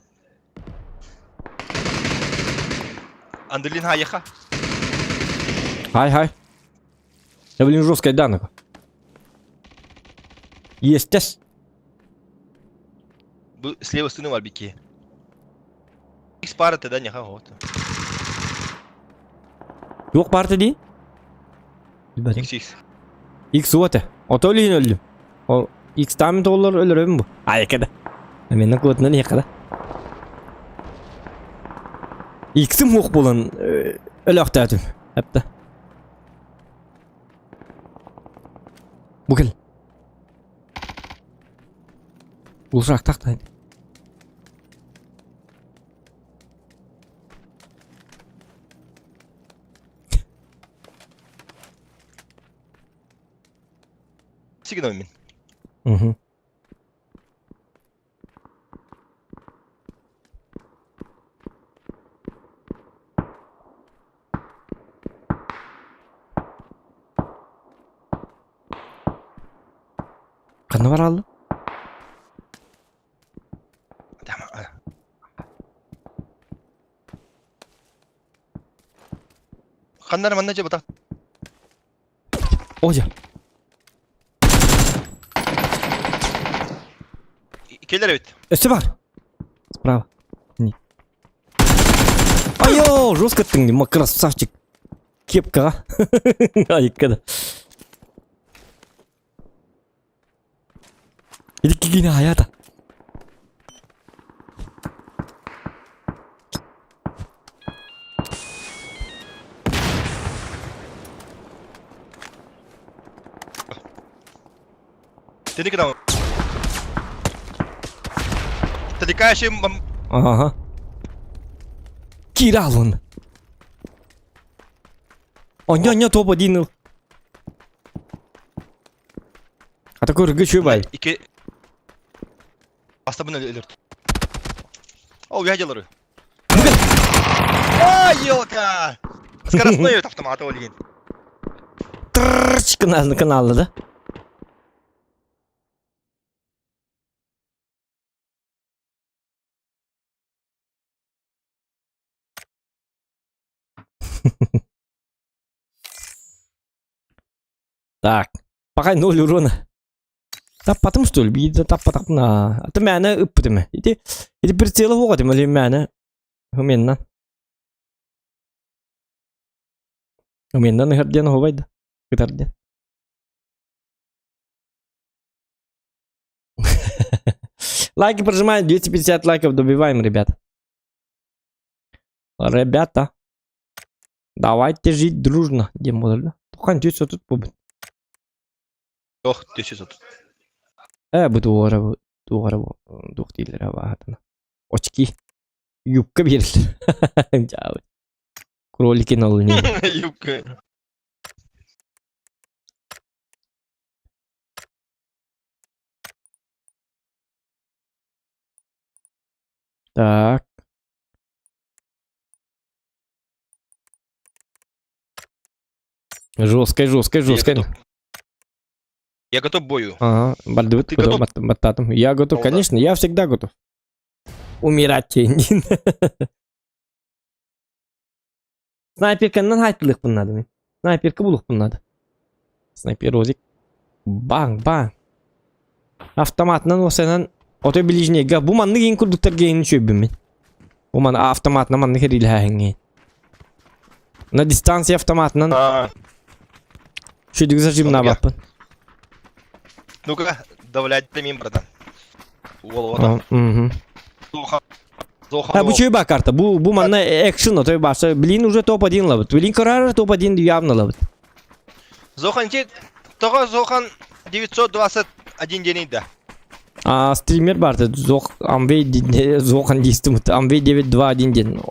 Андрелин хайыха. Хай, хай. Я, блин, жесткая данных. Есть тест. Бу слева стыны бар бики. X пара тогда не вот. Yok parti değil. X X. X вот. Ото өлүн өлдүм. Ол X там доллар өлөрөм бу. Айкада. Мен кылытынан якада. X'im хук болан өлөктөтүм. Әпті. Бу кел. Улшак тақтай. Сигнал мин. Угу. Ханна баралла? Ханнар манна же бата. Ожа. Келер эбит. Өссө бар. Справа. Не. Айо, жестко ты, красавчик. Кепка. Айкада. Ити кигини хаята. Ты никогда. Ты такая Ага. Киралун. Оньо топ один. А такой рыгы бай. Ики. Астабын өлөрт. О, я делаю. А, елка! Скоростной автомат Ольгин. Трррч канал каналы да? Так, пока ноль урона. Таппатым что ли? Биде таппатапна. Аты мәне ыппытым. Ити ити прицелы хоға дем, или мәне. Хуменнан. Хуменнан херден хобайды. Кытарден. Лайки прожимаем, 250 лайков добиваем, ребят. Ребята, давайте жить дружно. Где модуль, да? Тухан 900 тут будет. Ох, 900. Э, бу туора бу туора бу дух дииллэр абаатана. Очки. Юбка биэрил. Дьаабы. Кролики на луне. Юбка. Так. Жесткая, жесткая, жесткая. Я готов к бою. Ага, бардыбыт, Ты готов? баттатым. Я готов, Ну да. конечно, я всегда готов. Умирать тенин. Снайперканан хайтылык надо мен. Снайперка булук надо. Снайпер розик. Бang, бang. Автоматынан осанан ото ближнега. Бу манны ген курдуктар гейин чөбүм мен. Бу ман автоматынан манны херилһәһиңе. На дистанция автоматынан А, шүдүг зажим на баппын. Ну-ка, давлять мин, братан. Уол, Угу. Зоха. Зоха. А, бу чөй ба карта. Бу бу манна экшен отой баша. Блин уже топ-1 лабыт. Блин карар топ-1 явно лабыт. Зохан те Того Зохан 921 день да. А стример барды. Зох Амвей Зохан дейстим. Амвей 921 ден.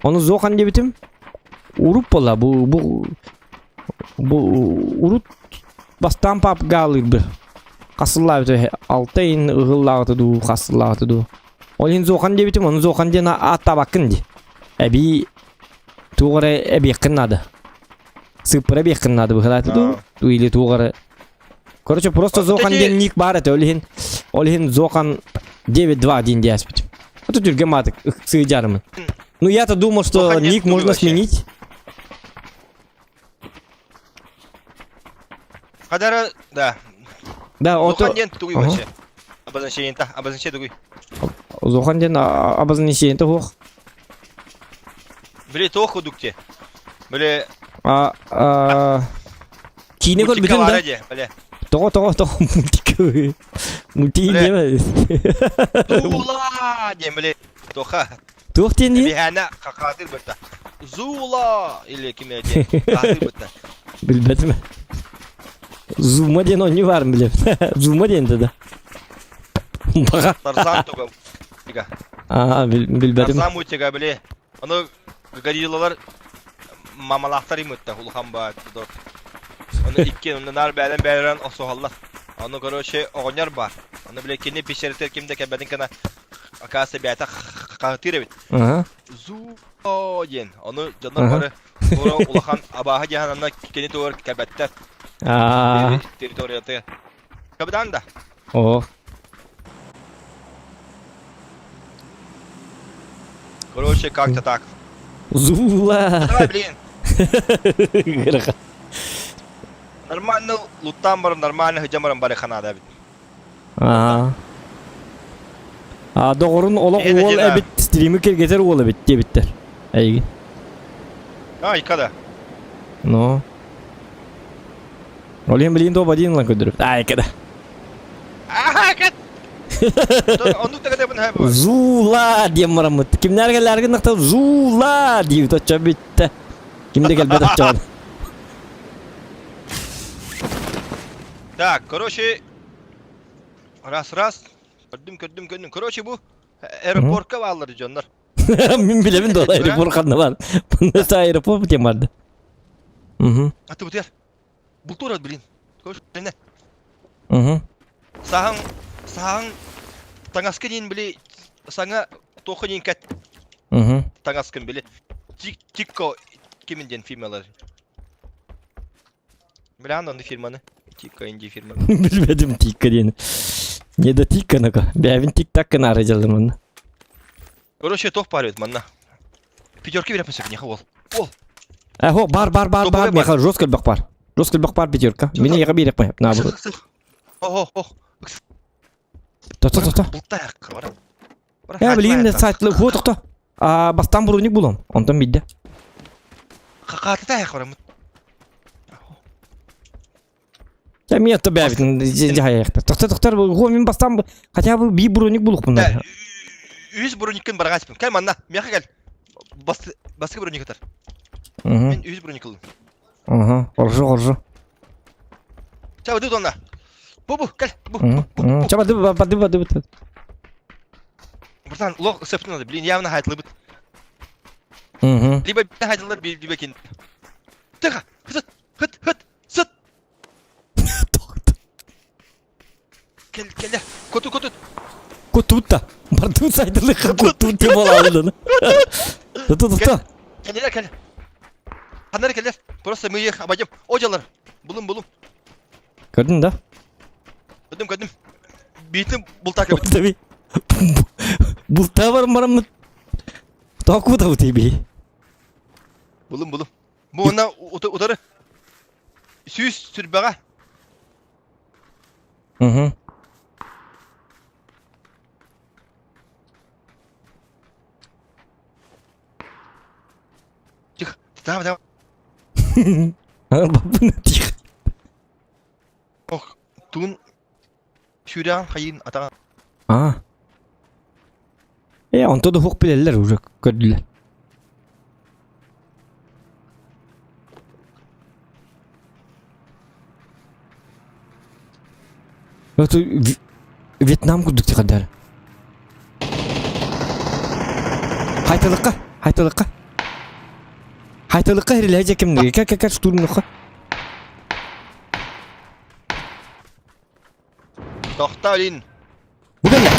Оны Зохан дебитим. Уруп бола бу бу бу урут бастан пап галыр бир. Касыллабыт алтайын ыгыллагыты ду касыллагыты ду. Олин Зохан дебитим, оны Зохан ден аттабаккын ди. Эби тугары эби кыннады. Сыппыра би кыннады быхалаты ду. Или тугары. Короче, просто А, Зохан эти- ден ник бар это, олин олин Зохан 9-2-1 диаспит. А тут үрген матык, сыйжарымын. Ну я-то думал, что Зохан ник ден можно вообще. сменить. Хадара, да. Да, ото... Зохан диэн тугуй вообще? Обозначение-то, обозначение тугуй? Зохан диэн обозначение-то суох. Били туох кудук те? Били... А, а... Киинэ көрбүтүн да? Били. Тоҕо, тоҕо, тоҕо мультик. Мультик диэмэ. Зула диэн били. Тоха. Туох диэн дии? Биһээнэ хахаатыр бытта. Зула или ким диэн хаатыр бытта. Билбэтим. Зума диэн оонньуу баарын билэбин. Зума диэн да. Баҕа. Тарзан туга. Аа, билбэтим. Тарзан мультига били. Ону гориллалар мамалаахтар имытта улахан баар. Ону икки онно наар бээлэн бээлэрэн охсуһаллар. Ону короче оҕонньор баар. Ону били кини пещератыгар ким да кэлбэтин гына Оказывается, бэйэтэ хаһытыыр эбит. Зуу диэн. Ону дьоннор бары туора улахан абааһы диэн анна кини тугар кэлбэттэр. Территорията. Капитан да. О. Короче, как-то так. Зула. Давай, блин. Нормально луттан барым, нормально хыдьан барым бары ханаада эбит. Аа. А доҕорун олох уол эбит, стримы киргэтэр уол эбит диэбиттэр. Эйигин. А, да. Ну. Ол иһин билигин топ один көрдөрүп. Айка да. Зула диэн бараммыт. Кимнэр кэллэргин нахта Зула диэбит оччо бүттэ. Ким да кэлбэт оччоҕун. Так, короче, раз-раз. Көрдүм, көрдүм, көрдүм. Короче, бу аэропортка бааллар дьоннор. Мин билэбин да аэропорт ханна бар. Мында аэропорт диэн барды. Угу. А ты бутер. Бултура, блин. Короче, не. Угу. Саһаң, саһаң таҥаска диэн били саҥа туохха диэн кэт Угу. таҥаскын били тик тикко кимин диэн фирмалар Блян, онно фирманы. Тикка инди фирма. Билбэтим тикка диэн. Не да тикка нака. Бэйэбин тик-так гынаары дьаллым онно. Короче, туох баар эбит манна. Пятерки берем сөп, неха ол. Ол. Э, хо, бар, бар, бар, бар, меха жестко элбэх бар. Жестко элбэх бар пятерка. Мини яга биэрэх бай. На, бу. Ох, ох. Тохто, тохто. Бултаяк, бар. Э, билигин сайтлы, хо, тохто. А, бастан броник булам. Онтон бидде. Какаата барамыт. Я мен то бэбитин жайыкта. Тохто, тохтор, хо, мен бастан хотя бы би броник булукпун. Үс брониккин баргаспын. Кел манна, меха кел. Бас баскы броник атар. Мен үс броник ылдым. Ага, хорошо, хорошо. Ча, бу донна. Бу бу, кел. Бу. Ча, бады, бады, бады, бады. Братан, лох сыптын надо. Блин, явно хайтлыбыт. Угу. Либо хайтлар, либо кин. Тихо! Хыт, хыт, хыт, сыт! Кел, кел, коту, коту. Котутта. Бардым сайдылыкка котут деп алалын. Ту ту ту. Кэллэр, кэл. Ханнары кэллэр. Просто мы их обойдем. О, дьалар. Булум, булум. Көрдүң да? Көрдүм, көрдүм. Биитин бултаа кэбит. Таби. Бултаа бар мараммыт. Току да утиби. Булум, булум. Бу онна утары. Сүүс сүрбэҕэ. Угу. Тихо. Давай, давай. Бабына тихо. Ох, туун сүүрэҕин хайын атаҕа. А. Э, онто да хук билэллэр уже көрдүлэр. Это Вьетнам курдук тихаддар. Хайтылыкка, хайтылыкка. Хайтылыкка хэрилэһэ кимнэргэ кэ кэ кэ штурмнуха. Тохтоо илин. Бу кэллэ.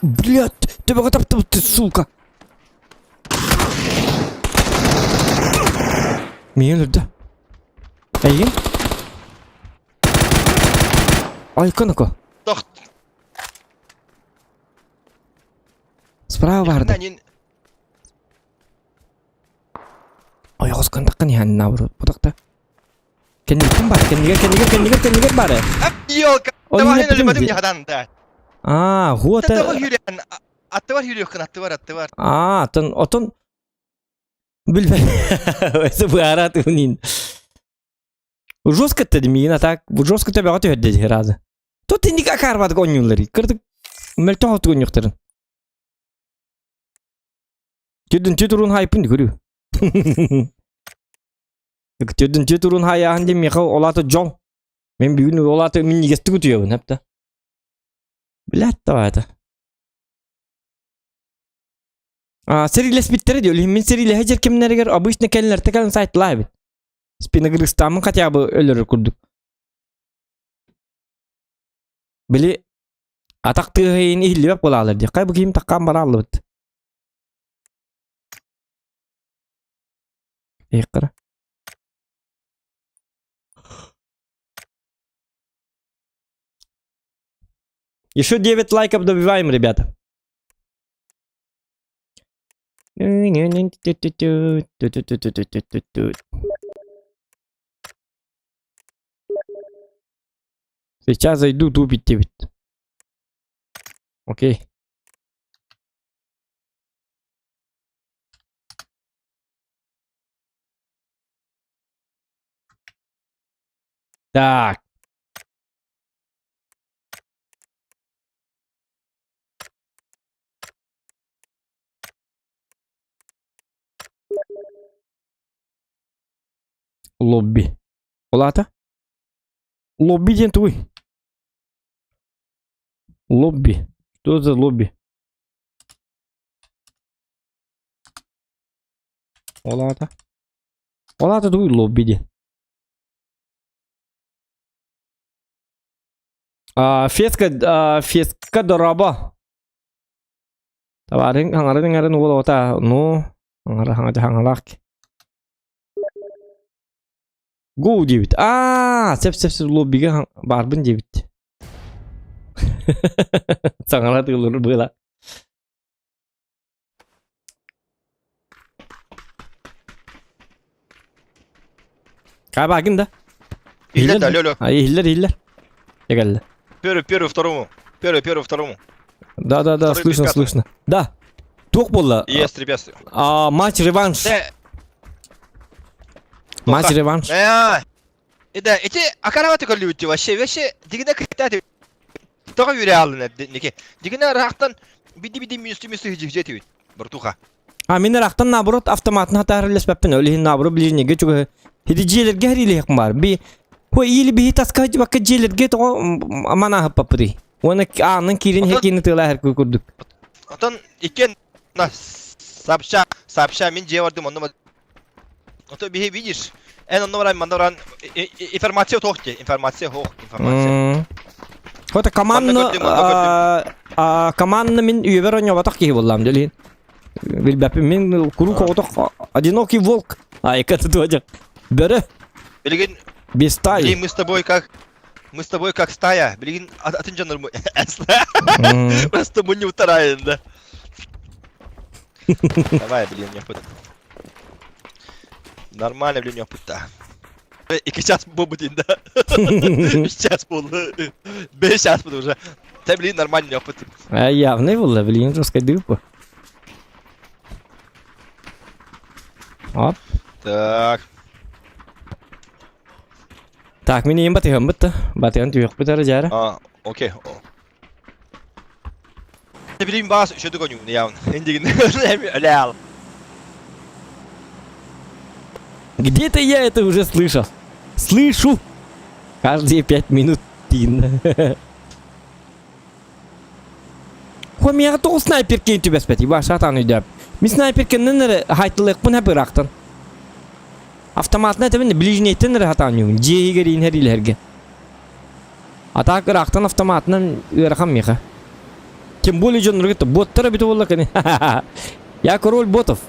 Блядь, төбөҕө таптыбыт ты, сука. Миигин өлөрдө. Эйигин? Айка нако. Тохт. Справа барды. Ойоҕос кындаккын иһэн наоборот бутакта. Кэнниттэн бар, кэннигэр, кэннигэр, кэннигэр, кэннигэр бары. Елка, Ол давай иһин өлбөтүм эппитим яһадан да. Аа, вот Аттыбар хүрэн, аттыбар хүрүөххүн, аттыбар, аттыбар. Аа, отон, отон билбэт. Өсө быара тыынин. Жестко ты миин, а так жестко төбөҕө түһэрдэ разы. Тут инник акаарбатык оонньууллар. Кырдык мөлтөх отук оонньуохтарын. Түрдүн түт урун хайпын көрүү. Түрдүн түт урун хайааһын диэн миэхэ ол аата дьол. Мен бүгүн ол аата минньигэстик утуйабын хапта. Блядь, давай это. А, сэриилэспиттэрэ дии, ол мин сэриилэһэ дьэр кэмнэригэр обычно кэллэртэ кэлэн сайтлаа эбит. Спиногрызтааммын хотя бы өлөрөр курдук. Били атах тыаһайын иһиллибэт буолаалар дии. Хай бу киһим таккаан барааллыбыт. Иһиккара. Еще 9 лайков добиваем, ребята. Сейчас зайду тупить тебе. Окей. Так. Лобби. Ол аата? Лобби диэн тугуй? Лобби. Что за лобби? Ол аата? Ол аата тугуй лобби диэн? А, феска, а, феска дорообо. Табаарыҥ хаҥарын иҥэрин уол оҕото, ну, хаҥара хаҥа хаҥалаах. Go диэбит. Аа, сөп сөп сөп лоббига баарбын диэбит. Саҥара тыылыр была. Кабагын да? Иһиллэр да, алло, алло. А, иһиллэр, иһиллэр. Кэллэ. Первый, первый, второму. Первый, первый, второму. Да, да, да, Второй слышно, без пятого. слышно. Да. Туох буолла? Есть, ребят. А, матч реванш. Да. Матч реванш. Э, да, эти акараваты көрүлүбүт вообще, вообще дигинэ кытта тоҕо үрэалына ники. Дигинэ ыраахтан биди-биди мүстү-мүстү хижигжетибит. Братуха. А мин ыраахтан наоборот автоматын хатаарылласпаппын. Ол иһин наоборот ближнеге чугаһы. Хиди дьиэлэргэ хэрилиэх бар. Би Хо или биһи таска бакка дьиэлэргэ тоҕо манаһыппаппытый. Уонна аанын киирин хекини тыалаһар курдук. Отон иккен на сообща, сообща мин дьиэ бардым онно Ото биһи видишь, эн онно баран манна баран информация туох дии, информация хоох, информация. Хота команда команда мин үйэбэр оонньооботох киһи буоллаам дьэ билбэппин мин куруук оҕотох одинокий волк айка тутуодьах бөрө Билигин без стаи билигин мы с тобой как мы с тобой как стая билигин атын дьоннор просто мы не утараем да давай блин не Нормально блин опытта. 2 час буолбут да. 3 час буолла. 5 час буолла уже. Тэ блин нормально опыт. А явный буолла блин жесткой дыппа. Оп. Так. Так, мин ийэм батыһан бытта. Батыһан түһүөхпүт эрэ дьаара. А, окей. Билим баас үчүдүк ойуун явно. Индигин лял. Где-то я это уже слышал. Слышу. Каждые 5 минут тин. Хомияға тоғы снайперкен түбәспәт. Иба шатан үйдәп. Мин снайперкеннен эрэ хайтылыахпын хэп ыраахтан. Автоматына этэбин ближнейтен эрэ хатаан югун. Дьиэһигэр иинэр илэргэ. А так ыраахтан автоматынан ыарахан миэхэ. Тем более дьоннорго боттара бүтэ буолла кини. Я король ботов.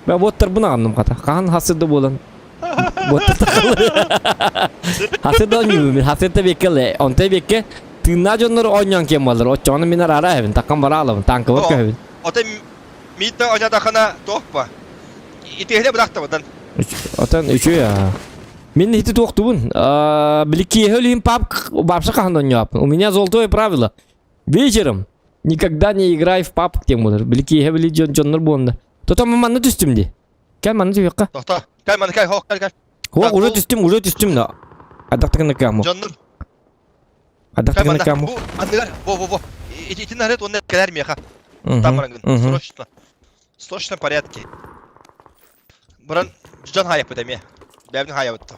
Мен боттарбын аҕынным хата. Хаһан хасырда буолан. Боттар тахалар. Хасырда оонньуубун. Хасырда бекке онто бекке тыыннаах дьоннор оонньоон киэн буоллар. Оччоҕуна мин араара эбин. Таккан бара алабын. Танкабар көһөбүн. Ота миитте онятахана туохпа. Итиһине бырахтабытан. Отон үчүгэй аа. Мин ити туохтубун. Били киэһэ өлүһүн пап вообще хаһан оонньооппун. У меня золотое правило. Вечером никогда не играй в пап диэн буолар. Били киэһэ били дьон дьоннор буолна. Тотон манна түстүм дии. Кэл манна түһүөххэ. Тохто. Кэл манна кэл, хок кэл кэл. Хок уже түстүм, уже түстүм да. Хайдах кыаму. Дьоннор. Хайдах Кэл манна. кыаму. Бу анныгар. Во во во. Итин нарет онно кэлэр миэхэ. Там барангын. Срочно. В срочном порядке. Баран дьон хаайаппыт эмиэ. Бэйэбин хаайабыт.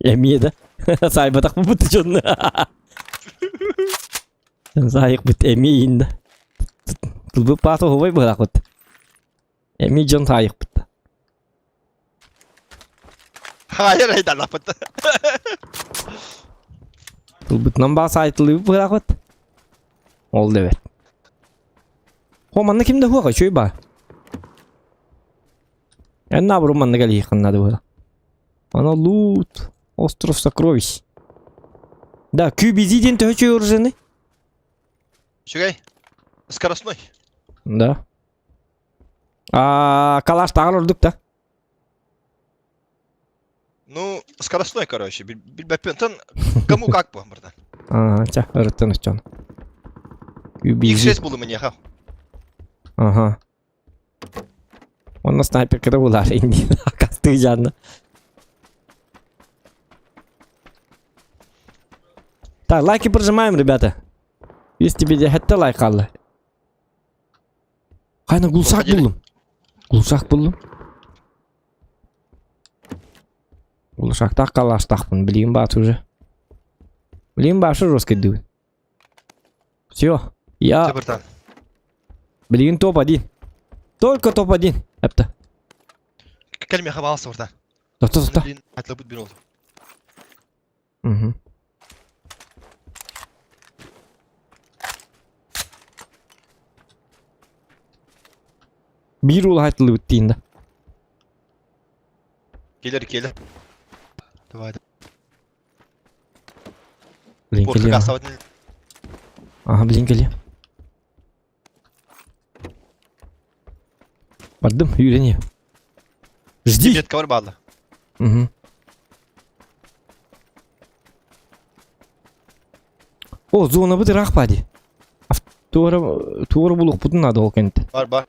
Эмиэ да. Саайбатах бут дьонну. Саайыкпыт эмиэ иин да. Тылбыт паата оһубай быһаахпыт. Эмиэ дьон саайыкпыт. Хаайар айдалаппыт. Тылбытынан баа саайтылыыбыт быһаахпыт. Ол да эбэт. О, манна ким да хуаха, үчүгэй баа. Эн наоборот манна кэлиэххин надо было. Ана лут, остров сокровищ. Да, QBZ диэн төһө үчүгэй оружиеный? Үчүгэй. Скоростной. Да. А, калаш тағар ордук да. Ну, скоростной, короче. Билбэппин. Кому как бы, братан. Ага, ча, ырыттан оччон. X6 булу мениха. Ага. Онно снайперкада булар инди. Кастыы жанна. Так, лайки прожимаем, ребята. Если тебе хәтта лайк алды. Қайна гулсак булдум. Гулсак булдум. Улушактах калаштахпын. Билигин баат уже. Билигин башы жестко дүү. Все. Я... Билигин топ-1. Только топ-1. Эпта. Кэл миэхэ баалса братан. Тохто, тохто. Атлабыт бир oldu. Угу. Биир уол айтылыбыт диин да. Келер келер. Давай. Блин, Порт кэлиэ. кассабытын Ага, блин, кэлиэ. Бардым, үүрэн Жди. Метка бар баалла. Угу. О, зона быт ыраах баа дии. Туора туора булуохпутун наада ол кэнниттэн. Бар бар.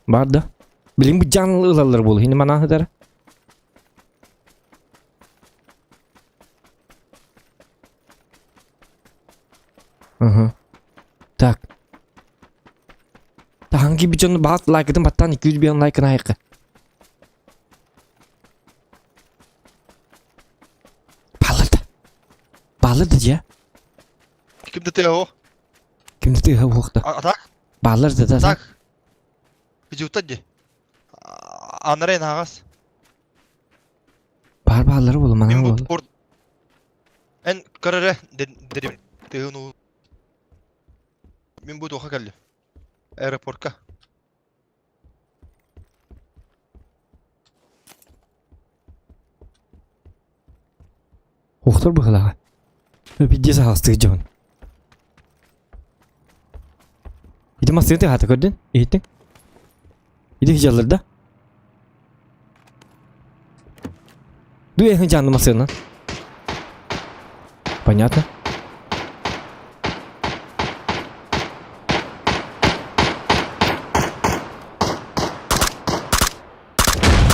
Бар да. Билин быдьаан ылаллар буолу. Хини манаан сытара. Ага. Так. Таһан киирбит дьону баҕас лайкытын баттаан 200 лайкын айыкка. Баалар да. Баалар да дьэ. Ким да тыаһа Ким да тыаһа уохта. А так? Баалар да да. Так. Идиоттар дии. Анарай наагас. Баар бааллара буолу манан Мин бу буолла. порт Эн көрөрө дерим тыһын уу. Мин бу туха кэллим. Аэропортка. Охтор быһылааҕа. Пиздец аһастык дьон. Ити массыына тыаһаата көрдүн? Иһиттиҥ? Ити сылдьаллар да? Дуй эһин массыына. Понятно.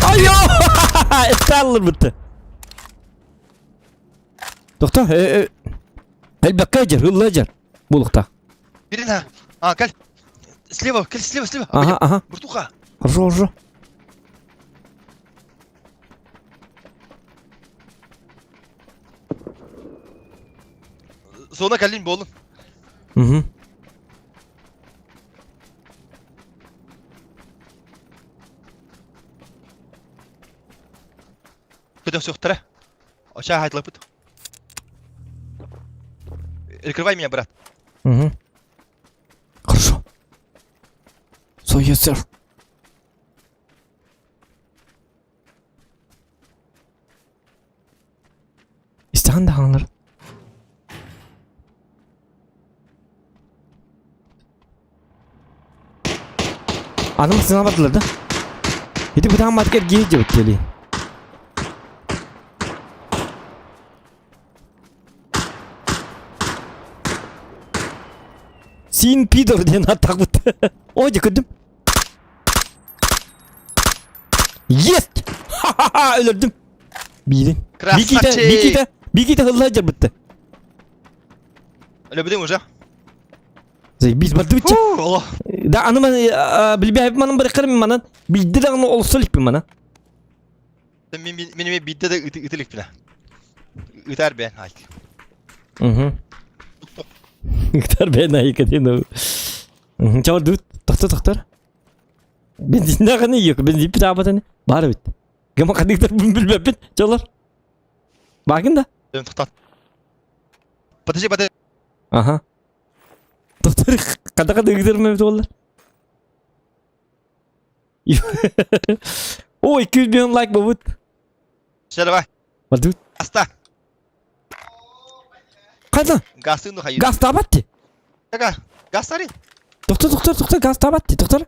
Айо! Эталлыбыт. Тохто, элбэккэ дьэр, ылла дьэр. Булуктаах. Ирина, а, кэл. Слева, кэл, слева, слева. Ага, ага. Буртуха. Хорошо, хорошо. Зона кэллин буолун. Угу. Көтөхсүөхтэрэ. Оча хайтлапыт. Прикрывай меня, брат. Угу. Хорошо. So, yes, sir. Истэҕин да хаалар. Аны массыына бардылар да? Ити бытаан матка эргийэ дьыбыт кэлин. Син пидор диэн аттахпыт. Ой, дьэ көрдүм. Есть! Ха-ха-ха! Өлөрдүм. Биирин. Бикита, Красавчик! Бикита, Бикита хылла дьарбытты. Өлөбүтүҥ уже. Заебись бардыбытча. Фу, олох. Да, аны ман билбэһэп манан барыккарым манан билди даҕаны олсо иликпин манан. Мин мин мин биирдэ да ыты иликпинэ. Ытар бэйэн айк. Угу. Ытар бэйэн айка диэн. Чабыр тохтор тохтор. Бензиннээҕини yok. Бензин питаабатаны. Бар эбит. Гама хадыктар билбэппин. Чолор. Баагын да? Тоқтат. Подожди, подожди. Ага. Тохтор хада хадыктар эбит олар. Ой, 200 миллион лайк бабыт. Все, давай. Бардыбыт. Аста. Қайда? Газты ну хайыр. Газ табат Ага, газ сари. Тоқтор, тоқтор, тоқтор, газ табат тоқтор.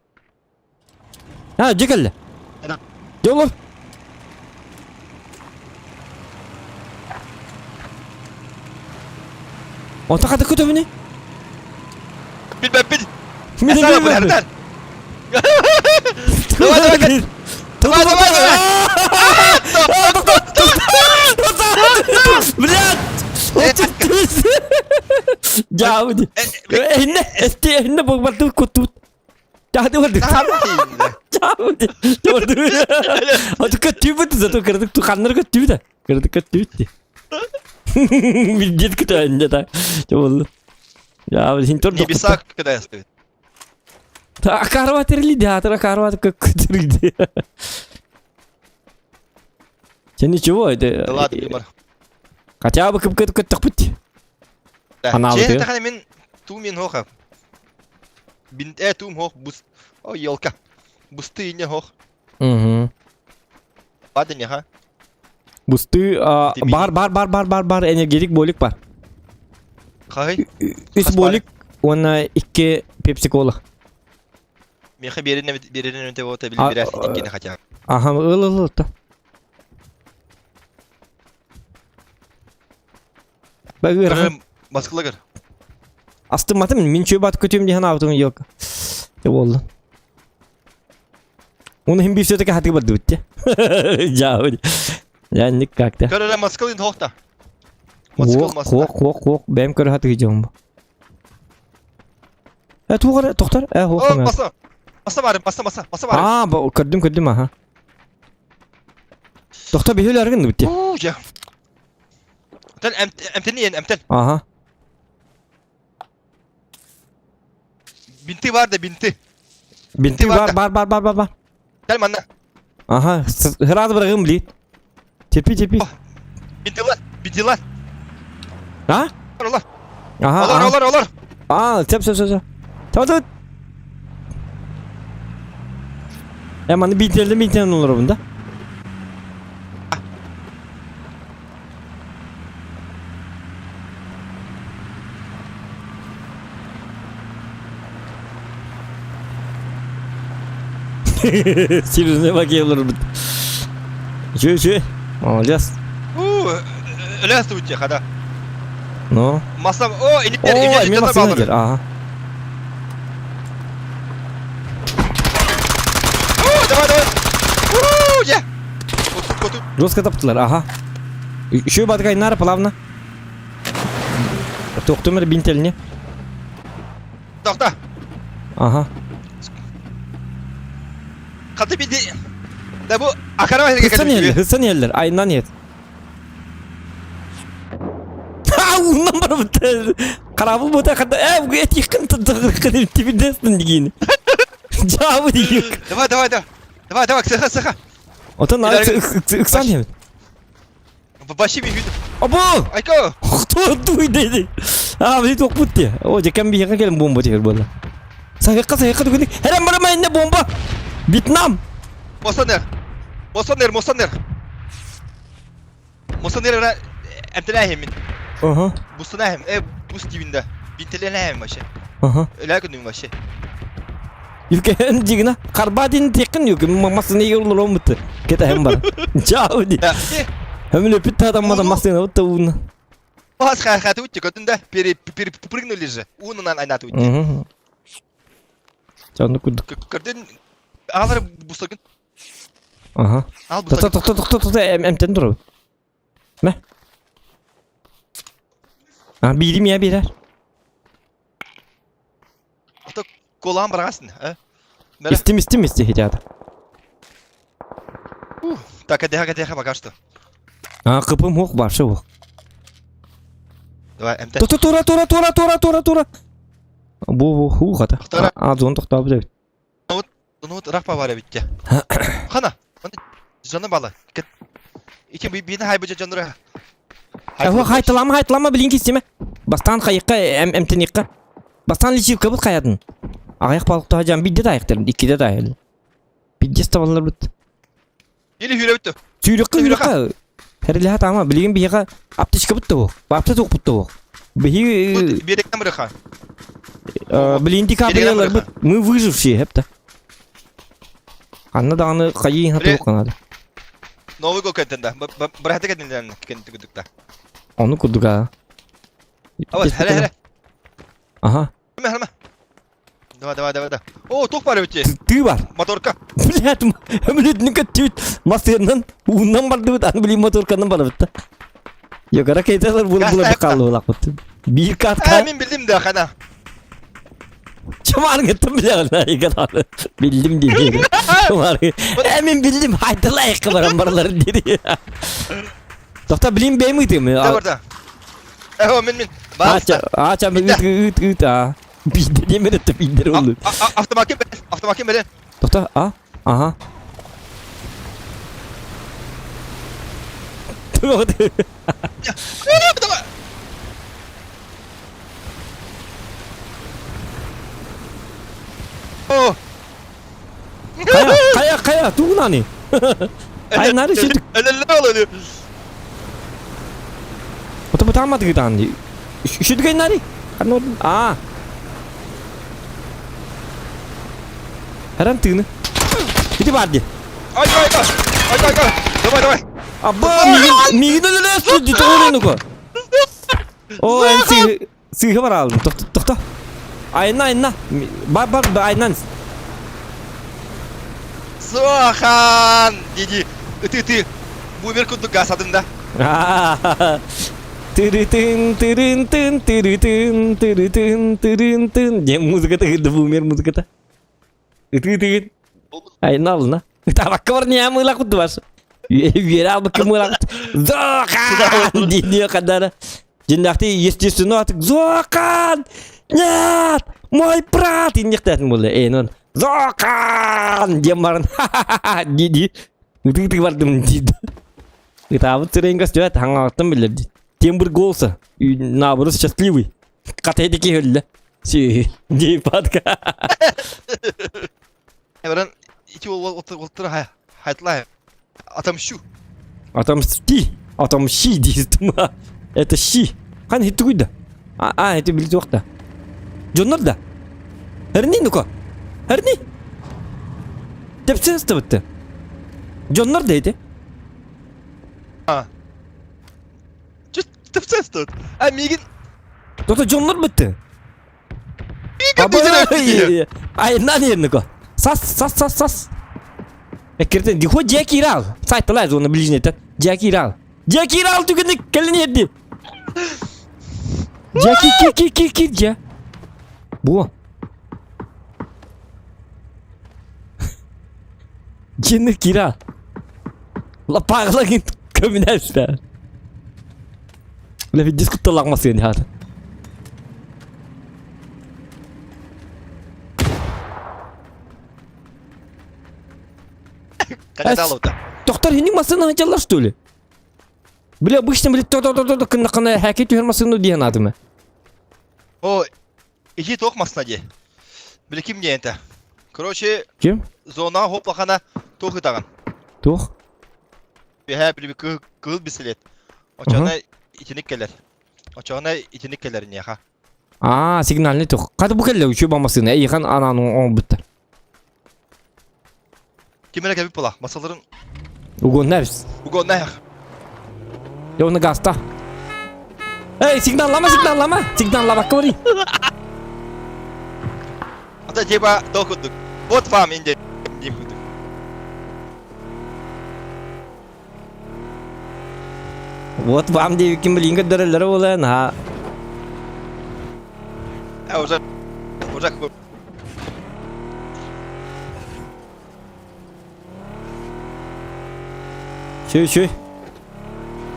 А, дьэ кэллэ. Дьэ олор. Онто хата көтөбүнүй? Билбэппин. Эсара булардар. Давай, давай, давай, давай, давай. Блядь! Дьаабы. Эһинне, эһинне бу куттубут. Чаһды барды. Чаһды барды. Аты көттүүбүт зато кырдык туканнар көттүүбүт. Кырдык көттүүбүт. Билдет көтөөнде та. Чоболду. Я син тор Небеса когда я стоит. Акарва терилди, атыра карва көттүрүлдү. Сен ничего, это... Да ладно, бар. Хотя бы кып көт көттөкпүт. Анаабыты. Че мен туу мен хоха. Бин э туум хох бус. О, елка. Бусты не хох. Угу. Бады не ха. Бусты бар бар бар бар бар бар энергетик болик бар. Хай. Үс болик, уонна икки пепси кола. Меха берин берин өте вот били бирәс иккини хотя. Ага, ыл ыл ыл. Багыр. Маскалагыр. Астымматым, мин чөй бат көтүм диһан аабытым елка. Те болду. Оны хим бир все-таки хатыгы барды битте. Жабы. Я никак та. Көрөрө маскалын хохта. Маскал маска. Ох, ох, ох, бэм көрө хатыгы жом. Э, тугар, токтор, э, хох. Маса. Маса бар, маса, маса, маса бар. А, көрдүм, көрдүм, аха. Тохто биһил аргын битте. Уу, я. Тен эмтен эмтен. Аха. Бинты бар да бинты. Бинты бар, бар, бар, бар, бар, бар. Кел манна. Аха, сразу бырагым блин. Терпи, терпи. Бинтилар, бинтилар. А? Олар. Ага. Олар, олар, олар. А, сөп, сөп, сөп, сөп. Tamam, tamam. Я маны бинтелдим, бинтелдим олоробун да. Серьезно бакелер. Че, че? Молодец. Уу, өлөс туутя хада. Ну. Масам, о, О, мен масына кел. Ага. О, давай, давай. Уу, я. Жестко таптылар, ага. Еще баткай нара плавно. Тоқтымыр бинтеліне. Тоқта. Ага. Хаты бинти. Да бу акара Хысан еллер, хысан еллер, айынан ет. Ха, уннан барып Карабыл бота хата, э, эт якын тыгыр тибидесин дигин. Жабы дигин. Давай, давай, давай. Давай, давай, сыха, сыха. Отон ыксан хем. Баши би хүд. Або! Айко! Кто туй деди. А, били токпут те. О, жекем би яка келем бомба тегер болла. Сагыкка сагыкка түгүнүк. Херем барама инне бомба. Вьетнам. Мосонер. Мосонер, мосонер. Мосонер эмтеләһим мин. Ага. Бустунахим. Э, бус дибинде. Бинтеләнәһим вообще. Ага. Өлә күнүм вообще. Юкен дигина карба дин текин юкен масыны йоллорон бутты. Кетем бар. Чао ди. Өмүлө бүт адаммада масыны бутты уна. Бас хаты утти көтүн да перепрыгнули же. Уунунан айнаты утти. Чанды курдук. Көрдүн агалар бусагын. Ага. Тохто тохто тохто тохто эмтен турабыт. Мэ. А бири мия берер. Ото колаан барагасын, э? Истим истим исти хитята. Так, кадеха кадеха пока что. А кыпым хук баршы хук. Давай, МТ. Тура тура тура тура тура тура тура. Бу бу ху хата. А зон тоқтап деп. Ну вот рах бар битте. Хана. Жаны бала. Ики бини хайбы жонура. Хайтылама хайтылама билин кистеме. Бастан хайыкка эмтеникка. Бастан лечивка бут хаятын. Аяқ балыкта жан бидде тайықтыр, иккиде тайыл. Бидде табалар бут. Или хүрө бүттү. Сүүрүккэ хүрүккэ. Хэрилэхэ таама билигин биһиэхэ аптечка бутта буох. Баапта туох бутта буох. Биһи Биэрэктэн бырыха. Билигин декабрьлар бут. Мы выжившие хепта. Анна даҕаны хайыы хатылык канады. Новый гол кентен да. Бырахты кентен кентен да. Ону курдуга. Абат, хәле хәле. Ага. Хәмә хәмә. Давай, давай, давай, давай. О, тух бар бит. Ты бар. Моторка. Блядь, блядь, ну как тют. Мастернан, уунан барды бит, аны билим моторканан бар бит. Йогара кейтелер була була бакаллы булак бит. Бир катка. Ә, мин билдим да, хана. Чымарың еттім биле егер Билдим диди. Чымарың. Ә, мин билдим, хайдалайық барам барлар диди. Тоқта билим бейм ыйтым. Да барда. Э, мин мин. Ача, ача, ыт ыт ыт а. Бидде демер этти биддер oldu. Автомакин берен, автомакин берен. Тоқта, а? Ага. Кая, кая, кая, тугунани. Айнары шүтүк. Элелле олоду. Ото бутамады гытан. Шүтүк айнары. Каны А. Харам тыны. Ити барды. Ай, ай, ай. Ай, ай, ай. Давай, давай. Аба, мигин мигин өлөлө сүдү тоҕорунуку. О, эн сыыһы бар алдым. Тохто, тохто. Айна, айна. Бар, бар, айнан. Суахан! Диди. Ыты, ыты. Бумер курдук гасадым да. Тырытын, тырын, тын, тырытын, тырытын, тырын, тын. Диэн музыката кырды бумер музыката. Ытыы тыгын. Айна алына. Табакка бар не амыла кутtu бар. Үөрэ албыкка мыла Зохан! Диэн кадара. Дьиннахты естественно атык Зохан! Нет! Мой брат! Иннехтәтин болды. Эй, нон. Зохан! Диэн баран. Диди. Ытыы бардым диди. Ытаабыт сырайын көстүбэт, хаҥаҕыттан биллэр дии. Тембр голоса, наоборот, счастливый. Хата ити өллө. Си, дии падка. Баран ити ол хайтлай. Отомщу. Отомсти. Отомщи диистим. Это щи. Хан хиттугуйда. А, а, это билити уақта. Дьоннор да. Эрни нука. Эрни. Тепсен ыстыбытты. Дьоннор да ити. Тепсен тут. А мигин. Тота дьоннор бытты. Айнан ернико. Сас, сас, сас, сас. Эккиртен дихо дьэ киирал. Сайталай зона ближнетен. Дьэ киирал. Дьэ киирал түгэнник кэлин иэрди. Дьэ ки ки ки ки ки дьэ. Бу. Дьэни киирал. Лапаҕла көмүнэстэ. Лэви дискутталаҕмасыын хаата. Доктор, хинник массыына сылдьаллар что ли? Бля, обычно, бля, то то то то кыннаххана хээки түһэр массыына диэн аатым. О, ити туох массына дии. Били ким диэн этэ? Короче, Ким? зона хоплахана туох ытаҕын. Туох? Үһээ били кыһыл бисилет. Очоҕуна итиник кэлэр. Очоҕуна итиник кэлэр иньиэхэ. Аа, сигнальный туох. Хата бу кэллэ үчүгэй массыына эйиэхэ анаан оҥорбуттар. Ким эрэ кэлбит буолла. Масаларын Угонна эбис. угонна. Я оны гаста. Эй, сигналлама, сигналлама. Сигналлабакка барый. Ата типа то курдук. Вот вам инде дип курдук. Вот вам диэбиккин билигин көрдөрөллөрө буолан, ha. А уже уже Чүй, чүй.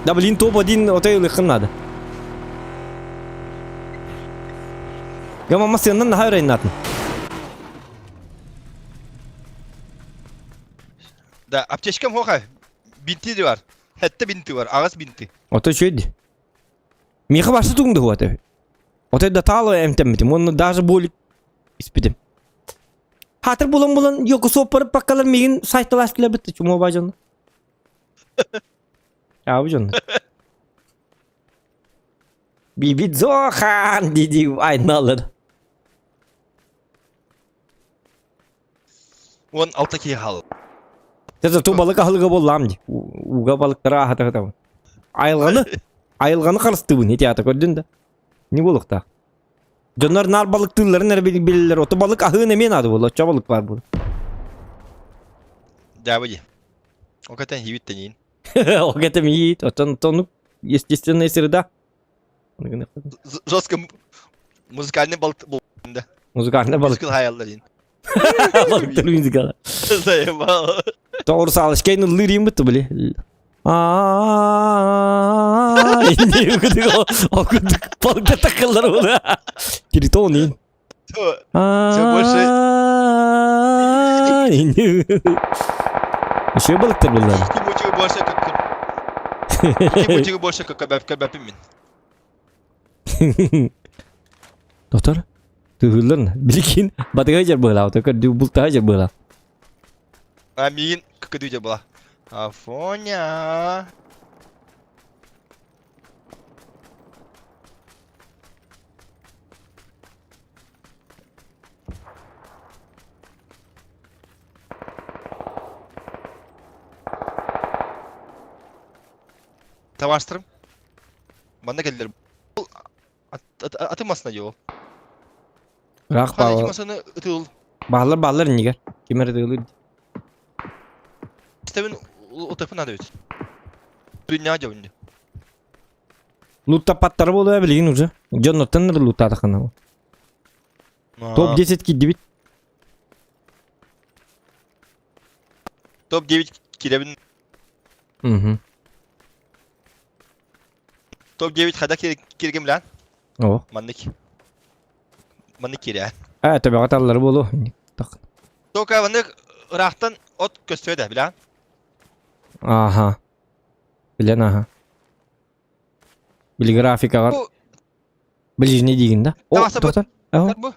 Да блин, топ-1 отой ылыххын надо. Я мама сыннан наһаа өрөйнатын. Да, аптечкам хоха. Бинти бар. Хэтте бинти бар. Ағас бинти. Ото чүйді. Миха башы туңды хуаты. Отой да тало эмтеммитим. Онно даже болик испитим. Хатыр булан булан йоку соппарып паккалар мигин сайталаштылар битти чумо бажон. Абы жон. Бибит Зохан диди айналыр. 16 киһи хаалла. Дьэ ту балык аһылыга буоллаам дии. Ууга балыктара аһата Айылҕаны, айылҕаны харыстыыбын ити аата көрдүн да. Не буолуохтаах. Дьоннор наар балыктыылларын эрэ билэллэр. Ото балык аһыын эмиэ наада буолла. Оччо балык баар буолла. Дьаабы дии. Ол кэтэн хиибит тэниин. Ол кэтэн иит. Оттон тонук естественная среда. Жестко музыкальный балык да. Музыкальный балык. Музыкал хаяллар диин. Балыктар музыкала. Заебал. Тоҕур саалышкайын ыллыыр иин бутtu били. Окудук балыкта такыллар була. Тритон иин. Все больше. Еще балыктар буллар. Ики мучугу больше как Ики мучугу больше как кәбәп мин. Доктор, тыһыыллар биликин батыга жер быһылаа, көрдүү бултаһа жер быһылаа. А миин көдүү була. Афоня. Табаштырым. Манна кэллэр. Аты масына дии ол. Ыраах Хана ити баалар масаны ытыл. баалар баалар иннигэр. Ким эрэ тыылыыр. Истэбин утапын надо ведь. Дүннэҕэ дьэ Луттаппаттара буолуо билигин уже. Дьоннортон эрэ луттаатаххына. Топ-10 киирдибит. Топ-9 киирэбин. Угу. Топ-9 хада кииргим лаан. О. Маннык. Маннык киирэ. Ээ, төбөҕө таллары буолуо. Только маннык ыраахтан от көстүө да, билэҕин? Ааха. Билэн аха. Били графикаҕар Бу ближний диигин да? О, Тавасабыт. доктор. Аһа. Бу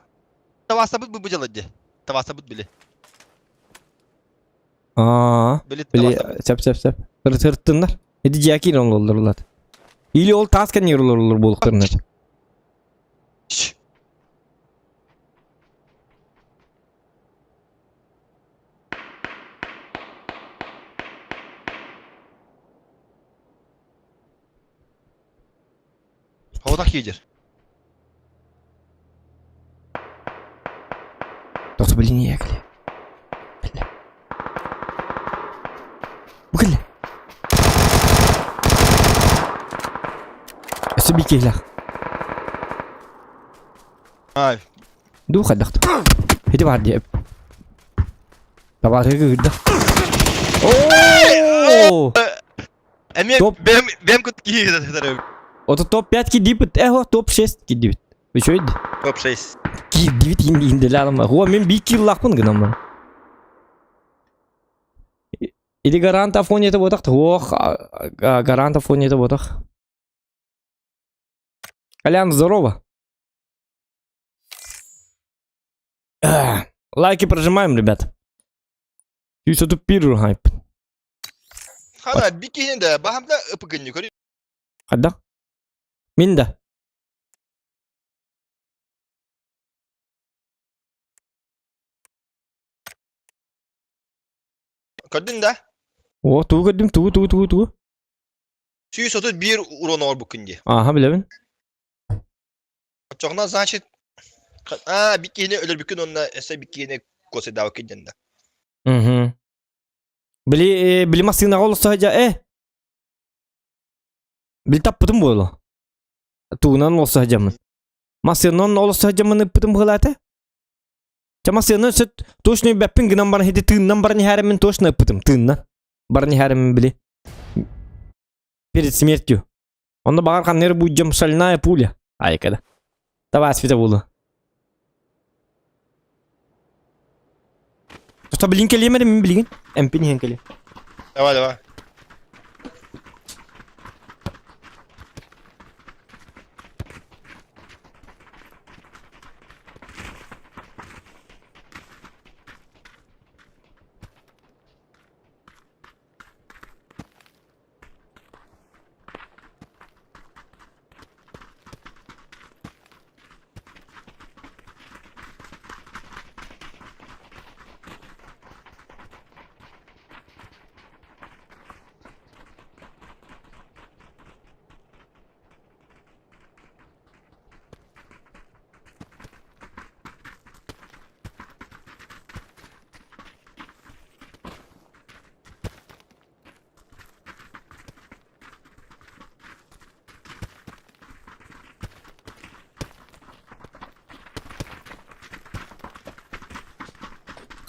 Тавасабыт бу бу дьалар дии. Тавасабыт били. Аа. Били Били тавасабыт. сөп сөп сөп. Ырыттыннар. Ити дьиэ киирэн олороллор улаат. Или ол таас кэннигэр олороллор буолуохтарынар. Хоҕотох киирдэр. Тохто блин ехали. Бля. Бу кэллэ. Өссө биир киһилээх. Ай. Дуу хайдах Ити баар дии. Табаарыга кыырда. Оо! Эмиэ Топ. бэм бэм кут киһи кытары. Ото топ-5 киирдибит. Эхо топ-6 киирдибит. Үчүгэй Топ 6. Киирдибит иинделаалым. Хуа мен биир киллаахпын гынаммын. Или гарант Афония это ботах. Ох, гарант Афония это ботах. Колян, здорово. Лайки прожимаем, ребят. Сүүс отут биир хайп. Хана бикиһин да баһамда ыпыгынньы көрү. Хайдах? Мин да. Көрдүн да? О, тугу көрдүм, тугу, тугу, тугу, тугу? 131 урон оҥорбуккун дии. Ааха, билэбин. Оччоҕуна, значит, а, биккиини өлөрбүккүн уонна өссө биккиини косыйдаабыккын диэн да. Угу. Били, били массыынаҕа олорсо сылдьа, э? Били таппытым буолуо. Тугунан олорсо сылдьаммын. Массыынанан олорсо сылдьаммын ыппытым быһыылаата. Чэ массыынанан сөт точно өйбөппүн гынан баран ити тыыннан баран иһээриммин точно ыппытым тыыннан. Баран иһээриммин били. Перед смертью. Онно баҕар ханна эрэ буддьам шальная пуля. Айка да. Табааспыта буолуо. Что билин кэлиэм эрэ мин билигин. Эмпин иһэн кэлиэм. Давай, давай.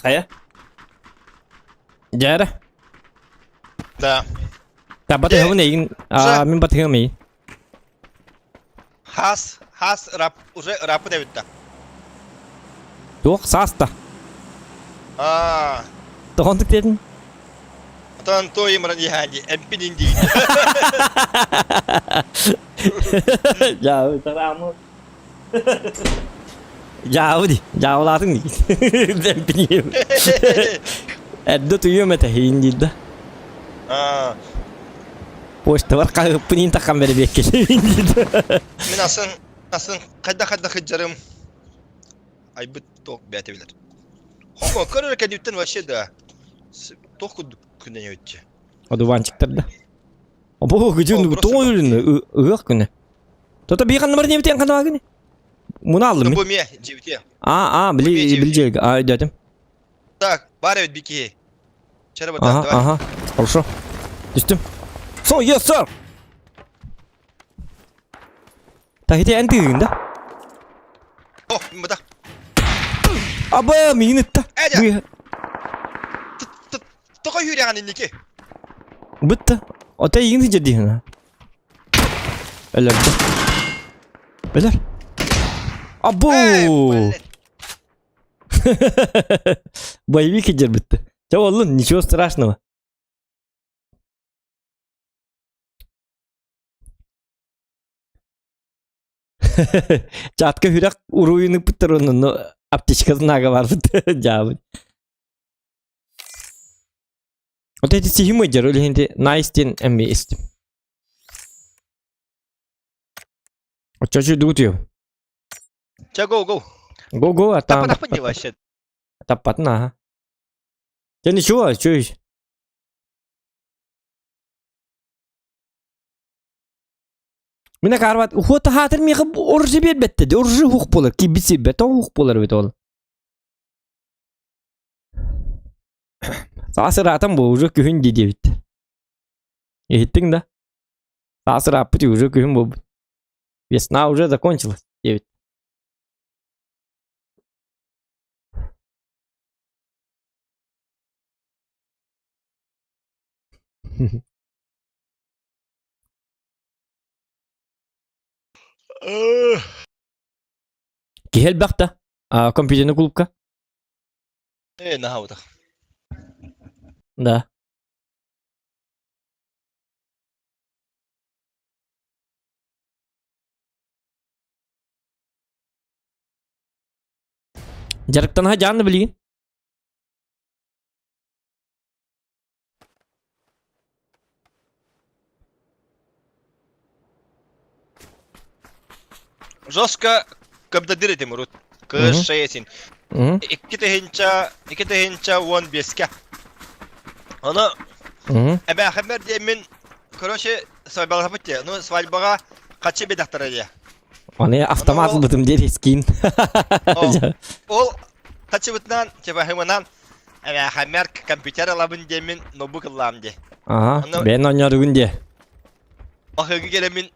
Хайа? Дьэ эрэ. Да. Та батыһабын эйигин. Аа, мин батыһыам эйигин. Хас, хас рап, уже рапы эбит да. Туох сааста? Аа. Тоҕонтук диэтин? Отон той имран иһади, эмпин инди. Жаабы тарамы. Жаабы ди, жаабылаатыҥ ди. Эмпин Эрдэ туйуом этэ иин диир да. Аа. Почтабар хаһыппын иин таххан бэрибиэккэ Мин асын асын хайда хайда хыджарым айбыт туох бэйэтэ билэр. Хомо көрөр кэнниттэн вообще да туох курдук күннэнэ өтче. Одуванчиктар да. Обо күтүн тоҕо өлүнү ыһыах күнэ. Тото бии ханна бар небитен ханна гыны? Муна алдым. Бу ме жибите. А, а, били били а өйдөтүм. Так, бар эбит бики. Чара бата, Ага, давай. ага. Хорошо. Түстүм. So, yes, sir. Тахити эн тыыгын да? О, мында. Аба, миин ытта. Эдя. Тоҕо үүрэҕин инники? Бытта. Ота иин сыдьа диһин. Өлөрдө. Өлөр. Абу! Боевик киирбитте. Чэ буоллун, ничего страшного. Чатка үрэх уруйун ыппыттар онно аптечка знага барбыт дьаабыт. Вот эти сихим ыдьар ол иһин найс диэн эмиэ истим. Оччочу дуутуйу. Чэ, go, go. Го го, а там Таппатахпын дии вообще. таппатын аха. Чэ ничего, чё Мин акаарбат ухуота хаатыр миэхэ оржи биэрбэттэ дии, оржи уһук буолар, киирбит сирбэт уһук буолар эбит ол. Саас ыраатан бу уже күһүн дии диэбит. Иһиттиҥ да? Саас ырааппыт уже күһүн буолбут. Весна уже закончилась диэбит. Киһи элбэх да компьютерный клубка? Э, наһаа Да. Дьарыктанаһа дьаанна билигин? Жестко көбдөдүр этим урут. Кыыс шеесин. 2015-ке. Ону эбээхиммэр диэммин, короче, свадьбалаһаппыт дии. Ну, свадьбаҕа хаччы биэдэхтэрэ дии. Аны автомат ылбытым диэн скин. Ол хаччыбытынан, типа эбээхиммэр компьютер ылабын диэммин ноутбук ыллаам дии. Ага, бэйэн оонньооругун дии. Аһыгы кэлэммин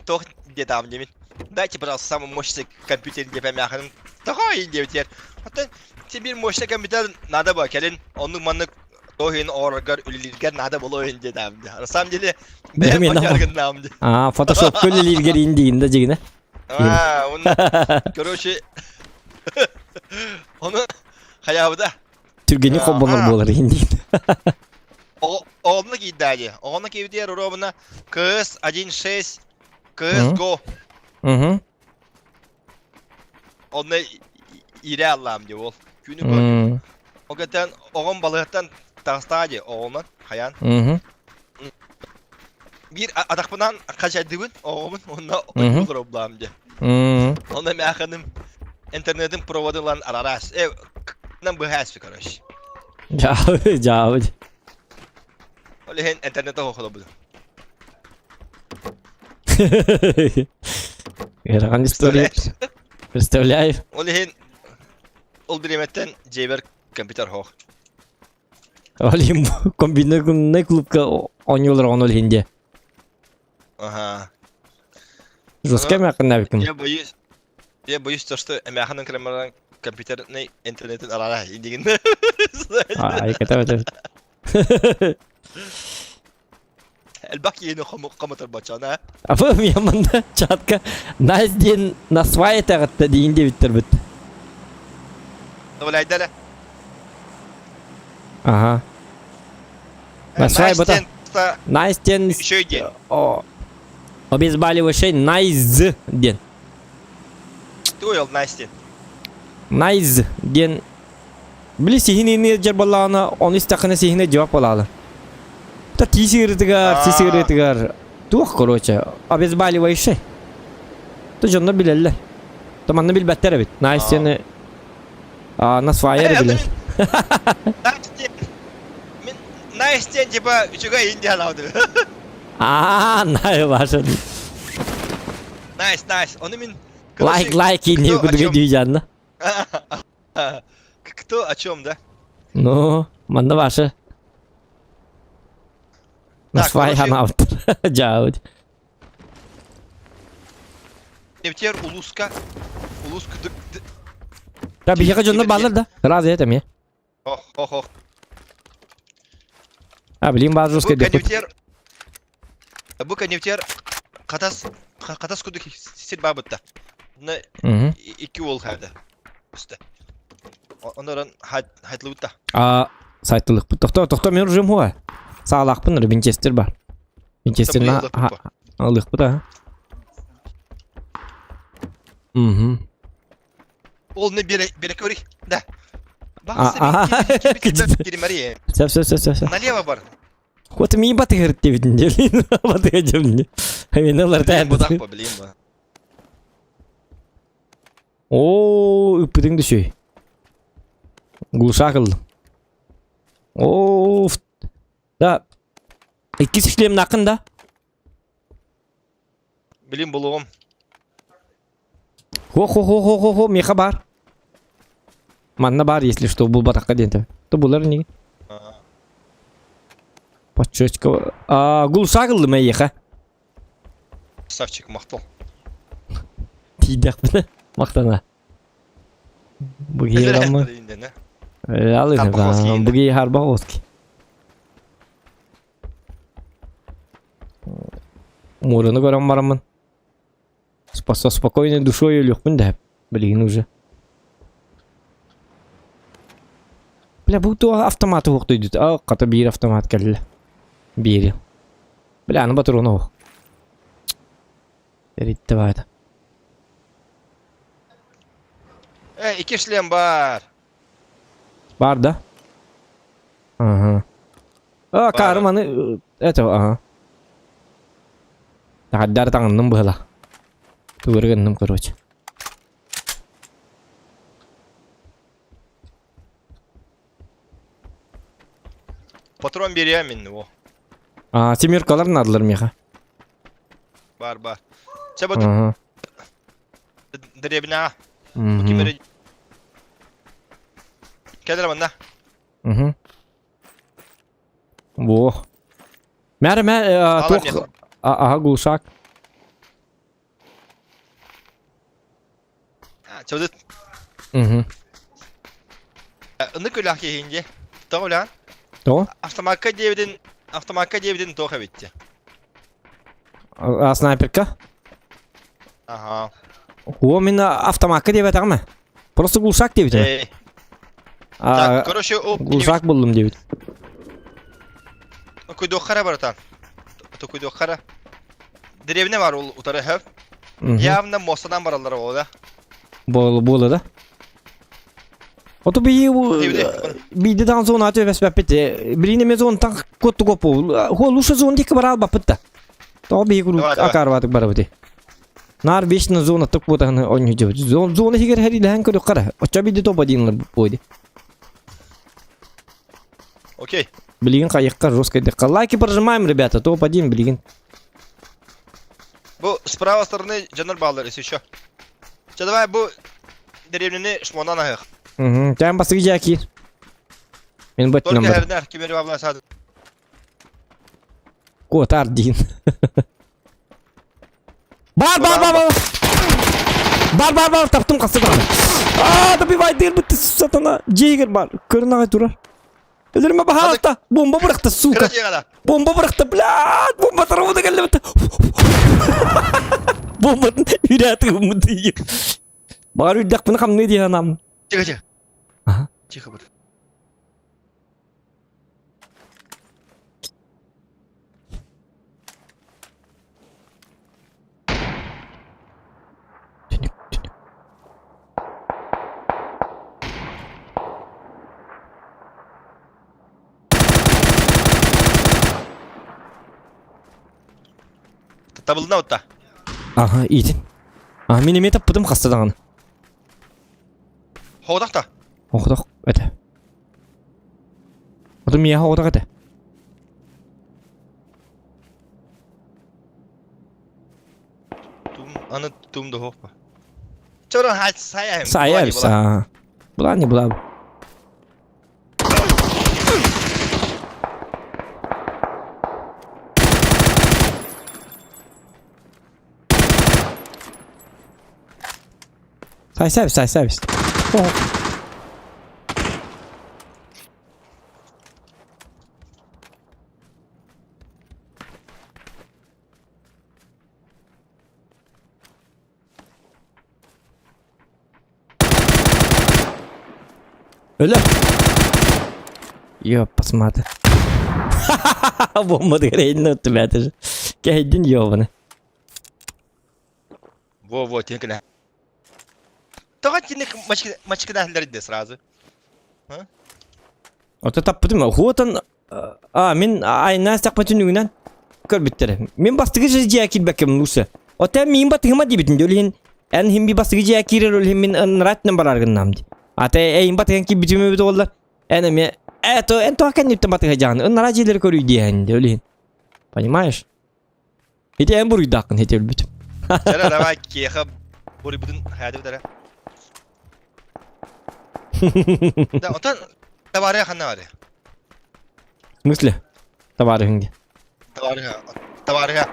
Туох диэтаҕым диэмин. Дайте, пожалуйста, самый мощный компьютер диэп эмээхиним такой диэбитигэр. Оттон син биир мощный компьютер надо было кэлин оннук маннык туох иһин оҥороргор үлэлииргэр надо было иһин диэтаҕым дии. На самом деле бэйэм онньооргуннаам дии. Аа, фотошопка үлэлииргэр иин диин да дьигинэ. Аа, уонна короче ону хайаабыта. Түргэнник холбонор буолар иин диин. Оҕонно киирдээ дии. Оҕонно киирбитигэр уруобуна КС 1.6 CSGO. Угу. Онно иирэ аллаам дии ол. Күнү көрдүм. Ол кэтэн оҕом балыһаттан таҕыстаа дии оҕонон хайаан. Биир атахпынан хачайдыбын оҕобун онно ойуулар дии. Онно мээхэным интернетин проводын ылан арараас. Э, нам быһаас короче. Дьаабы, дьаабы. Ол иһин интернет оһохолобут. Ыарахан история. Представляю. Ол иһин ол бириэмэттэн дьиэбэр компьютер хоох. Ол иһин комбинированный клубка оонньуулар ол иһин дьэ. Ага. Жестко эмээххин Я боюсь, я боюсь то, что эмээхинэн кэлэн компьютерный интернетин арара индигин. Ай, кэтэ Элбэх киһини хомотор баччана. Апа мияманда чатка Найс диэн насвай этэҕитте диин диэбиттэрбит. Добавляйдале. Ага. Насвай бута. Найс диэн Еще день. Обезболивающий найз диэн. Туй ол найс диэн. Найз диэн Били сиһин дьэр буоллаҕына, ону истэххинэ сиһинэ дьуох буолаалы. Та тиис ыарытыгар, сис ыарытыгар туох короче, обезболивающий. То дьонно билэллэр. То манна билбэттэр эбит. Настяны насвайер билэр. Мин Настя типа үчүгэй индия алаабыт. Аа, най ваша. Найс, найс. Ону мин Лайк, лайк, не кудуга дүйжанна. Кто о чем, да? Ну, манна ваша. Насвай ханаавтар. Жаабыт. Нефтер улуска улус Да, биһиэхэ дьоннор бааллар да. Раз это мне. Ох, ох, ох. А, блин, баар русский Бу коннектер Бу коннектер хатас хатас кудук сир баабытта. На икки уол хада. Үстэ. Онорон хайтлыбытта. А сайттылыкпыт. Тохто, тохто, мен режим хуа. Саалаахпын Винчестер бар. Винчестер на алыхпыт а. Угу. Ол не бере бере көрүй. Да. Все, все, все, все, все. Налево бар. Вот ми батыгыр дебитин делин. Батыгыр дебитин. Мен алар Блин, будақ па, блин ба. О, ыппытың түсүй. Глушак ылдым. О, да. Иккис шлем нақын да. Блин, булуғым. Хо-хо-хо-хо-хо, меха бар. Манна бар, если что, бул батаққа диэн То булар не. Подчечка. А, гулсак ыллым эйиэхэ. Красавчик, махтал. Тиийдэхпинэ махтана. Бу киһи Алыһы бу киһи Харбаховский. Муораны көрөн бараммын. Со спокойной душой өлүөхпүн да билигин уже. Бля, бу туох автоматы уохтуйдут. А, хата биир автомат кэллэ. Биири. Бля, аны патрона ох. Эритте баата. Э, икки шлем бар. Бар да? Ага. А, карым аны это, ага. Тахаддар таҥынным быһыла. Тугары гынным, короче. Патрон биэриэ мин о. А, семеркалар наадалар миэхэ. Бар бар. Чэ бу дэриэбинэҕэ. Бу ким эрэ Кэлэр манна. Угу. Во. Мәрі мә туох аха глушак. Чөдүт. Угу. Ыннык үлэх киһинге. Тоҕо үлэҕин? Тоҕо? Автомакка диэбитин, автомакка диэбитин туох эбитти? А снайперка? Ага. О, мин автомакка диэбэтэҕим ээ. Просто глушак диэбитим. Эй. Так, короче, о, Глушак буллум диэбит. Куйдуоххара баратан. Токуйдуоххара. Деревня бар ол утары хөп. Явно мостанан бараллар ол да. Буола буола да. Ото би биде дан зона аты бэспэппит. Билине ме зон тан котту копу. Хо лучше зон дик барал баппыт да. То би куру акарватык барабыты. Нар вечно зона тык буотаны онньу дьыбыт. Зон зона хигер хәрилэһэн көрүк қара. Оччо биде тоба диинлар буойди. Окей. Билигин хайыкка жестко декка. Лайки прожимаем, ребята, топ-1 билигин. Бу с правой стороны дьоннор бааллар, если еще. Чэ давай бу деревняны шмонан аһыах. Угу. Тәм бастыгы жаки. Мен Только баттынан бар. эрнер кимери бабла сады. Куотар диин. Бар, бар, бар, бар. Бар, бар, бар, таптым қасты даҕаны. Аа, добивай дыр бытты сатана. Жейгер бар. Көрін ағай турар. Өлөрмө баһаалта. Бомба бырахта, сука. Бомба бырахта, блядь. Бомба таравуда кэллэбит. Бомбатын үрәтігім дейін. Бар үрдәкпін хамны дейін анам. Тихо, тихо. Ага. Тихо будь. Түнүк, түнүк. Табылына отта. Аха, иитин. А, мин эмиэ таппытым хаста даҕаны. Хоҕутах та. Оҕотох этэ. Оту миэхэ оҕотох этэ. Тум, аны тум да хоппа. Чорон хать саяем. Саяем, са. Була не була. Сайсайбыз, сайсайбыз. Өлө. Ёппасмады. Бомбады керейин өттүмәтер. Кэйдин ёбаны. Во, во, тинкиле. Тоҕо тинник мачкынаһыллар сразу. Ото таппытым. Хуотан а мин айнаас тахпа түнүгүнэн көрбүттэр. Мин бастыгы же дьиэ киирбэккэм луса. Ота мин батыгыма диэбитин дьол иһин эн иһин би бастыгы дьиэ киирэр ол иһин мин ынраатынан барар гыннаам дии. Ата эйин батыган киирбитим эбит уоллар. Эн эмиэ э то эн тоҕо кэнниттэн батыга дьаҕын ыннараа дьиэлэри көрүй диэһин дьол иһин. Понимаешь? Ити эн буруйдааххын ити өлбүтүм. Чара давай киэхэ буруйбутун хайа дара. Да, онтон табаарыга ханна бары? В смысле? Табаарыһыҥ диэн. Табаарыга. Табаарыга.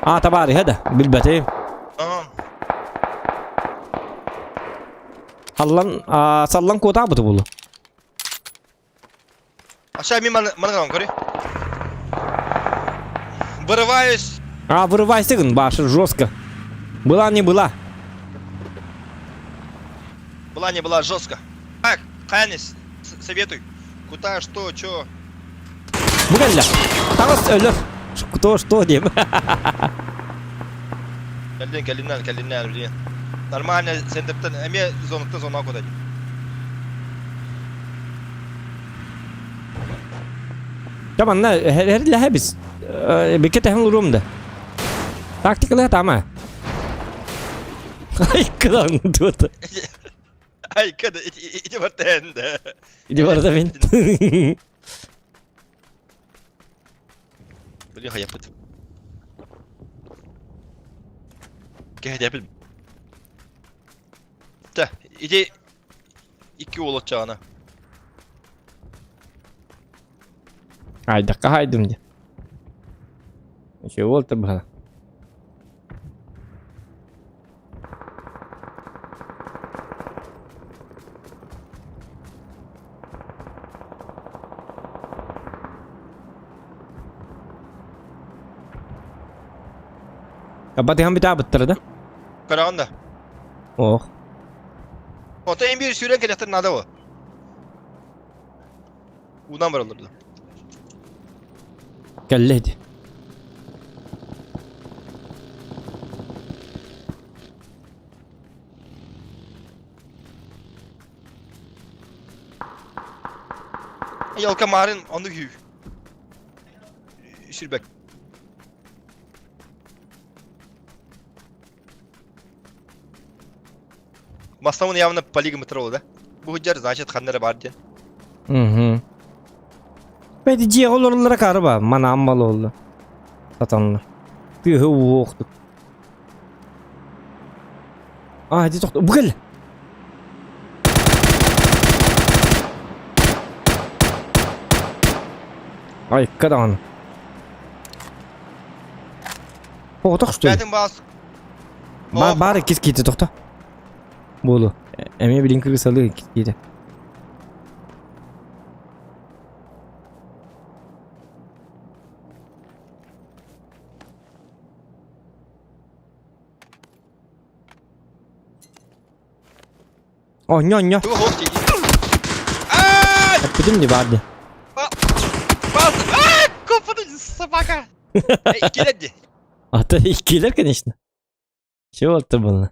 А, табаарыһа да, билбэтим. Халлан, а, саллан куотаабыты булу. А мин маны көрүй. Вырываюсь. А, вырывайся, гын, башы жестко. Была не была. Была не была жестко. Так, Ханис, советуй. Куда, что, чё? Бу кэллэ. Таҕыс өлөр. Кто что диэм. Кэллин, кэллиннэн, кэллиннэн, блин. Нормально, центртан, эмиэ зонаттан зона куда Чэ манна эриллэһэбис. Бикке тэһэн уруом да. Тактикалыа таама. Айкыдан туота. Айкыда, ити барта энде. Ити барта мин. Били хайаппыт. Кэһэтэпит. Та, ити икки уол оччоҕуна. Айдакка хайдым дии. Еще уол быһана. Батыһан бүтаабыттара да? Көрөҕүн да? Ох. Ото en bir сүүрэн кэлэхтэр наада бу. Уунан бараллар да. Кэллэ ити. Ялка марын ону хүү. Сүрбэк. Бастамын явно полигометр да? Бу хыджар значит ханна эрэ бар диэн. Угу. Бэйди дьиэҕэ олороллоро карба, манаан балоллар. Сатаннар. Тыаһы уохтук. А, ити тохто. Бу кэллэ. Айка даҕаны. Оҕотох что ли? Бээтин баас. Бар, бар иккис киирдэ тохто. Буолу. Эмиэ билин кыргысалыы иккис киирдэ. Онньо, онньо. Тугу хоох дии. Ай! Эппитим дии баар дии. Бас! Аа! Коппуту собака! Иккилэр дии. А то иккилэр, конечно. Чего это было?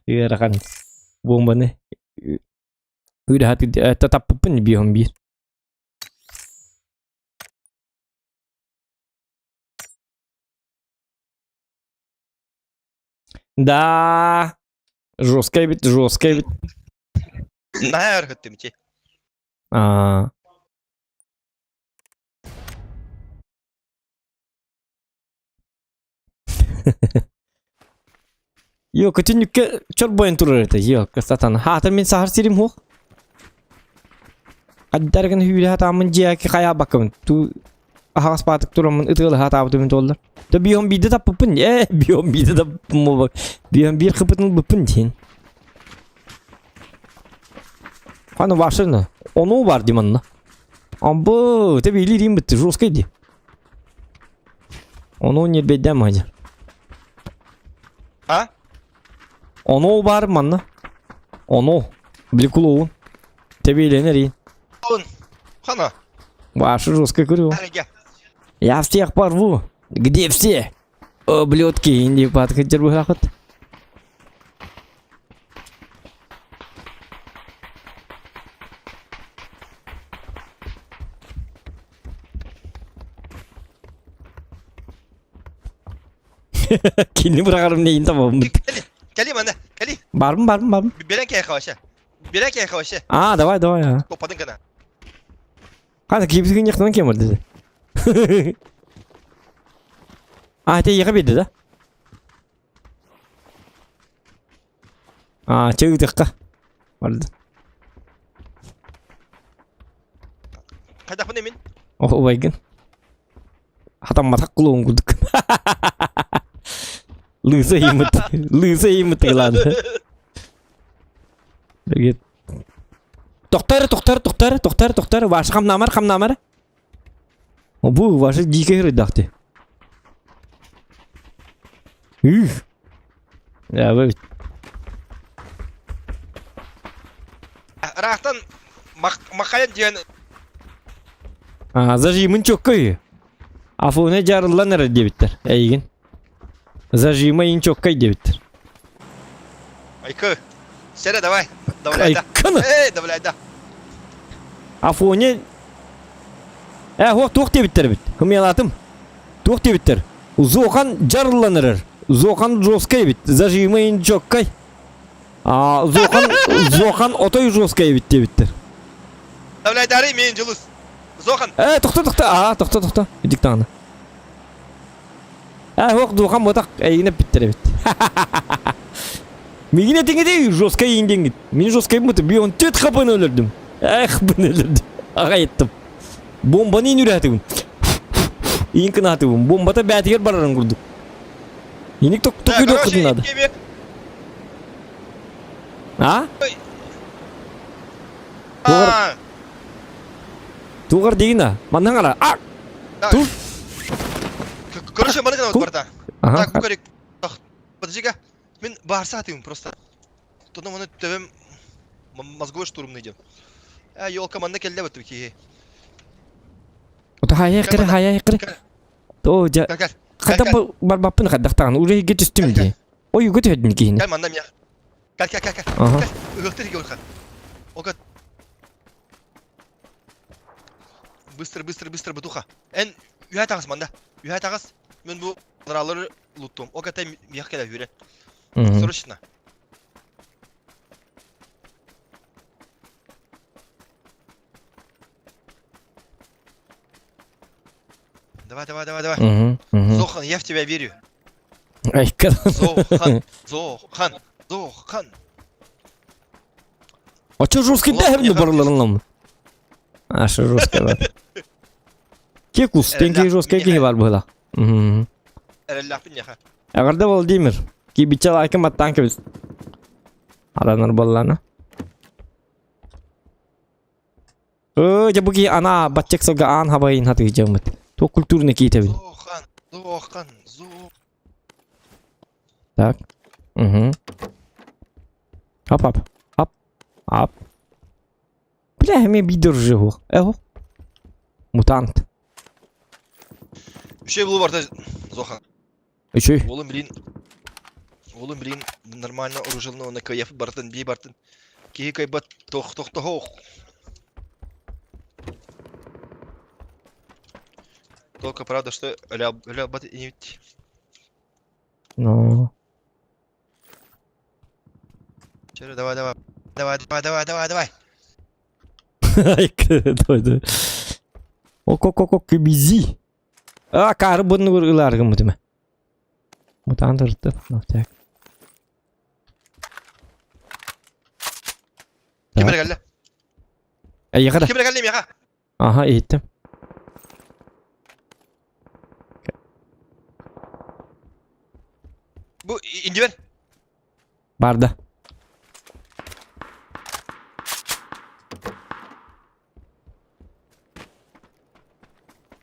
Ыарахан буомбаны үрэхэ таппыппын биэһин биир. Да, жесткая бит, жесткая бит. Наһаа өрүһүттүм ити. Аа. Йо, көтүннүккэ чорбойон турар этэ. Йо, сатан. Хаата мин саһар сирим хуох. Хаддаргын хүүрэ хатааммын дьиэки хайаабаккабын. Ту аһаҕас баатык тураммын ытыалаһа хатаабытым туоллар. То бион биирдэ таппыппын. Э, бион биирдэ таппым Бион биир хыпытын ылбыппын диэн. Хана вашына. Ону бар дим анна. Амбы, те билирим битти, жесткий ди. Ону нербейден мадя. А? Ону бар манна. Ону. Били кулуун. Тебиленер и. Он. Хана. Ваша жесткая курю. Я всех порву. Где все? Ублюдки, инди подходил выход. Кини быраҕарым нэйин табаммыт. Кэли, кэли манна, кэли. Барбын, барбын, барбын. Берен кэйхэ вообще. Берен кэйхэ вообще. А, давай, давай. А. Топпадын гына. Хата киипсигин яхтан кем бар деді. А, те яха берді да? А, чэ ыытыахха. Барды. Хайдахпын эмин? Ох, убайгын. Хатамматах кулуун курдук. Лыса ииммит. Лыса ииммит тыгылааны. Тохтор, тохтор, тохтор, тохтор, тохтор. Ваша хамнамар, хамнамар. Бу ваша дикий рыдахты. Үх. Я вы Ыраахтан махайан диэн А, зажимын чоккой. Афуна жарыллан эрэр диэбиттэр. Эйигин. Зажима ин чоккай диэбиттэр. Айкы. Сэрэ давай. Давляйда. Айканы. Эй, давляйда. Афоня Э, хуох туох диэбиттэр эбит. Хымыялаатым. Туох диэбиттэр. Зохан жарыллан эрэр. Зохан жесткай эбит. Зажима ин чоккай. А, Зохан, Зохан отой жесткая эбит диэбиттэр. Давляйдары мен Дьулус. Зохан. Э, тохто, тохто, аа, тохто, тохто. Идик даҕаны. Э, ох, Зохан ботах эйигин эппиттэр эбит. Мигин этиҥити жесткай иин диэҥҥит. Мин жесткай буту, би он түт хапын өлөрдүм. Эх, бын өлөрдүм. Аҕай еттим. Бомбаны иин үрэтигин. Иин кынаатыбын. Бомбата бээтигэр барарын курдук. Иник ток Да, токуйду короче, надо. тебе... А? А, Тугар дигина. Манна ngara. А! да. Тур. Короче, маны гына Ку. барда. Ага. Так, бу Так, подожди-ка. Мен барса атыым просто. Тонно маны төбөм мозговой штурм идем. Э, елка манна келле бит киһи. Ото хая кыра хая кыра. То жа Кел, кел. хата барбаппын хаддахтаан уже иге түстүм дии. Ой угу түһэдин киһини. Кел манна мия. Кел, кел, кел, кел. Ага. Кел. Ыгыктыр иге улхан. Ока. Быстро, быстро, быстро, бутуха. Эн үһэ тагыс манда. Үһэ тагыс. Мен бу ныралары луттум. Ока те миях келе хүрен. Срочно. Давай, давай, давай, давай. Угу, угу. Зохан, я в тебя верю. Ай, Зохан, Зохан, Зохан. А чё жесткий дәһәрне барыларыңламы? А, что жесткий бар. Кекус, тенки жесткий киһи бар быһыла. Угу. Эрэллэхпин яха. Эҕэрдэ Владимир. Кибиччэ лайкын баттаан кэбис. Аранар буоллаана. Өө, дьэ бу киһи анаа баччык сылга аан хабайын хатыы дьаммыт. Туох культурный киитэбин. Зохан, Зохан, Зо. Так. Угу. Ап, ап, ап, ап. Бля, эмиэ биир жигу. Эго. Мутант. Үчүгэй булуу барда Зохан. Үчүй. Уолум билин Уолум билин нормально оружелно уонна кыайыахпыт барытын бии барытын киһи кыайбат тох тохтоһо Только правда, что өлө албат инибит. Ну. Чөрө, давай, давай. Давай, давай, давай, давай, давай. Давай, давай. Ок-ок-ок, кибизи. А, кары бұны ыларгым бұтыма. Мутант ырытты. Так. Ким эрэ кэллэ? Эйиэхэ да. Ким эрэ кэллэ миэхэ? Аха, иһиттим. Бу индивер. Барда.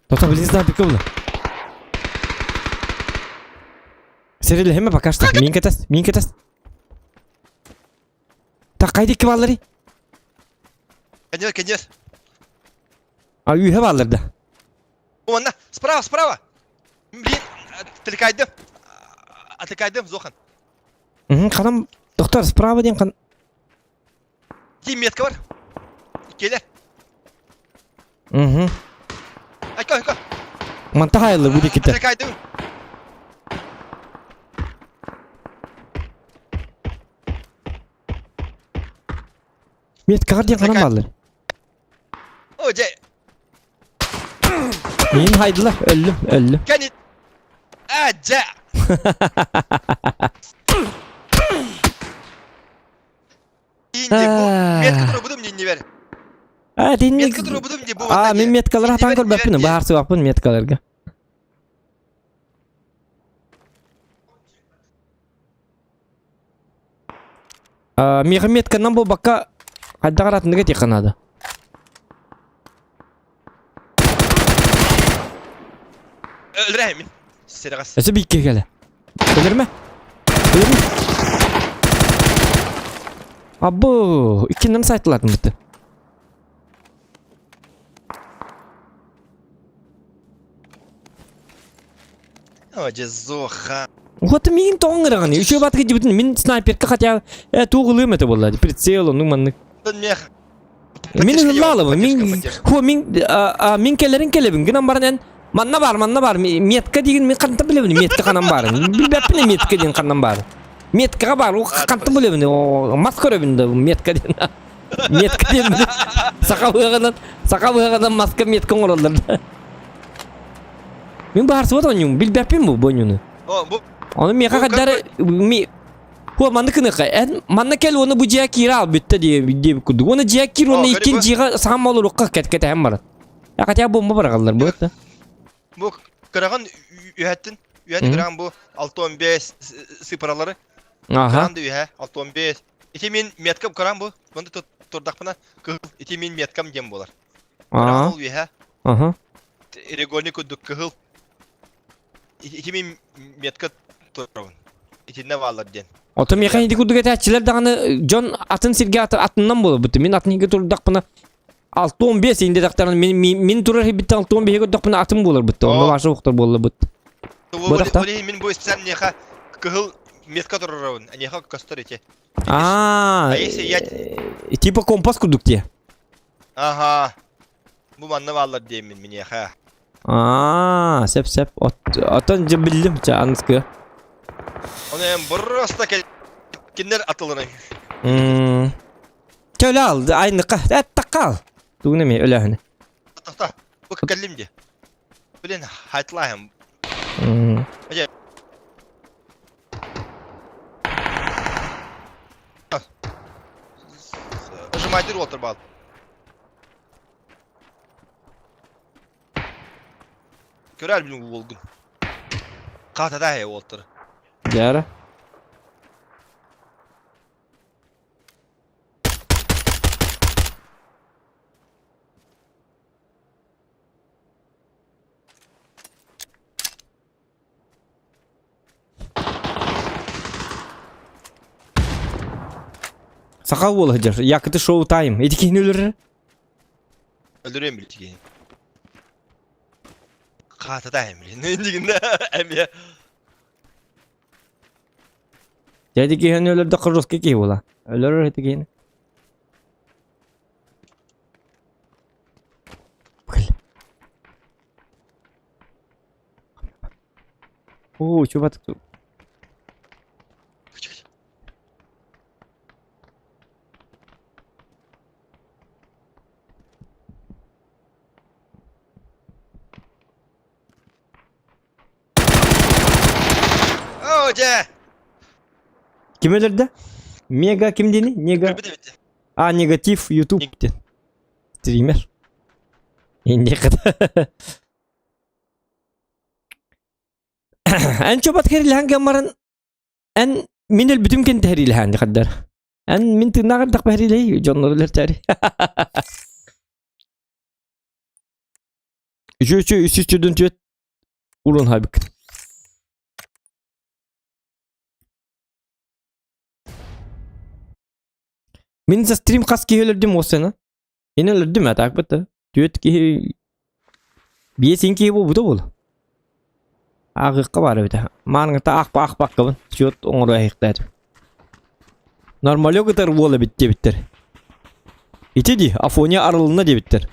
Тота блин знаю бикабла. Сэрилэһимэ пока что. Мин кэтэс, мин кэтэс. Так хайда икки баалларый? Конец, конец. А үһэ бааллар да. Уонна справа, справа. Блин, отвлекайдым. Отвлекайдым, Зохан. Угу, ханам, доктор, справа диэн хан... Тим метка бар. Келер. Угу. Айка, айка. Манта хайылы бу диките. Отвлекайдым. Меткаҕар диэн ханан бааллар? О, дьэ. Миин хайдылар, өллүм, өллүм. Кэнит. А, дьэ. Инди бу метка турбутум диннибер. А, тинник. Метка турбутум ди бу. А, мин меткалар хатан көрбөппүн, баарсыбаппын меткаларга. Миэхэ метканан буолбакка хайдах аратыныга этиэххэ наада. Өлөрөмүн. Сирэҕэс. Өссө бииккэ кэлэ. Өлөрмө. Өлөрмө. Абы, иккиннэн сайтылатын бытты. О, дьэ, Вот миин тоҕон ыраҕын. Үчүгэй батыгы дьибитин мин снайперка хотя э туох ылыам этэ буолла. Прицел ону маннык. Мех. Мин ыллаалыбын. Мин хо мин мин кэлэрин кэлэбин. Гынан баран эн манна бар, манна бар. Метка деген мин хантан билэбин метка ханан барын. Билбэппин метка деген ханан бар. Меткаҕа баар, хантан билэбин, мас көрөбүн да метка диэн. Метка диэн саха быһаҕынан, саха быһаҕынан маска метка оҥороллор да. Мин баарсыбат оонньуум, билбэппин бу бу оонньууну. Ону миэхэ хаддары Хуа манна кыныха эн манна кэл уонна бу дьиэ киирэ ал бүттэ диэбит курдук. Уонна дьиэ киир уонна иккин дьиэҕэ саҥа молоруохха кэтэһэн баран. Хотя бомба быраҕаллар бу это. Бу кыраҕын үһэттин. Үһэт кыраҕын бу 65 сыпаралары. Аха. Кыраҕын да үһэ 65. Ити мин меткам кырам бу. Мында турдахпына кыһыл ити мин меткам диэн буолар. Кыраҕын ол үһэ. Аха. Регони курдук кыһыл. Ити мин метка турабын. Итиннэ бааллар диэн. Ото миэхэ ити курдук этээччилэр даҕаны дьон атын сиргэ атыннан буолбут. Мин атын сиргэ турдахпына 65 инде тахтаран мин мин турар хибиттен 65 көрдөхпүнэ атын буолар бытта. Онно ваша ухтар буолла быт. Бу мин бу истэн неха кыһыл метка турарабын. Неха көстөр ити. А, типа компас курдук те. Ага. Бу манна бааллар диэммин миниэхэ. Аа, сөп сөп. Отон дьэ биллим чэ аныскы. Оны эм просто кинилэр атылына. Чэ өлө ал, айныкка, эт таккал. Тугун эми өлөһүнэ. Тохта, бу кэллим ди. Блин, хайтлаһым. Нажимайдыр уолтар баал. Көрөр билин уолгун. Катада he уолтар. Дьара. Саха уола сылдьар. Якты шоу тайм. Ити киһини өлөрөр. Өлөрүөм били киһини. Хаатата эмилин. Индигинде эмиэ. Дьэ ити киһини өлөрдөххө жесткий киһи буола. Өлөрөр ити киһини. Оо, чубатык. Оо, дьэ! Ким өлөрдө? Мега ким диэни? Нега... А, негатив YouTube диэн. Стример. Инде Эн чобат хэрилэһэн гаммаран эн мин өлбүтүм кэнтэ хэрилэһэн дихаддар. Эн мин тыынааҕар дах бэһэрилэй дьоннор өлөртөри. Үчү үчү үс үс түрдүн түөт урун хабык. Мин за стрим хас киһи өлөрдүм осена. Мин өлөрдүм а так бытта. Түөт киһи биэс киһи буолбута буол. Ааҕыахха баар эбитэ. Мааныҥта аахпа аахпаккабын. Счет оҥоро иһихтээт. Нормалек ытар уол эбит диэбиттэр. Ити дии, Афоня арылынна диэбиттэр.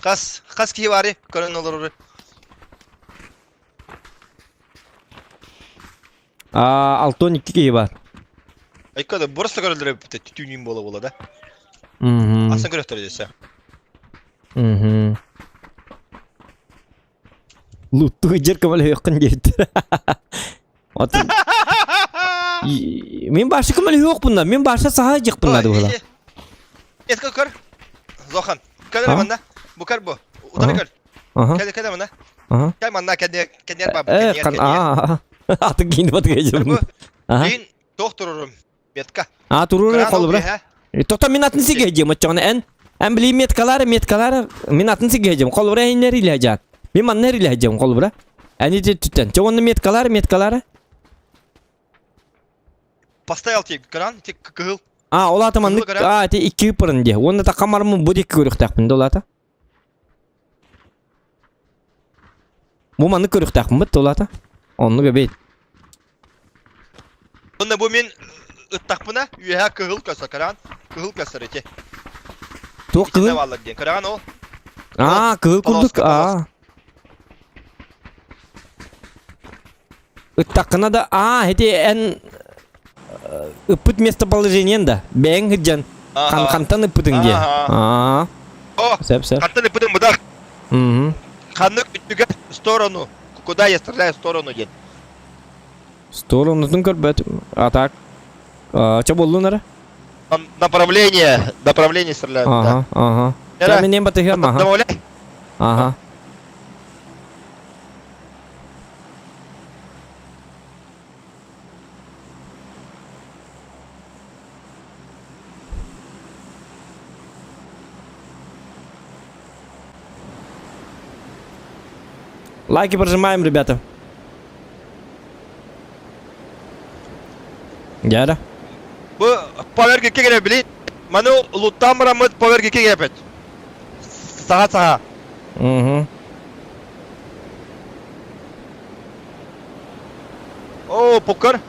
Хас, хас киһи баарый көрөн олорору? Аа, 62 киһи баар. Айка да просто көрөллөр эбит түүнүүн буола буола да. Мгм. Асан көрөттөр десе. Мгм. Лутту жер көмөлөһүөххүн диэбиттэр. От Мин башы көмөлөһүөхпүн да, мин башы саха дьыкпын да була. Этка көр. Зохан. Көр манна. Бу көр бу. Утары көр. Кэл кэл манна. Кэл манна кэннер кэннер баб. Э, кан а. Аты кийин бат гежим. Мин тох турурум. Метка. А туруру холбура. Тота мин атын сиге дем оччоҕуна эн эн били меткалары меткалары мин атын сиге дем холбура эннер илэжат. Мин манна илэжем холбура. Эн ити түттен. Чо онно меткалары меткалары. Поставил ти кран, ти кыһыл. А, ол ата маннык а ти икки пырын де. Онно такамармын бу дикки көрүхтээхпин да ол ата. Бу маннык көрүхтээхпин бит ол ата. Оннук эбит. Онно бу мин ыттахпына үөһэ кыһыл көсө кыраан кыһыл көсөр ити. Туох Итиннэ кыһыл? бааллар диэн. Кыраан ол. Аа, кыһыл курдук. Полоска, Аа. Ыттаххына да, аа, ити эн ыппыт местоположениен да, бэйэҥ сылдьан хан хантан ыппытыҥ диэн. Аа. О, Сөп, сөп. Хантан ыппытыҥ быдах. Мгм. Ханнык үттүгэ сторону, куда я стреляю сторону диэн. Сторонутун көрбөт. А так. Чо боллун эрэ? Направление, направление стреляют, да. Ага, ага. Мен батыһыам, ага. Добавляй. Ага. Лайки прожимаем, ребята. Дядя. Бу поверги кегере били. Маны луттан бараммыт поверги кегерепет. Саха саха. Угу. О, покер.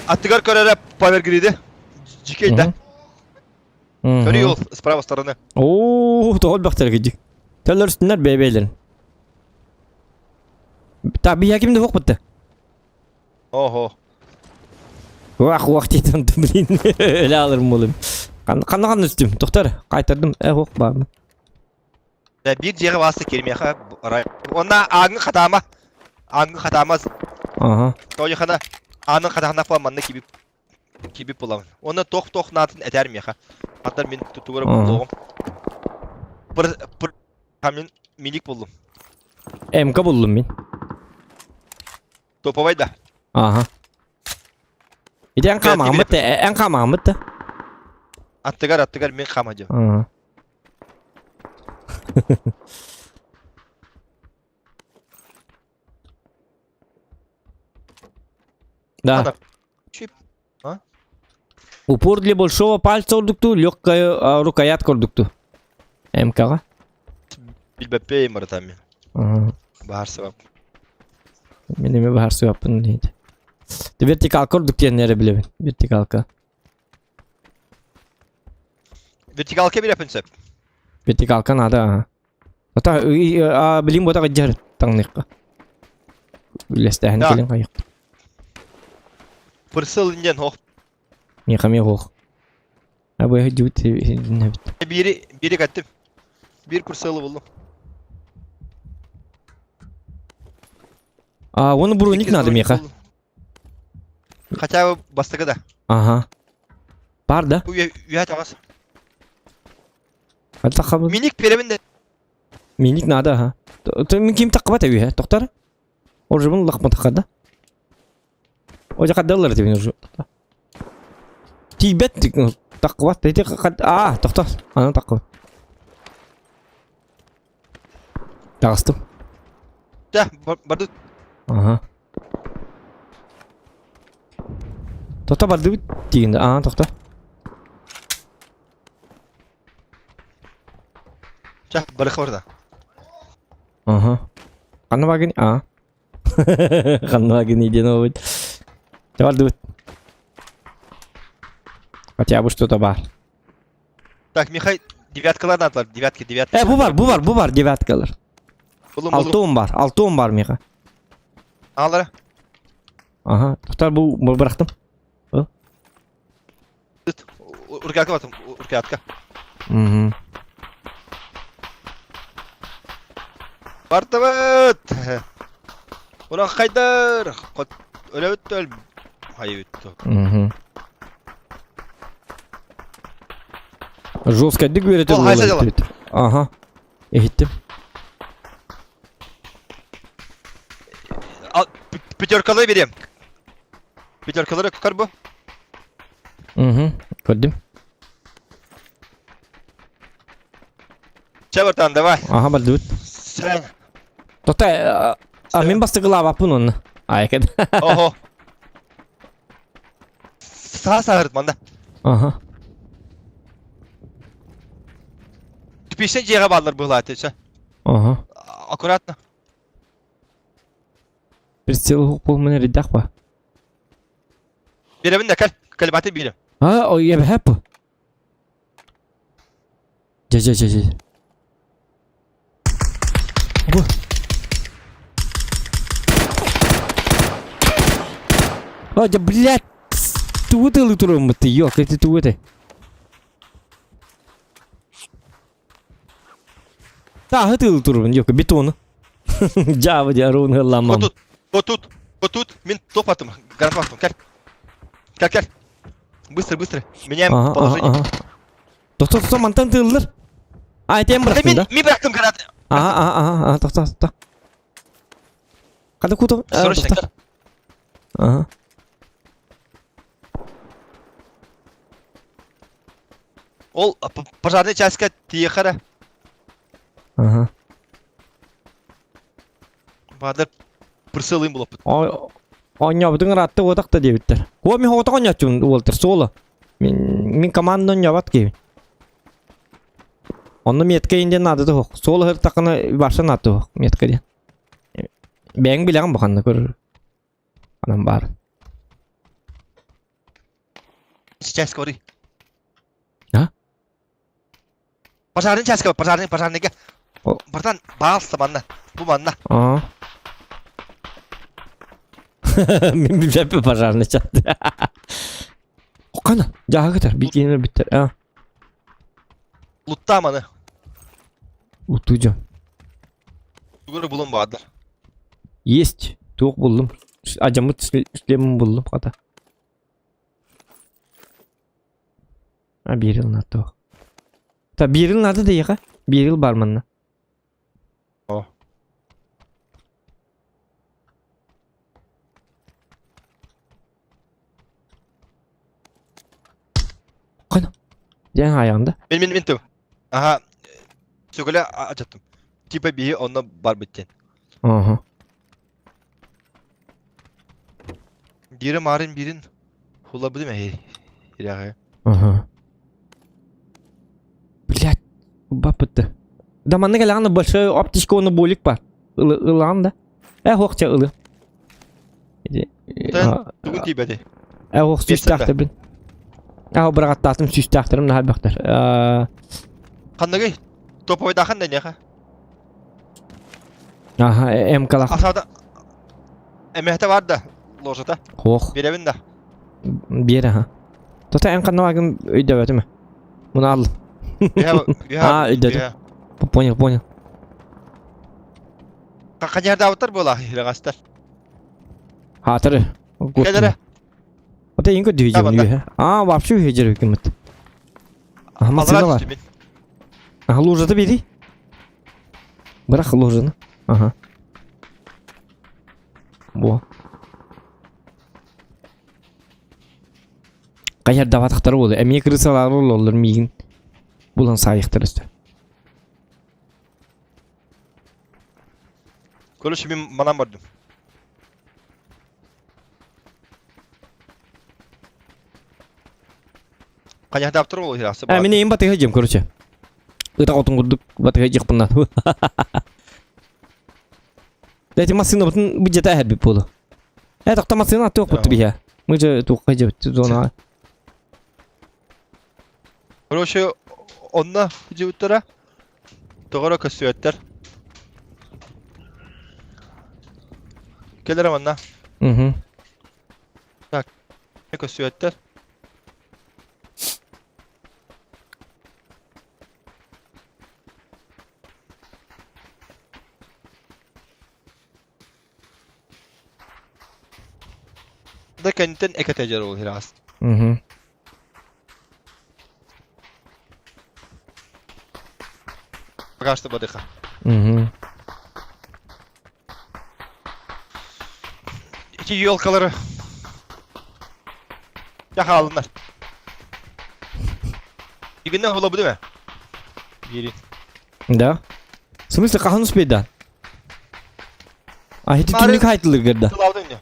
Аттыгар көрөрө повергриди. Дикей да. Көрүй ол с правой стороны. Оо, тоҕо элбэхтэр кидик. Төлөрсүннэр бэйбэйлэрин. Та биһа ким да хуохпутта. Ого. Уах уах диэтим блин. Өлө алырым болым. Ханна ханна үстүм. Тоқтар, қайтардым. Э, хуох баармын. Да биир дьиэҕэ баасты киирмиэхэ рай. Уонна ааҥҥы хатаама. Ааҥҥы хатаама. Ага. Тоойхана аанын хатаһына фа манна киби киби буламын. Уонна тох-тох наатын этээр миэхэ. Аттар мин тутугара буллуҕум. Пыр пыр мин миник буллум. МК буллум мин. Топовай да. Ага. Ити эн хаамааммыт да, эн хаамааммыт да. Аттыгар аттыгар мин хаама дием. Ага. Да. А? Упор для большого пальца ордукту, легкая рукоятка ордукту. МК-ға. Билбэппей маратам мен. Баһар сыбап. Мен эме баһар сыбаппын дейді. Вертикалка ордук диэн эрэ билэбин. Вертикалка. Вертикалка билэпин сөп. Вертикалка надо, ага. Ата билим бота кыдьар таҥныхха. Үллэстээһин кэлин хайык. Пырсыл инден хох. Миэхэ эмиэ хох. Абы дьүт эбит. Бири бири каттым. Бир пырсылы булдум. А, оны броник надо миэхэ. Хотя бы бастакы да. Ага. Бар да? Үйэ таҕас. Хабы. Миник перебин де. Миник надо, ага. Мин ким таққыбат әуе, тоқтар? Оржыбын лақматаққа да. О жаққа даллар деп уже. Тибет таққыбат, эти а, тоқтар. Ана таққыбат. Таҕыстым. Да, барды. Ага. Тоқта барды дегенде. А, тоқта. Ча, барыха барда. Ага. Ханна багын? А. Ханна багын иди новый. Барды. Хотя бы что-то бар. Так, Михай, девяткалар надо, девятки, девятки. Э, бу бар, бу бар, бу бар девяткалар. Булум, булум. Алтын бар, алтын бар миха. Алара. Ага, тоқтар бу бырахтым. Уркатка батым, уркатка. Угу. Бартыбыт! Уран хайдар! Өлөбүт өл. Хайыбыт. Угу. Жестко дик үөрэтэр Ол хайса дьала? Ага. Иһиттим. Пятеркалары берем. Пятеркалары көр бу. Угу. Көрдүм. Чэ бартан, давай. Ага, бардыбыт. Сен. Тота, а мен бастыгылаабаппын онно. Айкад. Ого. Саа саарыт манда. Ага. Типичный дьиэҕэ бааллар быһылааты, чэ. Ага. Аккуратно. Прицел буолман эрийдэх ба. Бирэбин да кэл. Кэлбаты бирэм. А, ой, я бэхэп. Дьэ, дьэ, дьэ, дьэ. Бу. О, да, блядь! Тугу тылы туруоммут, ёк, это тугу это? Тааһы тыылы турбун, ёк, бетону. Дьаабы дьэ, руун ылламмам. Вот тут, вот тут, вот тут, мин топ атым, гранат атым, кел. Кел, кел. Быстро, быстро. Меняем Ага, ага, положение. ага. Тохто, тохто, мантан тыыллар. А, это эн Да бырахтын мин, да? мин бырахтым гранат. Ага, ага, ага, ага, тохто, тохто. Хата кутум, Срочно, тохто. кел. Ага. Ол пожарный частька тиэхэ эрэ. Ага. Баадыр прысылыын булаппыт. Оонньообутуҥ ыраатта уотах да диэбиттэр. Уо мин оҕотох оонньооччубун уолтар суола. Мин мин команда оонньообот киһибин. Онно метка индиэн наадата суох. Суол ыһыртаххына барса наадата суох метка диэн. Бэйэҥ билэҕин бу ханна көр Анан баар. Сейчас говори. А? Пожарный часка, пожарный, пожарныйга. Братан, баалса манна. Бу манна. Аа. Мин билбэппин пожарный чат. Хана, дьааһы бикиэнэ бүттэр. А. Луттаа маны. Утуу дьон. Тугу булун баҕардар. Есть. Туох буллум. Адьаммыт шлемин буллум хата. А биир ыл туох. Та биир ыл наада диэхэ. Биир ыл бар манна. О. Қана. Дьэ айаҕында. Мин мин мин ту. Аха. Сүгүлэ ачаттым. Типа биһи онно барбыт диэн. Ага. Дире марын бирин хулабыдым эһи. Ирэҕэ. Ага. Блять, баппытты. Да манна кэлэҕин большой оптичка уонна болик бар. Ылаҕын да. Э, хуохча ылы. Тугун тиийбэти? Э, хуох сүүстээхтэрбин. Аа, быраҕаттаатым сүүстээхтэрим наһаа элбэхтэр. Ханныгый? Топовойдахан да неха? Аха, МКлах. Асада эмэһэтэ бар да ложата. Хуох. Биэрэбин да. Биэр аха. Тота эн ханна өйдөбөтүм. Муну ал. А, өйдөдүм. Понял, понял. Ханьярдаабыттар буола ирэҕэстэр. Хаатыры. Кэлэрэ. Ата иҥ көрдүү үһэ. А, вообще үһэ дьэрүкүммүт. Аха, массыына бар. Аха, лужата бери. Бырах лужаны. Аха. Бу. Хайардабатахтара буолуо. Эмиэ крысалаары олороллор миигин булан саайыахтара өстө. Короче, мин манан бардым. Хайахтаабтар ол иһирахсы Э, мин эйим батыһа дьиэм, короче. Ыта хотун курдук батыһа дьиэхпин Эти массыынабытын быдьата эһэрбит буолу. Э, тохто массыына аттыах бутtu биһэ. Мы же туохха дьэбит зона. Короче, онно дьыбыттара тоҕоро көссүөттэр. Кэлэр манна. Угу. Так, көссүөттэр. Да кэнниттэн экэтэ ол хираас. Угу. Пока что бадыха. Угу. Ити елкалары Яхаалыннар. Игиннен холобу değil mi? Бири. Да. В смысле, хаһан успейда? А ити түннүк хайтылыр да. Тылалды ини.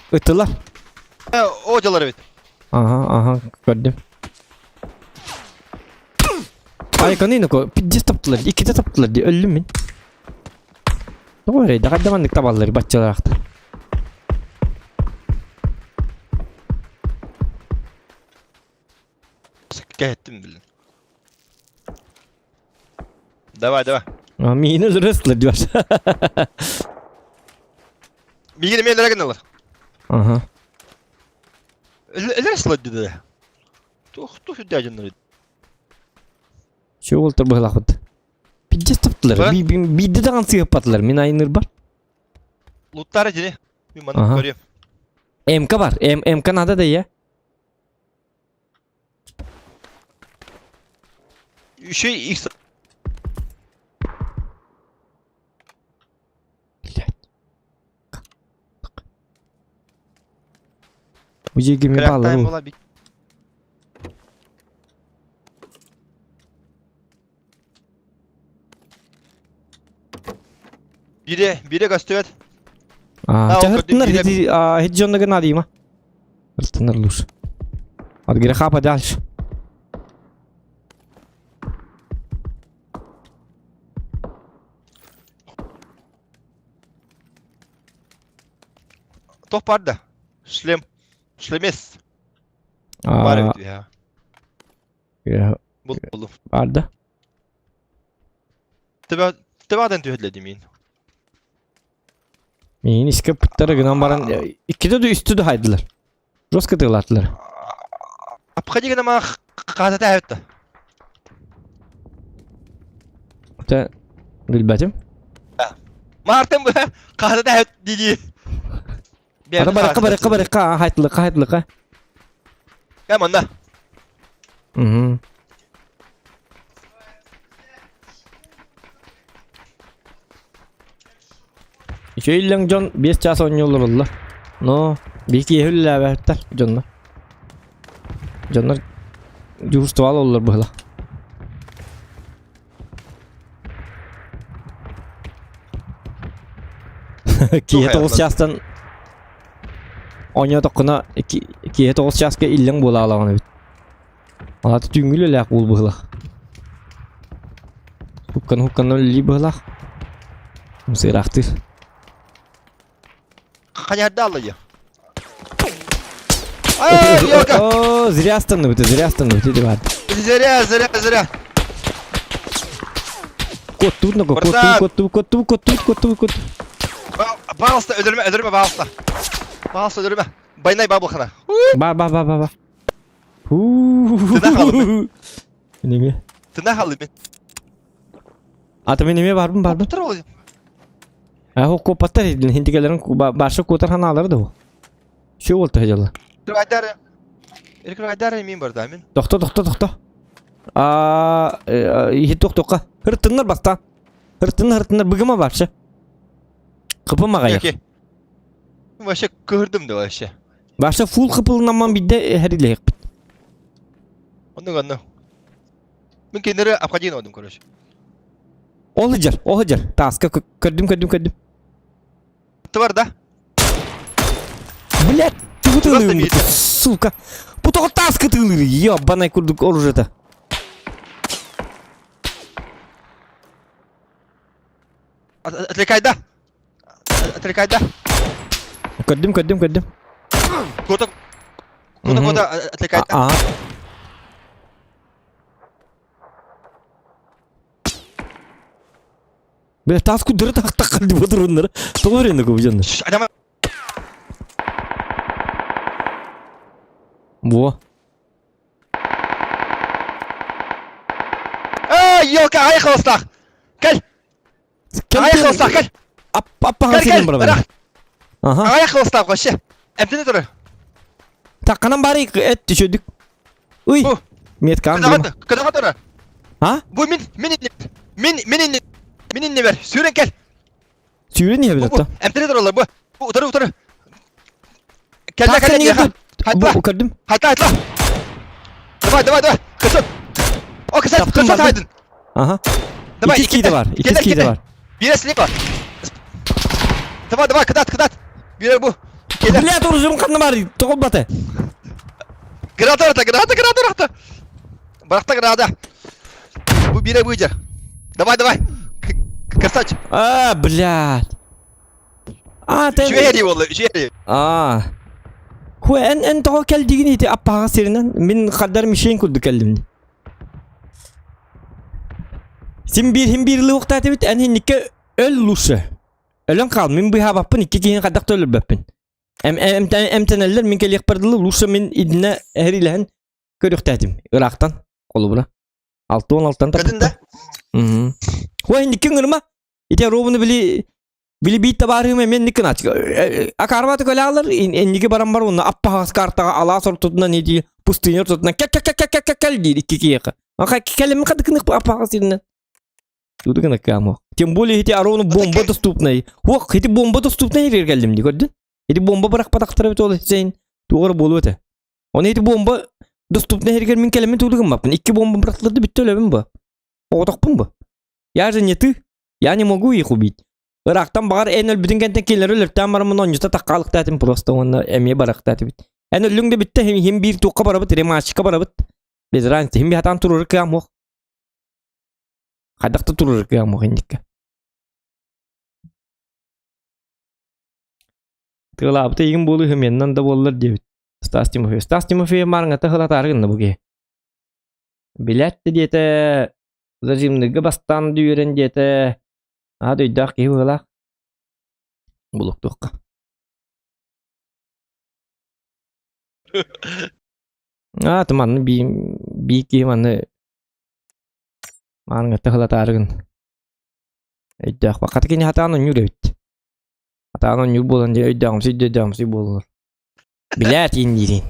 Ыттылар. О дьалар эбит. Ага, ага, көрдүм. Ай, каныйны пиздец таптылар, иккитэ таптылар ди, өллүм мин. Тоҕо эрэй, даҕайда маннык табаллар баччалаахтар. Кэһэттим билин. Давай, давай. А, миини өлөрөстүлэр диbar. Миигин эмиэ өлөрө гыналар. Ага. Өлөр сылдьыды. Туох туох үрдэ дьоннор. Чё уолтар быһылаахпыт. Пиздец таптылар. Биирдэ даҕан сыыппатылар. Мин айынырбар. Луттара дьини. Мин манна көрүөм. МК бар. М МК надо да я. Еще X. Блядь. Бу дьиэгэ ми баалар була Бире, бире көстүбэт. Аа, чаһыртыннар хити хит дьонно гына дима. Хыртыннар лучше. От греха подальше. Туох баар да? Шлем. Шлемес. Баар эбит үһэ. Буллум. Баар да? Төбө төбөҕүтэн түһүллэ миин. Миин искэ пыттары гынан баран иккитэ да үстү да хайдылар. Жестко тыылаатылар. Обходи гына хаатата эбит Те билбэтим. Мартын бу хаатата эбит дии. Ата барыкка барыкка барыкка хайтылыкка хайтылыкка. Кэм онно. Угу. Үчүгэй иллэҥ дьон 5 чаас оонньууллар оллор. Но биир киэһэ үлэлээбэттэр дьоннор. Дьоннор дьуһуурстубаҕа оллор быһыла. Киэһэ 9 чаастан оонньоотоххуна киэһэ 9 чааска иллэҥ буола алаҕын эбит. Аата түүҥҥү үлэлээх уол быһыылаах. Хуккан хукканан үлэлии быһыылаах. Сыыраахтыыр. Хайарда аллайа. О, зря остановил, зря остановил, иди ладно. Зря, зря, зря. Кот тут, нога, кот тут, кот тут, кот тут, кот тут, кот тут, кот. Пожалуйста, өлөрмө, өлөрмө, пожалуйста. Пожалуйста, өлөрмө. Байнай бабылхана. Ба, ба, ба, ба, ба. Тына халымын. Неме? Тына халымын. Ата мен неме барбын барбын. Коппаттар ол. А хо коппаттар хинтигелерин башы котар ханаалары да бу. Шө болду хажала. Айдар. Эркер Айдар мин бар да мин. Тохто тохто тохто. А ихи тохтока. Хыртыннар баста. Хыртыннар хыртыннар быгыма баршы. Кыпымагай. Вообще кыһырдым да вообще. Баша фул кыпылынаман бидде хэрилэхпит. Оннук онну. Мин кинилэри обходин одум короче. Ол ыдьар, ол ыдьар. Тааска көрдүм, көрдүм, көрдүм. Бар да? Блядь, тугу тыылыырын сука. Бу тоҕо тааска тыылыыр, ебаный курдук оружиета. Отвлекай да. Отвлекай да. Көрдүм, көрдүм, көрдүм. Куда? Куда, куда? Отвлекай да. Бля, таас кудыры тахтак деп отырыңдар. Тоҕо өренді көп жоннор. Адама. Во. Эй, елка, ай холостах. Кел. Ай холостах, кел. Аппаға Кел, сенен кел. барабын. Бірақ. Аха. Ай холостах вообще. Әмтені тұры. Таққанан бары эт түшөдүк. Уй. Бу. Меткам. Кыдаға кыдаға тұры. А? Бу мин мин мин мин мин инне бер. Сүүрэн кел. Сүүрэн иһэ Бу билетта. Әмтені тұрылар бу. Бу утары утары. Кел кел кел. Хайтла. Бу көрдүм. Хайтла хайтла. Давай давай давай. Кысыт. О кысыт Таптым, кысыт бардым. хайдын. Аха. Давай. Икки кииде бар. Икки кииде бар. Бире слева. Давай давай кыдат кыдат. Бире бу. Келер. Блядь, оружием ханна бар. Тоҕолбаты. Граната орта граната граната орта. Барахта граната. Бу бире бу жер. Давай давай. Красавчик. А, блядь. А, ты... Үчүгэй болду, үчүгэй. А. Хуэ, эн эн тоҕо кэлдигин ити аппаҕа сиринэн мин хаддар мишень курдук кэллим. Син биир хин биир лыуктаатыбыт эн хинникке өл лучше. Өлөн хаал мин быһаабаппын икки киһини хайдах да өлөрбөппүн. Эмтэнэллэр мин кэлиэхпэр дылы лучше мин идинэ эһэрилэһэн көрүөхтээтим ыраахтан холобура. 66 Кэтин да? Мм. Хуа инникки ыҥырма. Ити ровно били били биир табаарыым эмиэ инник гынааччы. Акаарбаты көлөалар инники баран бар уонна аппаһаас картаҕа алаас ортотунан ити пустыня ортотунан кэл кэл кэл кэл кэл кэл диир икки киһиэхэ. Аха кэлэммин хадыкынык аппаһаас сиринэн. Туду гына кыамох. Тем более ити арону бомба доступный. Ох, ити бомба доступный ирер келдим ди көрдүн. Ити бомба бырахпатахтара бит ол сен тугар болу этэ. Оны ити бомба доступный иргер мин келемин туду гыммаппын. Икки бомба бырахтыларды бүтті өлөбүн бу. Оҕотохпун бу. Я же не ты. Я не могу их убить. Ырахтан бағар эн өлбүтүн кэнтэн кинилэр өлөртөөн бараммын онньута таккаалыктаатым просто уонна эмиэ барахтаатыбыт. Эн өллүҥ да бүтте хим биир туохха барабыт ремашка барабыт. Без разницы хим хатаан турар кыам уох. Хайдах да турар кыам уох инникке. Тыалаабыта игин буолу хымианнан да буоллар диэбит. Стас Тимофеев. Стас Тимофеев маарыҥата хылатаары гынна бу киһи. Билээт да диэтэ зажимныга бастаан да үөрэн диэтэ Аа өйдөөх киһи быһыылаах. Булуктуохха. Аа, ты манны би би киһи манны мааныҥҥа хылатаарыгын. Өйдөөх. Хата кини хатаан онньуур эбит. Хатаан онньуур буолан дьэ өйдөөҕүмсүй да өйдөөҕүмсүй буоллар. Билээт иин диирин.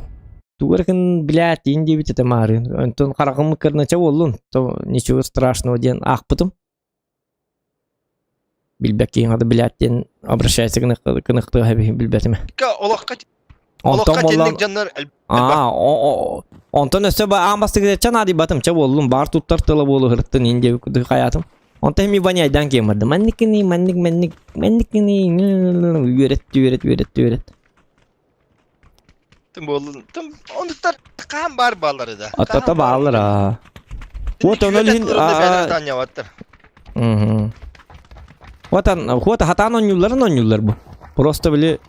Тугу эрэ гын билээт иин диэбит этэ маарыын. Онтон хараҕым кырнача буоллун. То ничего страшного диэн аахпытым. Билбэт киһи хата билээт диэн обращайся гыныхтыга билбэтим. Олоххо Онтон олоххо буоллан тинник дьоннор элбэх. Аа, онтон өссө аан бастакы наадыйбатым, чэ буоллум, баар туттар тыла буолу ырыттын ин диэбит курдук хайаатым. Онтон эми Ваня киэн бардым. Манникини, манник, манник, манникини, үөрэт, үөрэт, үөрэт, үөрэт. Тым буоллун. Тым онуттар хаан баар бааллар да. Аттата бааллар аа. Вот он олин Мгм. Вот он, вот хатаан онньуулларын онньууллар бу. Просто били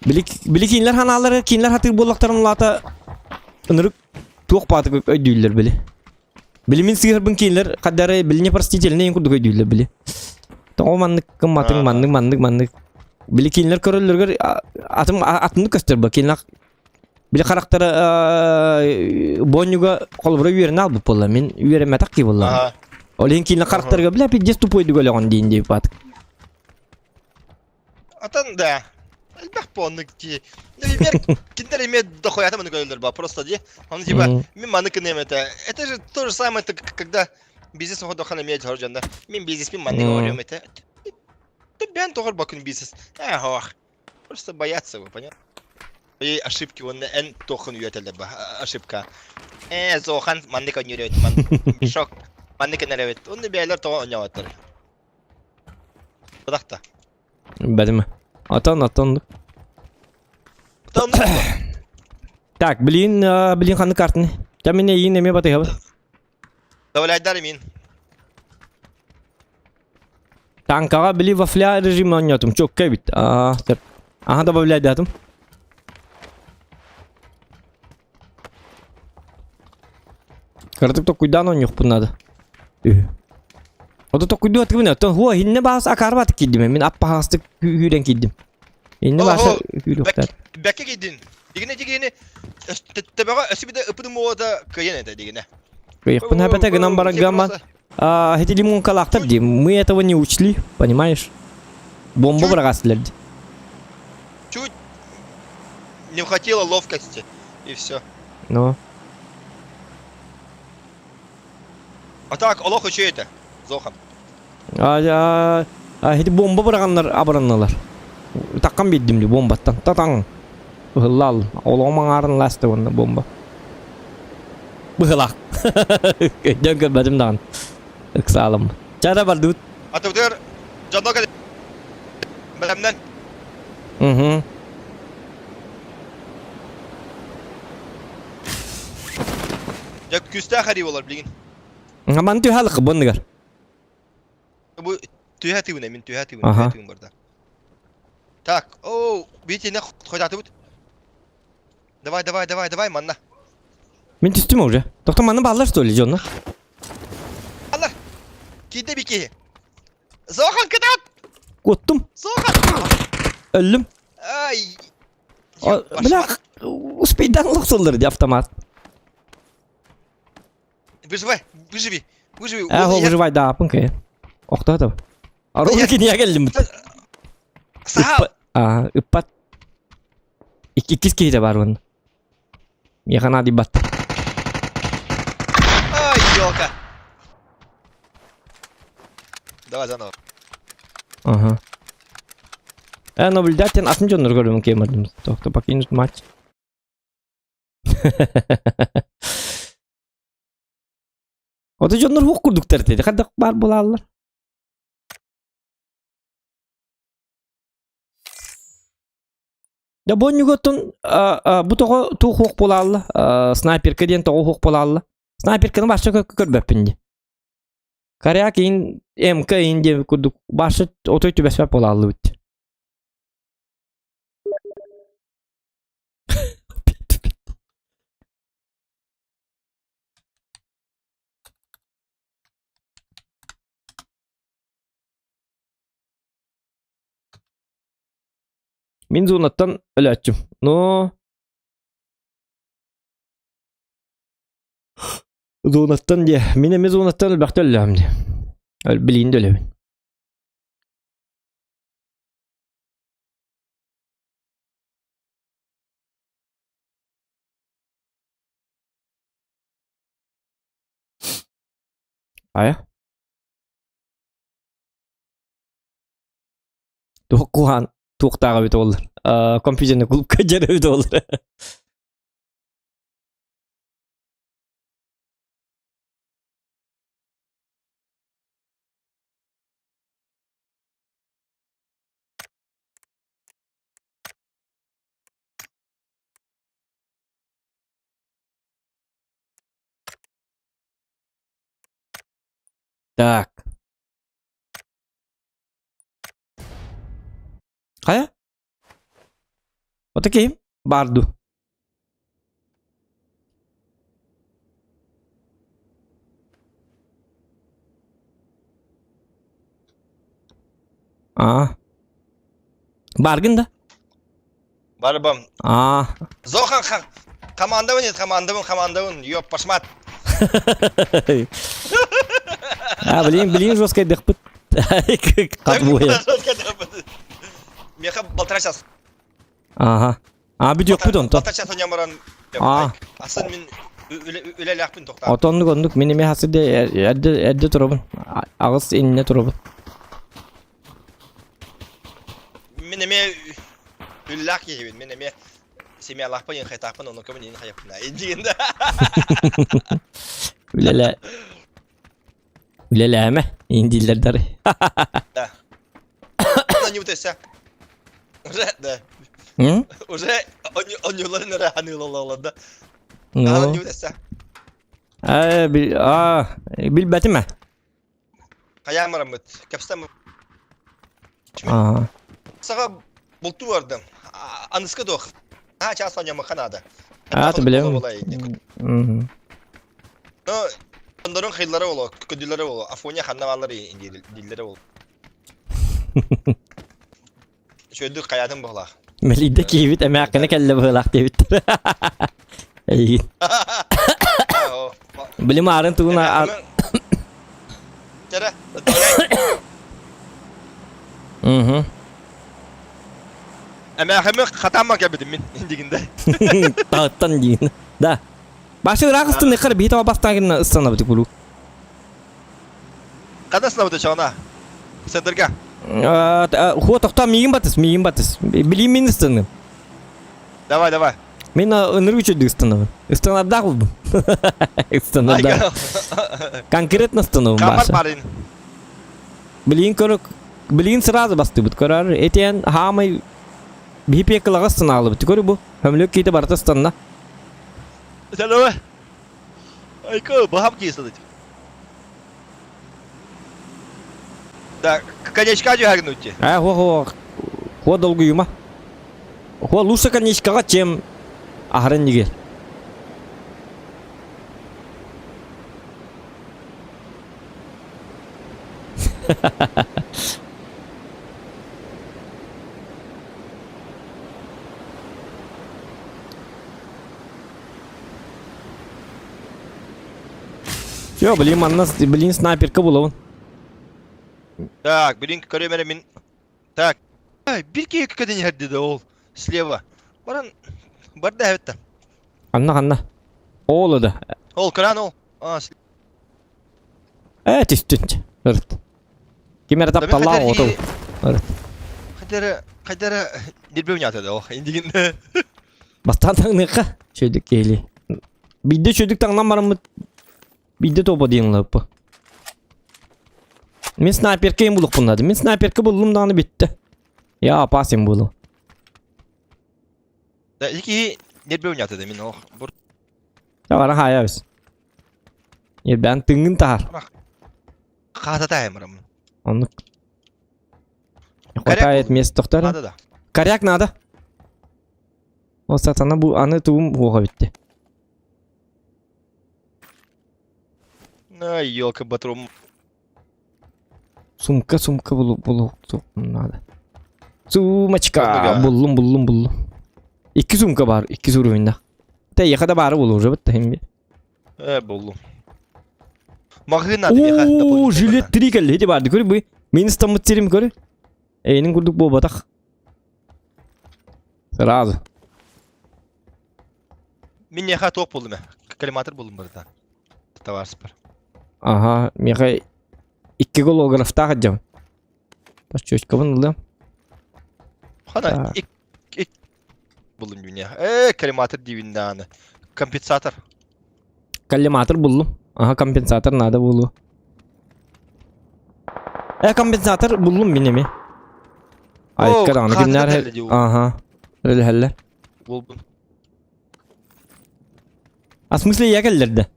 били били кинилэр ханаалары кинилэр хатыыр буоллахтарын улаата ынырык туох баатык өйдүүллэр били. Били мин сыыһарбын кинилэр хаддары били непростительный курдук өйдүүллэр били. Тоҕо маннык кымматыҥ маннык маннык маннык. Били кинилэр көрөллөргөр атым атыннык көстөр ба кинилэр били харахтара бонньуга холобура үөрэнэ албыт буолла мин үөрэммэтэх кии буолла. Ол иһин кинилэр харахтарыгар бля пиздец тупойдук өлөҕүн диин диэбит баатык. Атын да. Элбэх буоннук дии. Например, кинилэр эмиэ дохуята маны көрөллөр ба просто дии. Он типа мин маны кыныам это. Это же то же самое, когда бизнес оходохан эмиэ дьор дьоннор. Мин бизнес мин маннык оҥоруом этэ. Ты бэн тоҕор бакын бизнес. Э, хоох. Просто боятся вы, понятно? И ошибки он эн тохун үөтэлэр ба ошибка. Э, зохан маннык өнүрөт ман. Шок. Маннык энеребит. Онну бээлер тоҕо онньоҕоттор. Быдахта. Бэлиме. Атан атан. Атан. Так, блин, блин ханны картаны. Та мен эйин эме батыһабын. Давляйдар мин. Танкаҕа били вафля режим оонньоотум. Чокка эбит. Аа, сөп. Аха добавляйдатым. Кыратык токуйдаан оонньуохпун наада. Үһү. Ото токуйдуу атыгын оттон хуа хинне баас акаарбатык киирдим мин аппаһаастык күүрэн киирдим. Инне бааса күүрүөхтэр. Бэккэ киирдин. Дигине дигине төбөҕө өссө биде ыпыт муода кыйан этэ дигине. Кыйыппын хапата гынан баран гамма. А, эти лимонкалаахтар дии. Мы этого не учли, понимаешь? Бомба быраҕаастылар дии. Чуть не хватило ловкости, и все. Ну. А так, олох үчүгэй этэ. Зохан. А, а, а, ити бомба быраҕаннар абыранналар. Таккан биэрдим дии бомбаттан. Татаң. Ыһыллаал. Олоҕум аҥаарын ласта уонна бомба. Быһылаах. Өйдөөн көрбөтүм даҕаны. Ыксаалым. Чара бардыбыт. Атыбытыгар дьонно кэл бэлэмнэн. Угу. Дьэ күүстээх эрии болар билигин. Маны түһэ алыкы бонныгар. Бу түһэ тыыбын мин түһэ тыыбын түһэ тыыбын барда. Так, оу, видите, хойдатыбыт. Давай, давай, давай, давай, манна. Мин түстүм уже. Тоқта манна бааллар что ли, дьонно? Аллар. Киирдэ бики. Зохан кытаат! Куоттум. Зохан! Өллүм. Ай. Бля, успейдан лохсуллар ди автомат. Выживай, выживи, выживи. Э, выживай, да, пынкай. Охтоотов. Ару киниге келдим. Сахал. А, ыппат. Иккис киһитэ бар уонна. Миэхэ наадыйбат. Ай, елка. Давай заново. Ага. Э, наблюдатель атын дьоннор көрүм кемердим. Тохто покинуть матч. Ото дьоннор хук курдуктар dedi. Хадак бар булаллар. Да бонньуготтун бу тоҕо туох хуох буолаалла снайперка диэн тоҕо хуох буолаалла снайперканы баша көрбөппүн дии Коряк иин МК иин диэн курдук баша отой түбэспэт буолааллыбыт Мин зонаттан өлөөччүм. Но зонаттан диэ. Мин эмиэ зонаттан элбэхтэ өллөҕүм диэ. Билигин да өлөбүн. Айа. Туох куһаан туохтааҕа эбит буоллар. Компьютерный клубка дьэр эбит буоллар. Так. Хайа? Ото киһим баар дуу? Аа. Бааргын да? Барбам. Аа. Зохан хан. Командабын нет, командабын, командабын. Ёп, пошмат. А, блин, блин, жесткий дыхпыт. Катбуя. Меха полтора час. Ага. А, бүтүөхпүт онтон. Полтора час оньоморон. Аа. Асын мин үлэлээхпин тохтаа. Отоннук оннук мин эмиэ хасыде эрдэ эрдэ турабын. Аҕыс иннэ турабын. Мин эмиэ үлэлээх киһибин. Мин эмиэ семьялаахпын, инхайтаахпын, оннукабын иин хайаппын. Индигинде. Үлэлэ Үлэлээмэ индииллэр дары. Да. Не утайся. Уже, да. Уже онньуларын эрэ ханыылалалар да. Ну. Не утайся. Аа, билбэтим ээ. Хайаан бараммыт. Кэпсэм. Аа. Саҕа бултуу бардым. Аныска дуох. Аа, чаас оонньоммукка наада. Аа, билэм. Ну, ондорун хыйлары боло, көдүлөрө боло, Афоня ханна баалар дииллэрэ бол. Үчүгэйдик хайаатын быһылаах. Мэлийдэ киһибит эмээххинэ кэллэ быһылаах диэбиттэр. Эйигин. Билим аарын тугун Чара. Мгм. Эмээхими хатаама кэлбитим мин индигинде. Таһыттан диин. Да. Башы ыраах ыстыныххар биһи таба бастаан ыстанабыт куруук. Ханна ыстанабыт чоҕуна? Центрга. Хуо тохтоо миигин батыс, миигин батыс. Билиим мин ыстанным. Давай, давай. Мин ынырык үчүгдүк ыстанабын. Ыстанардаах булдум. Ыстанардаах. Конкретно ыстанабын Камар Баша. парень. Билигин көрө билигин сразу бастыбыт көрөр. Этиэн хаамай биһи пекалаҕа ыстанаалыбыт. Көрү бу. Хөмлөк киитэ барыта ыстанна. Сәлеме. Айка, баһам киесадыть. Да, коньячка дьүһэгин А, хо хо хо долгуйума. Хо лучше коньячкаҕа, чем аһарын нигер. Все, блин, манна, блин, снайперка булабын. Так, блин, көрүм эрэ мин. Так. Ай, бир киһи көтөн иһэрди да ол. Слева. Баран барда эбит Ханна, ханна? Ол да. Ол кран ол. А, Э, түстүн. Ырыт. Ким эрэ тапталлаах оҕото. Ырыт. Хайдара, хайдара нирбе унята да ол. Индигин. Бастаан таҥныахха. Чөйдүк киһили. Биирдэ чөйдүк таҥнан бараммыт. Биирдэ топа диэн лаппы. Мин снайперка им булукпун надо. Мин снайперка буллум даҕаны бүттэ. Я опасен буолу. Да, ики нирбе унята да мин ох. Бур. Бара хаайабыз. Ербән тыҥын таһар. Хаата таһаймырым. Оннук. Не хватает места тохтор. Надо да. Коряк надо. Ол сатана бу аны тугум буоха битти. На, елка батрум. Сумка, сумка булу булу надо. Сумочка. Буллум, буллум, буллум. Икки сумка бар, икки уровеньда. Та яха да бары булу уже битти химби. Э, буллум. Маҕаһыын надо миэхэ. Оо, жилет 3 кэлли ити барды көр бу. Мин ыстаммыт сирим көр. Эйинин курдук буолбатах. Сразу. Мин миэхэ туох буллум э? Коллиматор буллум барыта. Товарспар. Ага, миэхэ икки голографтаах дьон. Точечкабын ылыам. Хана, ик, ик буллум дьүнэ. Э, коллиматор диибин даҕаны. Компенсатор. Коллиматор буллум. Ага, компенсатор надо булу. Э, компенсатор буллум мин эми. Айыкка даҕаны күннэр. Ага. Өлөһөллөр. Булбун. А в смысле я кэллэрдэ?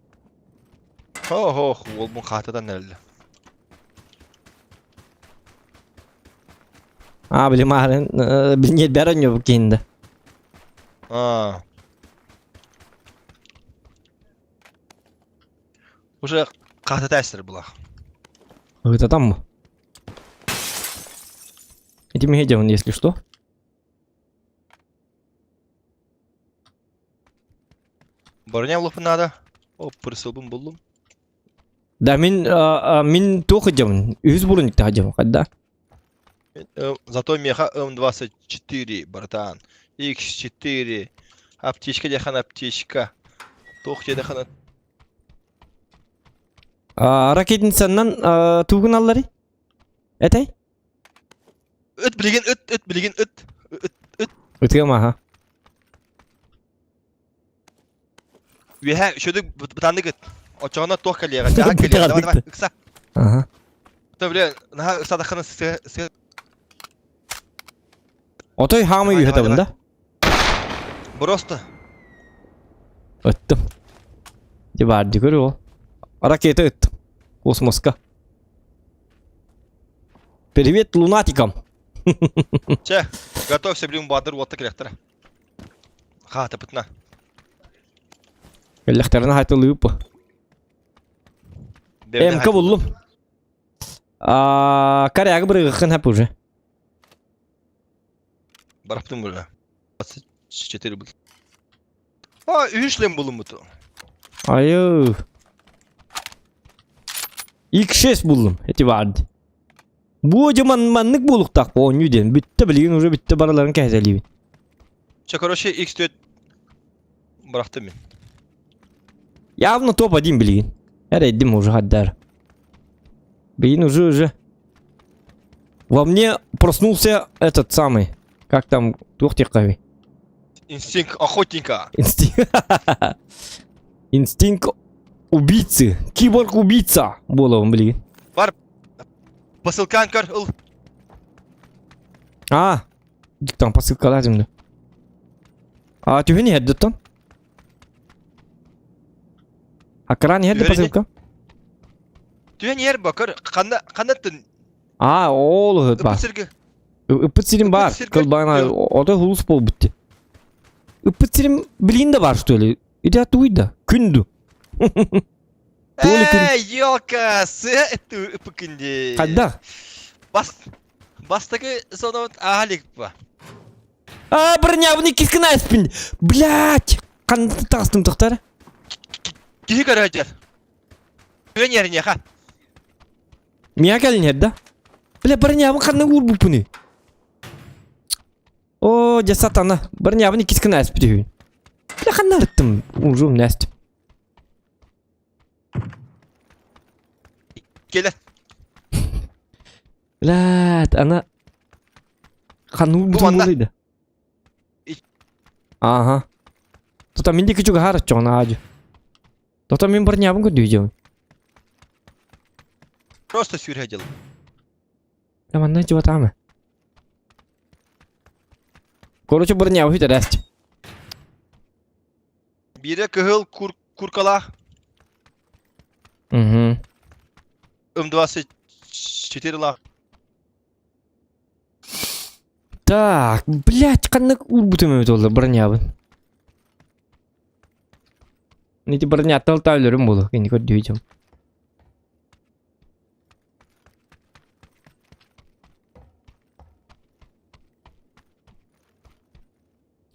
Хо-хо, уолбун хаататан эрэллэ. А, били маарын, билнет бәрін yok кейінде. А. Уже хаатата эстер булах. Это там. Эти он, если что. Броня булуохпун наада. О, прысылбын буллум. Да, мин, мин туох идемин, үһүс буруннуктаах идемин, хайда? Зато меха М24, братан. X4. Аптечка дехан аптечка. Туох дехан Ракетницаннан тугун аллари? Этэй? Ыт билигин ыт, ыт билигин ыт. Ыт, ыт. Ытыам аха. Үөһэ үчүгэй бытааннык ыт. Оччоҕуна туох кэлиэҕэ? Дьаһак кэлиэҕэ. Давай, давай, ыкса. Аха. То, бля, наһаа ыксаатаххына сыа сыа Отой хаамай Давай, үөһэ давай, табын да? Просто. Ыттым. Дьэ баар дии көрү ол. Ракета ыттым. Космоска. Привет лунатикам. Чэ, готовься, блин, баадыр уотта кэлэхтэрэ. Хаатапытына. Кэллэхтэринэ хайтылыып. МК буллум. А, коряга бырыгыккын хап уже. Бараптым бля. 24 был. А, үһүс шлем булуммут. Айы. X6 буллум. Эти барды. Бу дьыман маннык буолуктаах оонньуу диэн. Бүттэ билигин уже бүттэ барыларын кэһэтэлиибин. Чэ, короче, X4 бырахтым мин. Явно топ-1 билигин. Эрэйдим уже хаддар. Билигин уже уже. Во мне проснулся этот самый. Как там, туох диэххэ Инстинкт охотника. Инстинкт. Инстинкт убийцы. Киборг-убийца буолабын билигин. Бар. Посылкаан көр ыл. А, там посылкалар димде. А түһүн иһэрдиттэн? Акран иһэрди посылка? Түһэн иһэр бакыр ханна ханнаттын А, ол ыһыт бар. Ыппыт сирим бар. Кылбаана ото хулус буолбут. Ыппыт сирим билин да бар что ли? Ити туй да. Күнду. Ээ, елка, сыа ыппыккын Хайдах? Бас бастакы сонобут ааһа А, бронябын иккискин айспын. Блять! Ханна таҕыстым тохтар? Киһи көрөөчөр. Күөн иһэр Миэхэ кэлин иһэр да? Бля, бронябын ханна уурбуппунуй? О, дьэ сатана. Бронябын иккис гына ааспыт үһү. Бля, ханна арыттым? Ужум нэстим. Кэлэ. Блядь, ана ханна уурбутум буолуй да? Ага. Тута мин диэки чугаһаар оччоҕуна аадьы. Тута мин бронябын көрдүү Просто сүүрэ дьыл. Да манна чугатаама. Короче, бронябы хүтэрээст. Биирэ кыһыл кур куркалаах. Угу. М24 лаах. Так, блядь, ханнык уурбутум эбит ол бронябын. Ити броняттан өлөрүм буолуо, кини көрдүүчүм.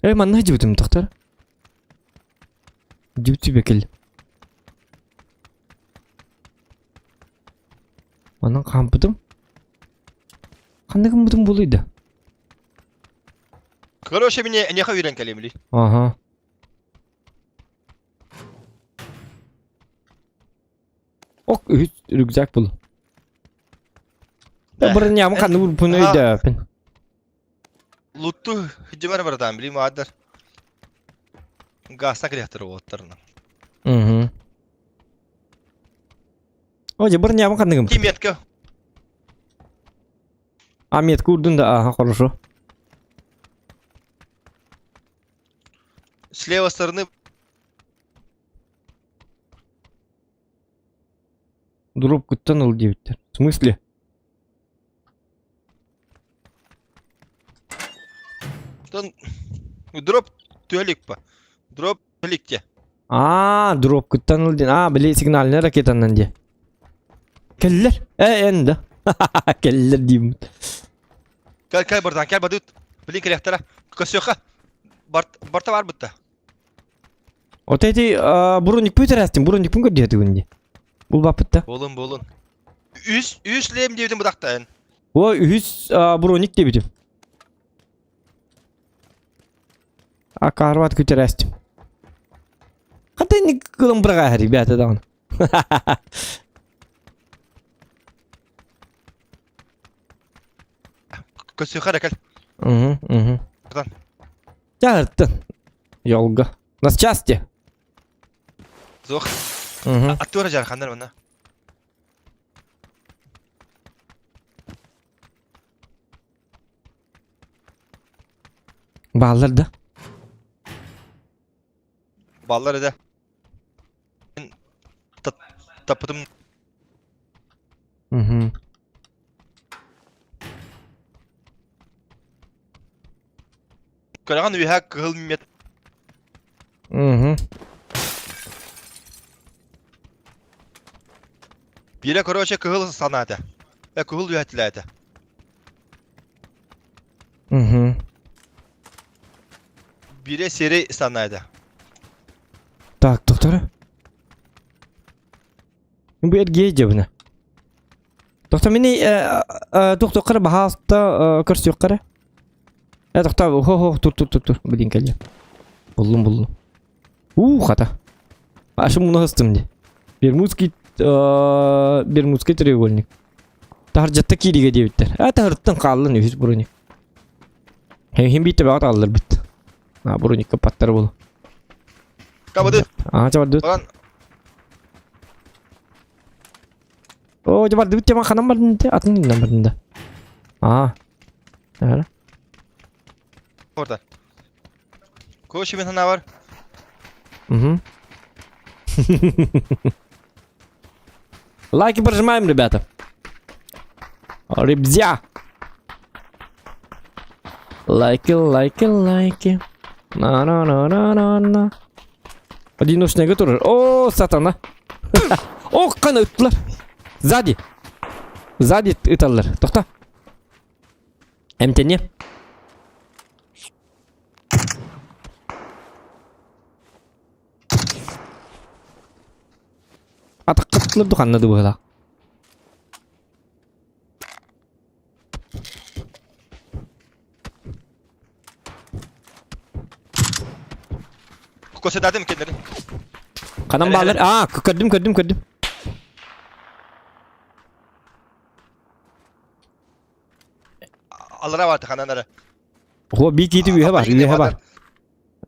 Э, манна дьибитим тохтор. Дьибити бекил. Манан хаампытым. Ханна гыммытым буолуй да? Короче, мне неха үйрен кэлемли. Ага. Ок, үһүс рюкзак был. Да броням ханна урпун өйдөпүн. Лутту хидимар братан, билим адар. Гасна кэлэхтэр уоттарына. Угу. О, дьэ броням ханныгым. Ти метка. А метка урдун да, ага, хорошо. С левой стороны Дробкуттан ыл диэбиттэр. В смысле? Дроп түөлик па. Дроп түөликте. Аа, дробкуттан ыл диэн. Аа, били сигнальный ракетанан диэ. Кэллэр. Э, эн да. Кэллэр диибит. Кэл, кэл бартан, кэл бадыт. Блин, кэлэхтэрэ. Көсүөхэ. Барт, барта бар бытта. Вот эти броник пүтэрээстин, броникпун көрдүһэтигин дии. Булбаппыт да. Буолун, буолун. Үс, үс лем диэбитин бытахтайын. О, үһүс броник диэбитим. А карват күтэрээстим. Хата не кылым быраҕаа, ребята, даҕаны. Көсүөхэ эрэ кэл. Угу, угу. Чаһыртын. Йолга. На счастье. Зох. Угу. Аттура жархандар мына. Бааллар да. Баллар эде. Таппытым. Угу. Көрөҕүн үөһэ кыһыл мет. Угу. Биирэ короче кыһыл санаата. Э кыһыл үөһэтилээтэ. Угу. Биирэ серый санаата. Так, доктор. Бу эргиэ дьэбинэ. Тохто мини тохтоққара баһааста көрсүөххэрэ. Э тохто хо хо тур тур тур тур блин кэллим. Буллум буллум. У хата. Ашы муну хыстым ди. Бермудский Бермудский треугольник. Таһырдьатта кииригэ диэбиттэр. А таһырттан хааллын үһүс броник. Хим биитте баҕат аллар бит. А броникка паттар болу. Кабады. А чабардыбыт. Баран О, бардыбыт тема ханан бардын те атын иннан бардын да. А. Ара. Орда. Короче, мен хана бар. Угу. Лайки прожимаем, ребята. Ребзя. Лайки, лайки, лайки. На-на-на-на-на-на. Одиночный турар. О, сатана. О, қана ыттылар. Сзади. Сзади ыталлар. Тоқта. Эмтене. Атаххыттылар ду ханна ду быһылаах. Косетатым кеннерин. Ханан баалар? Аа, көрдүм, көрдүм, көрдүм. Аллара бар ханан ара. Хо би кити үһэ бар, үһэ бар.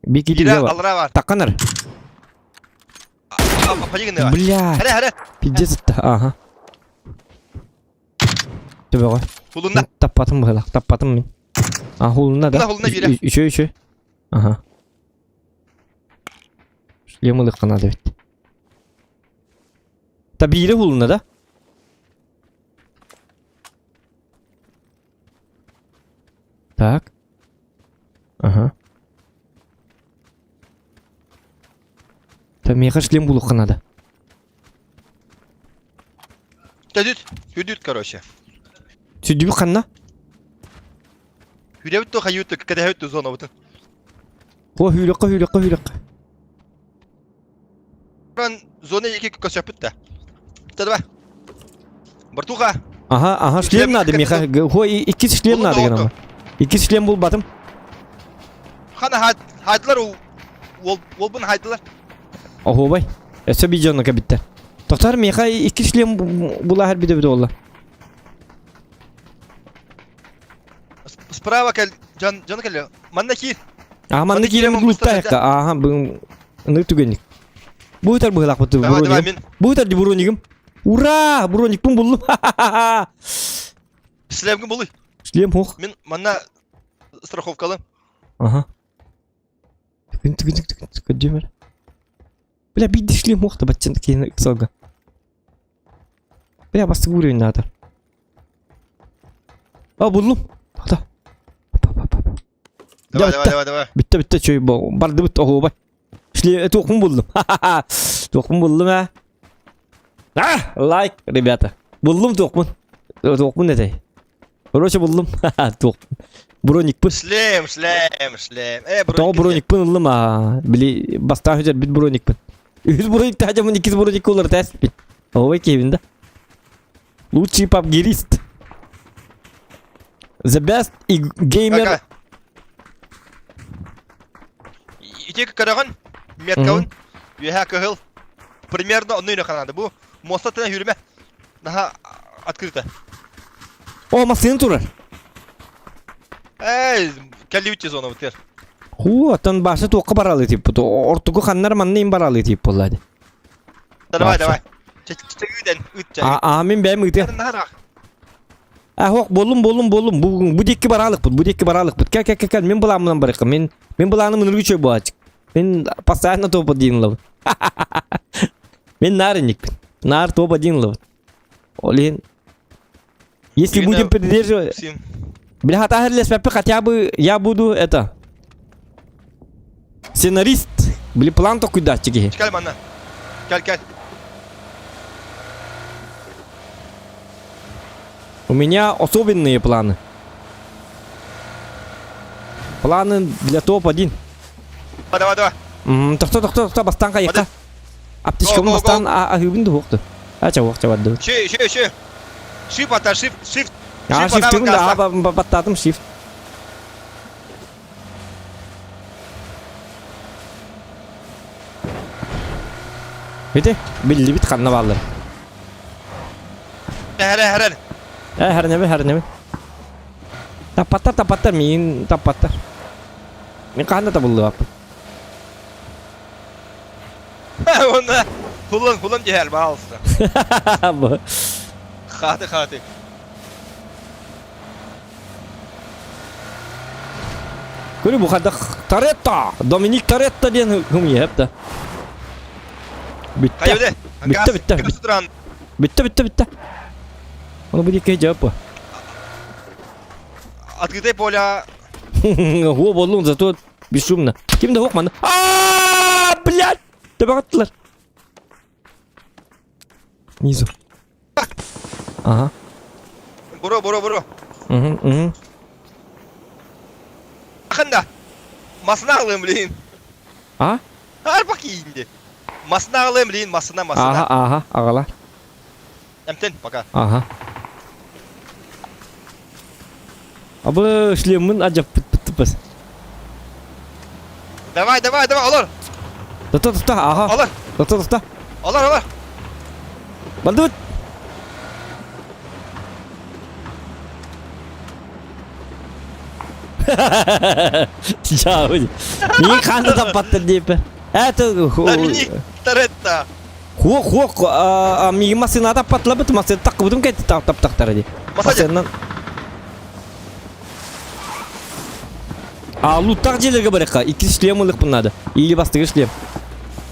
Би кити үһэ бар. Аллара бар. Такканар. Бля. Хара хара. Пиздец Ага. Төбөҕө. Хулунна. Таппатым быһылах, таппатым мин. А хулунна да. Хулунна биирэ. Үчү үчү. Ага. Шлем ылыхха надо бит. Та биирэ хулунна да? Так. Ага. Та миэхэ шлем булуохха надо. Төдүт, хүдүт, короче. Сүдүбүт ханна? Хүдэбит то хайют кэтэһэбит зонабытын. О, хүүреккэ, хүүреккэ, хүүреккэ. Ран зона екі көсөпүт да. Давай. Бартуха. Ага, ага, шлем надо, миэхэ. Хо, иккис шлем надо гынан. Иккис шлем булбатым. Хана хайдылар ол олбун хайдылар. Оһуобай. Өссө видеону кэбиттэ. Тохтор миэхэ иккис шлем булаһар биде буолла. Справа кел жан жан кел. Манна киир. А манна киирэн луттаайыкка. Ааха, бу ыныр түгэнник. Бу ытар быһылаахпыт бронигым. Бу ытар ди бронигым. Ура! Броникпын буллум. Шлемгин булуй. Шлем хох. Мин манна страховкалы. Ага. Түгін түгін түгін түгін түгін Бля, биир шлем хох да баччан киһини ыксалга. Бля, бастык уровень надо. А, буллум. Тоқта. Давай, давай, давай, давай. Бүтті, бүтті, чөй, барды бит, оһуобай. Шлем, туохпун буллум. Туохпун буллум, а. А, лайк, ребята. Буллум туохпун. Туохпун этэй. Короче, буллум. Туохпун. Броникпын. Шлем, шлем, шлем. Э, Тоҕо броникпын ыллым, а. Били, бастаан хүтэр бит броникпын. Үһүс броник таһдьамын иккис броник олар тээспит. Ой, кевин да. Лучший пабгерист. The best gamer. Ити көрөҕүн, меткабын, үөһэ кыһыл. Примерно онну үнө ханады. Бу моста тына хүрүмэ. Наха открыто. О, массыына турар. Эй, кэллибит зона бутер. Ху, оттон башы туохха баралы тип. Ортугу ханнар манна им баралы тип буолла. Давай, давай. Чеччегүүден ыт А, а мин бэйэм ыытыам. А, хоқ, боллум, боллум, боллум. Бу, бу диэки бараалыкпыт, бу диэки бараалыкпыт. Кэл, кэл, кэл, кэл, мин былааммынан барыахха. Мин, мин былааным ыныргы үчүгэй буолааччы. Мин постоянно топ-1 ылабын. Мин наар инникпин. Наар топ-1 ылабын. Ол иһин Если будем придерживать... Бля, хотя бы я буду это... Сценарист. Били план толкуйдааччы киһи. Кэл манна. Кэл, кэл. У меня особенные планы. Планы для топ-1. Давай, давай. Тохто, тохто, тохто, бастан хайыққа. Аптечкамын бастан аһыыбын дуһуохту. Ача уохча барды. Ши, ши, ши. Shift ата, shift, shift. А, shift да, баттатым shift. Бите, биллибит ханна бааллар. Хәрэ, хәрэ. Э, хәрнеме, хәрнеме. Таппаттар, таппаттар, миин таппаттар. Мин хаһан да табыллыбаппын. Онна хулан, хулан дьиһэр, пожалуйста. Хаты, хаты. Көрү бу хайдах Торетто! Доминик Торетто диэн хымыйа да. Бүттэ. Бүттэ, бүттэ. Бүттэ, бүттэ, бүттэ. Ону бу диэки жауап Открытое поле. О, боллуң, зато бесшумно. Ким да маны. А, блядь! Төбөҕө Снизу. Ага. Буро, буро, буро. Угу, угу. Ханда. Масына алым, блин. А? Арба киинди. Масына аҕалыам билигин, масына, масына. Ааһа, ааһа, аҕала. Эмтэн, пока. Ага. Абы шлеммин адьаппыт Давай, давай, давай, олор. Тута, тута, ага. Олор. Тута, тута. Олор, олор. Бардыбыт. Чао. Миигин хаан таппаттар диэппэ. Это Доминик Торетто. Хуох, хуох, миигин массыына таппатылар массыына таккыбытым кэти таптахтара дии. Массыынан А луттах дьиэлэргэ барыахха. Иккис шлем ылыахпын наада. Или бастакы шлем.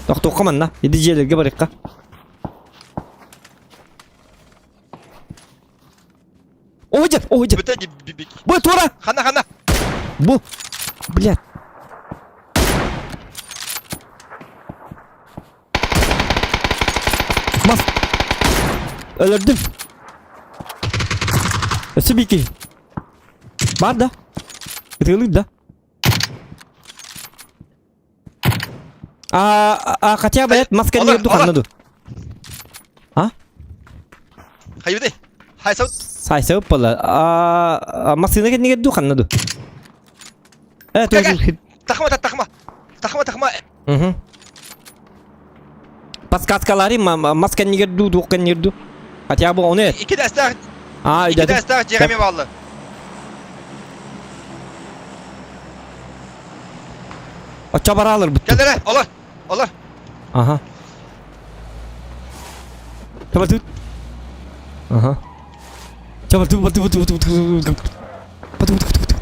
Тохтуохха манна. Иди дьиэлэргэ барыахха. Ой, ой, Бу тура! Хана, хана! Бу! Блядь. Мас. Өлөрдүм. Өссө биир киһи. Бар да. Ытыалыыр да. А, а хотя бы это маска не ханна ду. А? Хайбыты. Хайсау. Сайса ыппала. А массыына кэннигэр ду ханна ду. Э, тоже. Тахма, тахма. Тахма, тахма. Угу. Подсказкалары мас кэннигэр ду, дуох кэннигэр ду. Хотя бы он Икки дастаах. А, Икки дастаах дьиэҕэ бааллар. Оччо бараалар бутtu. Кэл эрэ, олор, олор. Ага. Чабар тут. Ага. Чабар тут, тут, тут, тут, тут, тут, тут, тут, тут.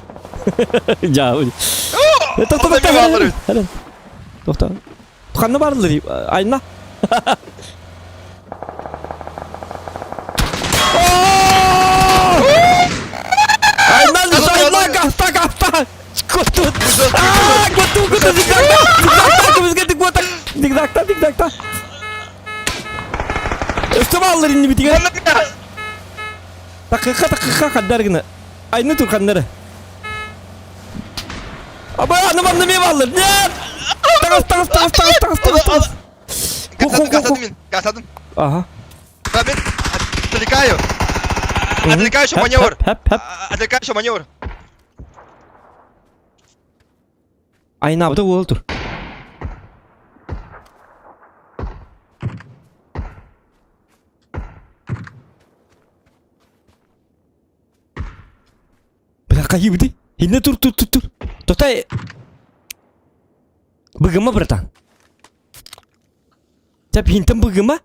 Дьаа. Тохто, тохто, тохто. Ханна бардылар айна. Айна, айна, каста, каста. Куту. Аа, куту, куту, зигзагта, зигзагта, көмүскэ куота. Зигзагта, зигзагта. Өстө бааллар инни битигэ. Такыка, такыка хаддар гына. Айны турханнары. Аба, аны манна мен бааллар. Нет! Тагас, тагас, тагас, тагас, тагас, тагас, тагас. Касадым, касадым мен, касадым. Ага. Да, мен отвлекаю. Отвлекающий маневр. Отвлекающий маневр. Айнаабыта уол тур. Бля, хайыбыты? Инне тур, тур, тур, тур. Тотай. Быгыма, братан. Тэп хинтен быгыма?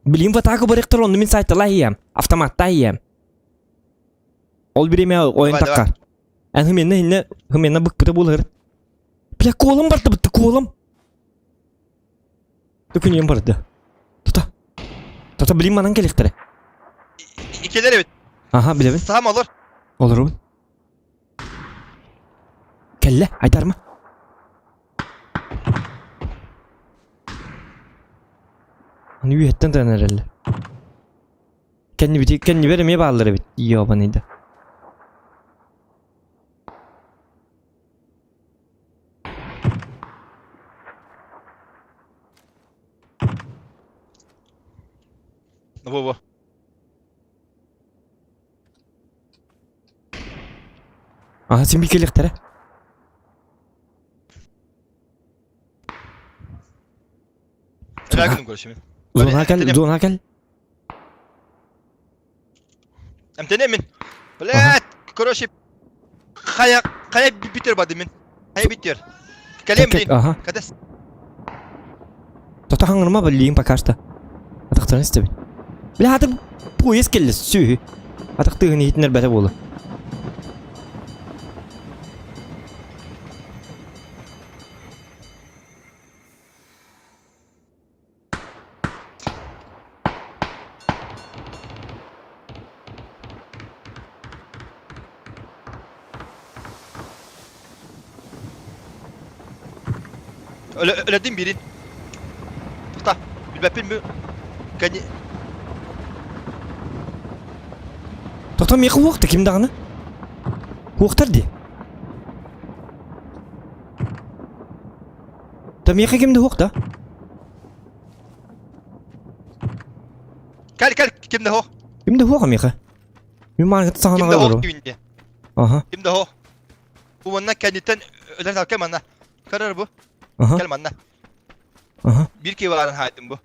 Билин в атаку барыктар, онну мин сайтала ием. Автоматта ием. Ол биреме ойын таккар. Эн хыменна хинне хыменна быкпыта булыр. Бля, колом барды бытты, колом. Төкүнүөн барды. Тута. Тута билим манан келихтере. Икелер эбит. Аха, билебин. Саам олор. Олорубун. Кэллэ, айдарма. Аны үөһэттэн тыган эрэллэр. Кэннибити кэннибэр эмиэ бааллар эбит. Ёбаный да. Во-во. Аха, син кэлиэхтэрэ. Драгоном, короче. Зона кэл, зона кэл. Эмтэнэ мин. Блядь, короче, хайа, хайа битер бады мин. Хайа битер. Кэлем блин. Ага. Кадес. Тота хаҥырма билиим пока что. Атахтарын истэбин. Бля, хатыр поезд кэллэ сүһү. Атахтыгын иһитинэр бэтэ буола. Өлөдүм бирин. Тута. Билбэппин бу. Кани. Тоқтам миэхэ уохта ким даҕаны? Уохтар дии. Да миэхэ ким да суох да? Кэл кэл ким да суох. Ким да суох миэхэ. Мин мааныгыт Ким саҕанаҕа да суох олору. түүнде. Аха. Ким да суох. Бу манна кэнниттэн өлөр талкай манна. Көрөр бу. Аха. Кэл манна. Аха. Биир киһи баарын хаайдым бу.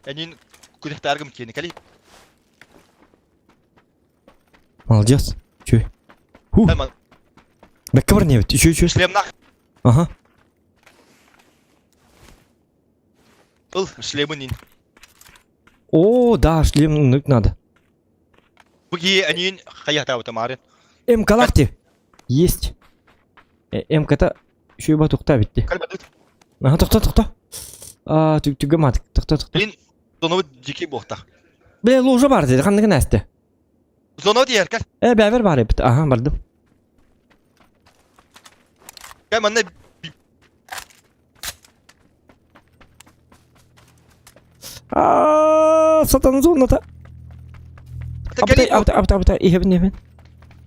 Энин күтэхтааргым киэни кэли. Молодец. Чүй. Ху. Кэл манна. Бэккэ бар небит. Үчүй үчүй. Шлемнах. Аха. Ыл, шлемын ин. О, да, шлем ныть надо. Бу киһи эниин хайыһатаабыта маарын. МК-лахти. Есть. МК-та үчүй ба тухта битти. Кэл бадыт. Аха, тохто, тохто. А, түгө матык. Тохто, тохто. Блин, зонобут дьикий буохтах. Бля, лужа бар dedi. Ханныгы näste. Зонобут иһэр кэл. Э, бәбер бар эбит. Аха, бардым. Кэл манна Аа, сатан зоната. Абытай, абытай, абытай, абытай, иһэбин, иһэбин.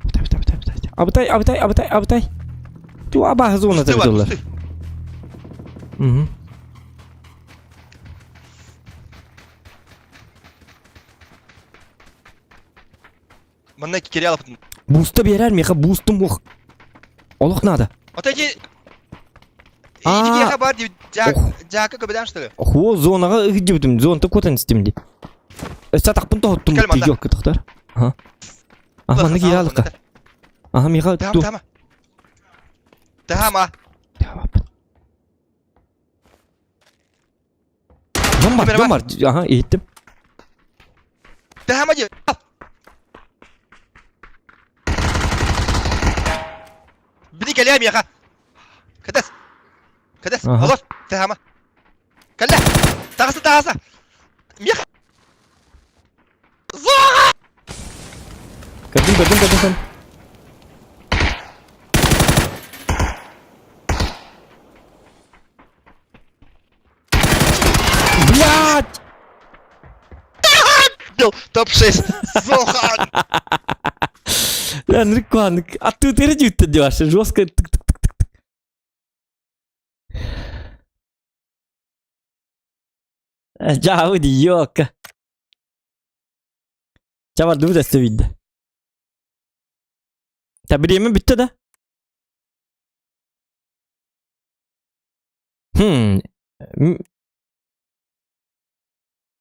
Абытай, абытай, абытай, абытай. Абытай, абытай, абытай, абытай. Ту абааһы зоната битуллар. Мгм. Манна кире алыппын. Буста берер миэхэ бустум уох. Олох надо. Вот эти... А. Иди киэхэ бар дии, Ох. Жака көбөдөн что ли? Хо зонаҕа ыһдьыбытым, зонта куотан истим дии. Өссө атахпын тоһуттум Кэл манна. ёлка тохтор. Аха. Аха, манна киирэ алыкка. Аха, миэхэ Тама, ту. тама. Тама. Дьон бар, Ким эрэ дьон бар. Аха, иһиттим. Тама дии. Били кэлиэ миэхэ. Кэтэс. Кэтэс. Аха. Олор. Тама. Кэллэ. Таҕыста, таҕыста. Миэхэ. Көрдүм, көрдүм, көрдүм, көрдүм. Блядь! Топ-6. Зохан! Бля, Нрикван, а ты ты делаешь жестко. Тык-тык-тык-тык. Дьаабы ёлка. Ча бардыбыт өстө видде. Та бириэмэ бүттэ да? Хм.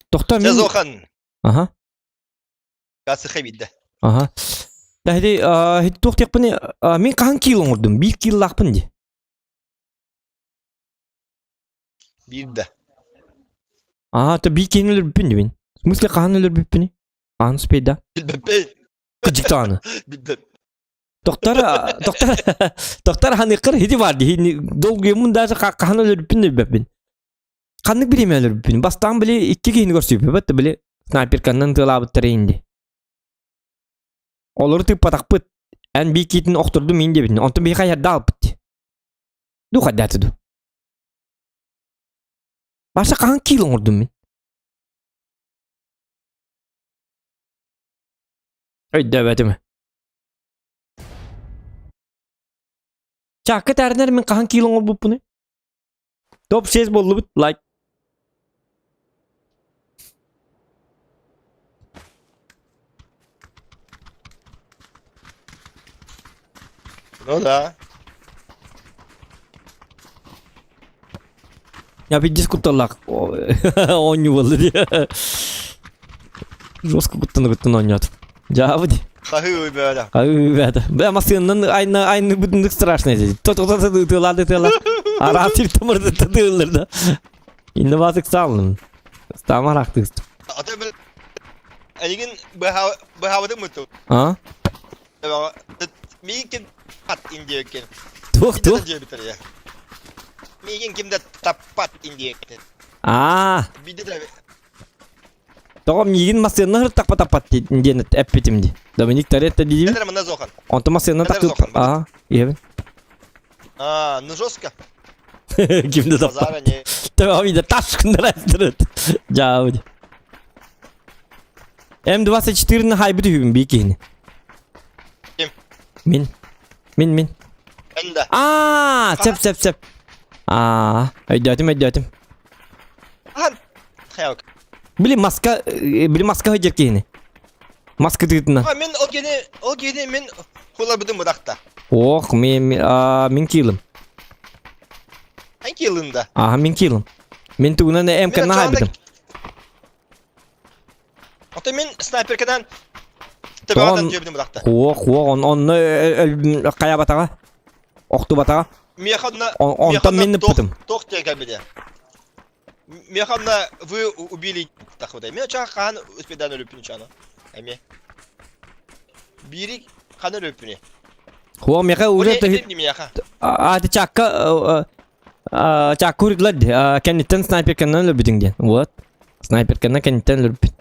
Тохтоо мин... Зохан. Аха. Гасыха бидде. Аха. Та хити хити туох диэхпиний мин хаһан киил оҥордум? Биир кииллаахпын дии. Биир да. Аа, то биир киһини өлөрбүппүн дибин. В смысле хаһан өлөрбүппүнүй? Хаһан успейда? Билбэппин. Кыдьыктааны. Билбэп. Доктор, доктор, доктор ханыыккар хити бар дии. Долгуйуммун даже хаһан өлөрбүппүн да билбэппин. Ханнык бириэмэ өлөрбүппүн? Бастаан били икки киһини көрсүбүппүт да били снайперканнан тыалаабыттара инди. Олору тыыппатахпыт. Эн биир киитин охтордум мин диэбитин. Онтон биһиэхэ айарда аалбыт. Ду хайдааты ду. Баша хаһан киил оҥордум мин? Өйдөөбөтүм. Чаакка таарынар мин хаһан киил оҥорбуппунуй? Топ 6 буоллубут, лайк. Ну да. Я пиздец кутталлаах оонньуу буолла дии. Жестко куттана куттана оонньоотум. Дьаабы дии. Хаһыы бөөлө. Хаһыы бөөлө. Бля массыынанан айна айны быдыннык страшно дии. То-то-то тыалаады тыала. Араас тымырды тыыллар да. Инноватик саалын. Стамарахтык. Ата бил Эйигин быһаабытым муту. А? Миигин ким таппат индиэкин. Туох туох? Миигин ким да таппат индиэкин. Аа. Биде да Тоҕо миигин массыынна сырыттахпа таппат диэн эппитим дии. Доминик Торетто диибин. Это манна зохан. Онтон массыынна тахтыы. Аа, иһэбин. Аа, ну жестко. Ким да таппат. Төбө таш гыннарастырыт. Дьаабы. М24-ны хайбыт үһүбүн бии киһини. Ким? Мин. Мин мин. Эн да. Аа, сөп сөп сөп. Аа, өйдөөтүм, өйдөөтүм. Ахан хайа. Били маска, били маска сылдьар киһини. Маска тыытынан. А мин ол киһини, ол киһини мин хуларбытым бырахта. Ох, мен, а, мин киилим. Эн киилин да. Аха, мин киилим. Мин тугунан МК-на хайбытым. Ото мин снайперкадан төбөҕө дьүөбүнү бырахта. Хуох, хуох, он, онно хайабатаҕа, охтубатаҕа. Миэхэ онно Онтон мин ыппытым. Туох диэн кэлбитэ. Миэхэ онно вы убили тахбытай. Мен очаҕа хаан успедан өлүппүн чаны. Эми. Бири хаан өлүппүнү. Хуох, миэхэ уже А, ты чакка Чакка урдулар дии. Кэнниттэн снайперканан өлөрбүтүҥ диэн. Вот. Снайперканан кэнниттэн өлөрбүт.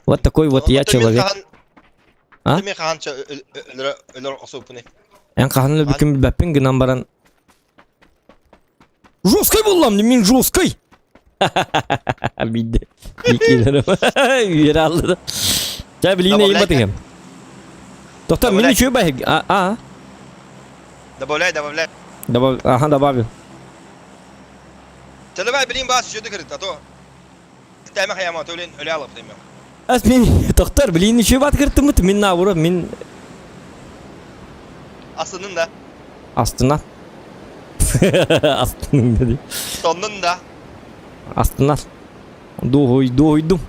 Вот такой вот я человек. А? Мен хаһан өлөр охсууппуный? Эн хаһан өлөрбүккүн билбэппин гынан баран Жесткой буллам, мин жесткой. Бидде. Икилерим. Үөрэ алды. Ча билиин эйин Доктор, мин үчүгэй баһыг. А, а. Добавляй, добавляй. Добав... Ага, добавил. Ты давай, блин, бас еще дыкрыт, а то... Тәмә хаяма төлен өлә алып димем. Ас мин доктор, блин, еще бат кыртымыт, мин наоборот, мин Астынын да. Астына. Астынын dedi. Соннун да. Астына. Дуһуй, дуһуйдум.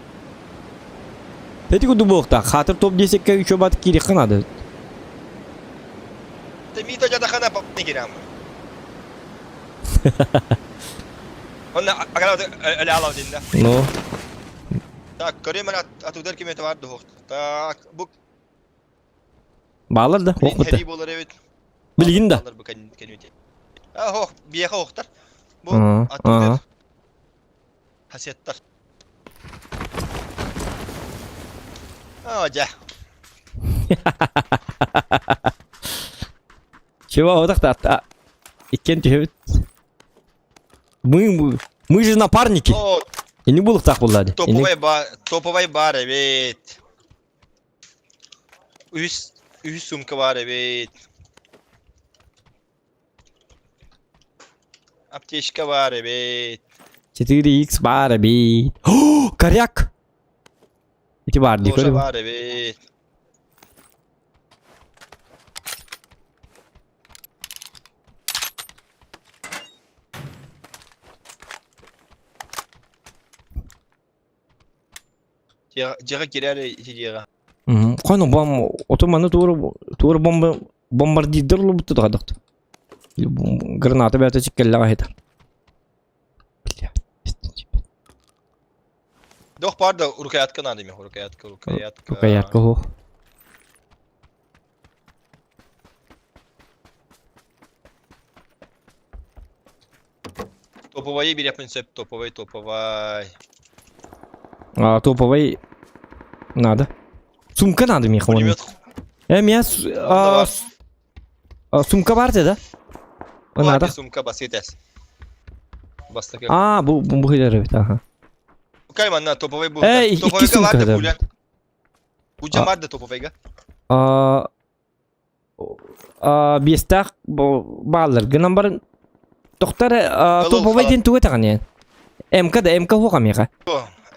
Эти курдук буолуохтаах. Хаатыр топ диэсэккэ үчүгэй баат киириэххэ наада. Ты мито дьадахана не кирэм. Онна агара өлө алав динда. Ну. Так, көрөм атудар ким это бар дух. Так, бу Баалар да, ох бутта. болар эбит. Билигин да. А, ох, биэхэ охтар. Бу атудар. Хасеттар. Оо, дьэ. Чего, вот так-то, иккен түһэбит. Мы, мы же напарники. О, И не булуктаах буллады. Топовай бар, топовай бар эбит. Үс, үс сумка бар эбит. Аптечка бар эбит. 4x баар эбит. О, коряк! Ити баар дии Тоже баар эбит. Дьиэҕэ киирэр ити дьиэҕэ. Хойно бом оту маны туора туора бомба бомбардирдар олорбутtu да Граната бэйэтэ чиккэллэҕэ иһитэ. Дох бар да рукоятка надо мне, рукоятка, рукоятка. Рукоятка хо. Топовай бириэхпин сөп, топовай, топовай. А, топовай надо. Сумка надо миэхэ уонна. Пулемет Э, миэхэ а, а, сумка бар да? Надо. Сумка басытес. Бастакы. А, бу бу бу эбит, аха. Кай манна топовай бу. Э, икки сумка да. Пуля бар да топовайга. А, а, биэстээх бааллар гынан баран тохтор топовай диэн тугу этэҕин МК да МК хуоха миэхэ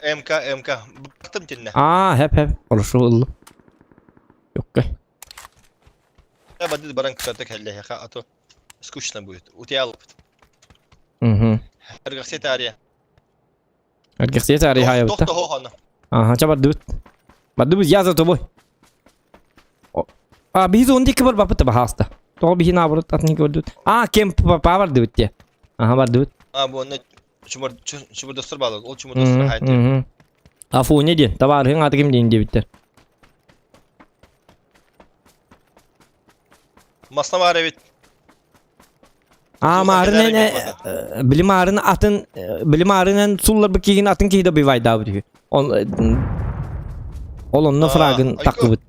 МК МК бактым тиннэ а хэп хэп хорошо ыллым Окей бады баран кытата кэллэһэхэ а то скучно будет утуйалыппыт Угу. Эргэхсиэ таарыйа Эргэхсиэ таарыйа хаайабыта. Тохтоһо Аха, ча бардыбыт. Бардыбыт, я за тобой. А, биһиз он диэки барбаппыт баһааста. Тоҕо биһи наоборот атын көрдүт. А, кем папа бардыбыт те. Аха, бардыбыт. А, бу онно чумур чумурдостор баалар. Ол чумурдостор хайты. Афоня диэн, табаарыһыҥ ааты ким диэн диэбиттэр. Масна баар эбит. А, маарын били маарын атын били маарынан сулларбыт киһин атын киһи да бивайдаабыт үһү. Он ол онно фрагын такыбыт.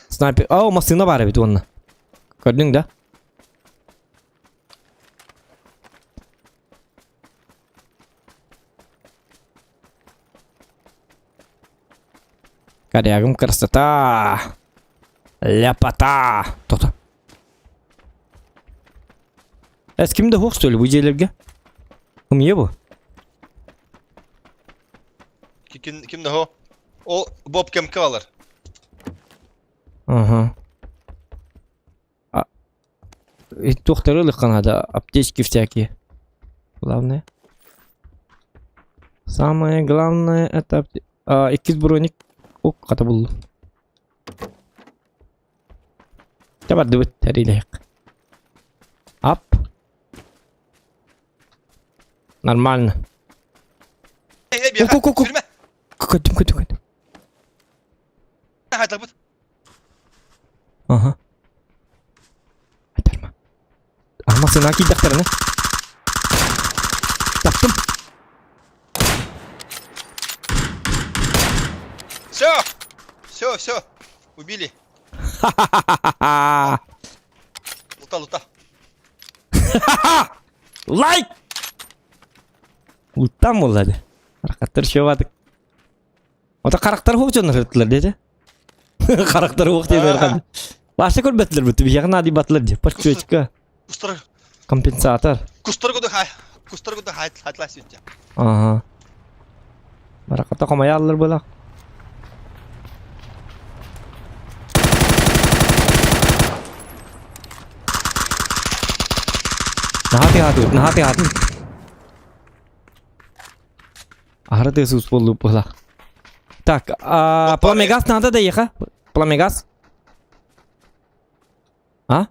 Снайпер. О, массыына баар эбит уонна. Көрдүҥ да? Корягым красота! Ляпота! Кто-то. Эс ким да суох что ли бу дьиэлэргэ? Умье бу. Ким, ким да хо? О, Боб кемке алар. Ага. А, туохтары ылыхха надо, аптечки всякие. Главное. Самое главное это апте... А, иккис броник. Ок, хата буллум. Чэ бардыбыт, эриилэһиэх. Ап. Нормально. Эй, эй, Ку ку ку. Көттүм, көттүм, көттүм. Хайтарбыт. Ага. Айтарма. А массыына киирдэхтэринэ. Таптым. Все! Все, все. Убили. Ха-ха-ха-ха! Лута, лута. Лайк! Луттан буолла Харахтар шөбатык. Ото харахтар хуох дьоннор ырыттылар диэтэ. Харахтар хуох диэн ыарахан. Баша көрбөтүлэр бүттү биһиэхэ наадый батылар дии. Подсвечка. Кустар. Компенсатор. Кустар куду хай. Кустар куду хай хатлас үтте. Ага. Бараката хомайаллар была. Наһаа тыаһаатыбыт, наһаа тыаһаатыбыт. Аһара тыас уус буоллубут быһылаах. Так, а, пламегаз надо да ехать? Пламегаз? А?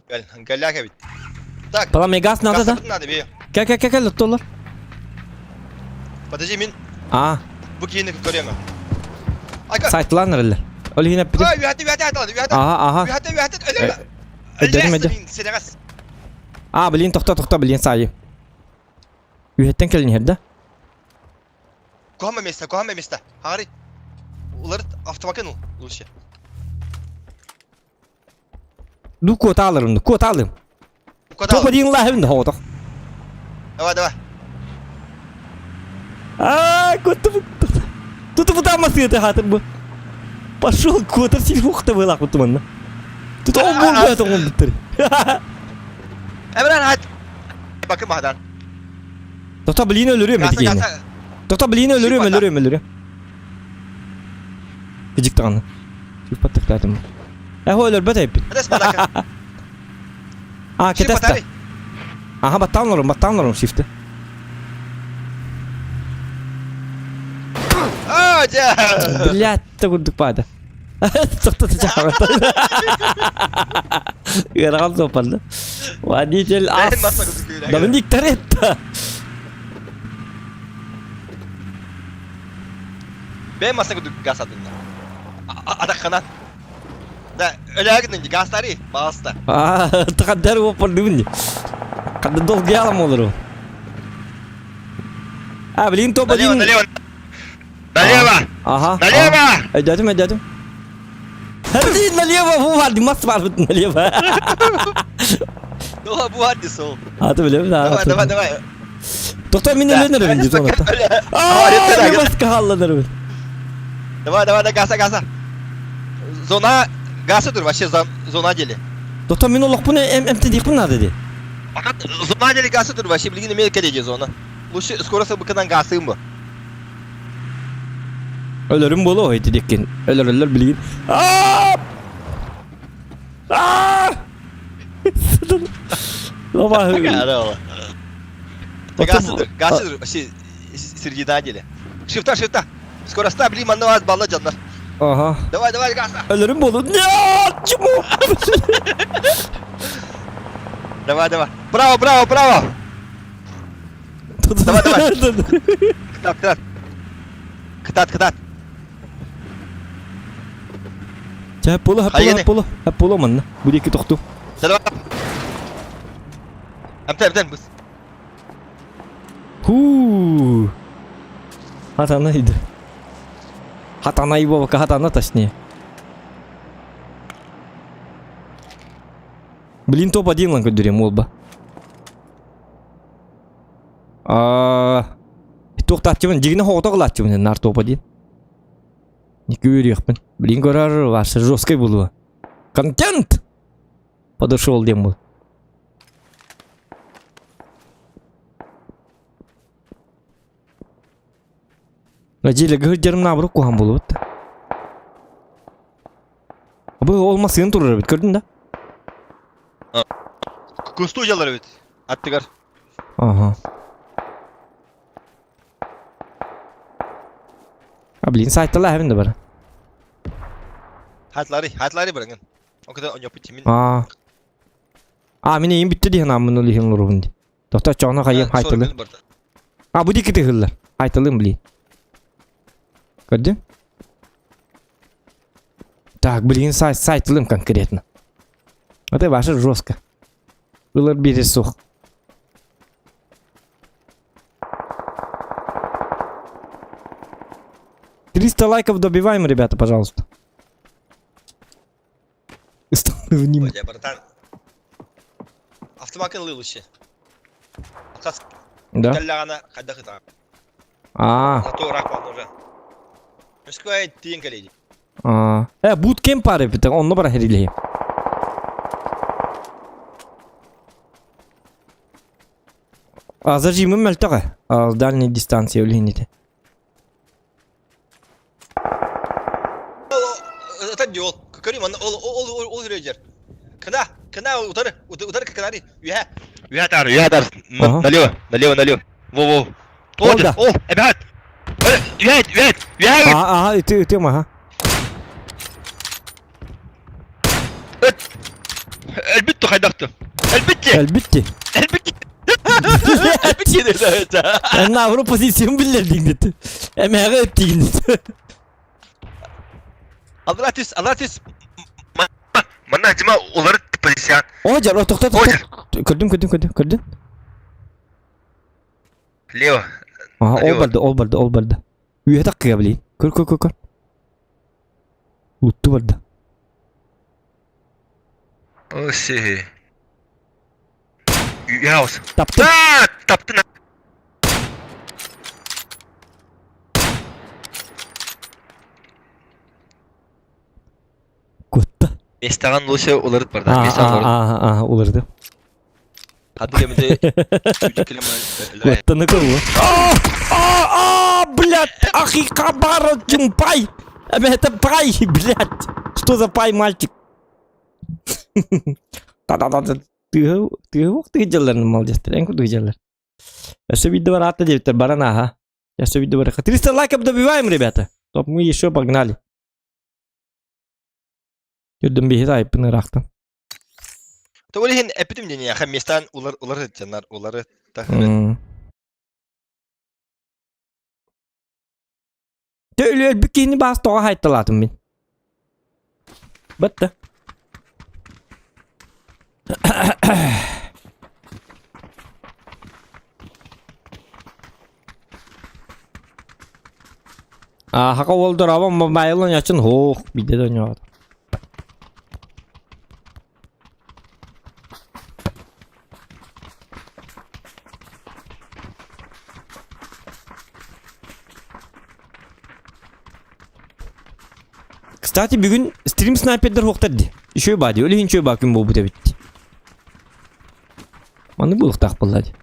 Галяк эбит. Так. Пламегаз надо да? Надо бе. Кел кел кел кел доллар. Подожди, мин. А. Бу киһини көрөм. Сайтлан эрэллэр. Ол иһин эппитим. Ай, үһәтэ, үһәтэ, үһәтэ. Ага, ага. Үһәтэ, үһәтэ, өлөр. Өйдөтүм, өйдөтүм. А, блин, тохто, тохто, блин, саайы. Үһэттэн кэлин иһэр да? Куһама место, куһама место. Хари. Улар автомакын ул, лучше. Ду куота алырым, куота алым. Куота Топ один лахым да хоҕотох. Давай, давай. А, куота Тут вот там масыты хатыр бу. Пошел куота сильфухта была кутуманна. Тут он был бы это он бутыр. Эбран хат. Bakın madan. Тота блин өлөрүөм Gasa ити gasa. Тота блин өлөрүөм Шипата. өлөрүөм өлөрүөм. Кыдьык даҕаны. Шипаттыктаатым. Эһо өлөрбөт эппит. Эдес мадака. А, кэтэстэ. Аха, баттаан олорум, баттаан олорум шифты. А, дьэ. Блядь, курдук баада. Тоқта Ыарахан суоппарда. Водитель ас. Доминик Торетто. Бэйэм маса курдук газ атынна. Атахханан. Да, өлөөгүн газтари, пожалуйста. А, тахаддар уоппардыбын. Хадда долгиялам олору. А, блин, топ-1. Налево, налево. Ага. Налево! Өйдөөтүм, өйдөөтүм. Блин, налево, бу мас барбыт налево. Ну, бу сол. А, ты билем, да. Давай, давай, давай. Тоқта мин өлөнөрүм дии сонотта. Аа, маска халланарым. Давай, давай, да, гаса, гаса. Зона, гаса тур, вообще зона дели. Тоқта мин олохпун эмтедиэхпин наада дии. Зона дели гаса тур, вообще, билигин Америка дии зона. Лучше скоро быкынан гасыым бу. Өлөрүм буолуо ити диэккин. Өлөрөллөр билигин. Аа! Аа! Лоба. Гасы тур, гасы тур, вообще середина дели. Шифта, шифта. Скоро ста, блин, манна вас балла дьоннор. Ага. Давай, давай, гаса. Өлөрүм буолуо. Нет, чему? Давай, давай. Право, право, право. Давай, давай. Кытаат, кытаат. Кытаат, кытаат. Чэ, поло, поло, поло, поло манна. Бу диэки тохту. Давай. Эмтэн, эмтэн, быс. Хуу. Хатана иди. Хатана его, хатана точнее. Блин, топ-1 лан көрдөрүм уолба. Аа, туохтааччыбын, дьигинэ хоҕото кылааччыбын наар топ-1. Никэ үөрүөхпүн. Блин, көрөр ваше жесткой буолуо. Контент! Подошел диэн буол. Дьиэлэргэ сылдьарым наоборот куһаҕан буолбут. Бу ол массыына турар эбит, көрдүн да? Кустуу дьалар эбит аттыгар. Ага. А блин, сайтала эбин да бар. Хатлары, хатлары барыңын. О когда оньоппут мин. А. А, мин эйин бүтті диэн аммын ол иһин олорбун ди. Тохто чоҕно хайым хайтылы. А, бу дики тыһыллар. Хайтылым, блин. Көрдүн? Так, блин, сайт, сайтылым конкретно. Это ваше жестко. Ылар бири сух. Триста лайков добиваем, ребята, пожалуйста. Внимание. Братан. Автомакын лылышы. Хас Да. кэллэҕинэ хайдах ытаҕын? А, А то ыраах баҕана уже. Москва тиийэн кэлиэ дии. а. Э, буткемп бар эбит, онно бар хэрилиһи. А зажимым мөлтөҕө. А, дальней дистанция үлэһинити. Ытар дии ол. Көрүм онно ол ол ол ол үрөйдер. Кына, кына утары, утары кынари. Үһэ. Үһэ тар, үһэ тар. Налево, налево, налево. Во, во. Ол да. Ол, эбэт. Үһэ, үһэ, үһэ. Ага, ити ити маха. Ыт. Элбитти хайдахты. Элбитти. Элбитти. Элбитти. Элбитти dedi. Эн авро позициям биллердиң деді. Эмэҕэ өттигин деді. Алла түс, алла түс. Манна Дима улар позиция. О, жар, о, тоқта, тоқта. Көрдүм, көрдүм, көрдүм, көрдүм. Лево. Ага, ол барды, ол барды, ол барды. Үйе таккыга блин. Көр, көр, көр, көр. Утту барды. О, си. Яус. Таптым. Таптын. Кутта. Местаҕын лучше уларыт барда. А, уларды. Хады кемде Куттаны кылы. А, а, блядь, ахи кабара пай. Это пай, блядь. Что за пай, мальчик? Да-да-да. Ты ты ты дьалларын молодец. Эн курдук дьаллар. Өссө биирдэ бараатта диэбиттэр баран ааха. Өссө биирдэ барыха. 300 лайков добиваем, ребята. Топ, мы еще погнали. Үрдүн биһи айыппын ыраахтан. То ол иһин эппитим диэн яха местан улар улар дьаннар улары Тө өлбүт киһини баас тоҕо хайталаатым мин. Бытта. А, хака уолдор абам мобайлын ячын хоох биде да ойнобот. Кстати, бүгүн стрим снайпердер хуохтар дии. Үчүгэй баа дии, ол иһин үчүгэй баа күн буолбут эбит. Маннык буолуохтаах буолла дии.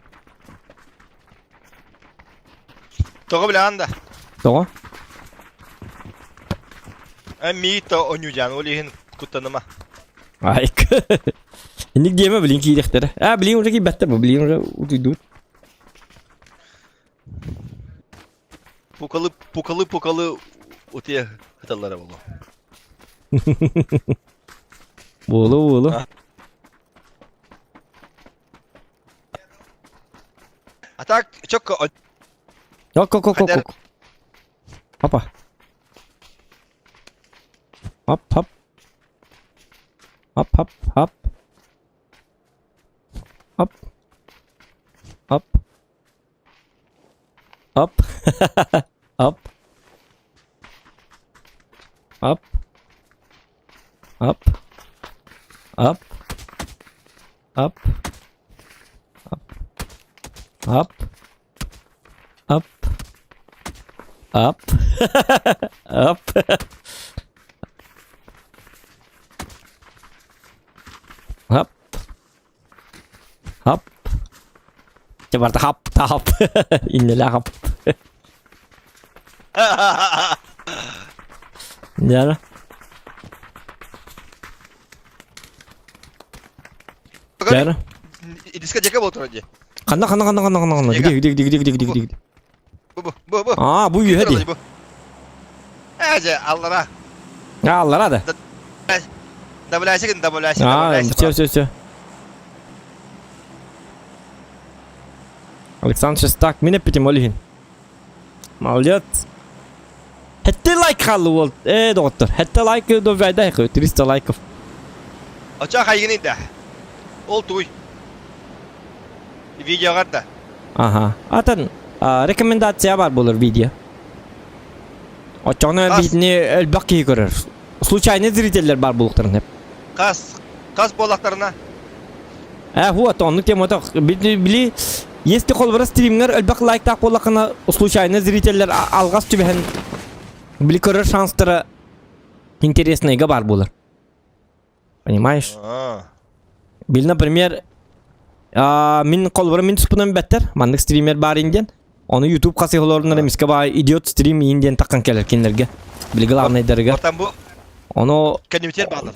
Тоҕо билэҕин да? Тоҕо? Эн миит онньуу ол иһин куттаныма. Айк. Инник диэмэ билин киириэхтэрэ. А, билин уже киирбэттэр бу, билин уже утуйдубут. Пукалы, пукалы, пукалы утуйа сыталлара буолуо. Буолу, буолу. А так, четко Ок, ок, ок, ок. Опа. Хоп, хоп. Хоп, хоп, хоп. Хоп. Хоп. Хоп. Хоп. Хоп. Хоп. Хоп. Хоп. Хоп. Хоп. Up. Up. Up. Hop. Hop. Дьэ барда хап тап. Иннилээх хап. Дьара. Дьара. Дискотека буолтура дии. Ханна ханна ханна ханна ханна ханна. Где где где где где где где. Бу бу бу бу. А, бу үһэ дии. Бу. Ээ, аллара. А, аллара да. Добавляйся, добавляйся, А, все, все, все. Александр Шестак, мин эппитим ол иһин. Молодец. Хэтте лайк хаалла уол. Ээ, доҕоттор. Хэтте лайк добавляйда 300 лайков. Оча хайгын да. Ол туй. Видеоҕар да. Ага. Атын рекомендация бар болор видео. Оччоҕуна биитини элбэх киһи көрөр. Случайный зрителлэр бар буолуохтарын сөп. Хас хас буоллахтарына? Э, вот, оннук темата. Били, если холбора стримҥэр элбэх лайктаах буоллаххына, случайно зрителлэр алҕас түбэһэн били көрөр шанстара интересныйга бар буолар. Понимаешь? Бил, например, мин холбора мин туспунан бэттэр, маннык стример бар диэн. Ону YouTube хас олорунар эмискэ баа идиот стрим иин диэн таххан кэлэр кинилэргэ. Били главныйдарыга. Отан бу Ону кэннибитигэр бааллар.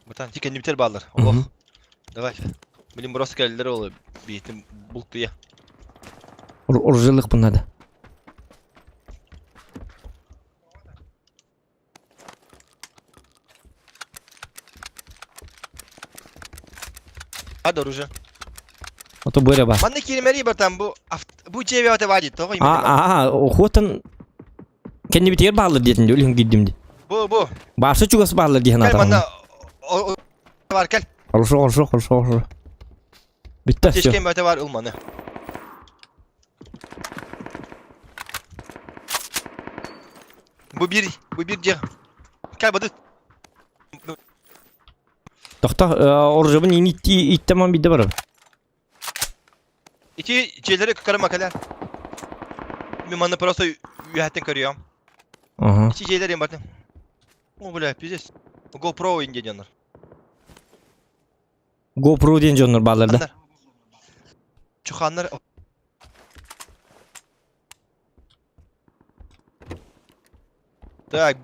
Бутан ти кэннибитигэр бааллар. Олох. Давай. Блин, просто кэллэр ол биитин бултуйа. Оружиялык надо. Hadi оружие. Ото бу эрэ баар. Манна кииримэри братан бу бу дьиэбэ ата баадит тоҕо А, охотан кэннибитигэр бааллар диэтин дии өлүһүн киирдим дии. Бу бу. Баарса чугас бааллар дии Кэл манна санаатаҕым. бар кэл. Хорошо, хорошо, хорошо, хорошо. Бүттэ все. Тешкен бөтө бар ылманы. Бу бир бу бир дьиэ. Кэл бадыт. Тохто, оружебын ииттэмэн биирдэ барабын. Ити дьиэлэри кыкарыма кэлэр. Мин манна просто үөһэттэн көрүөм. Ага. Ити дьиэлэр батын. О, бля, пиздец. GoPro инде дьоннор. GoPro диэн дьоннор бааллар да. Чуханнар. Так.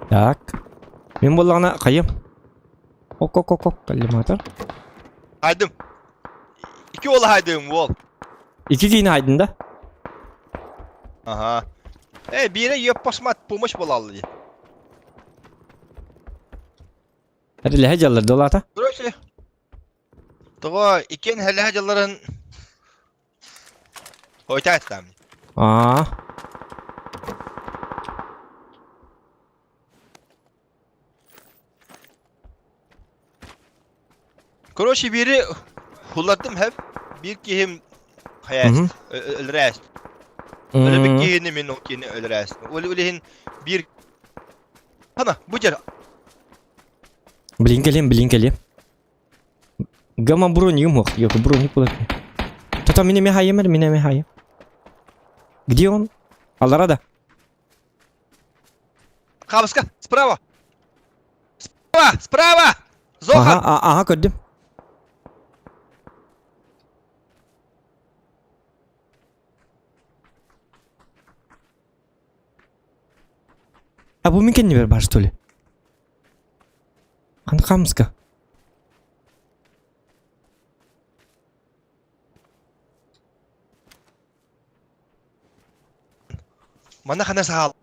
Так. Мин буоллаҕына хайым. Ок ок ок ок коллиматор. Хайдым. Ики уол хайдым уол. Ики киин хайдын да? Ага. Э, биирэ еппасмат помощь буолаллы дии. Эрилэһэ дьаллар долата. Короче, Тоҕо иккиэн хэлэһэ дьылларын Хойутааттаам. Аа. Короче, биири хуллаттым хэп. Биир киһим хайааст, өлөрөөст. Өлөбүт киһини мин ол киһини өлөрөөст. Ол иһин биир Хана, бу дьэр. Блин кэлиэм, блин кэлиэм. Гама бронигым суох, ёка броник буолар. Тото мин эмиэ хаайым эр, мин эмиэ хаайым. Где он? Аллара да. Хабыска, справа. Справа, справа! Зохан! Ага, ага, көрдүм. А бу мин кэннибэр баар что ли? Ханна хаамыска? Манна хана саал.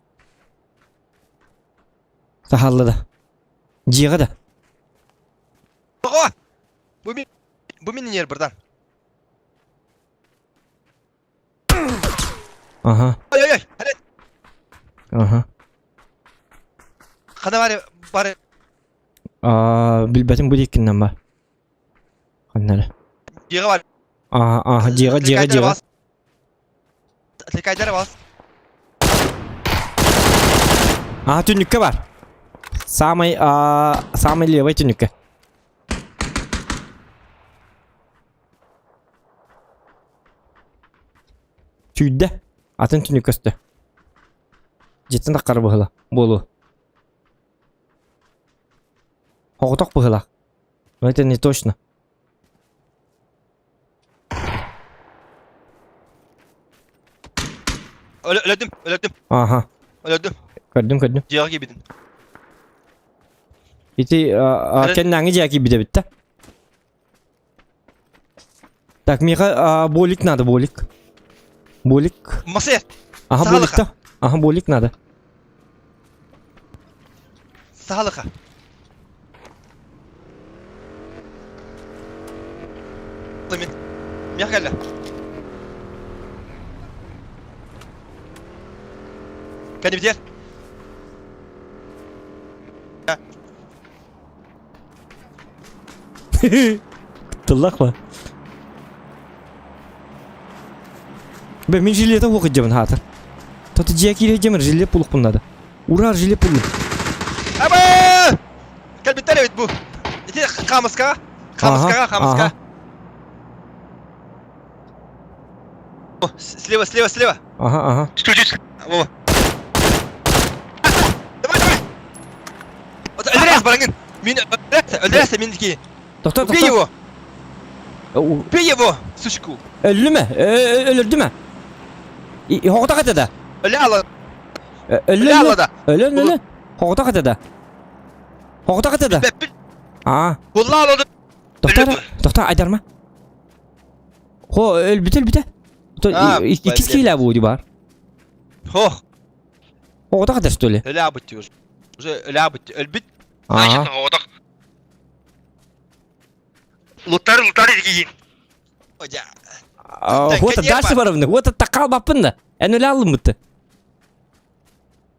Саһаалла да. Дьиэҕэ да. Тоҕо? Бу мин бу мин ньиэр бырдан. Ага. Ой-ой-ой, хана. Ага. Хана бары бары Аа, билбэтим бу диэккиннэн бар. Ханна эрэ. Дьиэҕэ бар. Аа, аа, дьиэҕэ, дьиэҕэ, дьиэҕэ. Отвлекайдары бас. Аа, түннүккэ бар. Самый, аа, самый левый түннүккэ. Сүүрдэ. Атын түнүк көстө. Дьиэтин таххара быһыла буолуо. Оҕотох быһыылаах. Но это не точно. Өлөдүм, өлөдүм. Ага. Өлөдүм. Көрдүм, көрдүм. Дьиэҕэ киирбитин. Ити кэннээҥи дьиэҕэ киирбит эбит да. Так, миэхэ болик надо, болик. Болик. Масы. Ага, болик да. Ага, болик надо. Саалыха. Мин. Миэхэ кэллэ. Кэннибитигэр. Тыллах ба. Бе, мин жилета оқыджамын хатыр. Тото дьиэ киирэ жилет булукпун надо. Ура, жилет буллум. Аба! Кэлбиттэр эбит бу. Ити хаамыскаҕа. Хаамыскаҕа, хаамыска. Слева, слева, слева. Ага, ага. Чуть-чуть. Во. Давай, давай. Өлөрөөс бараҥын. Мин өлөрөөс мин дики. Тоқта, Убей его. Убей его, сучку. Өллү мө? Өлөрдү мө? Хоҕото хата да. Өлө ала. Өллө өллө. да. Өлө өллө. Хоҕото хата да. Хоҕото хата да. Аа. Булла алады. Тоқтар, тоқтар айдарма. Хо, өлбүтэ өлбүтэ. Иккис киилэ бу бар. Хо. Оҕото хата что ли? Өлө абыт уже. Уже өлө абыт. Өлбүт. Ага. Лутар, лутар илгиин. Вот дальше барабын. Вот такал баппын да. Эн өлө алыммыты.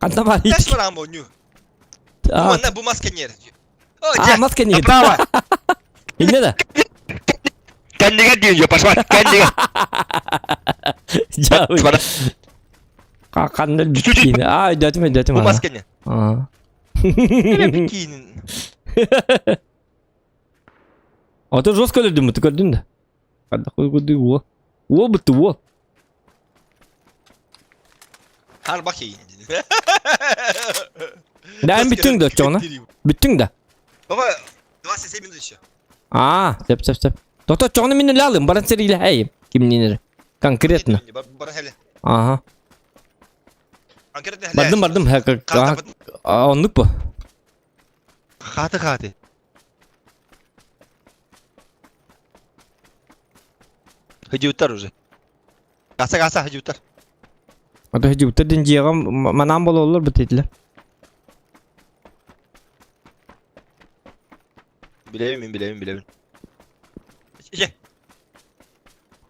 Ханна бар Дальше барам бу ню. Бу бу маска нер. А, маска нер. Направо. Инне да. Кэннигэр диэн жо пошла. Кэннигэр. Жабы. Ханна бүткин. А, өйдөтүм, өйдөтүм. Бу маска нер. А. Бүткин. А то жестко өлөрдүм буту көрдүм да. Кадда уол. Уол буту уол. Харбах кейин. Да, бүттүң да очоҕуна. Бүттүң да. Баба 27 минут еще. А, сөп сөп сөп. Тото очоҕуна мин өлө баран сэриилэ эй. Кимнинер. Конкретно. Ага. Конкретно. Бардым бардым. Оннук бу. Хаты хаты. Хыдьыбыттар уже. Гаса гаса хыдьыбыттар. Ото хыдьыбыттар дин дьиэҕэ манаан бололлор бытыйтылар. Билэбин мин билэбин билэбин. Ije.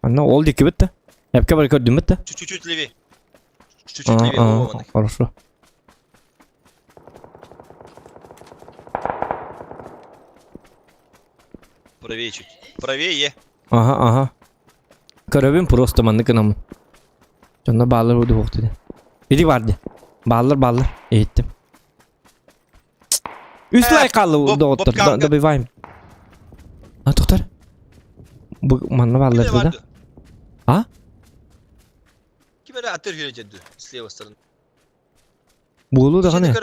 Анна ол диэки битта. Эпке бар көрдүм битта. Чуть-чуть левее. Чуть-чуть левее. Хорошо. Правее чуть. Правее. Ага, ага. Көрөбүн просто маннык гынамын. Дьонно бааллар буду диде. Иди бар ди. Бааллар бааллар. Иһиттим. Үс лайк хаалла доҕоттор. Добиваем. А тоқтар. Бу манна бааллар да? А? Ким эрэ аттыр хүрэ с левой стороны. Буолу даҕаны.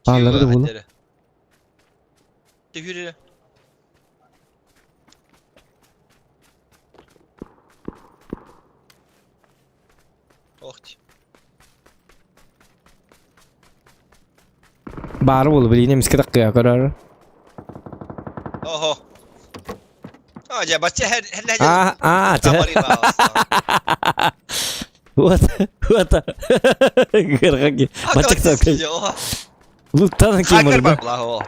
Бааллары да буолу. Хүрэ. Охти. Баары буолу билине эмискэ таккыа көрөр. Ого. А, я бачча хэр хэр А, а, Вот, вот. Гыргаки. Бачча такой. Луттан Хакер кимир. бар була.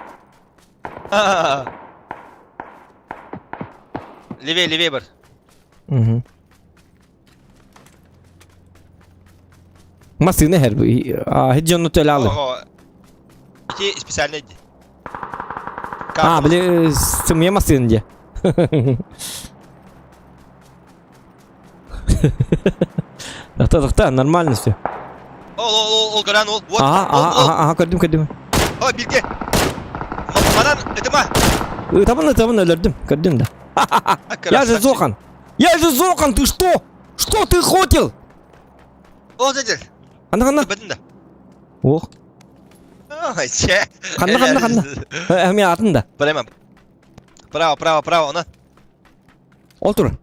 Левее, левее бар. Угу. Массыына хэр. А, хеджонну төлө алы. Ого. Ити специально иди. А, били сымыя массыын дии. Тохто, тохто, нормально все. Ол, ол, ол, ол, көрөн, ол. Вот. Ага, ага, ага, ага, көрдүм, көрдүм. О, бирге. Манан, ытыма. Ытабын, ытабын, өлөрдүм, көрдүм да. Я же Зохан. Я же Зохан, ты что? Что ты хотел? Ол дедер. Ханна, ханна. Бэтин да. Ох. Ай, че. Ханна, ханна, ханна. Эми атын да. Прямо. Право, право, право, она. Ол тур.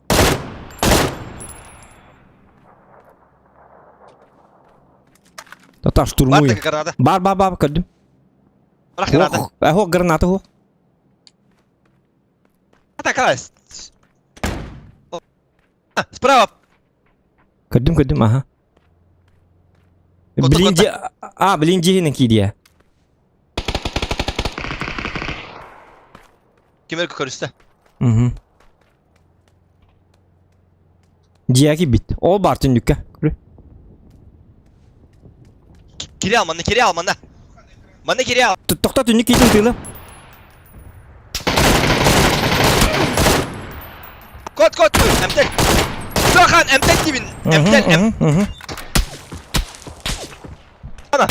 Тата штурмую. Бар граната. Бар бар бар көрдүм. Бырах граната. Ох, граната хо. Атака. Справа. Көрдүм көрдүм аха. Блин а блин дьиһинэн киириэ. Ким эрэ көрүстэ. Угу. Дьиэ киирбит. Ол баар түннүккэ. Көрү. Кири ал, манна кири ал, манна. Манна кири ал. Тохто түннүк киирдин тыылы. Кот, кот, эмтэн. Суахан, эмтэн дибин. Эмтэн, эм. Ана.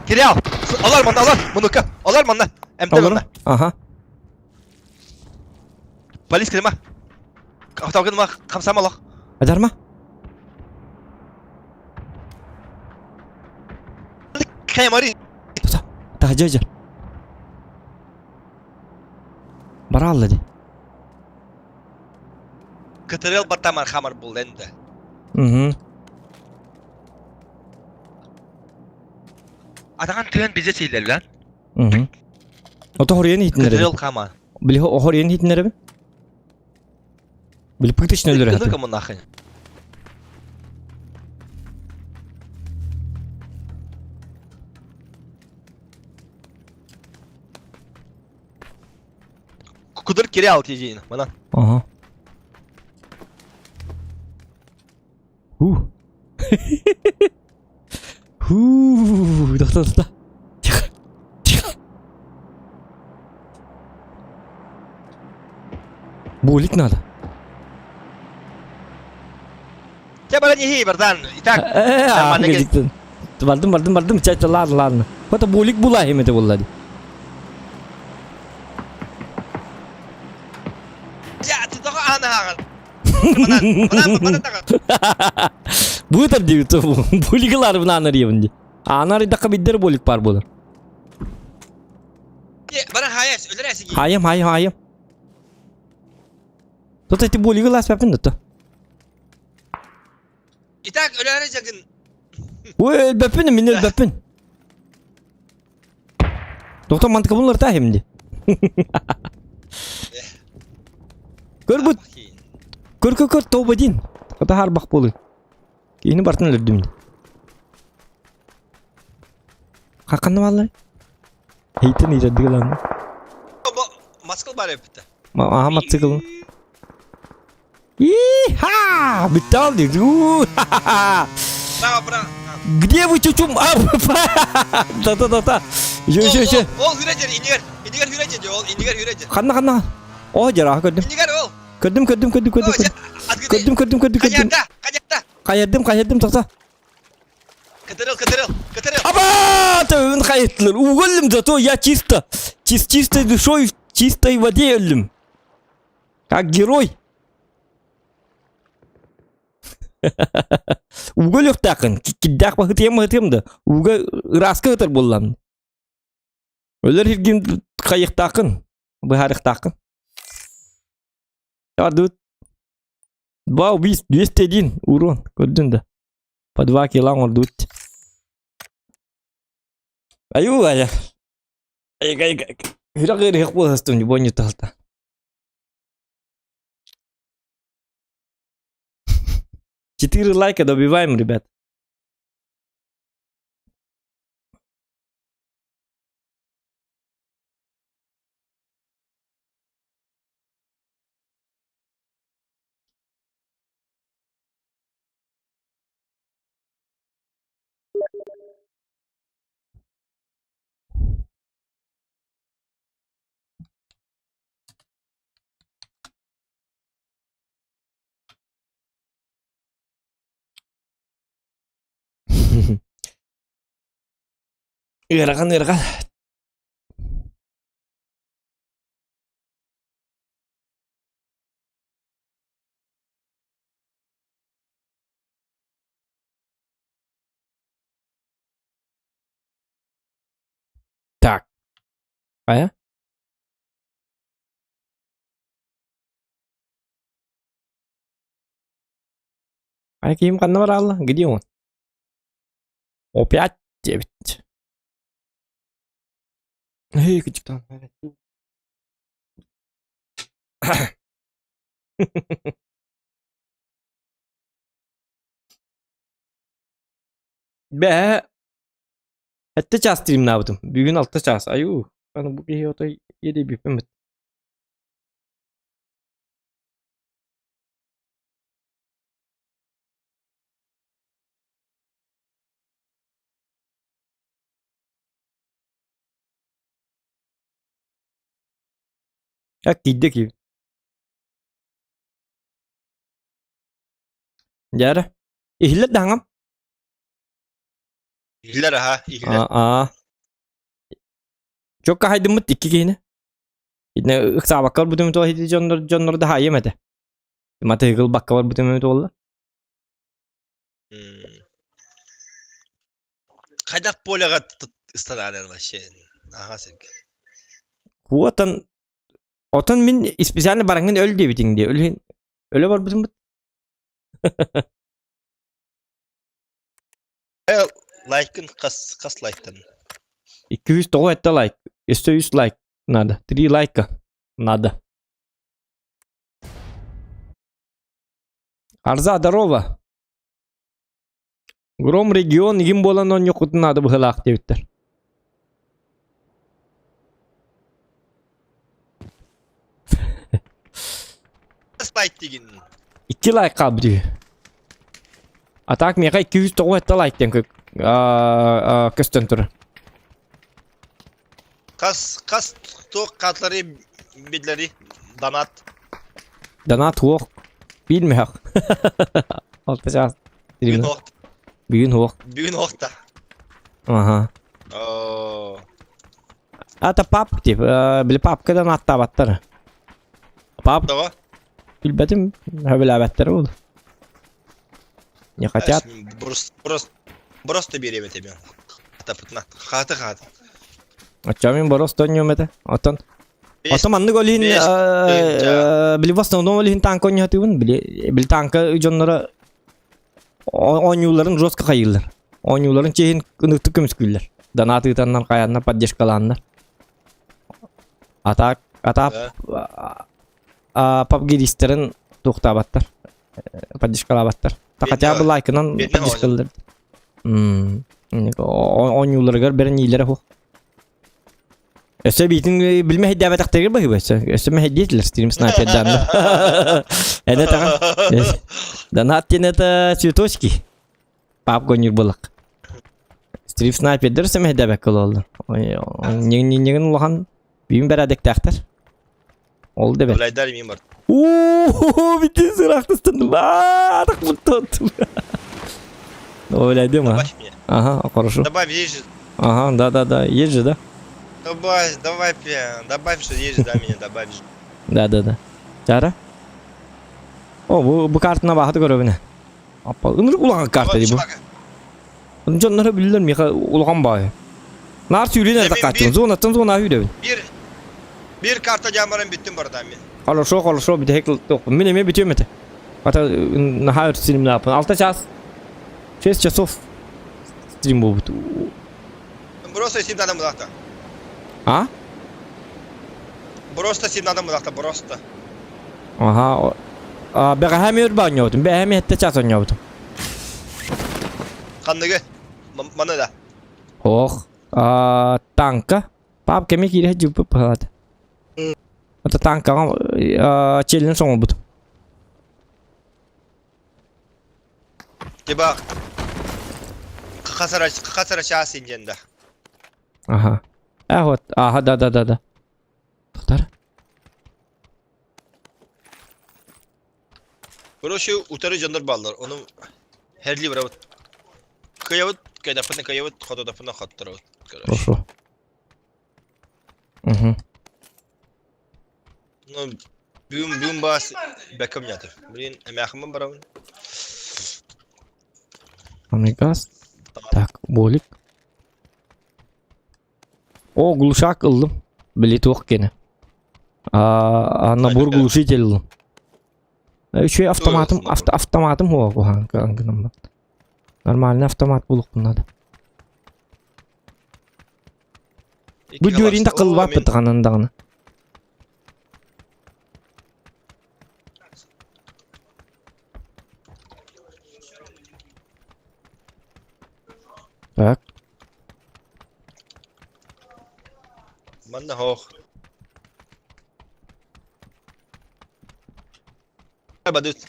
Кири ал. Алар манна, алар. Мунука. Алар манна. Эмтэн манна. Ага. Полис кэлимэ. Автогыныма хамсама олох. Адарма. Каймари. Таһдьа дьэ. Бараалла ди. Кытырыл баттамар хамар булленде. Угу. Атахан тыын бизе сийлер lan. Угу. Ото хоруйан иһитиннэрэбин. Кытырыл хама. Били хоруйан иһитиннэрэбин. Били пыточно өлөрө Кыны коммунахын. Кудыр кире ал тежейін, мына. Ага. Ху. Ху, тоқта, тоқта. Тихо. Тихо. Булик надо. Те бара не братан. Итак, Нормально. Бардым, бардым, бардым. Чай, ладно, ладно. Это булик була это булла. Бу диир булигалар бунан арыйабын ди. Анар идакка биддер булик бар болар. Бара хаяс, өлөрәсиги. Хайым, хайым, хайым. Тут эти булигалар спәпин да. Итак, өлөрәсигин. Ой, өлбөппүн, мин өлбөппүн. Доктор мантыка булар та химди. Көр бут, көр көр көр тоба дин. Ата харбах болы. Кейini бартын өлөрдүм. Хаканны валлай. Хейтен ирәдиге лан. Маскал бар эпти. Аха мотоцикл. И-ха! Бүтті алды. Право, право. Где вы чучум? Да-да-да-да. Еще, еще, еще. Ол хүрәҗер, инигер. Инигер хүрәҗер, ол инигер хүрәҗер. Ханна, ханна. О, жара, көрдүм. Инигер ол. Көрдүм, көрдүм, көрдүм, көрдүм. Көрдүм, көрдүм, көрдүм, көрдүм. Каярда, каярда. Каярдым, каярдым, тоқта. Кытырыл, кытырыл, кытырыл. Аба! Төбін қайыттылар. Угөллүм, зато я чисто. Чис чистой душой в чистой воде өллүм. Как герой. Угөл өхтәқін. Киддәқ бахытыям бахытыям да. Уга ыраска ытар боллам. Өлөр хиргин қайықтақын. Быхарықтақын. Ардут. Два убийств, 201 урон. Көрдүн да. По 2 килла ордут. Аю, ая. Ай, ай, ай. Хүрэх ирэх болстум, бойны талта. Четыре лайка добиваем, ребят. Ыарахан, ыарахан. Так. Ая? Ай ким ханна бар алла? Где он? Опять диэбит. Эй, кычыктан. Бээ, Сэттэ чаас стримнаабытым. Бүгүн алта чаас. Айуу, аны бу киһи отой иэдэйбиппин бит. А киирдэ киир. Дьэ Иһиллэр да хаҥам. Иһиллэр аха, иһиллэр. Аа. Чокка хайдыммыт икки киһини. Итинэ ыксаабакка барбытым туох ити дьоннор дьоннор да хаайым этэ. Матыгыл бакка барбытым туолла. Хайдах поляға ыстанаанын вообще аха сирге. Куотан отон мин специально бараңын өл диэбитиҥ дии. Өлүн өлө барбытым быт. Лайкын хас хас лайктан? 209 это лайк. Өссө үс лайк надо. Три лайка надо. Арза, здорово. Гром регион игин буолан онньуккутун надо быһылаах диэбиттэр. Хас лайк дигин? Икки лайк хаалбыт үһү. А так миэхэ 297 лайк диэн көстөн турар. Хас хас туох хатлары бидлери донат. Донат суох. Биир мөһөх. Алта чаас. Бүгүн ох. Бүгүн суох. Бүгүн охта. Ага. Оо. Это пап тип, били папкадан аттаабаттар. Пап Того? билбэтим, сөбүлээбэттэр буолу. Не хотят. Просто просто просто берем тебе. Тапытна. Хаты хаты. Оччо мин борос тонньуом этэ. Оттон Оттон маннык ол иһин били в основном ол иһин танка оонньоотугун били били танка дьонноро оонньууларын жестко хайыыллар. Оонньууларын чиэһин ыныктык көмүскүүллэр. Донат ыытаннар хайаннар поддержкалааннар. А так а так пабгиристэрин туохтаабаттар. Поддержкалаабаттар. Хотя бы лайкынан поддержкалар. Оонньууларыгар бэрэниилэрэ суох. Өссө биитин билмэ хэйдээбэтэхтэригэр быһыба өссө. Өссө мэһэйдиэтилэр стрим снайпердаанна. Это таҕан. Донат диэн это цветочки. Пап гонюр булак. Стрим снайпердер өссө мэһэйдээбэккэ олороллор. Ньыгын улахан бүгүн бэрээдэктээхтэр. Ол да бэрт. Блайдар мин бар. Уу, бүтүн сыраахтыстын. Баатах буттуттум. Ой, Добавь меня. Ага, хорошо. Добавь, есть же. Ага, да-да-да, есть же, да? Добавь, давай, добавь, что есть же, да, меня добавь. Да-да-да. Чара? О, бу, бу картына баһаты көрөбүнэ. Аппа, ынырык улахан карта дии бу. Дьонноро биллэр миэхэ улахан баайы. Наар сүүрүн эрэ такааччыбын. Зонаттан зона сүүрэбин. Биир биир карта дьаамаран бүттүм барда мин. Хорошо, хорошо, бүтэһик туохпун. Мин эмиэ бүтүөм этэ. Ата наһаа өр стримнааппын. Алта час. 6 часов стрим буолбут. Просто сим надо мылахта. А? Просто сим надо мылахта, просто. Аха. А, бэҕэһээ өр баанньабытым. Бэҕэһээ сэттэ чаас оонньообутум. Ханныгы? Маны да. Ох. А, танка. Пап кэми киирэ дьылпыт быһалаата. Это танкаҕа челлендж оҥорбутум. Типа хасара хасара час диэн да. Ага. А вот, ага, да, да, да, да. Тоқтар. Короче, утары дьоннор бааллар. Ону херли барабыт. Кыйабыт, кайдаппына кыйабыт, хотодаппына хотторобут. Короче. Хорошо. Угу. Ну, бүгүн бүгүн баас бэккэ мнятыр. Блин, эмээхиммин барабын. Газ. Так, болик. О, глушак ыллым. Били туох кene. А, набор глушитель ыллым. Үчүгэй автоматым, авто, автоматым хуа куһаан гынан Нормальный автомат булук надо. Бу дьүөрин да кылбаппыт ханан даҕаны. Так. Манна хоох. Бадыт.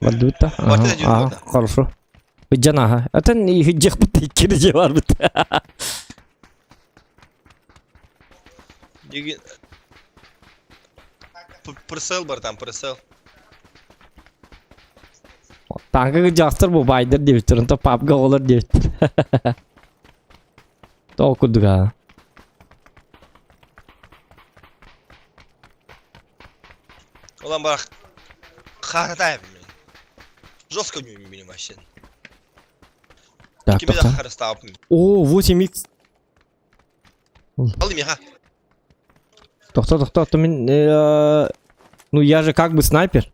Бардыбыт да? Ага, хорошо. Ыдьан аха. Атын ыдьахпыт иккини же барбыт. Присел бар там, присел. Танка кыдьаахтар бу байдыр диэбиттэр, онто папга оҕолор диэбиттэр. Тоҕо курдук аа. Улан барах харатаев мен. Жестко не вообще. Так, так. О, 8x. Ал миха. Тохто, тохто, то мен ну я же как бы снайпер.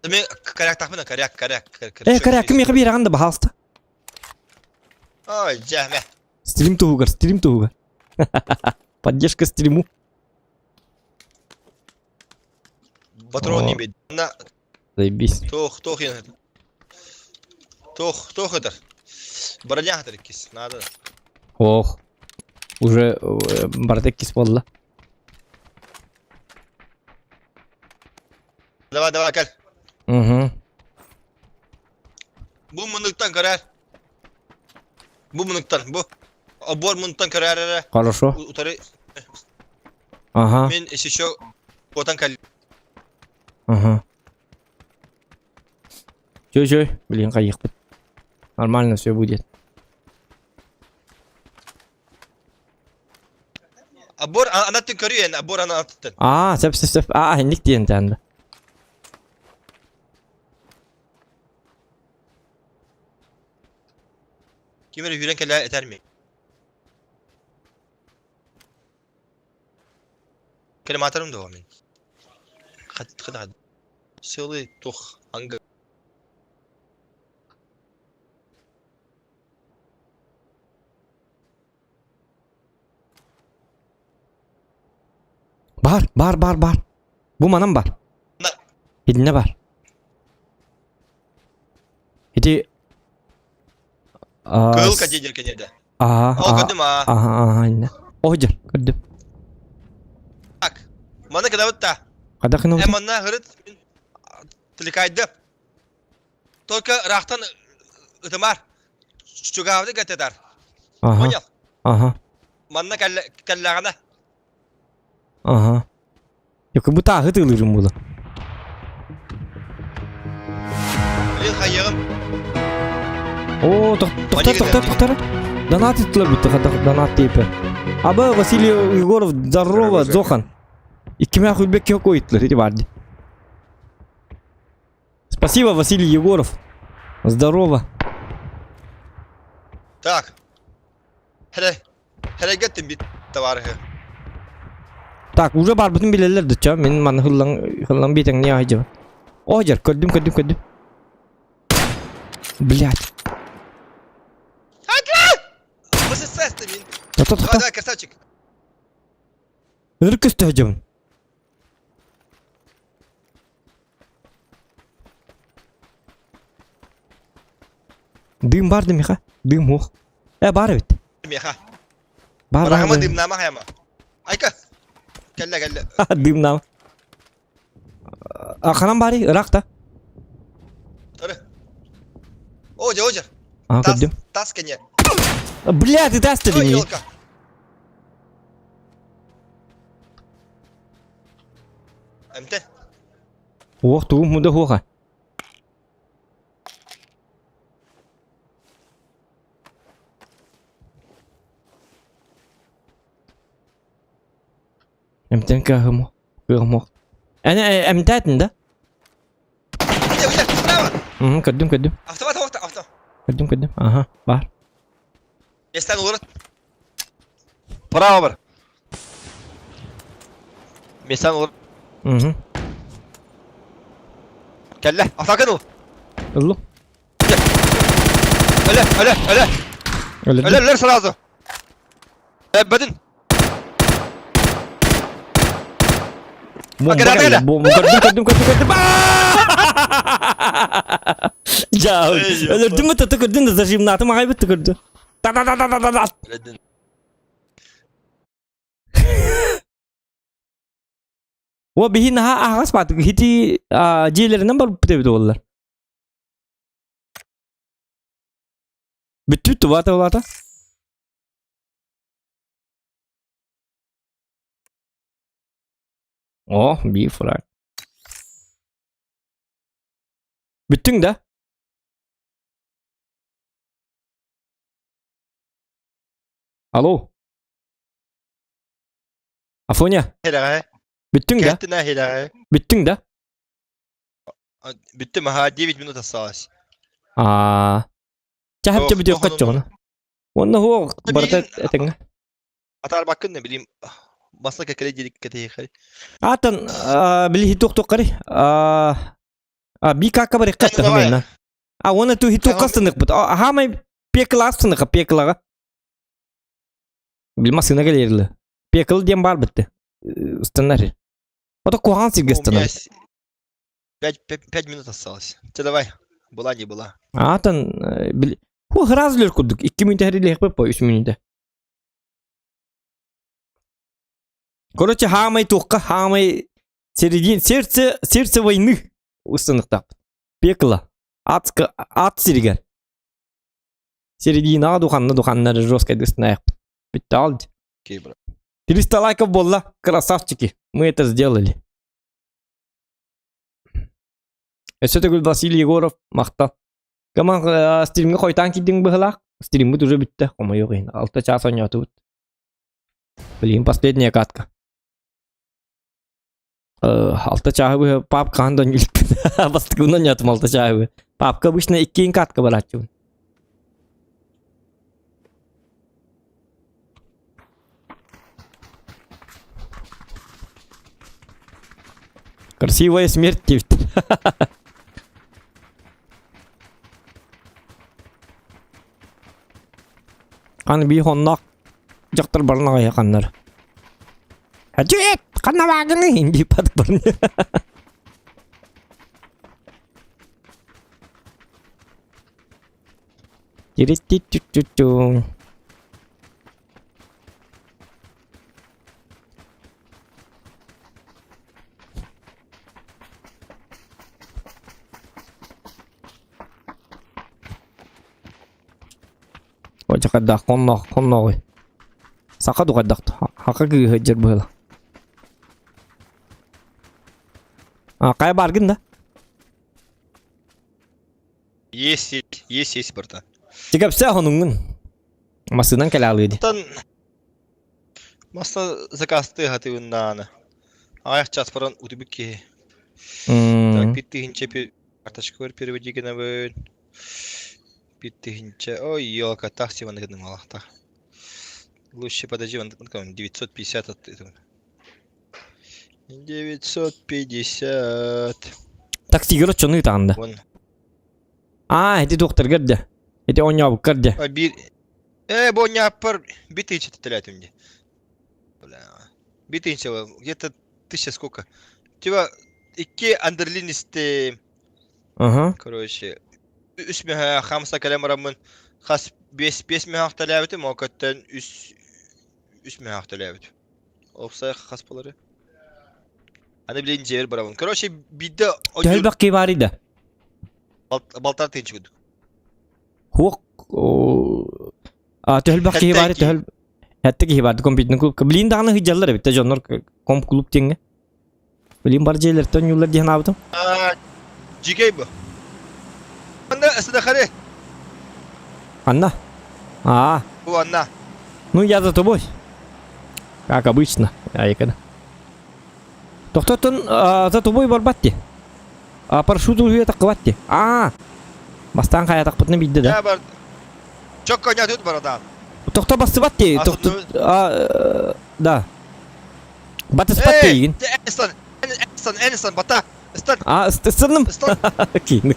Мен коряк тахмына, коряк, коряк. Э, коряк, ким миха биир да баһалста. Ой, дьэ, Стрим туһугар, стрим туһугар. Поддержка стриму. Патрон не бед. На. Заебись. Тох, тох, Тох, тох это. Броня кис, надо. Ох. Уже бардак кис болла. Давай, давай, кал. Угу. Бу мундуктан көрөр. Бу мундуктан, бу. Обор мундуктан көрөр эрэ. Хорошо. Утары. Ага. Мен еще отан кал. Ага. Чё, чё? Блин, кайыкпыт. Нормально все будет. Обор анаттын көрүйен, обор анаттын. Аа, сөп, сөп, сөп. Аа, инник диэн тәнді. Ким эрэ үүрэн кэлэ этэр ми? Кэлэмаатарым дуо мин? Хат Сылы тух ангы. Бар, бар, бар, бар. Бу манан бар. Итиннэ бар. Ити Кыыл кадедер кенеде. Ага, Ол көрдүм а. Ага, ага, инне. Ожер, көрдүм. Так. Маны кыдабыт та. Када кынабыт? Э, манна хырыт тиликайды. Только рахтан ытымар. Чугаабыты кэтетар. Ага. Понял? Ага. Манна кэллэҕинэ. Ага. Yok бу тааһы тыылыырым була. Блин, хайыгым. О, тоқтар, тоқтар, тоқтар. Донат ыттылар бүтті, донат тейпі. Аба Василий Егоров, здорово, Зохан. Иккимэ хүлбек киһи ыттылар, ити барды. Спасибо, Василий Егоров. Здорово. Так. Хәрә, хәрәкәттем бит товарыһы. Так, уже барбытын билэллэр дыча. Мин маны хыллан хыллан битэҥ не айдьа. О, жар, көрдүм, көрдүм, көрдүм. Блядь. ВСС мин. Тоқта, Давай, тоқта. давай, красавчик. Ыр көстө дьон. Дым бар да миха? Дым ох. Э, бар эбит. Миха. Бар, бар. Барахама дымнама хаяма. Айка. Кэллэ, кэллэ. Дымнама. А ханан бары, ырак да. Тары. Ожа, ожа. А, көрдүм. Тас кене. Бля, ты тас Ой, дедиң. елка. МТ. Ох, тугум мында хуаха. Эмтен кыахымо. Кыахымо. Әне эмтәтин да? Где, где, справа. Угу, көрдүм, көрдүм. Автомат, автомат, автомат. Көрдүм, көрдүм. Ага, бар. Естен олар. Право бар. Местен олар. Угу. Кэллэ, автомат ыл. Ыллым. Өлө, өлө, өлө. Өлөрдүм. Өлө, өлө сразу. Э, бөдүн. Бомба кэллэ. Бомба көрдүм, көрдүм, көрдүм, көрдүм. Жа, өлөрдүм бу таты көрдүм да зажимнатым аҕай бытты көрдүм. Та та та та та та. О биһи наһаа аһаҕас баатык хити дьиэлэринэн барбыт эбит буоллар. Бүттүбүт тубата улаата. О, биир фраг. Бүттүҥ да? Алло. Афоня. Бүттүҥ да? Бүттүҥ да? Бүттүм, аха, 9 минут осталось. Аа. Чахапча бүтүөххэ чоҕуна. Уонна хуох барыта этэҥҥэ. Атаарбаккын да билим баста кэккэлэ диэри кэтэһиэххэ. Аатан били хитуохтуоххари а би кака барыхха тахамена. А уонна ту хитуохха сыныхпыт. Хаамай пекла сыныха пеклага. Били массыына кэлэрли. Пекл диэн баар битти. Ыстанар. Ото куһаҕан сиргэ ыстанар. 5 минут осталось. Ты давай. Была не была. Аатан били Ху хразы лөр курдук. 2 мүнөтэ хэрилиэхпит по 3 мүнөтэ. Короче, хаамай туохха хаамай середин сердце сердце войны ыстыныктаахпыт. Пекло. Адска ад сиригэр. Серединаҕа духанна духаннары жестко ыстынаайахпыт. Бүттэ ал. 300 лайков буолла. Красавчики. Мы это сделали. Өссө төгүл Василий Егоров махтал. Коман стримҥэ хойутаан киирдиҥ быһылаах. Стриммит уже бүттэ, хомойуох иһин. Алта чаас оонньоотубут. Блин, последняя катка. Алта чааһы быһа папка хаһан да оонньуулбут. Бастакыбын оонньоотум алта чааһы быһа. Папка обычно иккиэн катка барааччыбын. Красивая смерть диэбит. Аны биир хонноох дьахтар баран аҕайа ханнар. Хачыт! Ханна баагыный? дип атып баран. Тирит-тит-тит-тит-тун. Оча хайдах хонноох хоннооҕуй саха ду хайдах хака кыыһы сылдьар быһыла а хайа бааргын да Есть, есть, есть, есть, братан. Тикэпсэ хонуҥҥун. Массыынан кэлэ ди. Оттон масса заказты хатыыннааны. Аҕыйах час баран утуйбут киһи. Так, 5000 карточкабар переводи гынабын. 5000. Ой, елка, так сиваны гынымалахтах. Лучше подожди, вон 950 от этого. 950. Таксигер оччону ытаанда. Вон. Аа, ити туохтаргар да. Ити оонньообуккар да. А, бир... Э, бу оонньооппор бит тыһыынча төлөөтүм дии. Бля. Бит тыһыынча, где-то тысяча сколько. Типа, икки андерлин истим. Ага. Короче, үс мөһө хамса кэлэн бараммын хас биэс биэс мөһөөх төлөөбүтүм, ол көттөн үс үс мөһөөх төлөөбүтүм. Опсай хас буолары? Аны билигин дьиэбэр барабын. Короче, биирдэ Төһөлбөх киһи баарый да? балтар тыынчы курдук. Хуох а төһөлбөх киһи баарый төһөл Хэтте киһи баар компьютерный клубка. Билин даҕаны сылдьаллар эбит дьоннор комп клуб диэҥҥэ. Билин бар дьиэлэртэн ньууллар диэн аабытым. Дьикэй бу. Анна Садахаре. Анна. А. Бу Анна. Ну я за тобой. Как обычно. Айкана. Тохтотон за тобой барбат ди. А парашют уһуя таххыбат ди. А. Бастаан хайатахпытына бидде да. Я бар. Чокко не тут борода. Тохто бастыбат ди. Тохто а да. Батыспат дейгин. Энистон, Энистон, Энистон, бата. Ыстан. А, ыстырным. Ыстан. Кейин.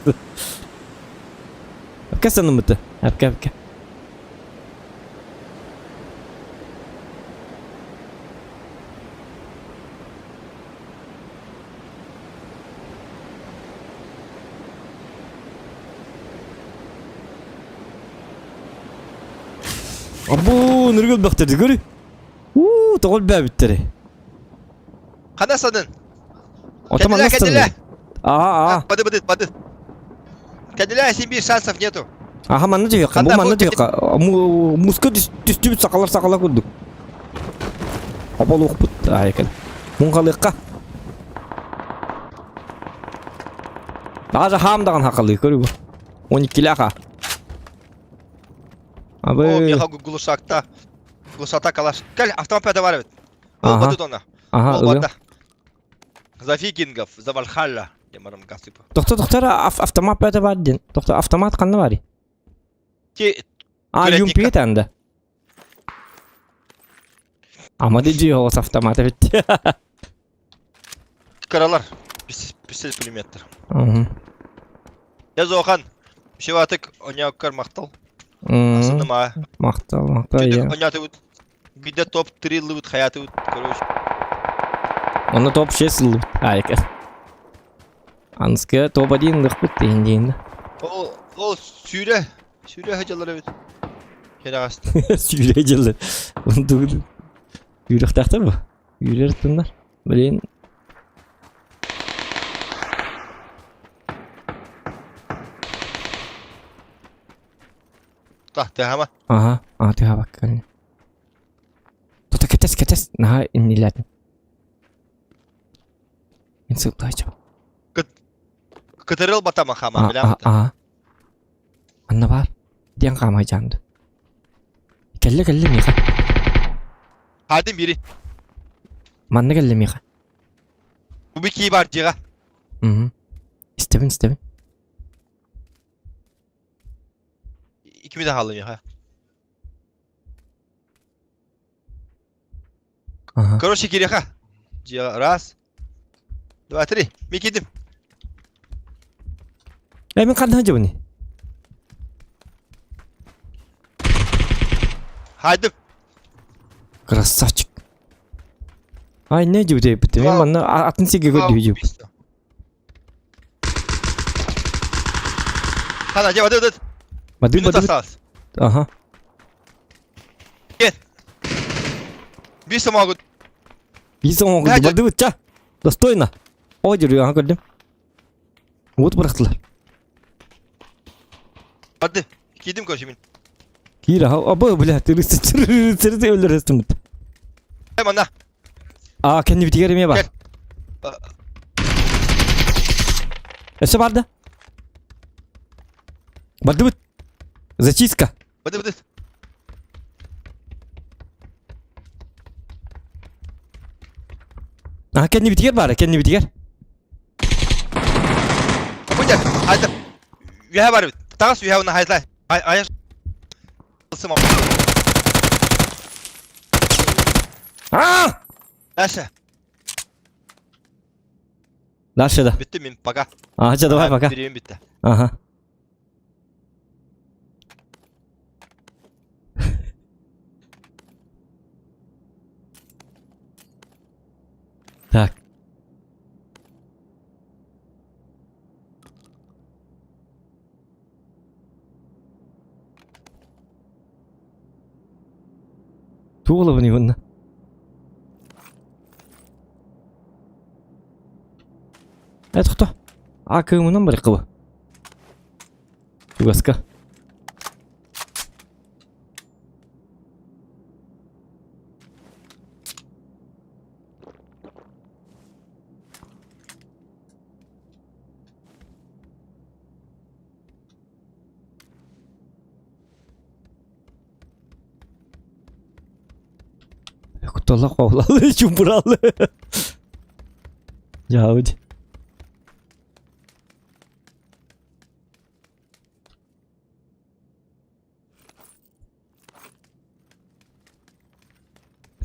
Касаным быты. Әпке, әпке. Абу, ныргыл бөхтөрдү көрү. Уу, тоҕо өлбөөбүттэри. Хана санын. Ото манна Кэллэ, кэллэ. Аа, аа. Бады, бады, бады. Кэллэ, син биир шансов нету. Аха, манна түһүөххэ, бу манна түһүөххэ. Муска түстүбүт сакалар сакала курдук. Оболуохпут, аайкын. Муҥхалыахха. Даже хаам даҕан хакалыы көрү бу. 12 ха. Абы. О, меха глушакта. Глушата калаш. Кэл, автомат пәді бар бит. Ол бады дона. Ага, Ол бада. За викингов, за Вальхалла. Демарым гасып. Тохто, тохто, автомат пәді бар ден. Тохто, автомат қанны бар? Те А, юмпи танда. Ама дежи оғыз автомат бит. Каралар. Пистолет пулеметтер. Я Зохан. Шеватык оняуккар махтал. Асыныма. Махтал, махтал я. Онятыбыт. Биде топ-3 лыбыт хаятыбыт, короче. Онно топ-6 ыллыбыт. Айка. Анскы топ-1 ылыхпыт дейін дейін. Ол, ол сүүрэ, сүүрэ хадьалар эбит. Кэлэҕэст. Сүүрэ дьылы. Онтугун Үүрөхтөөхтөр бу. Үүрэр тыннар. Блин. Та, тыһама. Ага, ага, тыһабакка. Тута кэтэс, кэтэс. Наһаа иннилээтим. Мин сылтаачым. Кытырыл батама хама, билэм. Ага. Анна бар. Диэн хаамайдьаанды. Кэллэ кэллэ миэхэ. Хаадым бири. Манна кэллэ миэхэ. Бу кии бар дьиэҕэ. Мм. Истэбин истэбин. Икими да хаалла миэхэ. Ага. Короче, кириэхэ. Дьиэҕэ раз. Два, три. Мин киирдим. Э, мин ханна сылдьабыный? Хаайдым. Красавчик. Ай, не дьибит Мен манна атын сиге көрдү видео. Хана, дьэ, бады, бады. Бады, Минута бады. осталось. Ага. Кет. Биир могут. Биир могут. Бады, ча. Достойно. О, жүрү, ага көрдүм. Вот бырахтылар. Барды. Киирдим короче мин. Киир, ага, абы, бля, тырысы, тырысы өлөрөстүм. Манна. А, кэннибитигэр эмиэ бар. Өссө бар да? Бардыбыт. Зачистка. Барды, барды. А, кэннибитигэр бар, кэннибитигэр. Бу хайда. Үһэ бар бит. Таҕыс үһэ уна хайда. Ай, А! Дальше. Дальше да. Бүттүм мин пока. Ага, чэ, давай пока. Бириэм бүттэ. Ага. Так. Туолабын уонна. Э, тохто. А кыымынан барыккыбы. Чугаска. Кутталлах ховлалы чумпуралы. Дьаабыт.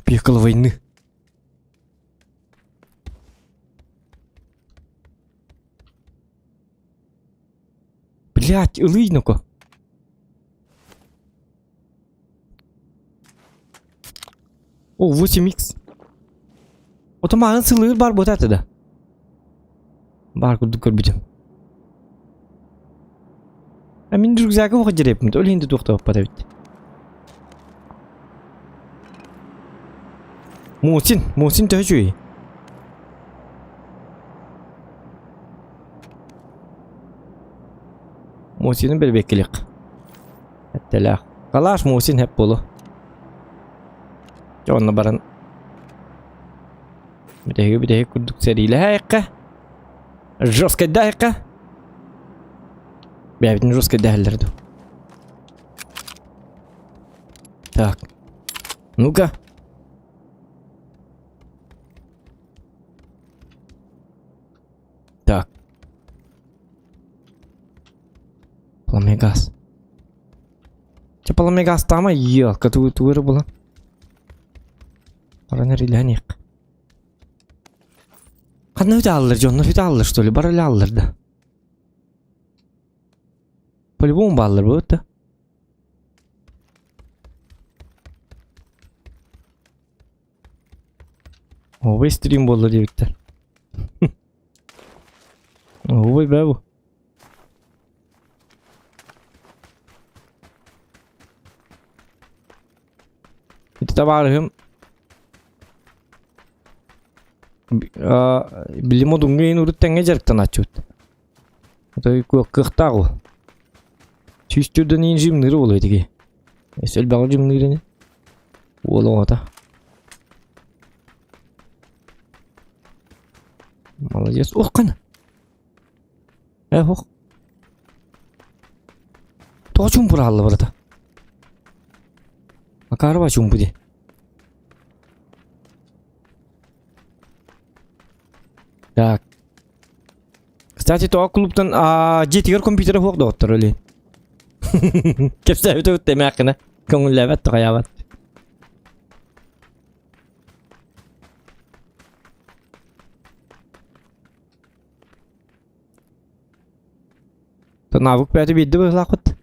Пекало войны. Блять, ылый ну-ка. О, 8х. Ото маҕан сылыыр бар буота этэ да. Баар курдук көрбүтүм. А мин рюкзагы уха дьирэппит, ол иһин да туохтаабаппат эбит. Мусин, Мусин төһө үчүгэй? Мусины бэрбиэккилиэх. Эттэлээх. Калаш Мусин хэп буолу. Дьэ онно баран бүтэһиги бүтэһик курдук сэриилэһээйэххэ. Жесткайдаайахха. Бэйэбитин жесткайдаһаллар дуу. Так. Ну-ка. Так. Пламегаз. Чэ пламегаз таама елка тугу тугу эрэ булан. Баран эрилээн Ханна үтэ ааллар дьоннор үтэ ааллар что ли? Бар эле ааллар да. По-любому бааллар буолбут да. Оҕо стрим буолла диэбиттэр. Оҕо бээ бу. Ити табаарыһым били модуҥҥа иһин урут тэҥҥэ дьарыктанааччыбыт. Отой кыахтаах ол. Сүүс төрдөн иһин жимныыр буолуо этиги. Өссө элбэҕи жимныыр ини. Уол оҕото. Молодец. Ох, хана. Э, ох. Тоҕо чуумпураалла барыта? Макарова чуумпу дии. Так. Кстати, тоҕо клубтан дьиэтигэр компьютера суох доҕоттор өлүн. Кэпсээбит эбит эмээххинэ. Көҥүллээбэт тоҕойаабат. Навык бэйэтэ биирдэ быһыылаахпыт.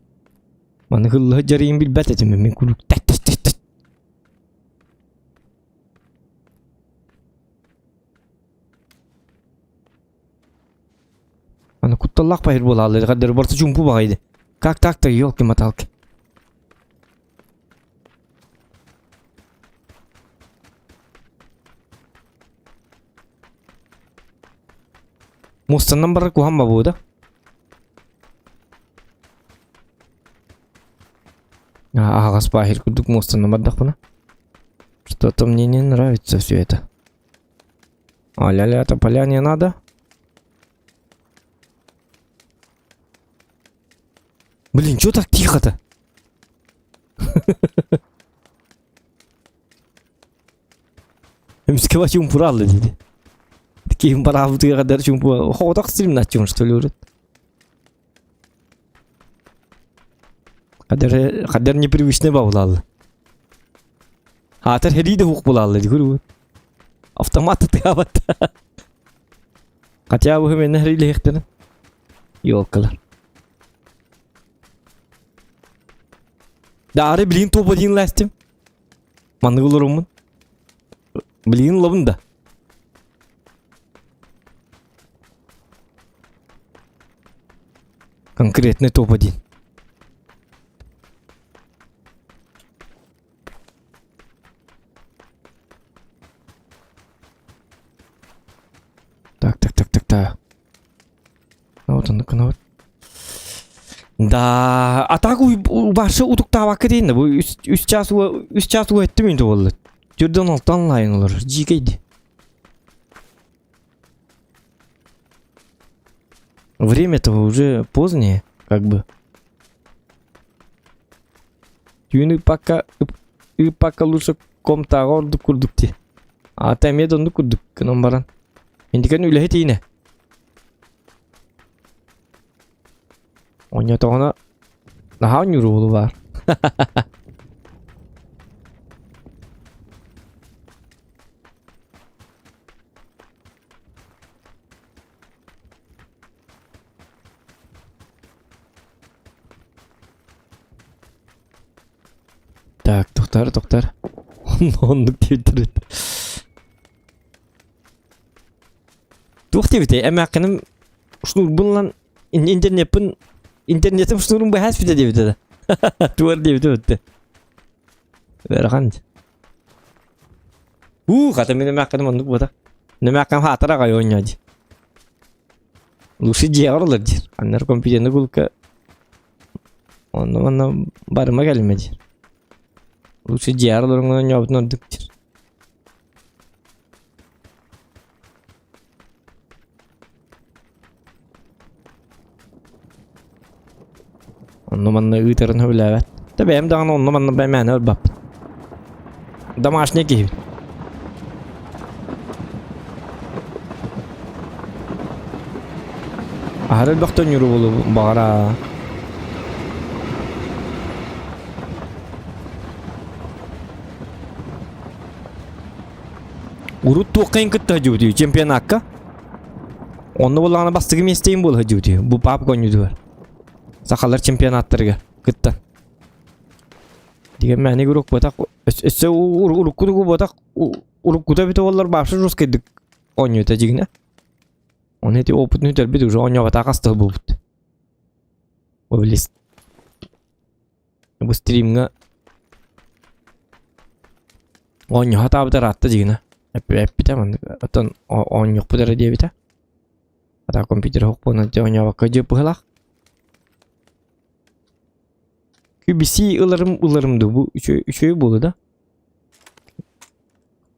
Маны кыллыһы дьарыйын билбэт этим мин куруук Аны кутталлаах баһыр буолааллар, хаддары барыта чуумпу баҕайы. Как так-то, елки-моталки. Муостанан барар куһаҕан бобуу да? Аһаҕас баһыр курдук муостанан бардахпына. Что-то мне не нравится все это. А-ля-ля, тополя не надо. Блин, чё так тихо-то? Эмискэ чуумпуралла диди. Киһим бараабытыгар кадar чуумпу хоҕотох стримнааччыбын что ли урут. Кадar кадar непривычный бабылаалла. Аатар херии да хук булаалла ди көрү. Автомат тыабат. Хотя бы мен херилехтерин. Ёлкалар. Дары билин топ один ластим. Маннык олоруммун. Билигин ылабын да. Конкретный топ-1. Так, так, так, так, так. Вот он, ну вот. Да, а так убаршы утуктаабакка дейин да бу үс час үс час уэттим инде болду. Түрдөн алтан лайын олор. Жикейди. Время-то уже позднее, как бы. Түүнү пока и пока лучше комтааҕа ордук курдук дии. Аата эмиэ да оннук курдук гынан баран. Индикэн үлэһит иинэ. Оонньоотоҕуна наһаа оонньуур уолу баар. Так, тоқтар, тоқтар. Оннук диэбиттэр Туох диэбитэй? Эмээххиним шнурбун ылан интернеппин интернетим шнурун быһаас бүтэ диэбитэ да. Туар диэбитэ өттө. Ыарахан. Уу, хата мин эмээххиним оннук буота. Мин эмээххиним хаатар аҕай оонньоо дии. Лучше дьиэҕэр олор диир. Аннар компьютерный кулка онно манна барыма кэлимэ диир. Лучше дьиэҕэр олорон оонньообутун ордук диир. Онно манна ыытарын сөбүлээбэт. Да бэйэм даҕаны онно манна бэмээнэ ылбаппын. Домашний киһибин. Аһары элбэхтэ ньуру буолу баҕара. Урут туоххайын кытта сылдьыбытый чемпионакка? Онно буоллаҕына бастакы миэстэйин буола сылдьыбытый бу папка оонньуутугар. Сахалар чемпионаттарыгар кытта. Деген мээнэ игрок буотах өссө урукку тугу буотах уруккута эбитэ буоллар баапшы жесткайдык оонньуута дьигинэ. Оны эти опытын үтэрбит уже оонньообатах астыл буолбут. Бу Бу стримҥа оонньоһо сатаабыта ыраатта дьигинэ. Эппитэ маннык оттон оонньуохпут эрэ диэбитэ. Ата компьютер суох буолан дьэ оонньообокко дьиэ быһыылаах. QBC ыларым ыларым дуу бу үчүгэй үчүгэй буолуо да?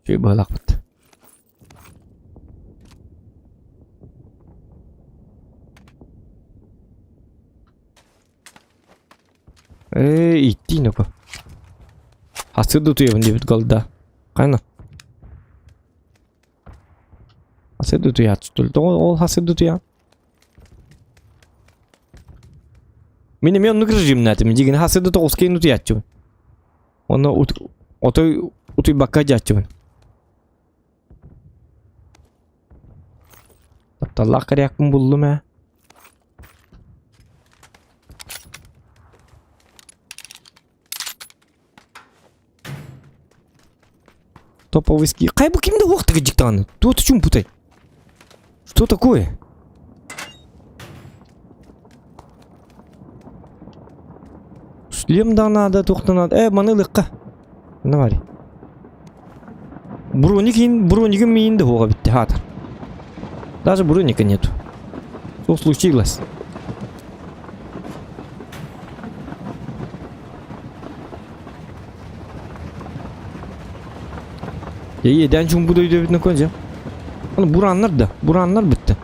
Үчүгэй быһыылаахпыт. Ээ, иттиин око. Хасыр утуйабын диэбит голда. Хайна? Хасыр утуйааччы Тоҕо ол хасыр утуйаан? Мин эмиэ оннук режимнээтим. Дьигин хасыр да тоҕус киин утуйааччыбын. Онно отой утуйбакка дьааччыбын. Тапталлаах корякпын буллум ээ. Топовый ски. Хай бу ким да уохтыгы дьиктааны? Туот чумпутай? Что такое? Шлем да надо, туохта надо. Э, маны ылыкка. На бари. Броник броникин миин да хуга битти хаатар. Даже броника нету. Что случилось? Иэдээн чуҥпу дойду эбит Аны бураннар да, бураннар битти.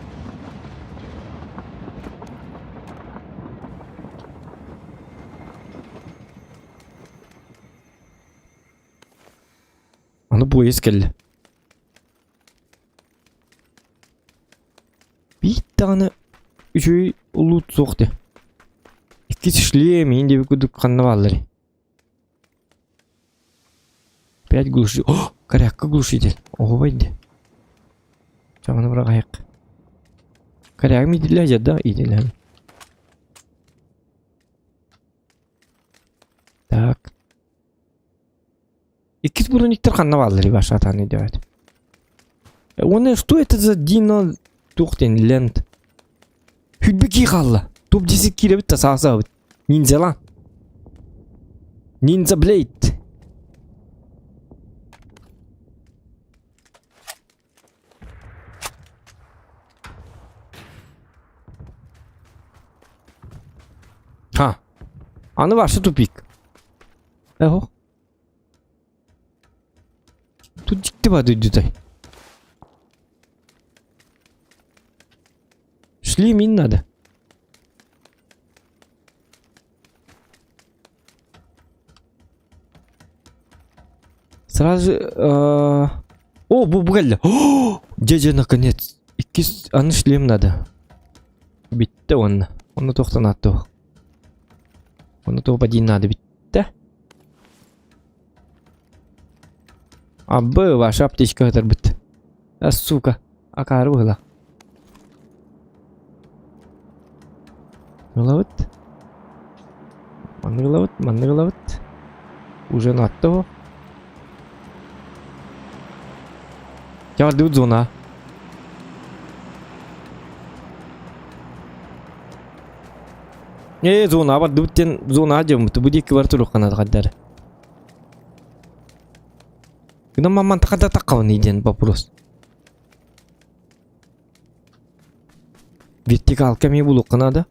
Аны поезд кэллэ. Биир даҕаны үчүгэй улуут суох дии. Иккис шлем иин диэбит курдук ханна баалларый? Пять глушитель. О, корякка глушитель. Оһуобай дии. Чаҕаны быраҕайык. Корягым иитиллээдьэр да иитиллээн. Так. Иккис брониктар ханна баалларый баша атаан өйдөөбөт. Уонна что это за Дино туох диэн ленд? Хүлбү кии хаалла. Топ 10 киирэбит да саасаабыт. Ниндзяла. Ниндзя Блейд. Ха. Аны вообще тупик. Эхо. Тут дьикти баар дойдутай. Шли мин надо. Сразу э, О, бу бу кэллэ. Дьэ дьэ наконец. Иккис аны шлем надо. Бүттэ уонна. Онно туохтан ааттыах. Онно туох один надо бүттэ. Абы, ваша аптечка ытырбыт. А, сука. Акаары быһыла. Ылабыт. Маннык ылабыт, маннык ылабыт. Уже натта бу. Чаҕырдыбыт зона. Ээ, зона бардыбыт диэн зона дьоммут. Бу диэки бар туруохха наада хаддары. Гынан маман тахада таххабыный диэн вопрос. Вертикалка эмиэ булуохха надо.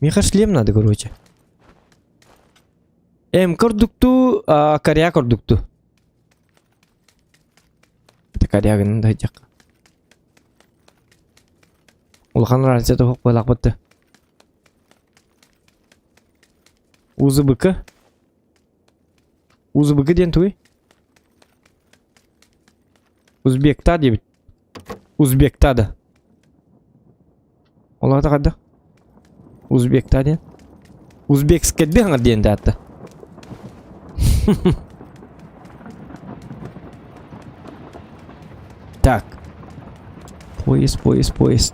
Миэхэ шлем надо, короче. М курдуктуу, коряк курдуктуу. Это корягын да дьахха. Улахан разница тоһох буолаахпытты. УЗБК. УЗБК диэн тугуй? Узбекта диэбит. Узбекта да. Ол аата хайдах? Узбекта диэн. Узбекскэдби хаҥар диэн да аата. Так. Поезд, поезд, поезд.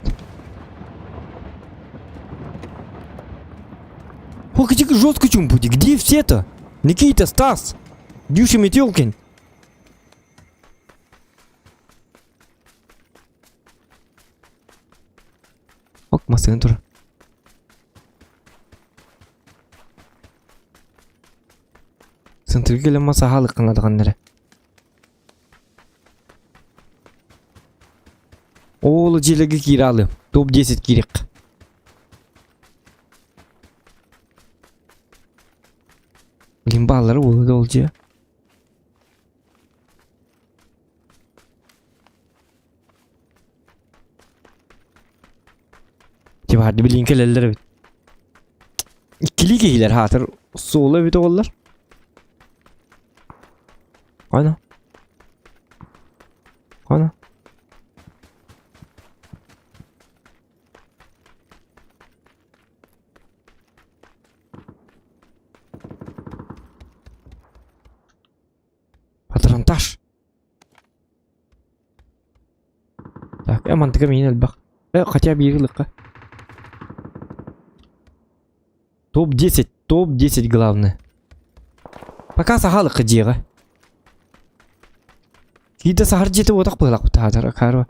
Ох, где жестко чумпути. Где все-то? Никита, Стас, Дюша Метелкин. Ок, массыына турар. Центрга кэлэн мас аһаалыккын даҕаннара. Оол дьиэлэргэ киирэ аалыам. Топ-10 киириэххэ. Блин, бааллара буолуо да ол дьиэ. Типа билин кэлэллэр эбит. Иккилии киһилэр хаатыр суола эбит оҕоллор. Ана. Ана. Патронтаж. Так, э мантыка миин элбэх. Э, хотя биир ылыкка. Топ-10, топ-10 главное. Пока сахалыкка дьиэҕэ. Киитэ сахар дьиэтэ уотах быһылах таатар акаарва.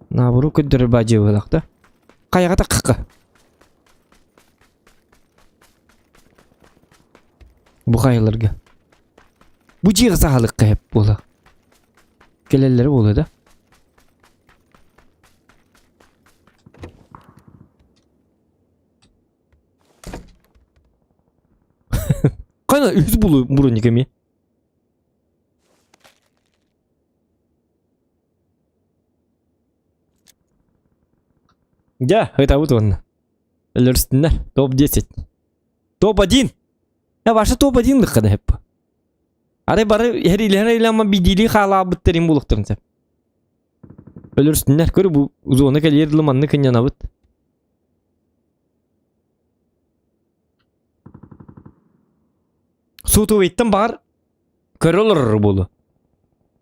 Наоборот көрдөрөр баа дьиэ быһылах да. Хайаҕа тахха. Бу хайаларга. Бу дьиэҕэ саһалыкка хэп буола. Кэлэллэрэ буолуо да? Хана үс булу броник эмиэ. Дьэ, ытабыт уонна. Өлөрүстүннэр. Топ-10. Топ-1! Я ваша топ-1 лыкка да хэп. Арай бары эһэрилэһэр илама бидили хаалаабыттарын булуктарын сеп. Өлөрүстүннэр. Көр бу зона кэлиэр дылы манны кынньанабыт. Сутуйттан бар көрө олорор буолу.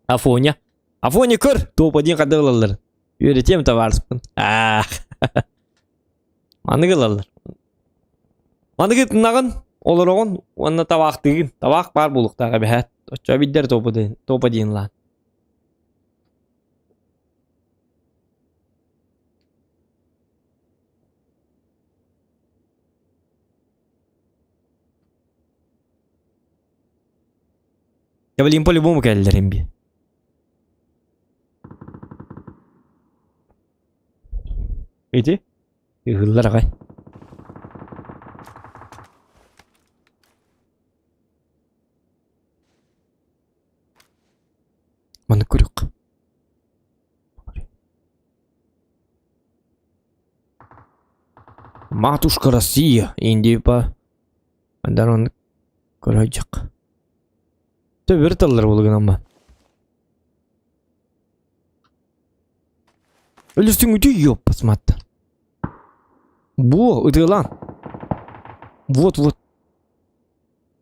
Афоня. Афоня көр! Топ-1 хадда ылаллар. Үөрэтиэм табаарыспын. Аах. Маныгы ылаллар. Маныгы тынаҕын, олороҕун уонна табаахтыыгын. Табаах баар буолуохтаах эбэһээт. Оччо эбийдэр топа диэн, топа диэн лаан. Я блин по-любому кэллэрим би. Ити ыһыллар аҕай. Маны көрүөх. Матушка Россия, Индия по Андан оннук көрөйдьэх. Төбөр тыллар булугунамма. Өлүстүҥ үтүй ёппас матта. Бу ытыалаан. Вот вот.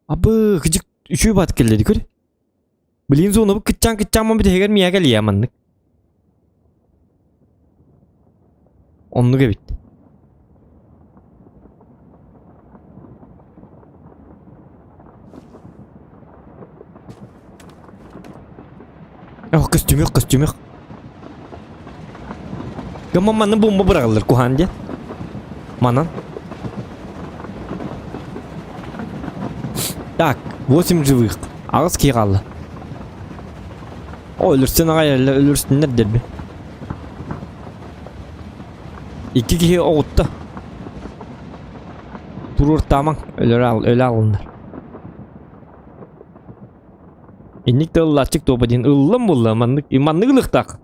Абы кыдьык үчүгэй баат кэллэ көр. Блин зонабыт кыччаан кыччааммын бүтэһигэр миэхэ кэлиэ маннык. Оннук эбит. Ох, көстүмүөх, көстүмүөх. Гамма манна бомба быраҕыллар куһаан диэн. Манан. Так, 8 живых. Аҕыс киһи хаалла. О, өлөрсөн аҕай өлөрсүннэр дэрби. Икки киһи оҕутта. Туруортаамаҥ, өлөрө өлө аҕылыннар. Инник да ыллааччык туопа диэн ыллам булла маннык маннык ылыахтаах.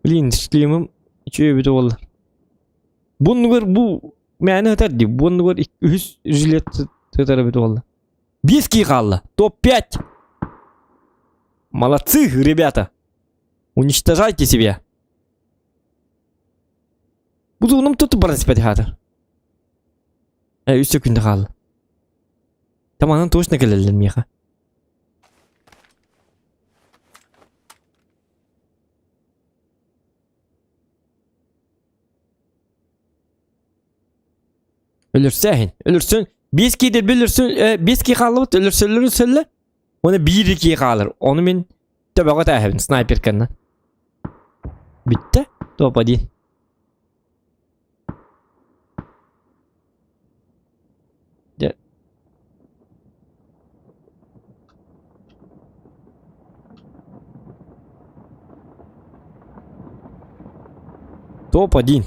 Блин, шлемым үчүгэй эбитэ буолла. Бу оннугар бу мээнэ сытар дии. Бу оннугар үһүс жилет сытар эбит буолла. Биэс киһи хаалла. Топ-5. Молодцы, ребята. Уничтожайте себя. Бу зонам туту баран испэт хаатар. Э, үс секунда хаалла. Таманан точно кэлэллэр миэхэ. Өлөрсөөһүн. Өлөрсөн. Биэс киһи өлөрсүн, э, биэс киһи хааллыбыт, өлөрсөллөр өлөрсөллөр. Оны биир киһи хаалар. Ону мин төбөҕө тээһэбин снайперканна. Бүттэ. Топ-1. Дьэ. Топ-1.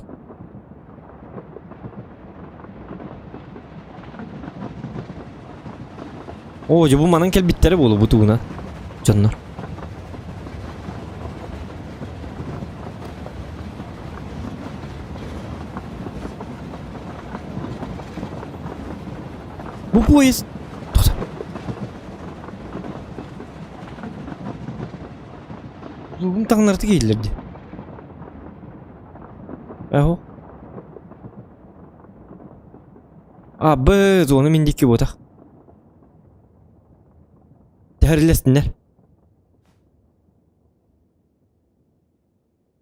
Оо, дьэ бу манан кэлбиттэрэ буолуо бу тугуна дьоннор. Бу поезд Лугум таҥнарты киһилэр дии. Эһо. А, Б зона мин диэки буотах. Тэһэрилэстиннэр.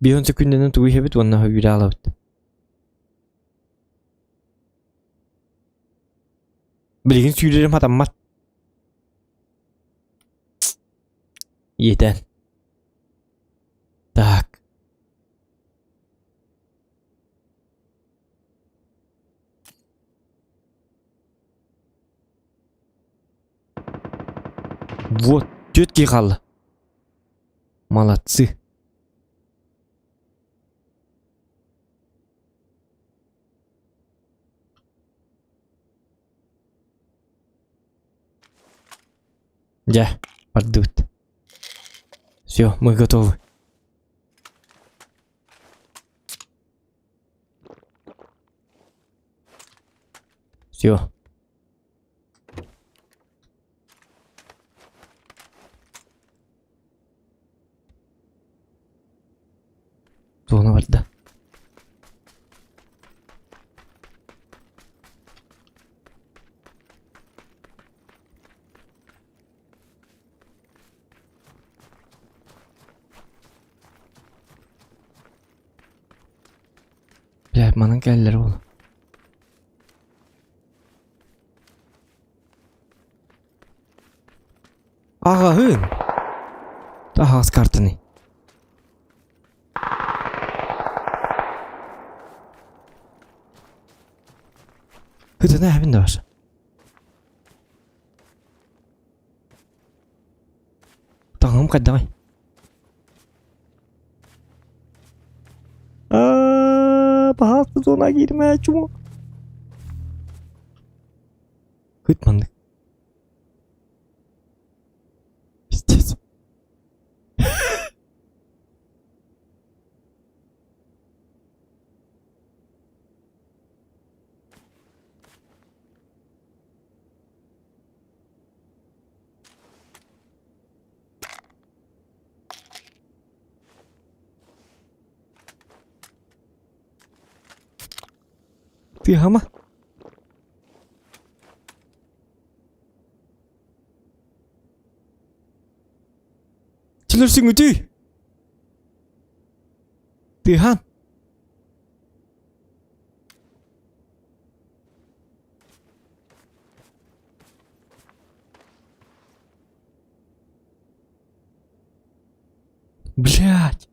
Биһон секүндэнэн тугу иһэбит уонна үүрэ аалабыт. Билигин сүүрэрим хатаммат. Иэтээн. Так. Вот, түөрт киһи хаалла. Молодцы. Дьэ, бардыбыт. Все, мы готовы. Все. Зона барда. Бля, манан кэллэр ол. Аҕаһыын! Таһаас картаны. Хытына эһэбин да баша. Таҥаһым хайдаҕый? Аа, пожалуйста, зона кииримэ, чмо. Хыт маннык. Пиздец. Тыаһама. Чөлөрсүҥүтүй? Тыаһаан. Блять.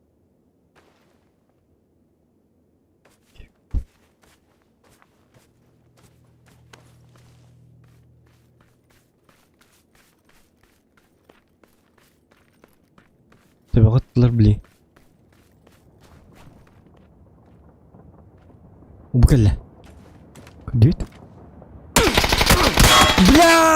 Төбөҕө били. Бу кэллэ.